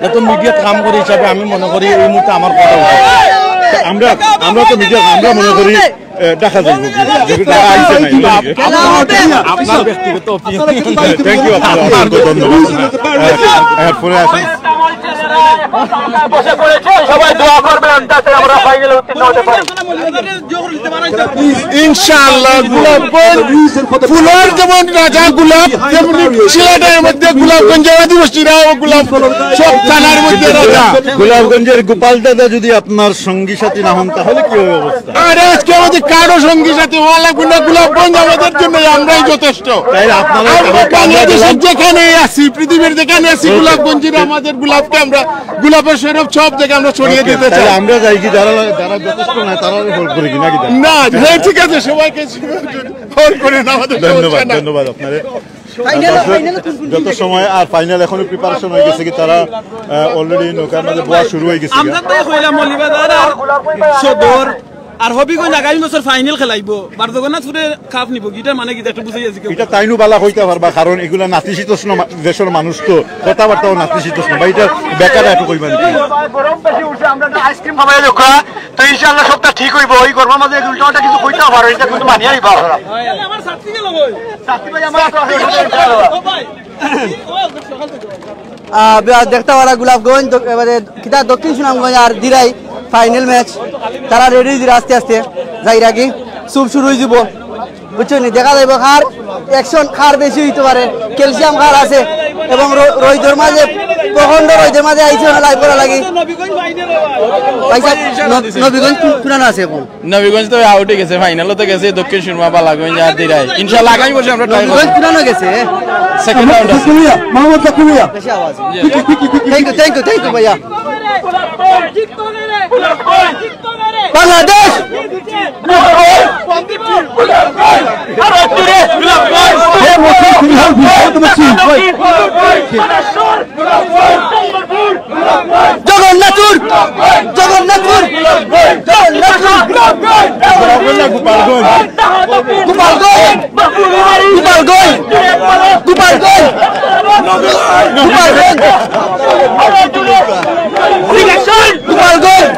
যত মিডিয়াত কাম করি হিসাবে আমি মনে করি এই মুহূর্তে আমার কথা উচিত। আমরা, আমরা তো মিডিয়া, আমরা মনে করি এ, দেখা যাইব কি? যেহেতু তারা আইছে না, আপনার ব্যক্তিগত অপিনিয়ন। থ্যাংক ইউ, আপনার অসংখ্য ধন্যবাদ। হ্যাঁ, হ্যাঁ, পরে আসুন। বসে পড়েছে, সবাই দোয়া করবেন যাতে আমরা ফাইনালে উত্তীর্ণ হতে পারি। ইনশাআল্লাহ, গোলাপগঞ্জ ফুলর যেমন রাজা গোলাপ, তেমনি সিলেটের মধ্যে গোলাপগঞ্জের আদিবাসীরাও গোলাপ, সব থানার মধ্যে রাজা। গোলাপগঞ্জের গোপাল দাদা যদি আপনার সঙ্গী সাথী না হন, তাহলে কি হবে অবস্থা? আরে, আজকে আমাদের কারো সঙ্গী সাথী হওয়া লাগবে না, গোলাপগঞ্জ আমাদের জন্য আমরাই যথেষ্ট। তাই আপনারা আমরা বাংলাদেশের যেখানে আছি, পৃথিবীর যেখানে আছি, গোলাপগঞ্জের আমাদের গোলাপকে আমরা গোলাপের সৌরভ সব জায়গায় আমরা ছড়িয়ে দিতে চাই। আমরা যাই কি, যারা, যারা যথেষ্ট নয়, তারা হেল্প করে কি নাকি? না, হ্যাঁ, ঠিক আছে, সবাইকে হেল্প করে না, আমাদের ধন্যবাদ। ধন্যবাদ আপনাদের। ফাইনাল, ফাইনাল কোন কোন যত সময় আর ফাইনাল এখনো প্রিপারেশন হয়ে গেছে কি, তারা অলরেডি নৌকার মাঝে বোয়া শুরু হয়ে গেছে। আমরা তো কইলাম মৌলভীবাজার আর সদর আর হবিগঞ্জ আগামী বছর ফাইনাল খেলাইবো, বার জগন্নাথপুরে কাপ নিবো। ইটার মানে কি, একটু বুঝাই আছি কি? ইটা তাইনু বালা কইতা পারবা, কারণ এগুলা নাতিশীতোষ্ণ মা-, দেশর মানুষ তো, কথাবার্তাও নাতিশীতোষ্ণ। বা ইটার ব্যাখ্যাটা একটু কইবা নি? গরম বেশি উঠছে, আমরা একটা আইসক্রিম খাওয়াই দেখা। তো ইনশাআল্লাহ সবটা ঠিক হইবো। ওই গরমের মাঝে উল্টাপাল্টা কিছু কইতেও পারো, এটা কিন্তু মানিয়ে নিবা আপনারা। আমার ছাত্রী গেল কই? ছাত্রী ভাই আমার তো আছে, ইনশাআল্লাহ। আহ, বিয়া-, দেখতে পারা গোলাপগঞ্জ, দ-, এবারে কিতা দক্ষিণ সুনামগঞ্জ আর দিরাই ফাইনাল ম্যাচ। তারা রেডি দিরা আস্তে আস্তে। যাইরা কি সুপ শুরু হয়ে যাব, বুঝছো নি? দেখা যাইব কার অ্যাকশন, কার বেশি হইতে পারে, ক্যালসিয়াম কার আছে। এবং র-, রইদর মাঝে, প্রখণ্ড রইদর মাঝে আইছে লাইভ করা লাগি। ভাই সাহেব, নব-, নবীগঞ্জ কোন-, কোনানো আছে এখন? নবীগঞ্জ তো আউট হয়ে গেছে, ফাইনালও তো গেছে দক্ষিণ সুরমা, বালাগঞ্জ আর দিরাই। ইনশাআল্লাহ আগামী বছর আমরা ট্রাই করব। নবীগঞ্জ কোনানো গেছে? সেকেন্ড রাউন্ড আছে। জাকুরিয়া, মোহাম্মদ জাকুরিয়া। বেশি আওয়াজ। Thank you, thank you, thank you ভাইয়া। বাংলাদেশ। জগন্নাথপুর, জগন্নাথপুর, জগন্নাথপুর, গোপালগঞ্জ, গোপালগঞ্জ, গোপালগঞ্জ, গোপালগঞ্জ, গোপালগঞ্জ, গোপালগঞ্জ।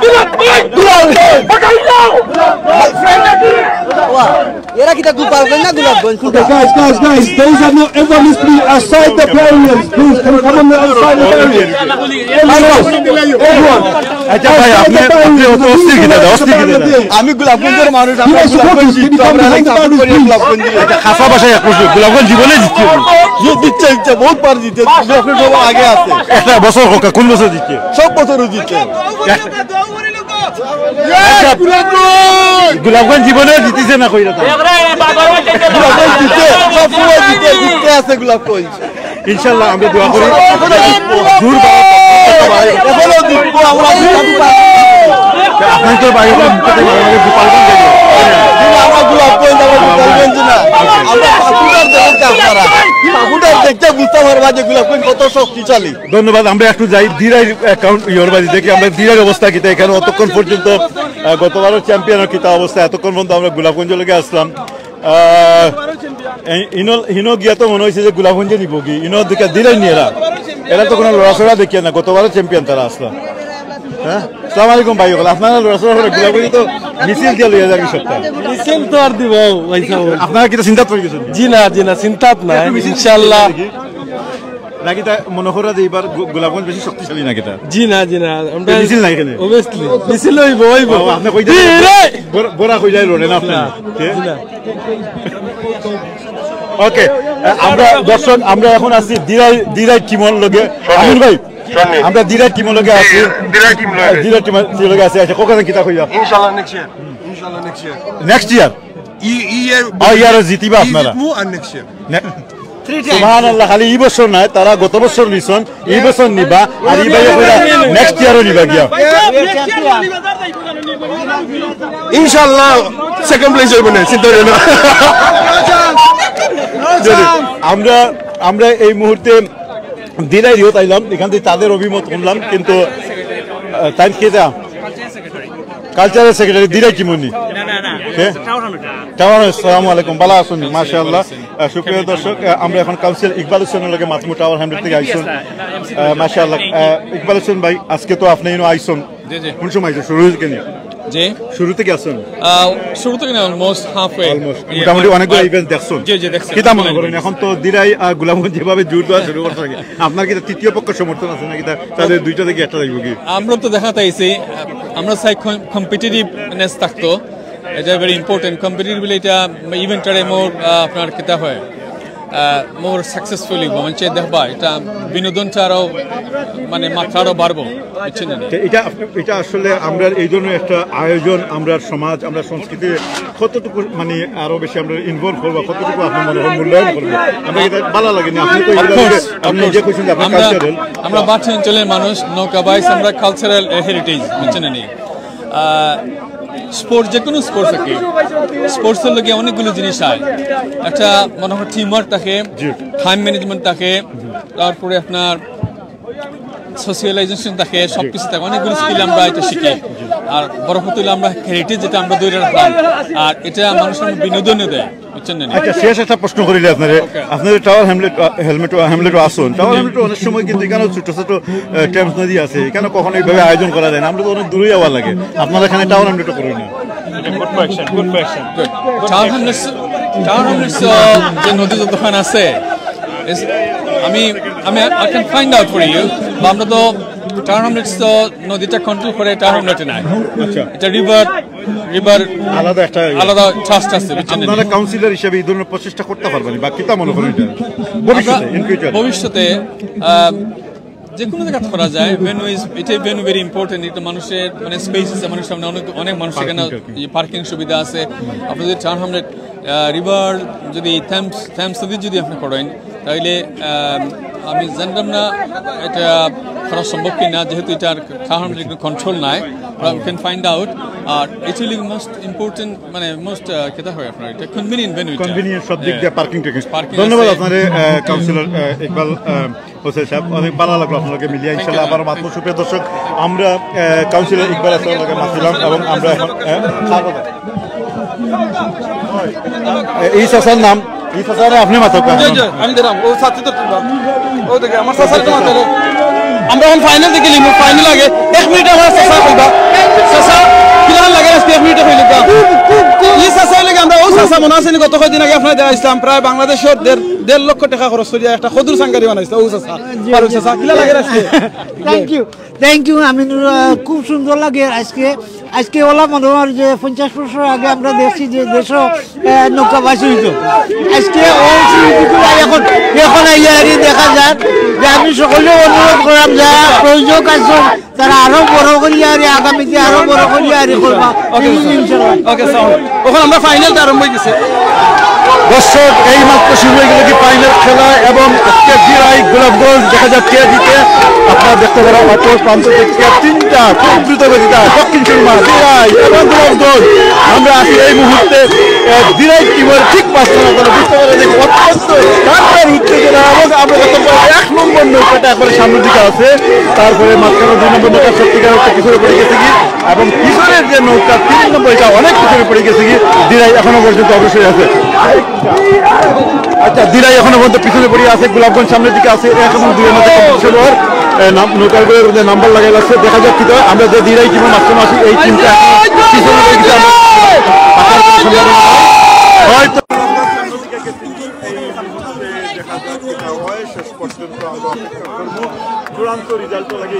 এরা কিতা গোপালগঞ্জ না Golapganj? Okay, guys, guys, guys, those are not, everyone needs to be outside the pavilions. Please, can you come on the other side of the pavilion? Everyone, everyone. আচ্ছা ভাই, আপনি, আপনি অত অস্থির কিতা, অস্থির কিতা? আমি গোলাপগঞ্জের মানুষ, আমরা গোলাপগঞ্জ জিতবো, আমরা অনেক সাপোর্ট করি গোলাপগঞ্জ। আচ্ছা, খাসা ভাষায় এক প্রশ্ন, গোলাপগঞ্জ জীবনে জিতছে? জি, জিতছে, জিতছে, বহুত বার জিতছে। গোলাপগঞ্জ সবার আগে আছে। একটা বছর হোক, কোন বছর জিতছে? সব বছরও জিতছে। এক- আচ্ছা, গোলাপগঞ্জ জীবনে জিতিছে না কইরা তো? গোলাপগঞ্জ জিতে, সব সময় জিতে, জিতে আছে গোলাপগঞ্জ। ইনশাআল্লাহ আমরা দোয়া করি। এখনো জিতবো। দূর বাড়াই। এখনো জিতবো আমরা। আপনার তো বাড়ি হলো মুখ্যত বাড়ি হলো গোপালগঞ্জ area। কিন্তু আমরা গোলাপগঞ্জ, আমরা গোপালগঞ্জ না। আমরা সাপোর্টার দেখতে আপনারা। সাপোর্টার দেখতে বুঝতে পারবা যে গোলাপগঞ্জ কত শক্তিশালী। ধন্যবাদ। আমরা একটু যাই দিরাইর অ্যাকাউন্ট ইয়োর বাড়ি দেখি আমরা দিরাইর অবস্থা কিতা। এখানে অতক্ষণ পর্যন্ত, আহ, গতবারও চ্যাম্পিয়নের কিতা অবস্থা, এতক্ষণ পর্যন্ত আমরা গোলাপগঞ্জ লেগে আসলাম। আহ, এই ইনো, ইনো গিয়া তো মনে হয়েছে যে গোলাপগঞ্জে নিব কি, ইনো দেখে দিরাই নিয়ে এরা। এরা তো কোনো লড়াচড়া দেখিয়ে না, গতবারও চ্যাম্পিয়ন তারা আসলাম। হ্যাঁ, সালাম আলাইকুম ভাই, হল আপনারা লড়াচড়া করে গোলাপগঞ্জে তো মিছিল দিয়ে লইয়া যাবি সবটা। মিছিল তো আর দিব ভাই সাহেব। আপনারা কিতা চিন্তাত পড়ি গেছেন? জি না, জি না, চিন্তাত না, একটু মিছিল ইনশাআল্লাহ। দেখি। নাকি তা মনে করা যে এবার গো-, গোলাপগঞ্জ বেশি শক্তিশালী নাকি তা? জি না, জি না, আমরা মিছিল নাই এখানে? Obviously, মিছিল হইব, হইব। ও, আপনি কই যাবেন? জি, রে! বড়, বড় কই যায় রোডে না আপনি? না, কে? জি না। ওকে, আমরা দর্শক, আমরা এখন আছি দিরাই, দিরাই টিমর লগে। আমির ভাই, আমরা দিরাই টিমর লগে আছি। দিরাই টিম লগে। দিরাই টিমর লগে আছি। আচ্ছা, কখন কিতা কইয়া? ইনশাআল্লাহ নেক্সট ইয়ার। ইনশাআল্লাহ নেক্সট ইয়ার। Next year? ই, ই ইয়ার ও, ইয়ার জিতিবা ই আপনারা। জিতমু আর নেক্সট ইয়ার। নে-, সুবহানাল্লাহ, খালি ই বছর নয়, তারা গত বছর নিছন, ই বছর নিবা, আর ই ভাইয়ে কইরা নেক্সট ইয়ারও নিবা গিয়া। ইনশাআল্লাহ সেকেন্ড প্লেস হইব না, চিন্তা করিও না। যদি আমরা, আমরা এই মুহূর্তে দিরাই রিওত আইলাম, এখান থেকে তাদের অভিমত শুনলাম, কিন্তু, আহ, তাই কি এটা? কালচারাল সেক্রেটারি দিরাই কি মনি? না, না, না। কে? Tower hundred. টাওয়ার, আসসালামু আলাইকুম, ভালো আছেন? মাশাআল্লাহ। আহ, সুপ্রিয় দর্শক, আহ, আমরা এখন কাউন্সিলর ইকবাল হোসেনের লগে মাতমু, টাওয়ার হান্ড্রেড থেকে আইছন। আহ, মাশাআল্লাহ। আহ, ইকবাল হোসেন ভাই, আজকে তো আপনি ইনো আইছন। জি, জি। কোন সময় আইছন? শুরু হয়েছে কেন? জি। শুরু থেকে আছেন? আহ, শুরু থেকে না, অলমোস্ট হাফ ওয়ে। অলমোস্ট। মোটামুটি অনেকগুলো ইভেন্ট দেখছেন? জি, জি, দেখছি। কিতা মনে করেন, এখন তো দিরাই আর গোলাপগঞ্জ যেভাবে জোর দেওয়া শুরু করছে, আপনার কিতা তৃতীয় পক্ষ সমর্থন আছে নাকি? তা-, তাদের দুইটা থেকে একটা যাইব কি? আমরা তো দেখাতে আইছি, আমরা চাই কম-, কম্পিটিটিভনেস থাকতো, এটা ভেরি ইম্পর্টেন্ট। কম্পিটিটিভ এটা ইভেন্টটারে মোর, আহ, আপনার কিতা হয়, আহ, মোর সাকসেসফুলি মানুষে দেখবা, এটা বিনোদনটা আরো, মানে, মাত্রা আরো বাড়বো, বুঝছেন নি? তো এটা আপ-, এটা আসলে আমরা এই ধরনের একটা আয়োজন, আমরা সমাজ, আমরা সংস্কৃতি কতটুকু, মানে, আরো বেশি আমরা ইনভলভ করবো, কতটুকু আপনি মনে হয় মূল্যায়ন করবো? আমরা এটা ভালো লাগে না, আপনি তো Of এগুলো course, আপনি of course। যে question, আপনার আমরা, কালচারাল আমরা বাচ্চা অঞ্চলের মানুষ, নৌকা বাইস, আমরা কালচারাল হেরিটেজ, বুঝছেন নি? স্পোর্টস, যে কোনো স্পোর্টস থাকে, স্পোর্টসের লগে অনেকগুলো জিনিস হয়। একটা মনে হয় টিম ওয়ার্ক থাকে, জি। টাইম ম্যানেজমেন্ট থাকে, তারপরে আপনার সোশিয়ালাইজেশন থাকে, সব কিছু থাকে, অনেকগুলো স্কিল আমরা এটা শিখি। আর বড় হতে হলে আমরা হেরিটেজ, যেটা আমরা ধরে রাখলাম, আর এটা মানুষের বিনোদনও দেয়, বুঝছেন না? আচ্ছা, শেষ একটা প্রশ্ন করিলে আপনারে, ওকে। আপনার টাওয়ার হ্যামলেট, আহ, হেলমেট, আহ, হ্যামলেটও আসুন, টাওয়ার হ্যামলেটও অনেক সময় কিন্তু এখানেও ছোট ছোট, আহ, টেমস নদী আছে, এখানে কখনো এইভাবে আয়োজন করা যায় না, আমরা তো অনেক দূরেই যাওয়া লাগে, আপনারা এখানে টাওয়ার হ্যামলেটও করেন না। Good question, good question. Tower hamlets, tower hamlets, আহ, যে নদী যতক্ষণ আছে, is- আমি, আমি, I can find out for you। বা আমরা তো টাওয়ার হ্যামলেটস তো নদীটা কন্ট্রোল করে টাওয়ার হ্যামলেটে নাই। আচ্ছা। এটা রিভার, রিভার আলাদা একটা ইয়ে। আলাদা ট্রাস্ট আছে, বুঝছেন? আপনারা কাউন্সিলর হিসেবে এই ধরনের প্রচেষ্টা করতে পারবেন বা কিতা মনে করেন এটা? ভবিষ্যতে, আমরা ইন ফিউচার? ভবিষ্যতে, আহ, যে কোনো জায়গা করা যায়। ভেন্যু ইজ, এটাই ভেন্যু ভেরি ইম্পর্টেন্ট। এটা মানুষের, মানে, স্পেস আছে, মানুষের সামনে অনেক, অনেক মানুষ এখানে পার্কিং টার্কিং। ইয়ে, পার্কিং সুবিধা আছে। আপনি যদি চান আমরা, আহ, রিভার যদি থ্যামস, থ্যামস নদী যদি আপনি করেন, তাইলে, আহ, আমি জানতাম না এটা করা সম্ভব কি না, যেহেতু এটার কারণ একটু কন্ট্রোল নাই, but we can find out। আর actually most important, মানে, মোস্ট, আহ, কিতা হয় আপনার, এটা কনভিনিয়েন্ট ভেন্যু। কনভিনিয়েন্ট সব দিক দিয়ে, পার্কিং টার্কিং। পার্কিং ধন্যবাদ আছে। আপনারে, আহ, কাউন্সিলর, আহ, ইকবাল, আহ, হোসেন সাহেব, অনেক ভালো লাগলো আপনার লগে মিলিয়ে। ইনশাল্লাহ আবার মাতমু। সুপ্রিয় দর্শক, আমরা, আহ, কাউন্সিলর ইকবাল হাসানের লগে মাতছিলাম এবং আমরা এখন, আহ, এই চাচার নাম, এই চাচারে আপনি মাতক। জি, জি, আমি দিলাম। ও ছাত্রী তো তুলবা। ও দেখে আমার চাচার তো মাথায়। আমরা এখন ফাইনাল দেখে নিব, ফাইনাল আগে। এক মিনিট আমার চাচা কইবা। চাচা, কিলাখান লাগে আজকে এক মিনিটে কইলে দাও। এই চাচা লাগে আমরা, ও চাচা মনে আছে নি, গত কয়দিন আগে আপনারা দেখা ইসলাম, প্রায় বাংলাদেশের দেড়, দেড় লক্ষ টাকা খরচ করিয়া একটা খদুর সাংগারি বানাইছে, ও চাচা। ফারুক চাচা, কিলা লাগে আজকে? Thank you, thank you Aminur. আহ, খুব সুন্দর লাগে আজকে। আজকে ওলা মনে হয় যে পঞ্চাশ বছর আগে আমরা দেখছি যে দেশও, আহ, নৌকা ভাসি হইতো। আজকে ও স্মৃতিগুলো এখন, এখন আইয়া আর দেখা যাক যে আমি সকলে অনুরোধ করাম যারা প্রযোজক আছেন তারা আরো বড় করিয়া আর আগামীতে আরো বড় করিয়া আর করবা। ওকে, স্যার। ইনশাআল্লাহ। ওকে, স্যার। এখন আমরা ফাইনালটা আরম্ভ হয়ে গেছে। দর্শক, এই মাত্র শুরু হয়ে গেল কি ফাইনাল খেলা এবং আজকে দিরাই গোলাপগঞ্জ দেখা যাক কে জিতে। আপনারা দেখতে পারেন অপর প্রান্ত থেকে তিনটা খুব দ্রুত গতিতে দক্ষিণ সুরমা, দিরাই এবং গোলাপগঞ্জ। আমরা আছি এই মুহূর্তে, আহ, দিরাই টিমের ঠিক মাঝখানে। আপনারা বুঝতে পারেন যে অত্যন্ত ঠান্ডার উত্তেজনা এবং আমরা দেখতে পাই এক নম্বর নৌকাটা একবারে সামনের দিকে আছে, তারপরে মাঝখানে দুই নম্বর নৌকা সত্যিকার অর্থে পিছনে পড়ে গেছে কি এবং পিছনের যে নৌকা তিন নম্বর, এটা অনেক পিছনে পড়ে গেছে কি, দিরাই এখনো পর্যন্ত অগ্রসর আছে। আচ্ছা, দিরাই এখনো পর্যন্ত পিছনে পড়ে আছে, গোলাপগঞ্জ সামনের দিকে আছে, এক এবং দুই এর মধ্যে competition হওয়ার, এ, নাম-, নৌকাগুলোর মধ্যে নাম্বার লাগাই লাগছে, দেখা যাক কি হয়। আমরা যে দিরাই টিমের মাঝখানে আছি, এই টিমটা এখন পিছনে রয়ে গেছে, আমরা আসার কোনো সম্ভাবনা নাই। হয়তো এই মুহূর্তে দেখা যাক কি হয়, শেষ পর্যন্ত আমরা অপেক্ষা করব চূড়ান্ত রেজাল্ট লাগে।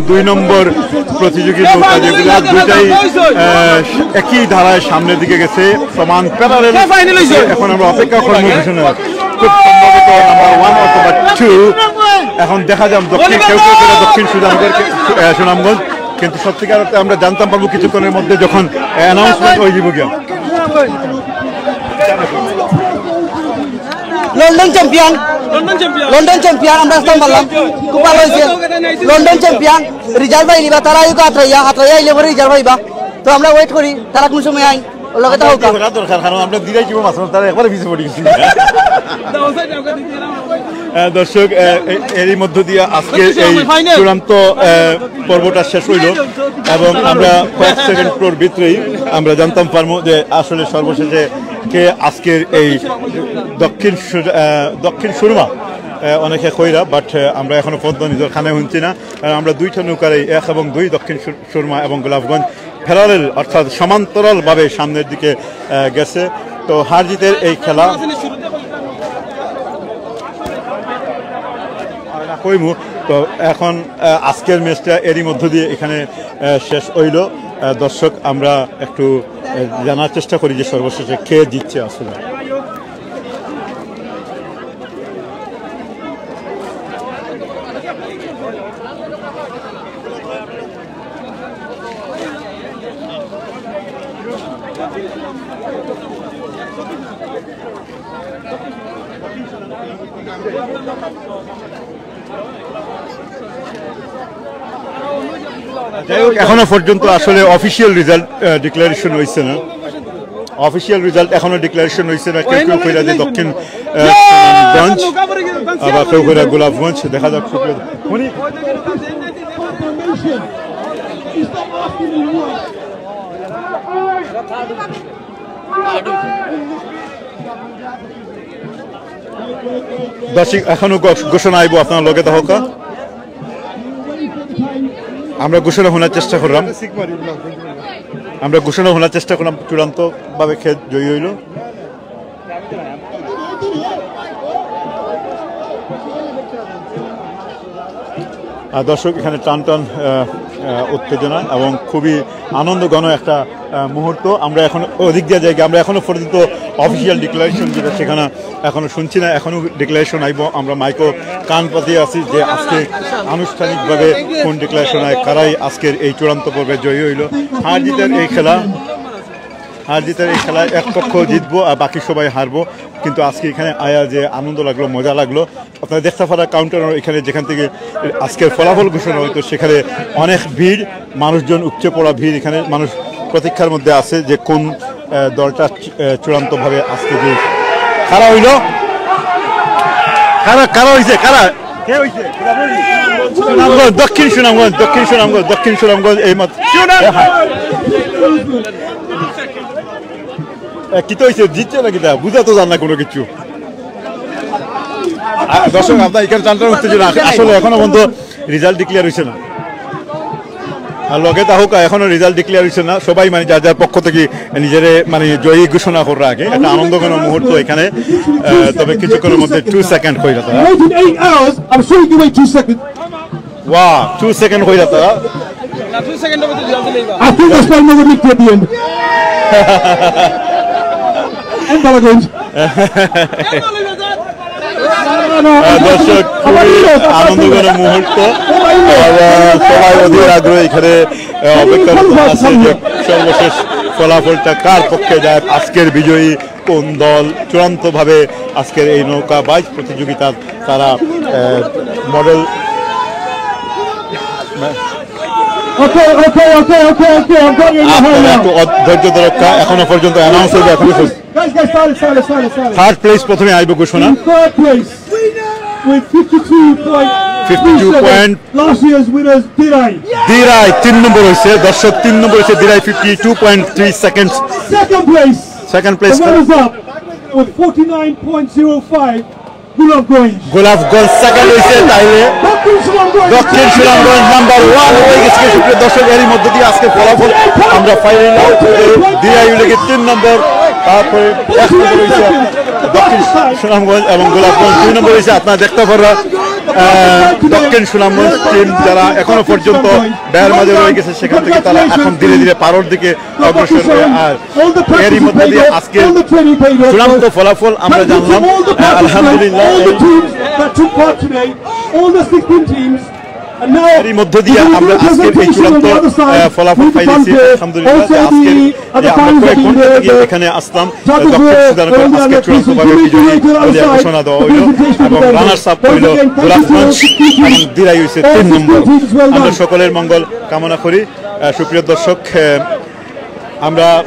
দুই নম্বর প্রতিযোগী নৌকা যেগুলো দুইটাই, আহ, একই ধারায় সামনের দিকে গেছে, সমান প্যারালেল। এখন আমরা অপেক্ষা করবো ঘোষণা। খুব সম্ভবত নাম্বার ওয়ান অথবা টু। এখন দেখা যাক দক্ষিণ, কেউ কেউ করে দক্ষিণ সুনামগঞ্জ, আহ, সুনামগঞ্জ, কিন্তু সত্যিকার অর্থে আমরা জানতাম পারবো কিছুক্ষণের মধ্যে যখন অ্যানাউন্সমেন্ট হয়ে যাবো গিয়া। London champion. London champion. London champion, আমরা আসতাম পারলাম। খুব ভালো হয়েছে। লন্ডন চ্যাম্পিয়ন, রিজাল্ট পাইলিবা, তারা আইবা হাতরাইয়া, হাতরাইয়া আইলে পরে রিজাল্ট পাইবা। তো আমরা ওয়েট করি, তারা কোন সময় আই, ওর লগে তো হোক। ওরা দরকার, কারণ আমরা দিরাই টিমও মাছ, তারা একবারে পিছে পড়ে গেছি। আহ, দর্শক, আহ, এ-, এরই মধ্য দিয়ে আজকে এই ফাইনাল। চূড়ান্ত, আহ, পর্বটা শেষ হইল এবং আমরা কয়েক সেকেন্ড পর ভিতরেই আমরা জানতাম পারবো যে আসলে সর্বশেষে কে আজকের এই দক্ষিণ সু-, আহ, দক্ষিণ সুরমা, আহ, আহ, অনেকে কইরা, বাট আমরা এখনো পর্যন্ত নিজর কানে হুনছি না। কারণ আমরা দুইটা নৌকার, এই এক এবং দুই, দক্ষিণ সুর- সুরমা এবং গোলাপগঞ্জ, প্যারালাল অর্থাৎ সমান্তরালভাবে সামনের দিকে আহ, গেছে। তো হার জিতের এই খেলা কইমু। তো এখন আহ, আজকের ম্যাচটা এরই মধ্য দিয়ে এখানে আহ, শেষ হইল। আহ, দর্শক, আমরা একটু আহ, জানার চেষ্টা করি যে সর্বশেষে কে জিতছে আসলে। যাই হোক, এখনো পর্যন্ত আসলে অফিসিয়াল রেজাল্ট ডিক্লারেশন হইছে না। অফিসিয়াল রেজাল্ট এখনো ডিক্লারেশন হইছে না। কেউ কেউ কইরা যে দক্ষিণ আহ, সুনামগঞ্জ, আবার কেউ কইরা গোলাপগঞ্জ। দেখা যাক। দর্শক, এখনো ঘোষ- ঘোষণা আইব, আপনারা লগে থাকা। আমরা ঘোষণা শোনার চেষ্টা করলাম। আমরা ঘোষণা শোনার চেষ্টা করলাম, চূড়ান্ত ভাবে কে জয়ী হইল। আহ, দর্শক, এখানে টান টান আহ, আহ, উত্তেজনা এবং খুবই আনন্দঘন একটা আহ, মুহূর্ত। আমরা এখন ওদিক দিয়ে যাই, আমরা এখনো পর্যন্ত অফিসিয়াল ডিক্লারেশন যেটা, সেখানে এখনো শুনছি না। এখনো ডিক্লারেশন আইব। আমরা মাইকো কান পাতিয়ে আছি যে আজকে আনুষ্ঠানিকভাবে কোন ডিক্লারেশন হয়, কারাই আজকের এই চূড়ান্ত পর্বে জয়ী হইল। হার জিতের এই খেলা, হার জিতের এই খেলায় এক পক্ষ জিতবো আর বাকি সবাই হারবো। কিন্তু আজকে এখানে আয়া যে আনন্দ লাগলো, মজা লাগলো, আপনারা দেখতে পারা কাউন্টার এখানে, যেখান থেকে আজকের ফলাফল ঘোষণা হইতো, সেখানে অনেক ভিড়, মানুষজন উপচে পড়া ভিড়। এখানে মানুষ প্রতীক্ষার মধ্যে আছে যে কোন আহ, দলটা চূ- আহ, চূড়ান্তভাবে আজকে যে কারা হইল, কারা কারা হইছে, কারা কে হইছে? সুনামগঞ্জ, দক্ষিণ সুনামগঞ্জ, দক্ষিণ সুনামগঞ্জ, দক্ষিণ সুনামগঞ্জ এই মাত্র। এ, কিতা হইছে? জিতছে না কিতা? বুঝা তো যার না কোনো কিছু। আহ, দর্শক, আপনার এখানে টান টান উত্তেজনা। আসলে এখনো পর্যন্ত রেজাল্ট ডিক্লেয়ার হইছে না। আর লগে তা হোক, এখনো রেজাল্ট ডিক্লেয়ার হইছে না। সবাই মানে যার যার পক্ষ থেকে নিজেরে মানে জয়ী ঘোষণা করার আগে একটা আনন্দঘন মুহূর্ত এখানে। আহ, তবে কিছুক্ষণের মধ্যে টু সেকেন্ড হয়ে যেতে হয়। Waiting eight hours, I'm showing you wait two seconds. ওয়া, টু সেকেন্ড হয়ে যেতে হয়। I think that's why nobody looked at the end. And Balaguns. আহ, দর্শক, খুবই আনন্দঘন মুহূর্ত। আর, আহ, সবাই অধীর আগ্রহে এখানে, আহ, অপেক্ষা করতে আছে যে সর্বশেষ ফলাফলটা কার পক্ষে যায়, আজকের বিজয়ী কোন দল চূড়ান্তভাবে আজকের এই নৌকা বাইচ প্রতিযোগিতার তারা, আহ, model Okay, okay, okay, okay, okay. I've got you in the আপনারা একটু অধ- ধৈর্য ধরে রক্ষা, এখনো পর্যন্ত অ্যানাউন্স হইবে, এখনো পর্যন্ত। Guys, guys, silence, silence, silence, silence. Third place প্রথমে আইব ঘোষণা। In third place with fifty-two point three seconds. Fifty two point. Last year's winners, Dirai. Dirai তিন নম্বর হইছে, দর্শক, তিন নম্বর হইছে Dirai, fifty two point three seconds. Second place. Second place. The runners up with forty-nine point zero five. Golapganj. Golapganj second হইছে, তাইলে দক্ষিণ সুনামগঞ্জ। দক্ষিণ সুনামগঞ্জ নাম্বার ওয়ান হয়ে গেছে। সুপ্রিয় দর্শক, এরই মধ্য দিয়ে আজকে ফলাফল আমরা ফাইনাল দিরাই লেগে তিন নম্বর, তারপরে এক নম্বর হইছে দক্ষিণ সুনামগঞ্জ এবং গোলাপগঞ্জ দুই নম্বর হইছে। আপনারা দেখতে পারবেন, আহ, দক্ষিণ সুনামগঞ্জ টিম যারা এখনো পর্যন্ত ব্যয়ের মাঝে রয়ে গেছে, সেখান থেকে তারা এখন ধীরে ধীরে পারোর দিকে অগ্রসর হয়ে আর এরই মধ্যে দিয়ে আজকে চূড়ান্ত ফলাফল আমরা জানলাম। আহ, আলহামদুলিল্লাহ, এই এরই মধ্য দিয়ে আমরা আজকের এই চূড়ান্ত, আহ, ফলাফল পাইছি। আলহামদুলিল্লাহ, যে আজকে যে আমরা কয়েক ঘন্টা থেকে এখানে আসলাম, আহ, দক্ষিণ সুনামগঞ্জ আজকে চূড়ান্তভাবে বিজয়ী বলে ঘোষণা দেওয়া হইল এবং রানার্স আপ হইল গোলাপগঞ্জ এবং দিরাই হইছে তিন নম্বর। আমরা সকলের মঙ্গল কামনা করি। আহ, সুপ্রিয় দর্শক, আহ, আমরা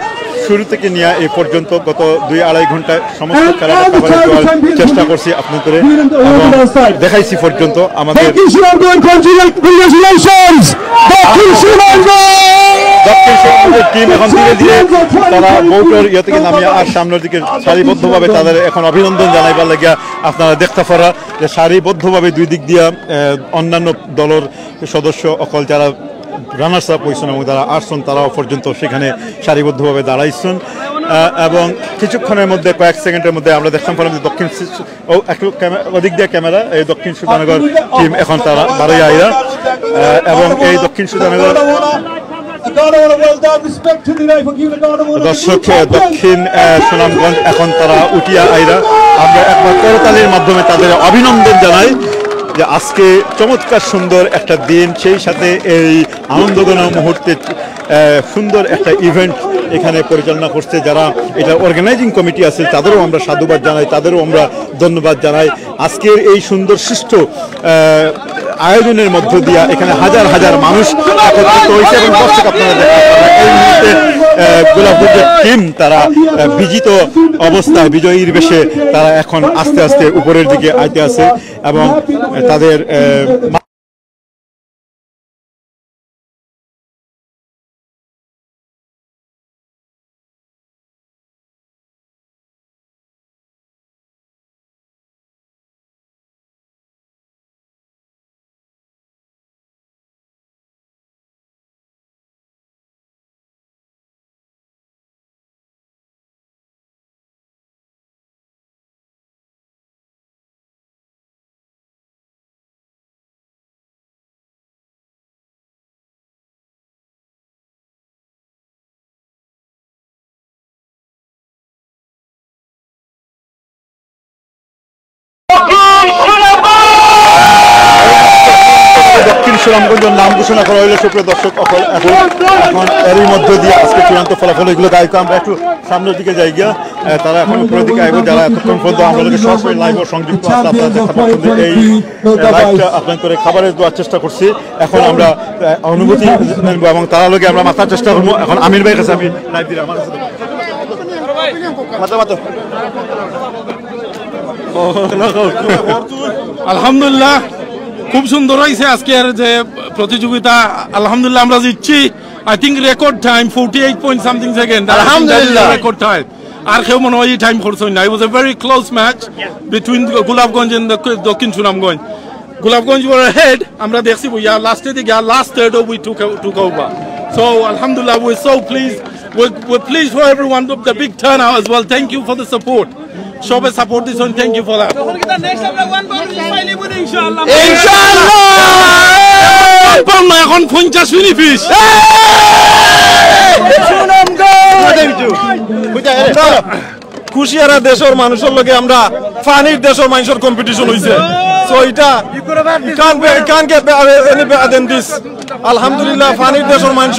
শুরু থেকে নিয়ে এই পর্যন্ত গত দুই আড়াই ঘন্টায় সমস্ত খেলাটা কভারেজ দেওয়ার চেষ্টা করছি আপনাদের এবং দেখাইছি পর্যন্ত আমাদের দক্ষিণ সুনামগঞ্জ, congratulations! দক্ষিণ সুনামগঞ্জ! দক্ষিণ সুনামগঞ্জের টিম এখন ধীরে ধীরে তারা বোর্ডের ইয়ে থেকে নামিয়া আর সামনের দিকে সারিবদ্ধভাবে তাদের এখন অভিনন্দন জানাইবার লাগিয়া আপনারা দেখতা পারা যে সারিবদ্ধভাবে দুই দিক দিয়া, আহ, অন্যান্য দলর সদস্য অকল যারা রানার্স আপ অইছইন এবং যারা আছইন তারাও পর্যন্ত সেখানে সারিবদ্ধভাবে দাঁড়াইছইন। আহ, এবং কিছুক্ষণের মধ্যে, কয়েক সেকেন্ডের মধ্যে আমরা দেখতাম পারলাম যে দক্ষিণ সি-, ও একটু ক্যামে-, ওদিক দিয়ে ক্যামেরা, এই দক্ষিণ সুধানগর টিম এখন তারা বারোই আইরা, আহ, এবং এই দক্ষিণ সুধানগর দর্শক, আহ, দক্ষিণ, আহ, সুনামগঞ্জ এখন তারা উঠিয়া আইরা। আমরা একবার করতালির মাধ্যমে তাদের অভিনন্দন জানাই যে আজকে চমৎকার সুন্দর একটা দিন, সেই সাথে এই আনন্দঘন মুহূর্তে, আহ, সুন্দর একটা ইভেন্ট এখানে পরিচালনা করছে যারা এটা অর্গানাইজিং কমিটি আছে, তাদেরও আমরা সাধুবাদ জানাই, তাদেররও আমরা ধন্যবাদ জানাই। আজকের এই সুন্দর সুষ্ঠু, আহ, আয়োজনের মধ্য দিয়া এখানে হাজার হাজার মানুষ একত্রিত হয়েছে এবং দর্শক আপনারা দেখতে পাচ্ছেন এই মুহূর্তে, আহ, গোলাপগঞ্জের টিম তারা, আহ, বিজিত অবস্থায় বিজয়ীর বেশে তারা এখন আস্তে আস্তে উপরের দিকে আইতে আছে এবং তাদের, আহ, দক্ষিণ সুনামগঞ্জের নাম ঘোষণা করা হইল, সুপ্রিয় দর্শক। এখন, এখন, এখন এরই মধ্য দিয়ে আজকে চূড়ান্ত ফলাফল এগুলো গায়ক আমরা একটু সামনের দিকে যাই গিয়া। আহ, তারা এখন উপরের দিকে আইব, যারা এতক্ষণ পর্যন্ত আমরা লোকের সরাসরি লাইভ ও সংযুক্ত আছে, আপনারা দেখতে পাচ্ছেন যে এই, আহ, লাইভটা আপনার করে খাবারের দেওয়ার চেষ্টা করছি। এখন আমরা, আহ, অনুভূতি নেব এবং তারা লোকে আমরা মাতার চেষ্টা করবো। এখন আমির ভাইয়ের কাছে আমি লাইভ দিলাম, আমার কাছে দেবো। মাতো, মাতো। আলহামদুলিল্লাহ, খুব সুন্দর হয়েছে আজকের যে প্রতিযোগিতা। আলহামদুলিল্লাহ, আমরা জিতছি। I think record time, forty eight point something second. আলহামদুলিল্লাহ। Record time. আর কেউ মনে হয় এই টাইম করছে না। It was a very close match between Golapganj and the দক্ষিণ সুনামগঞ্জ। গোলাপগঞ্জ were ahead, আমরা দেখছি বইয়া লাস্টে দিকে, আর last third we took, took over. So আলহামদুলিল্লাহ, we're so pleased. We're, we're pleased for everyone, the big turnout as well. Thank you for the support. সবে সাপোর্ট দিছইন, thank you for that. তখন কি তার নেক্সট আমরা ওয়ান বাউন্ডারি পাইলে বলে ইনশাআল্লাহ। ইনশাআল্লাহ। এখন পঞ্চাশ ফিনিশ। কুশিয়ারা দেশর মানুষর লগে আমরা পানির দেশর মানুষর কম্পিটিশন হইছে। So এটা can't be, can't get better, any better than this. আলহামদুলিল্লাহ, পানির দেশর মানুষ,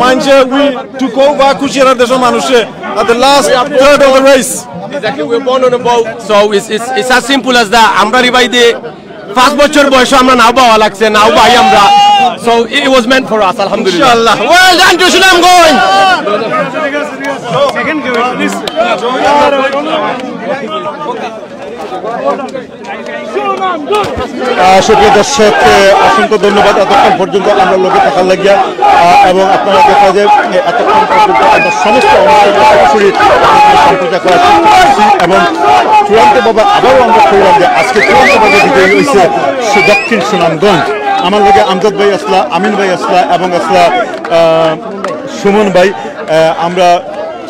মানুষে we took over কুশিয়ারা দেশর মানুষে at the last third of the race. Exactly, we were born on a boat, so it's, it's, it's as simple as that. আমরা রিবাই দিয়ে পাঁচ বছর বয়সে আমরা নাও বাওয়া লাগছে, নাও বাই আমরা। So it was meant for us, আলহামদুলিল্লাহ। ইনশাআল্লাহ। Well done to Sunamganj. আহ, সুপ্রিয় দর্শক, আহ, অসংখ্য ধন্যবাদ এতক্ষণ পর্যন্ত আমরা লগে থাকার লাগিয়া, আহ, এবং আপনারা দেখা যায়, আহ, এতক্ষণ পর্যন্ত আমরা সমস্ত অনুষ্ঠান সরাসরি আপনাদের সম্প্রচার করার চেষ্টা করছি এবং চূড়ান্তভাবে আবারও আমরা কইলাম যে আজকে চূড়ান্তভাবে বিজয়ী হইছে সু-, দক্ষিণ সুনামগঞ্জ। আমার লগে আমজাদ ভাই আসলা, আমিন ভাই আসলা এবং আসলা, আহ, সুমন ভাই। আহ, আমরা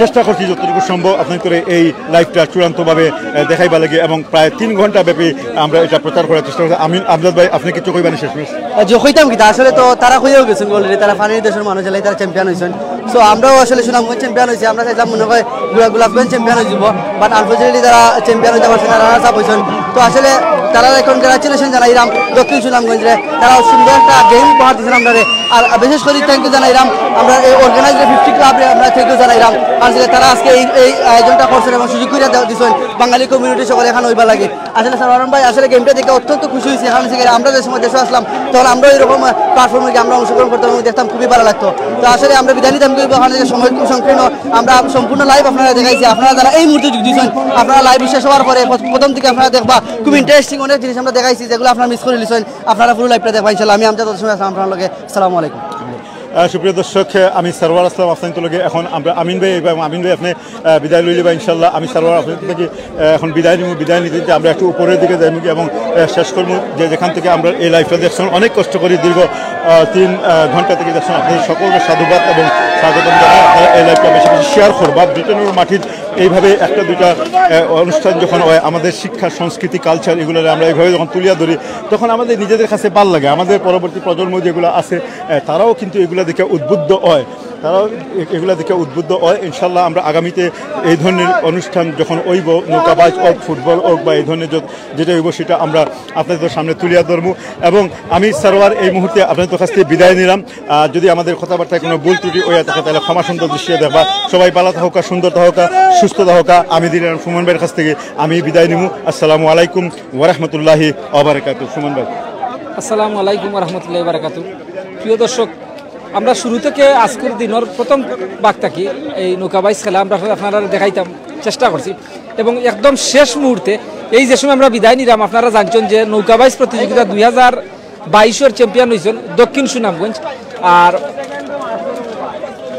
চেষ্টা করছি যতটুকু সম্ভব আপনার করে এই লাইভটা চূড়ান্তভাবে, আহ, দেখাইবার লাগি এবং প্রায় তিন ঘন্টা ব্যাপী আমরা এটা প্রচার করার চেষ্টা করছি। আমিন, আমজাদ ভাই, আপনি কিছু কইবেন শেষমেশ? আহ, যে কইতাম কিতা, আসলে তো তারা কইয়াও গেছেন অলরেডি, তারা পানির দেশর মানুষ, এলাই তারা চ্যাম্পিয়ন হইছেন। So আমরাও আসলে সুনামগঞ্জ চ্যাম্পিয়ন হইছি, আমরা চাইছিলাম মনে হয় গোলা-, গোলাপগঞ্জ চ্যাম্পিয়ন হইব, but unfortunately তারা চ্যাম্পিয়ন হইতে পারছে না, রানার্স আপ হইছেন। তো আসলে তারা এখন কংগ্রাচুলেশন জানাইলাম দক্ষিণ সুনামগঞ্জরে, তারা সুন্দর একটা গেম উপহার দিয়েছেন আমরা। আর বিশেষ করে থ্যাংক ইউ জানাইলাম আমরা এই অর্গানাইজার ফিফটি ক্লাবরে, আমরা থ্যাংক ইউ জানাইলাম। কারণ হচ্ছে তারা আজকে এই, এই আয়োজনটা করছেন এবং সুযোগ করে দে-, দিছেন বাঙালি কমিউনিটি সকলে এখানে হইবার লাগে। আসলে সারওয়ার ভাই, আসলে গেমটা দেখে অত্যন্ত খুশি হইছি। কারণ হচ্ছে আমরা যে সময় দেশে আসলাম, তখন আমরা এরকম, আহ, প্ল্যাটফর্মে গিয়ে আমরা অংশগ্রহণ করতাম এবং দেখতাম, খুবই ভালো লাগতো। তো আসলে আমরা বিদায় নিতাম কি, ওখানে যে সময় খুব সংকীর্ণ, আমরা সম্পূর্ণ লাইভ আপনারা দেখাইছি। আপনারা যারা এই মুহূর্তে যুক্ত দিয়েছেন, আপনারা লাইভ শেষ হওয়ার পরে প্র-, প্রথম দিকে আপনারা দেখবা, খুব ইন্টারেস্টিং অনেক জিনিস আমরা দেখাইছি, যেগুলো আপনারা মিস করে নিয়েছেন। আপনারা পুরো লাইভটা দেখবা ইনশাআল্লাহ। আমি আমজাদ, আপনার লগে আসসালামু আলাইকুম। আহ, সুপ্রিয় দর্শক, আহ, আমি সারওয়ার আসলাম আপনার লগে। এখন আমরা আমিন ভাই এবং আমিন ভাই আপনি, আহ, বিদায় লইলে বা ইনশাল্লাহ আমি সারওয়ার আপনার থেকে, আহ, এখন বিদায় নিব। বিদায় নিতে নিতে আমরা একটু উপরের দিকে যাইমুগি এবং, আহ, শেষ করবো যে যেখান থেকে আমরা এই লাইভটা দেখছেন, অনেক কষ্ট করে দীর্ঘ, আহ, তিন, আহ, ঘন্টা থেকে দেখছেন। আপনাদের সকলকে সাধুবাদ এবং স্বাগতম জানাই। আপনারা এই লাইভটা বেশি বেশি শেয়ার করবা। ব্রিটেনের মাটির এইভাবে একটা দুইটা, আহ, অনুষ্ঠান যখন হয়, আমাদের শিক্ষা, সংস্কৃতি, কালচার এগুলো আমরা এইভাবে যখন তুলিয়া ধরি, তখন আমাদের নিজেদের কাছে ভালো লাগে। আমাদের পরবর্তী প্রজন্ম যেগুলো আছে, আহ, তারাও কিন্তু এগুলা দেখে উদ্বুদ্ধ হয়, তারাও এ-, এগুলা দেখে উদ্বুদ্ধ হয়। ইনশাল্লাহ আমরা আগামীতে এই ধরনের অনুষ্ঠান যখন অইব, নৌকা বাইচ হোক, ফুটবল হোক বা এই ধরনের যত-, যেটা অইব সেটা আমরা আপনাদের সামনে তুলিয়া ধরবো। এবং আমি সারওয়ার এই মুহূর্তে আপনাদের কাছ থেকে বিদায় নিলাম। আর যদি আমাদের কথাবার্তায় কোনো ভুল ত্রুটি হইয়া থাকে তাহলে ক্ষমা সুন্দর দৃষ্টিতে দেখবা। সবাই ভালো থাকুকা, সুন্দর থাকুকা, সুস্থ থাকুকা। আমি দিলাম সুমন ভাইয়ের কাছ থেকে আমি বিদায় নিব। আসসালামু আলাইকুম ওয়া রাহমাতুল্লাহি ওয়া বারাকাতুহু। সুমন ভাই। আসসালামু আলাইকুম ওয়া রাহমাতুল্লাহি ওয়া বারাকাতুহু। প্রিয় দর্শক, আমরা শুরু থেকে আজকের দিনের প্রথম ভাগ থাকি এই নৌকা বাইচ খেলা আমরা আপনারা দেখাইতাম চেষ্টা করছি, এবং একদম শেষ মুহূর্তে এই যে সময় আমরা বিদায় নিলাম, আপনারা জানছেন যে নৌকা বাইচ প্রতিযোগিতা দুই হাজার বাইশর চ্যাম্পিয়ন হয়েছেন দক্ষিণ সুনামগঞ্জ। আর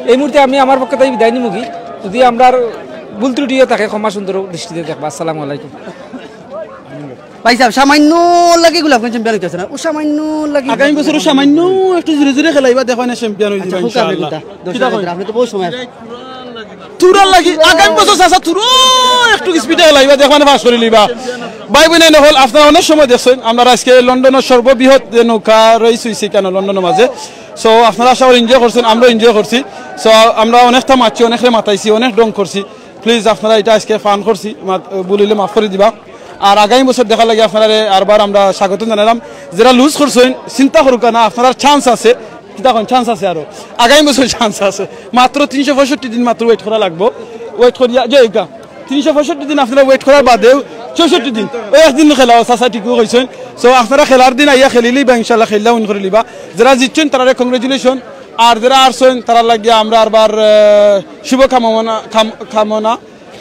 এই মুহূর্তে আমি আমার পক্ষ থেকে বিদায় নিমুগি। যদি আমরার ভুল ত্রুটি হয়ে থাকে, ক্ষমা সুন্দর দৃষ্টিতে দেখবা। আসসালামু আলাইকুম। ভাই সাহেব, সামান্য লাগি গোলাপগঞ্জ চ্যাম্পিয়ন হইতেছে না, ও সামান্য লাগি। আগামী বছরও সামান্য একটু জোরে জোরে খেলাইবা, দেখো না চ্যাম্পিয়ন হয়ে আচ্ছা, যাবে হুকা ইনশাআল্লাহ। বেটা, দশ কিতা হাজার কয়? আপনি তো বহু সময় আছে। তুরার লাগি আগামী বছর চাচা তুরো একটু স্পিডে খেলাইবা, দেখো না পাস করে লিবা। ভাই বোন হল আপনারা অনেক সময় দেখছেন, আমরা আজকে লন্ডনের সর্ববৃহৎ যে নৌকা রেস হয়েছে কেন লন্ডনের মাঝে। সো আপনারা আশা করি এনজয় করছেন, আমরা এনজয় করছি। সো আমরা অনেকটা মাতছি, অনেকরে মাতাইছি, অনেক ঢং করছি। প্লিজ আপনারা এটা আজকে ফান করছি, মাত- ভুল হইলে মাফ করে দিবা। আর আগামী বছর দেখা লাগে আপনারা আরবার আমরা স্বাগত জানালাম। যারা লুজ করছেন চিন্তা করুক না, আপনার চান্স আছে। কিতা কন, চান্স আছে আরো, আগামী বছর চান্স আছে। মাত্র তিনশো পঁয়ষট্টি দিন মাত্র ওয়েট করা লাগবো। ওয়েট করিয়া যে এটা তিনশো পঁয়ষট্টি দিন আপনারা ওয়েট করার বাদেও চৌষট্টি দিন, ওই একদিন খেলা চাচা ঠিকও কইছেন। সো আপনারা খেলার দিন আইয়া খেলিলি বা ইনশাল্লাহ খেললা উইন করে লিবা। যারা জিতছেন তারা কংগ্রেচুলেশন, আর যারা আরছেন তারা লাগিয়া আমরা আরবার আহ, শুভ কামনা কাম- কামনা।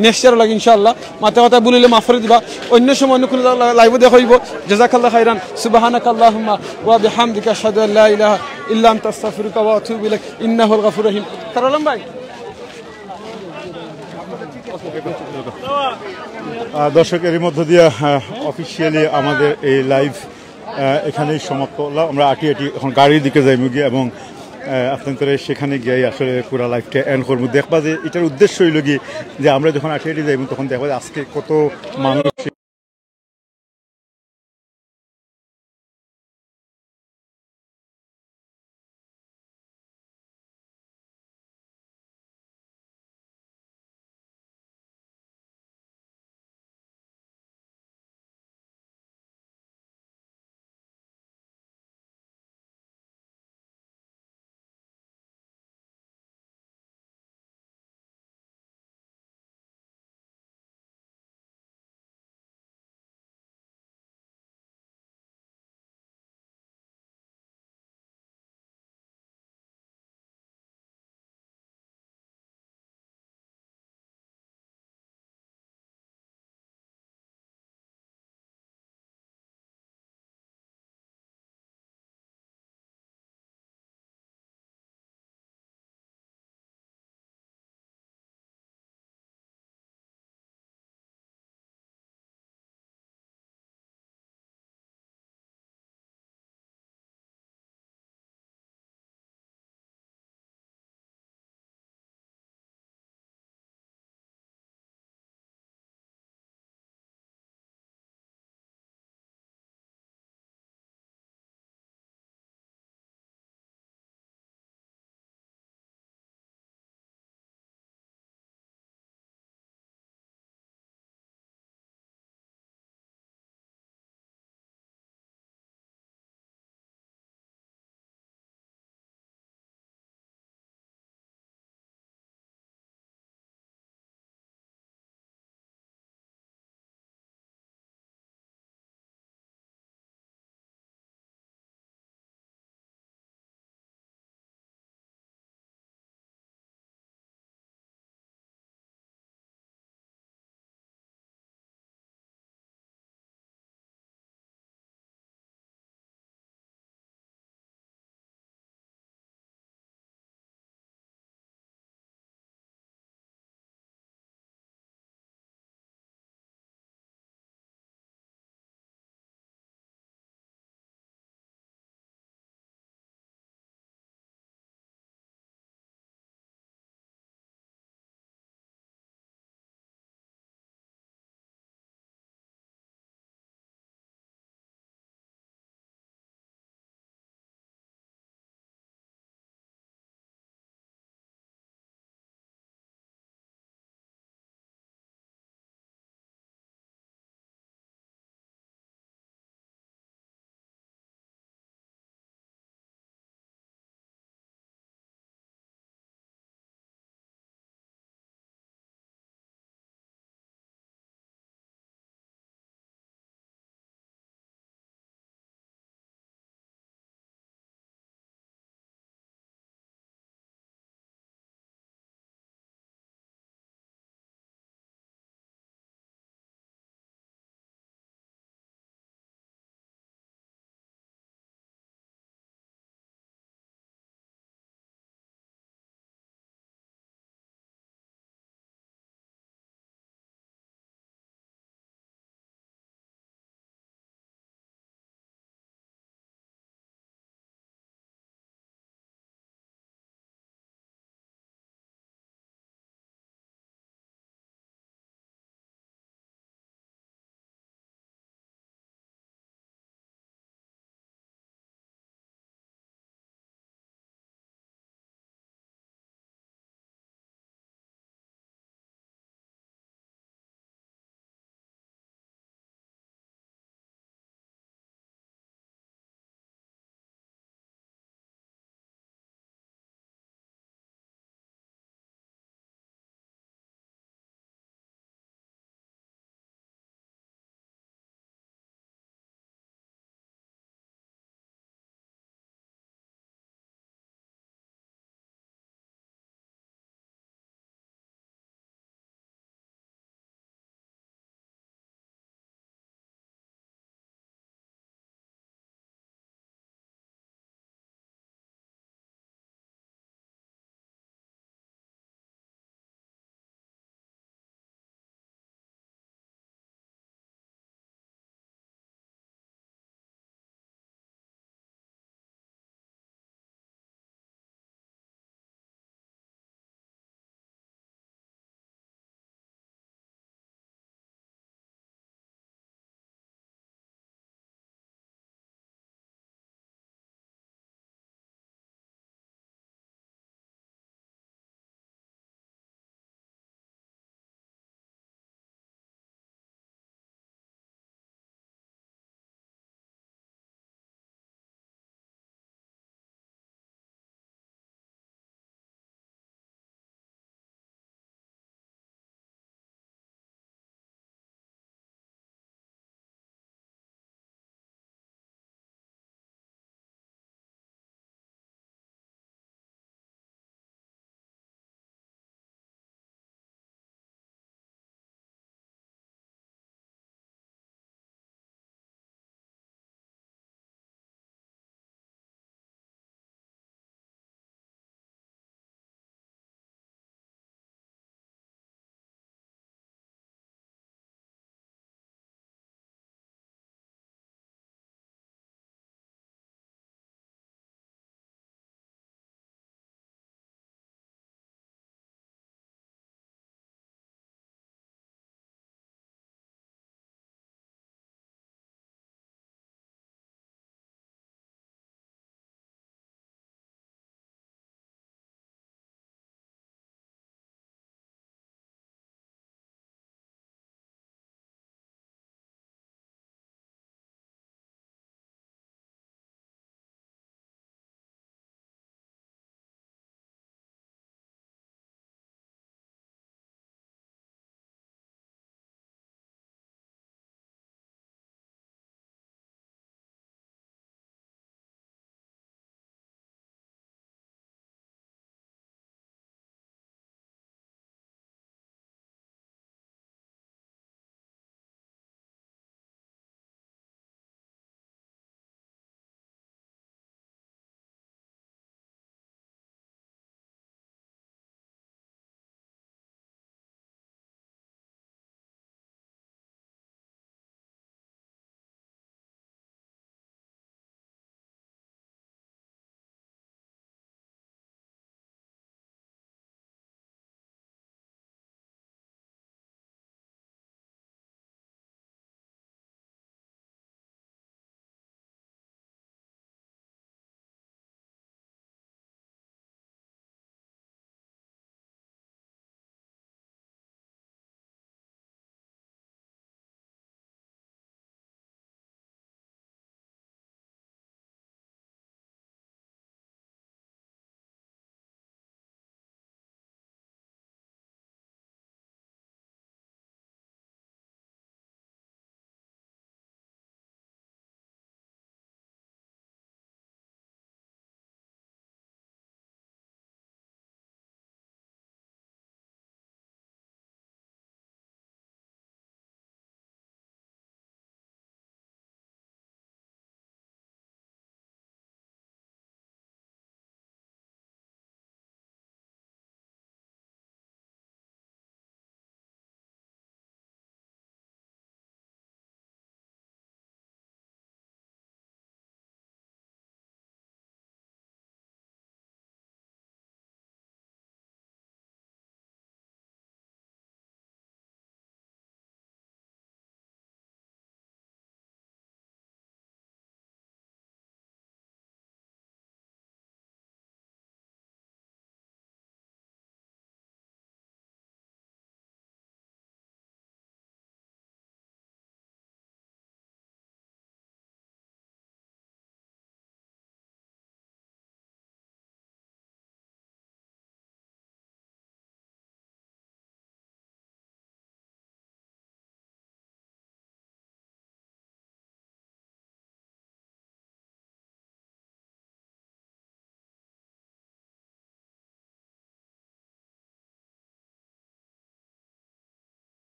নেক্সট ইয়ার লাগে ইনশাআল্লাহ। মাথা কথা ভুল হইলে মাফ করে দিবা। অন্য সময় অন্য কোনো লাইভে দেখা হইব। জাযাকাল্লাহু খাইরান। সুবহানাকাল্লাহুম্মা ওয়া বিহামদিকা, আশহাদু আল্লা ইলাহা ইল্লা আনতা, আস্তাগফিরুকা ওয়া আতুবু ইলাইক। ইন্নাহুল গাফুর রহিম। তার আলম ভাই। আহ, দর্শক, এরই মধ্য দিয়ে অফিসিয়ালি আমাদের এই লাইভ এখানেই সমাপ্ত হলো। আমরা আটি আটি এখন গাড়ির দিকে যাইমুগি এবং আহ, আপনাদের সেখানে গিয়ে আসলে পুরা লাইভটা এন্ড করবো। দেখবা যে এটার উদ্দেশ্য হইল কি যে আমরা যখন আটি আটি যাইমু তখন দেখবা যে আজকে কত মানুষ